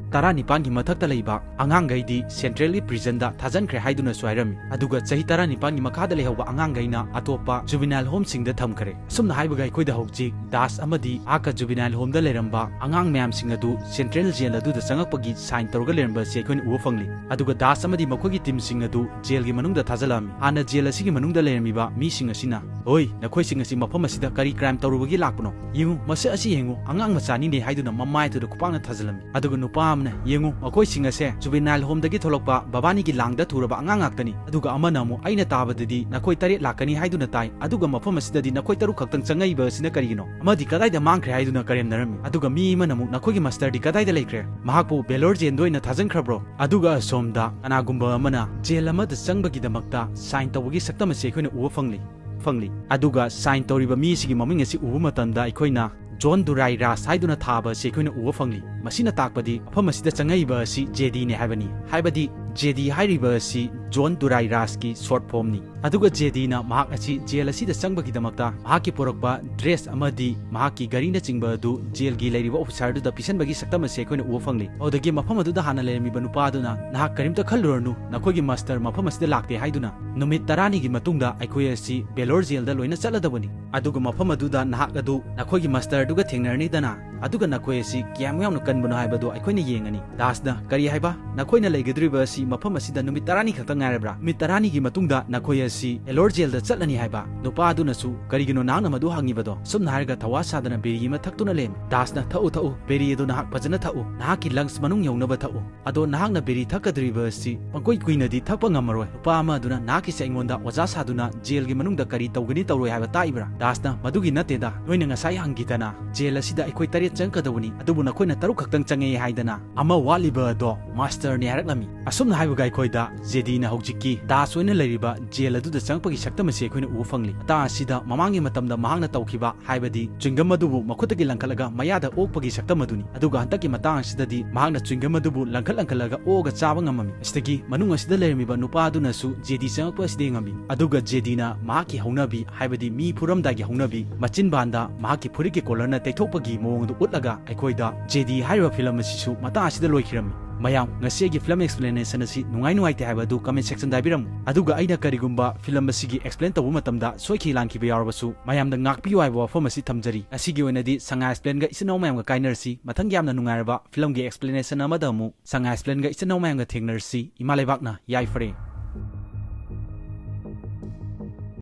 ꯇꯔꯥꯅꯤꯄꯥꯟꯒꯤ ꯃꯊꯛꯇ ꯂꯩꯕ ꯑꯉꯥꯡꯈꯩꯗꯤ centralꯒꯤ prisonꯗ ꯊꯥꯖꯤꯟꯈ꯭ꯔꯦ ꯍꯥꯏꯗꯨꯅꯁꯨ ꯍꯥꯏꯔꯝꯃꯤ꯫ ꯑꯗꯨꯒ ꯆꯍꯤ ꯇꯔꯥꯅꯤꯄꯥꯟꯒꯤ ꯃꯈꯥꯗ ꯂꯩꯍꯧꯕ ꯑꯉꯥꯡꯈꯩꯅ ꯑꯇꯣꯞꯄ juvenile homeꯁꯤꯡꯗ ꯊꯝꯈ꯭ꯔꯦ꯫ ꯑꯁꯨꯝꯅ ꯍꯥꯏꯕꯒ ꯑꯩꯈꯣꯏꯗ ꯍꯧꯖꯤꯛ ꯗꯥꯁ ꯑꯃꯗꯤ ꯃꯍꯥꯛꯀ juvenile homeꯗ ꯂꯩꯔꯝꯕ ꯑꯉꯥꯡ ꯃꯌꯥꯝꯁꯤꯡ ꯑꯗꯨ central jail ꯑꯗꯨꯗ ꯆꯪꯉꯛꯄꯒꯤ sign ꯇꯧꯔꯒ ꯂꯩꯔꯝꯕ ꯑꯁꯤ ꯑꯩꯈꯣꯏꯅ ꯎꯕ ꯐꯪꯂꯤ꯫ ꯑꯗꯨꯒ ꯗꯥꯁ ꯑꯃꯗꯤ ꯃꯈꯣꯏꯒꯤ teamꯁꯤꯡ ꯑꯗꯨ jailꯒꯤ ꯃꯅꯨꯡꯗ ꯊꯥꯖꯤꯜꯂꯛꯂꯝꯃꯤ꯫ ꯍꯥꯟꯅ jail ꯑꯁꯤꯒꯤ ꯃꯅꯨꯡꯗ ꯂꯩꯔꯝꯃꯤꯕ ꯃꯤꯁꯤꯡ ꯑꯁꯤꯅ, "ꯍꯣꯏ, ꯅꯈꯣꯏꯁꯤꯡ ꯑꯁꯤ ꯃꯐꯝ ꯑꯁꯤꯗ ꯀꯔꯤ crime ꯇꯧꯔꯨꯕꯒꯤ ꯂꯥꯛꯄꯅꯣ? ꯌꯦꯡꯉꯨ, ꯃꯁꯤ ꯑꯁꯤ ꯌꯦꯡꯉꯨ, ꯑꯉꯥꯡ ꯃꯆꯥꯅꯤꯅꯦ" ꯍꯥꯏꯗꯨꯅ ꯃꯃꯥꯏ ꯑꯗꯨꯗ ꯈꯨꯄꯥꯛꯅ ꯊꯥꯖꯤꯜꯂꯝꯃꯤ꯫ ꯑꯗꯨꯒ ꯅꯨꯄꯥ ꯑꯃꯅ, "ꯌꯦꯡꯉꯨ, ꯃꯈꯣꯏꯁꯤꯡ ꯑꯁꯦ juvenile homeꯗꯒꯤ ꯊꯣꯛꯂꯛꯄ ꯕꯕꯥꯅꯤꯒꯤ ꯂꯥꯡꯗ ꯊꯨꯔꯕ ꯑꯉꯥꯡ ꯉꯥꯛꯇꯅꯤ"꯫ ꯑꯗꯨꯒ ꯑꯃꯅ ꯑꯃꯨꯛ, "ꯑꯩꯅ ꯇꯥꯕꯗꯗꯤ ꯅꯈꯣꯏ ꯇꯔꯦꯠ ꯂꯥꯛꯀꯅꯤ ꯍꯥꯏꯗꯨꯅ ꯇꯥꯏ, ꯑꯗꯨꯒ ꯃꯐꯝ ꯑꯁꯤꯗꯗꯤ ꯅꯈꯣꯏ ꯇꯔꯨꯛ ꯈꯛꯇꯪ ꯆꯪꯉꯛꯏꯕ ꯑꯁꯤꯅ ꯀꯔꯤꯒꯤꯅꯣ? ꯑꯃꯗꯤ ꯀꯗꯥꯏꯗ ꯃꯥꯡꯈ꯭ꯔꯦ?" ꯍꯥꯏꯗꯨꯅ ꯀꯔꯦꯝꯅꯔꯝꯃꯤ꯫ ꯑꯗꯨꯒ ꯃꯤ ꯑꯃꯅ ꯑꯃꯨꯛ, "ꯅꯈꯣꯏꯒꯤ masterꯗꯤ ꯀꯗꯥꯏꯗ ꯂꯩꯈ꯭ꯔꯦ? ꯃꯍꯥꯛꯄꯨ Vellore jailꯗ ꯑꯣꯏꯅ ꯊꯥꯖꯤꯟꯈ꯭ꯔꯕ꯭ꯔꯣ?" ꯑꯗꯨꯒ ꯑꯁꯣꯝꯗ ꯀꯅꯥꯒꯨꯝꯕ ꯑꯃꯅ jail ꯑꯃꯗ ꯆꯪꯕꯒꯤꯗꯃꯛꯇ sign ꯇꯧꯕꯒꯤ ꯁꯛꯇꯝ ꯑꯁꯤ ꯑꯩꯈꯣꯏꯅ ꯎꯕ ꯐꯪꯂꯤ꯫ ꯐꯪꯂꯤ꯫ ꯑꯗꯨꯒ sign ꯇꯧꯔꯤꯕ ꯃꯤꯁꯤꯒꯤ ꯃꯃꯤꯡ ꯑꯁꯤ ꯎꯕ ꯃꯇꯝꯗ ꯑꯩꯈꯣꯏꯅ "John Durai Raj" ꯍꯥꯏꯗꯨꯅ ꯊꯥꯕ ꯑꯁꯤ ꯑꯩꯈꯣꯏꯅ ꯎꯕ ꯐꯪꯂꯤ꯫ ꯃꯁꯤꯅ ꯇꯥꯛꯄꯗꯤ ꯃꯐꯝ ꯑꯁꯤꯗ ꯆꯪꯉꯛꯏꯕ ꯑꯁꯤ JDꯅꯤ ꯍꯥꯏꯕꯅꯤ꯫ ꯍꯥꯏꯕꯗꯤ JD ꯍꯥꯏꯔꯤꯕ ꯑꯁꯤ John Durai Rajꯀꯤ short formꯅꯤ꯫ ꯑꯗꯨꯒ JDꯅ ꯃꯍꯥꯛ ꯑꯁꯤ jail ꯑꯁꯤꯗ ꯆꯪꯕꯒꯤꯗꯃꯛꯇ ꯃꯍꯥꯛꯀꯤ ꯄꯨꯔꯛꯄ dress ꯑꯃꯗꯤ ꯃꯍꯥꯛꯀꯤ ꯒꯥꯔꯤꯅꯆꯤꯡꯕ ꯑꯗꯨ jailꯒꯤ ꯂꯩꯔꯤꯕ officerꯗꯨꯗ ꯄꯤꯁꯟꯕꯒꯤ ꯁꯛꯇꯝ ꯑꯁꯤ ꯑꯩꯈꯣꯏꯅ ꯎꯕ ꯐꯪꯂꯤ꯫ ꯑꯗꯨꯗꯒꯤ ꯃꯐꯝ ꯑꯗꯨꯗ ꯍꯥꯟꯅ ꯂꯩꯔꯝꯃꯤꯕ ꯅꯨꯄꯥ ꯑꯗꯨꯅ, "ꯅꯍꯥꯛ ꯀꯔꯤꯝꯇ ꯈꯜꯂꯨꯔꯅꯨ, ꯅꯈꯣꯏꯒꯤ master ꯃꯐꯝ ꯑꯁꯤꯗ ꯂꯥꯛꯇꯦ" ꯍꯥꯏꯗꯨꯅ, "ꯅꯨꯃꯤꯠ ꯇꯔꯥꯅꯤꯒꯤ ꯃꯇꯨꯡꯗ ꯑꯩꯈꯣꯏ ꯑꯁꯤ Vellore jailꯗ ꯂꯣꯏꯅ ꯆꯠꯂꯗꯕꯅꯤ꯫ ꯑꯗꯨꯒ ꯃꯐꯝ ꯑꯗꯨꯗ ꯅꯍꯥꯛ ꯑꯗꯨ ꯅꯈꯣꯏꯒꯤ masterꯗꯨꯒ ꯊꯦꯡꯅꯔꯅꯤꯗꯅ, ꯑꯗꯨꯒ ꯅꯈꯣꯏ ꯑꯁꯤ ꯀꯌꯥꯝ ꯌꯥꯝꯅ ꯀꯟꯕꯅꯣ ꯍꯥꯏꯕꯗꯨ ꯑꯩꯈꯣꯏꯅ ꯌꯦꯡꯉꯅꯤ"꯫ ꯗꯥꯁꯅ, "ꯀꯔꯤ ꯍꯥꯏꯕ? ꯅꯈꯣꯏꯅ ꯂꯩꯒꯗꯧꯔꯤꯕ ꯑꯁꯤ ꯃꯐꯝ ꯑꯁꯤꯗ ꯅꯨꯃꯤꯠ ꯇꯔꯥꯅꯤ ꯈꯛꯇ ꯉꯥꯏꯔꯕ꯭ꯔꯥ? ꯅꯨꯃꯤꯠ ꯇꯔꯥꯅꯤꯒꯤ ꯃꯇꯨꯡꯗ ꯅꯈꯣꯏ ꯑꯁꯤ Vellore jailꯗ ꯆꯠꯂꯅꯤ ꯍꯥꯏꯕ?" ꯅꯨꯄꯥ ꯑꯗꯨꯅꯁꯨ, "ꯀꯔꯤꯒꯤꯅꯣ ꯅꯍꯥꯛꯅ ꯃꯗꯨ ꯍꯪꯉꯤꯕꯗꯣ?" ꯑꯁꯨꯝꯅ ꯍꯥꯏꯔꯒ ꯊꯋꯥ ꯁꯥꯗꯅ ꯕꯤꯔꯤ ꯑꯃ ꯊꯛꯇꯨꯅ ꯂꯩꯔꯝꯃꯤ꯫ ꯗꯥꯁꯅ, "ꯊꯛꯎ, ꯊꯛꯎ, ꯕꯤꯔꯤ ꯑꯗꯨ ꯅꯍꯥꯛ ꯐꯖꯅ ꯊꯛꯎ, ꯅꯍꯥꯛꯀꯤ lungs ꯃꯅꯨꯡ ꯌꯧꯅꯕ ꯊꯛꯎ꯫ ꯑꯗꯣ ꯅꯍꯥꯛꯅ ꯕꯤꯔꯤ ꯊꯛꯀꯗꯧꯔꯤꯕ ꯑꯁꯤ ꯄꯪꯀꯨꯏ ꯀꯨꯏꯅꯗꯤ ꯊꯛꯄ ꯉꯝꯃꯔꯣꯏ"꯫ ꯅꯨꯄꯥ ꯑꯃ ꯑꯗꯨꯅ, "ꯅꯍꯥꯛꯀꯤꯁꯦ ꯑꯩꯉꯣꯟꯗ ꯑꯣꯖꯥ ꯁꯥꯗꯨꯅ jailꯒꯤ ꯃꯅꯨꯡꯗ ꯀꯔꯤ ꯇꯧꯒꯅꯤ ꯇꯧꯔꯣꯏ ꯍꯥꯏꯕ ꯇꯥꯛꯏꯕ꯭ꯔꯥ?" ꯗꯥꯁꯅ, "ꯃꯗꯨꯒꯤ ꯅꯠꯇꯦꯗ, ꯅꯣꯏꯅ ꯉꯁꯥꯏ ꯍꯪꯈꯤꯗꯅ, jail ꯑꯁꯤꯗ ꯑꯩꯈꯣꯏ ꯇꯔꯦꯠ ꯆꯪꯉꯛꯀꯗꯧꯕꯅꯤ, ꯑꯗꯨꯕꯨ ꯅꯈꯣꯏꯅ ꯇꯔꯨꯛ ꯈꯛꯇꯪ ꯆꯪꯉꯛꯑꯦ ꯍꯥꯏꯗꯅ, ꯑꯃ ꯋꯥꯠꯂꯤꯕ ꯑꯗꯣ masterꯅꯤ" ꯍꯥꯏꯔꯛꯂꯝꯃꯤ꯫ ꯑꯁꯨꯝꯅ ꯍꯥꯏꯕꯒ ꯑꯩꯈꯣꯏꯗ JDꯅ ꯍꯧꯖꯤꯛꯀꯤ ꯗꯥꯁ ꯑꯣꯏꯅ ꯂꯩꯔꯤꯕ jail ꯑꯗꯨꯗ ꯆꯪꯉꯛꯄꯒꯤ ꯁꯛꯇꯝ ꯑꯁꯤ ꯑꯩꯈꯣꯏꯅ ꯎꯕ ꯐꯪꯂꯤ꯫ ꯃꯇꯥꯡ ꯑꯁꯤꯗ ꯃꯃꯥꯡꯒꯤ ꯃꯇꯝꯗ ꯃꯍꯥꯛꯅ ꯇꯧꯈꯤꯕ, ꯍꯥꯏꯕꯗꯤ chewing gum ꯑꯗꯨꯕꯨ ꯃꯈꯨꯠꯇꯒꯤ ꯂꯪꯈꯠꯂꯒ ꯃꯌꯥꯗ ꯑꯣꯛꯄꯒꯤ ꯁꯛꯇꯝ ꯑꯗꯨꯅꯤ꯫ ꯑꯗꯨꯒ ꯍꯟꯗꯛꯀꯤ ꯃꯇꯥꯡ ꯑꯁꯤꯗꯗꯤ ꯃꯍꯥꯛꯅ chewing gum ꯑꯗꯨꯕꯨ ꯂꯪꯈꯠ ꯂꯪꯈꯠꯂꯒ ꯑꯣꯛꯑꯒ ꯆꯥꯕ ꯉꯝꯃꯝꯃꯤ꯫ ꯑꯁꯤꯗꯒꯤ ꯃꯅꯨꯡ ꯑꯁꯤꯗ ꯂꯩꯔꯝꯃꯤꯕ ꯅꯨꯄꯥ ꯑꯗꯨꯅꯁꯨ JD ꯆꯪꯉꯛꯄ ꯑꯁꯤꯗ ꯌꯦꯡꯉꯝꯃꯤ꯫ ꯑꯗꯨꯒ JDꯅ ꯃꯍꯥꯛꯀꯤ ꯍꯧꯅꯕꯤ, ꯍꯥꯏꯕꯗꯤ ꯃꯤ ꯐꯨꯔꯝꯗꯥꯏꯒꯤ ꯍꯧꯅꯕꯤ, ꯃꯆꯤꯟꯕꯥꯟꯗ ꯃꯍꯥꯛꯀꯤ ꯐꯨꯔꯤꯠꯀꯤ collarꯅ ꯇꯩꯊꯣꯛꯄꯒꯤ ꯃꯑꯣꯡ ꯑꯗꯨ ꯎꯠꯂꯒ ꯑꯩꯈꯣꯏꯗ ꯖꯦ ꯗꯤ ꯍꯥꯏꯔꯤꯕ ꯐꯤꯂꯝ ꯑꯁꯤꯁꯨ ꯃꯇꯥꯡ ꯑꯁꯤꯗ ꯂꯣꯏꯈꯤꯔꯝꯃꯤ꯫ ꯃꯌꯥꯝ, ꯉꯁꯤ ꯑꯩꯒꯤ ꯐꯤꯂꯝ explanation ꯑꯁꯤ ꯅꯨꯡꯉꯥꯏ ꯅꯨꯡꯉꯥꯏꯇꯦ ꯍꯥꯏꯕ ꯑꯗꯨ comment sectionꯗ ꯍꯥꯏꯕꯤꯔꯝꯃꯨ꯫ ꯑꯗꯨꯒ ꯑꯩꯅ ꯀꯔꯤꯒꯨꯝꯕ ꯐꯤꯂꯝ ꯑꯁꯤꯒꯤ explain ꯇꯧꯕ ꯃꯇꯝꯗ ꯁꯣꯏꯈꯤ ꯂꯥꯟꯈꯤꯕ ꯌꯥꯎꯔꯕꯁꯨ ꯃꯌꯥꯝꯗ ꯉꯥꯛꯄꯤꯌꯨ ꯍꯥꯏꯕ ꯋꯥꯐꯝ ꯑꯁꯤ ꯊꯝꯖꯔꯤ꯫ ꯉꯁꯤꯒꯤ ꯑꯣꯏꯅꯗꯤ ꯁꯉꯥꯏ explainꯒ ꯏꯆꯤꯟ ꯏꯅꯥꯎ ꯃꯌꯥꯝꯒ ꯀꯥꯏꯅꯔꯁꯤ꯫ ꯃꯊꯪꯒꯤ ꯌꯥꯝꯅ ꯅꯨꯡꯉꯥꯏꯔꯕ ꯐꯤꯂꯝꯒꯤ explanation ꯑꯃꯗ ꯑꯃꯨꯛ ꯁꯉꯥꯏ explainꯒ ꯏꯆꯤꯟ ꯏꯅꯥꯎ ꯃꯌꯥꯝꯒ ꯊꯦꯡꯅꯔꯁꯤ꯫ ꯏꯃꯥ ꯂꯩꯕꯥꯛꯅ ꯌꯥꯏꯐꯔꯦ꯫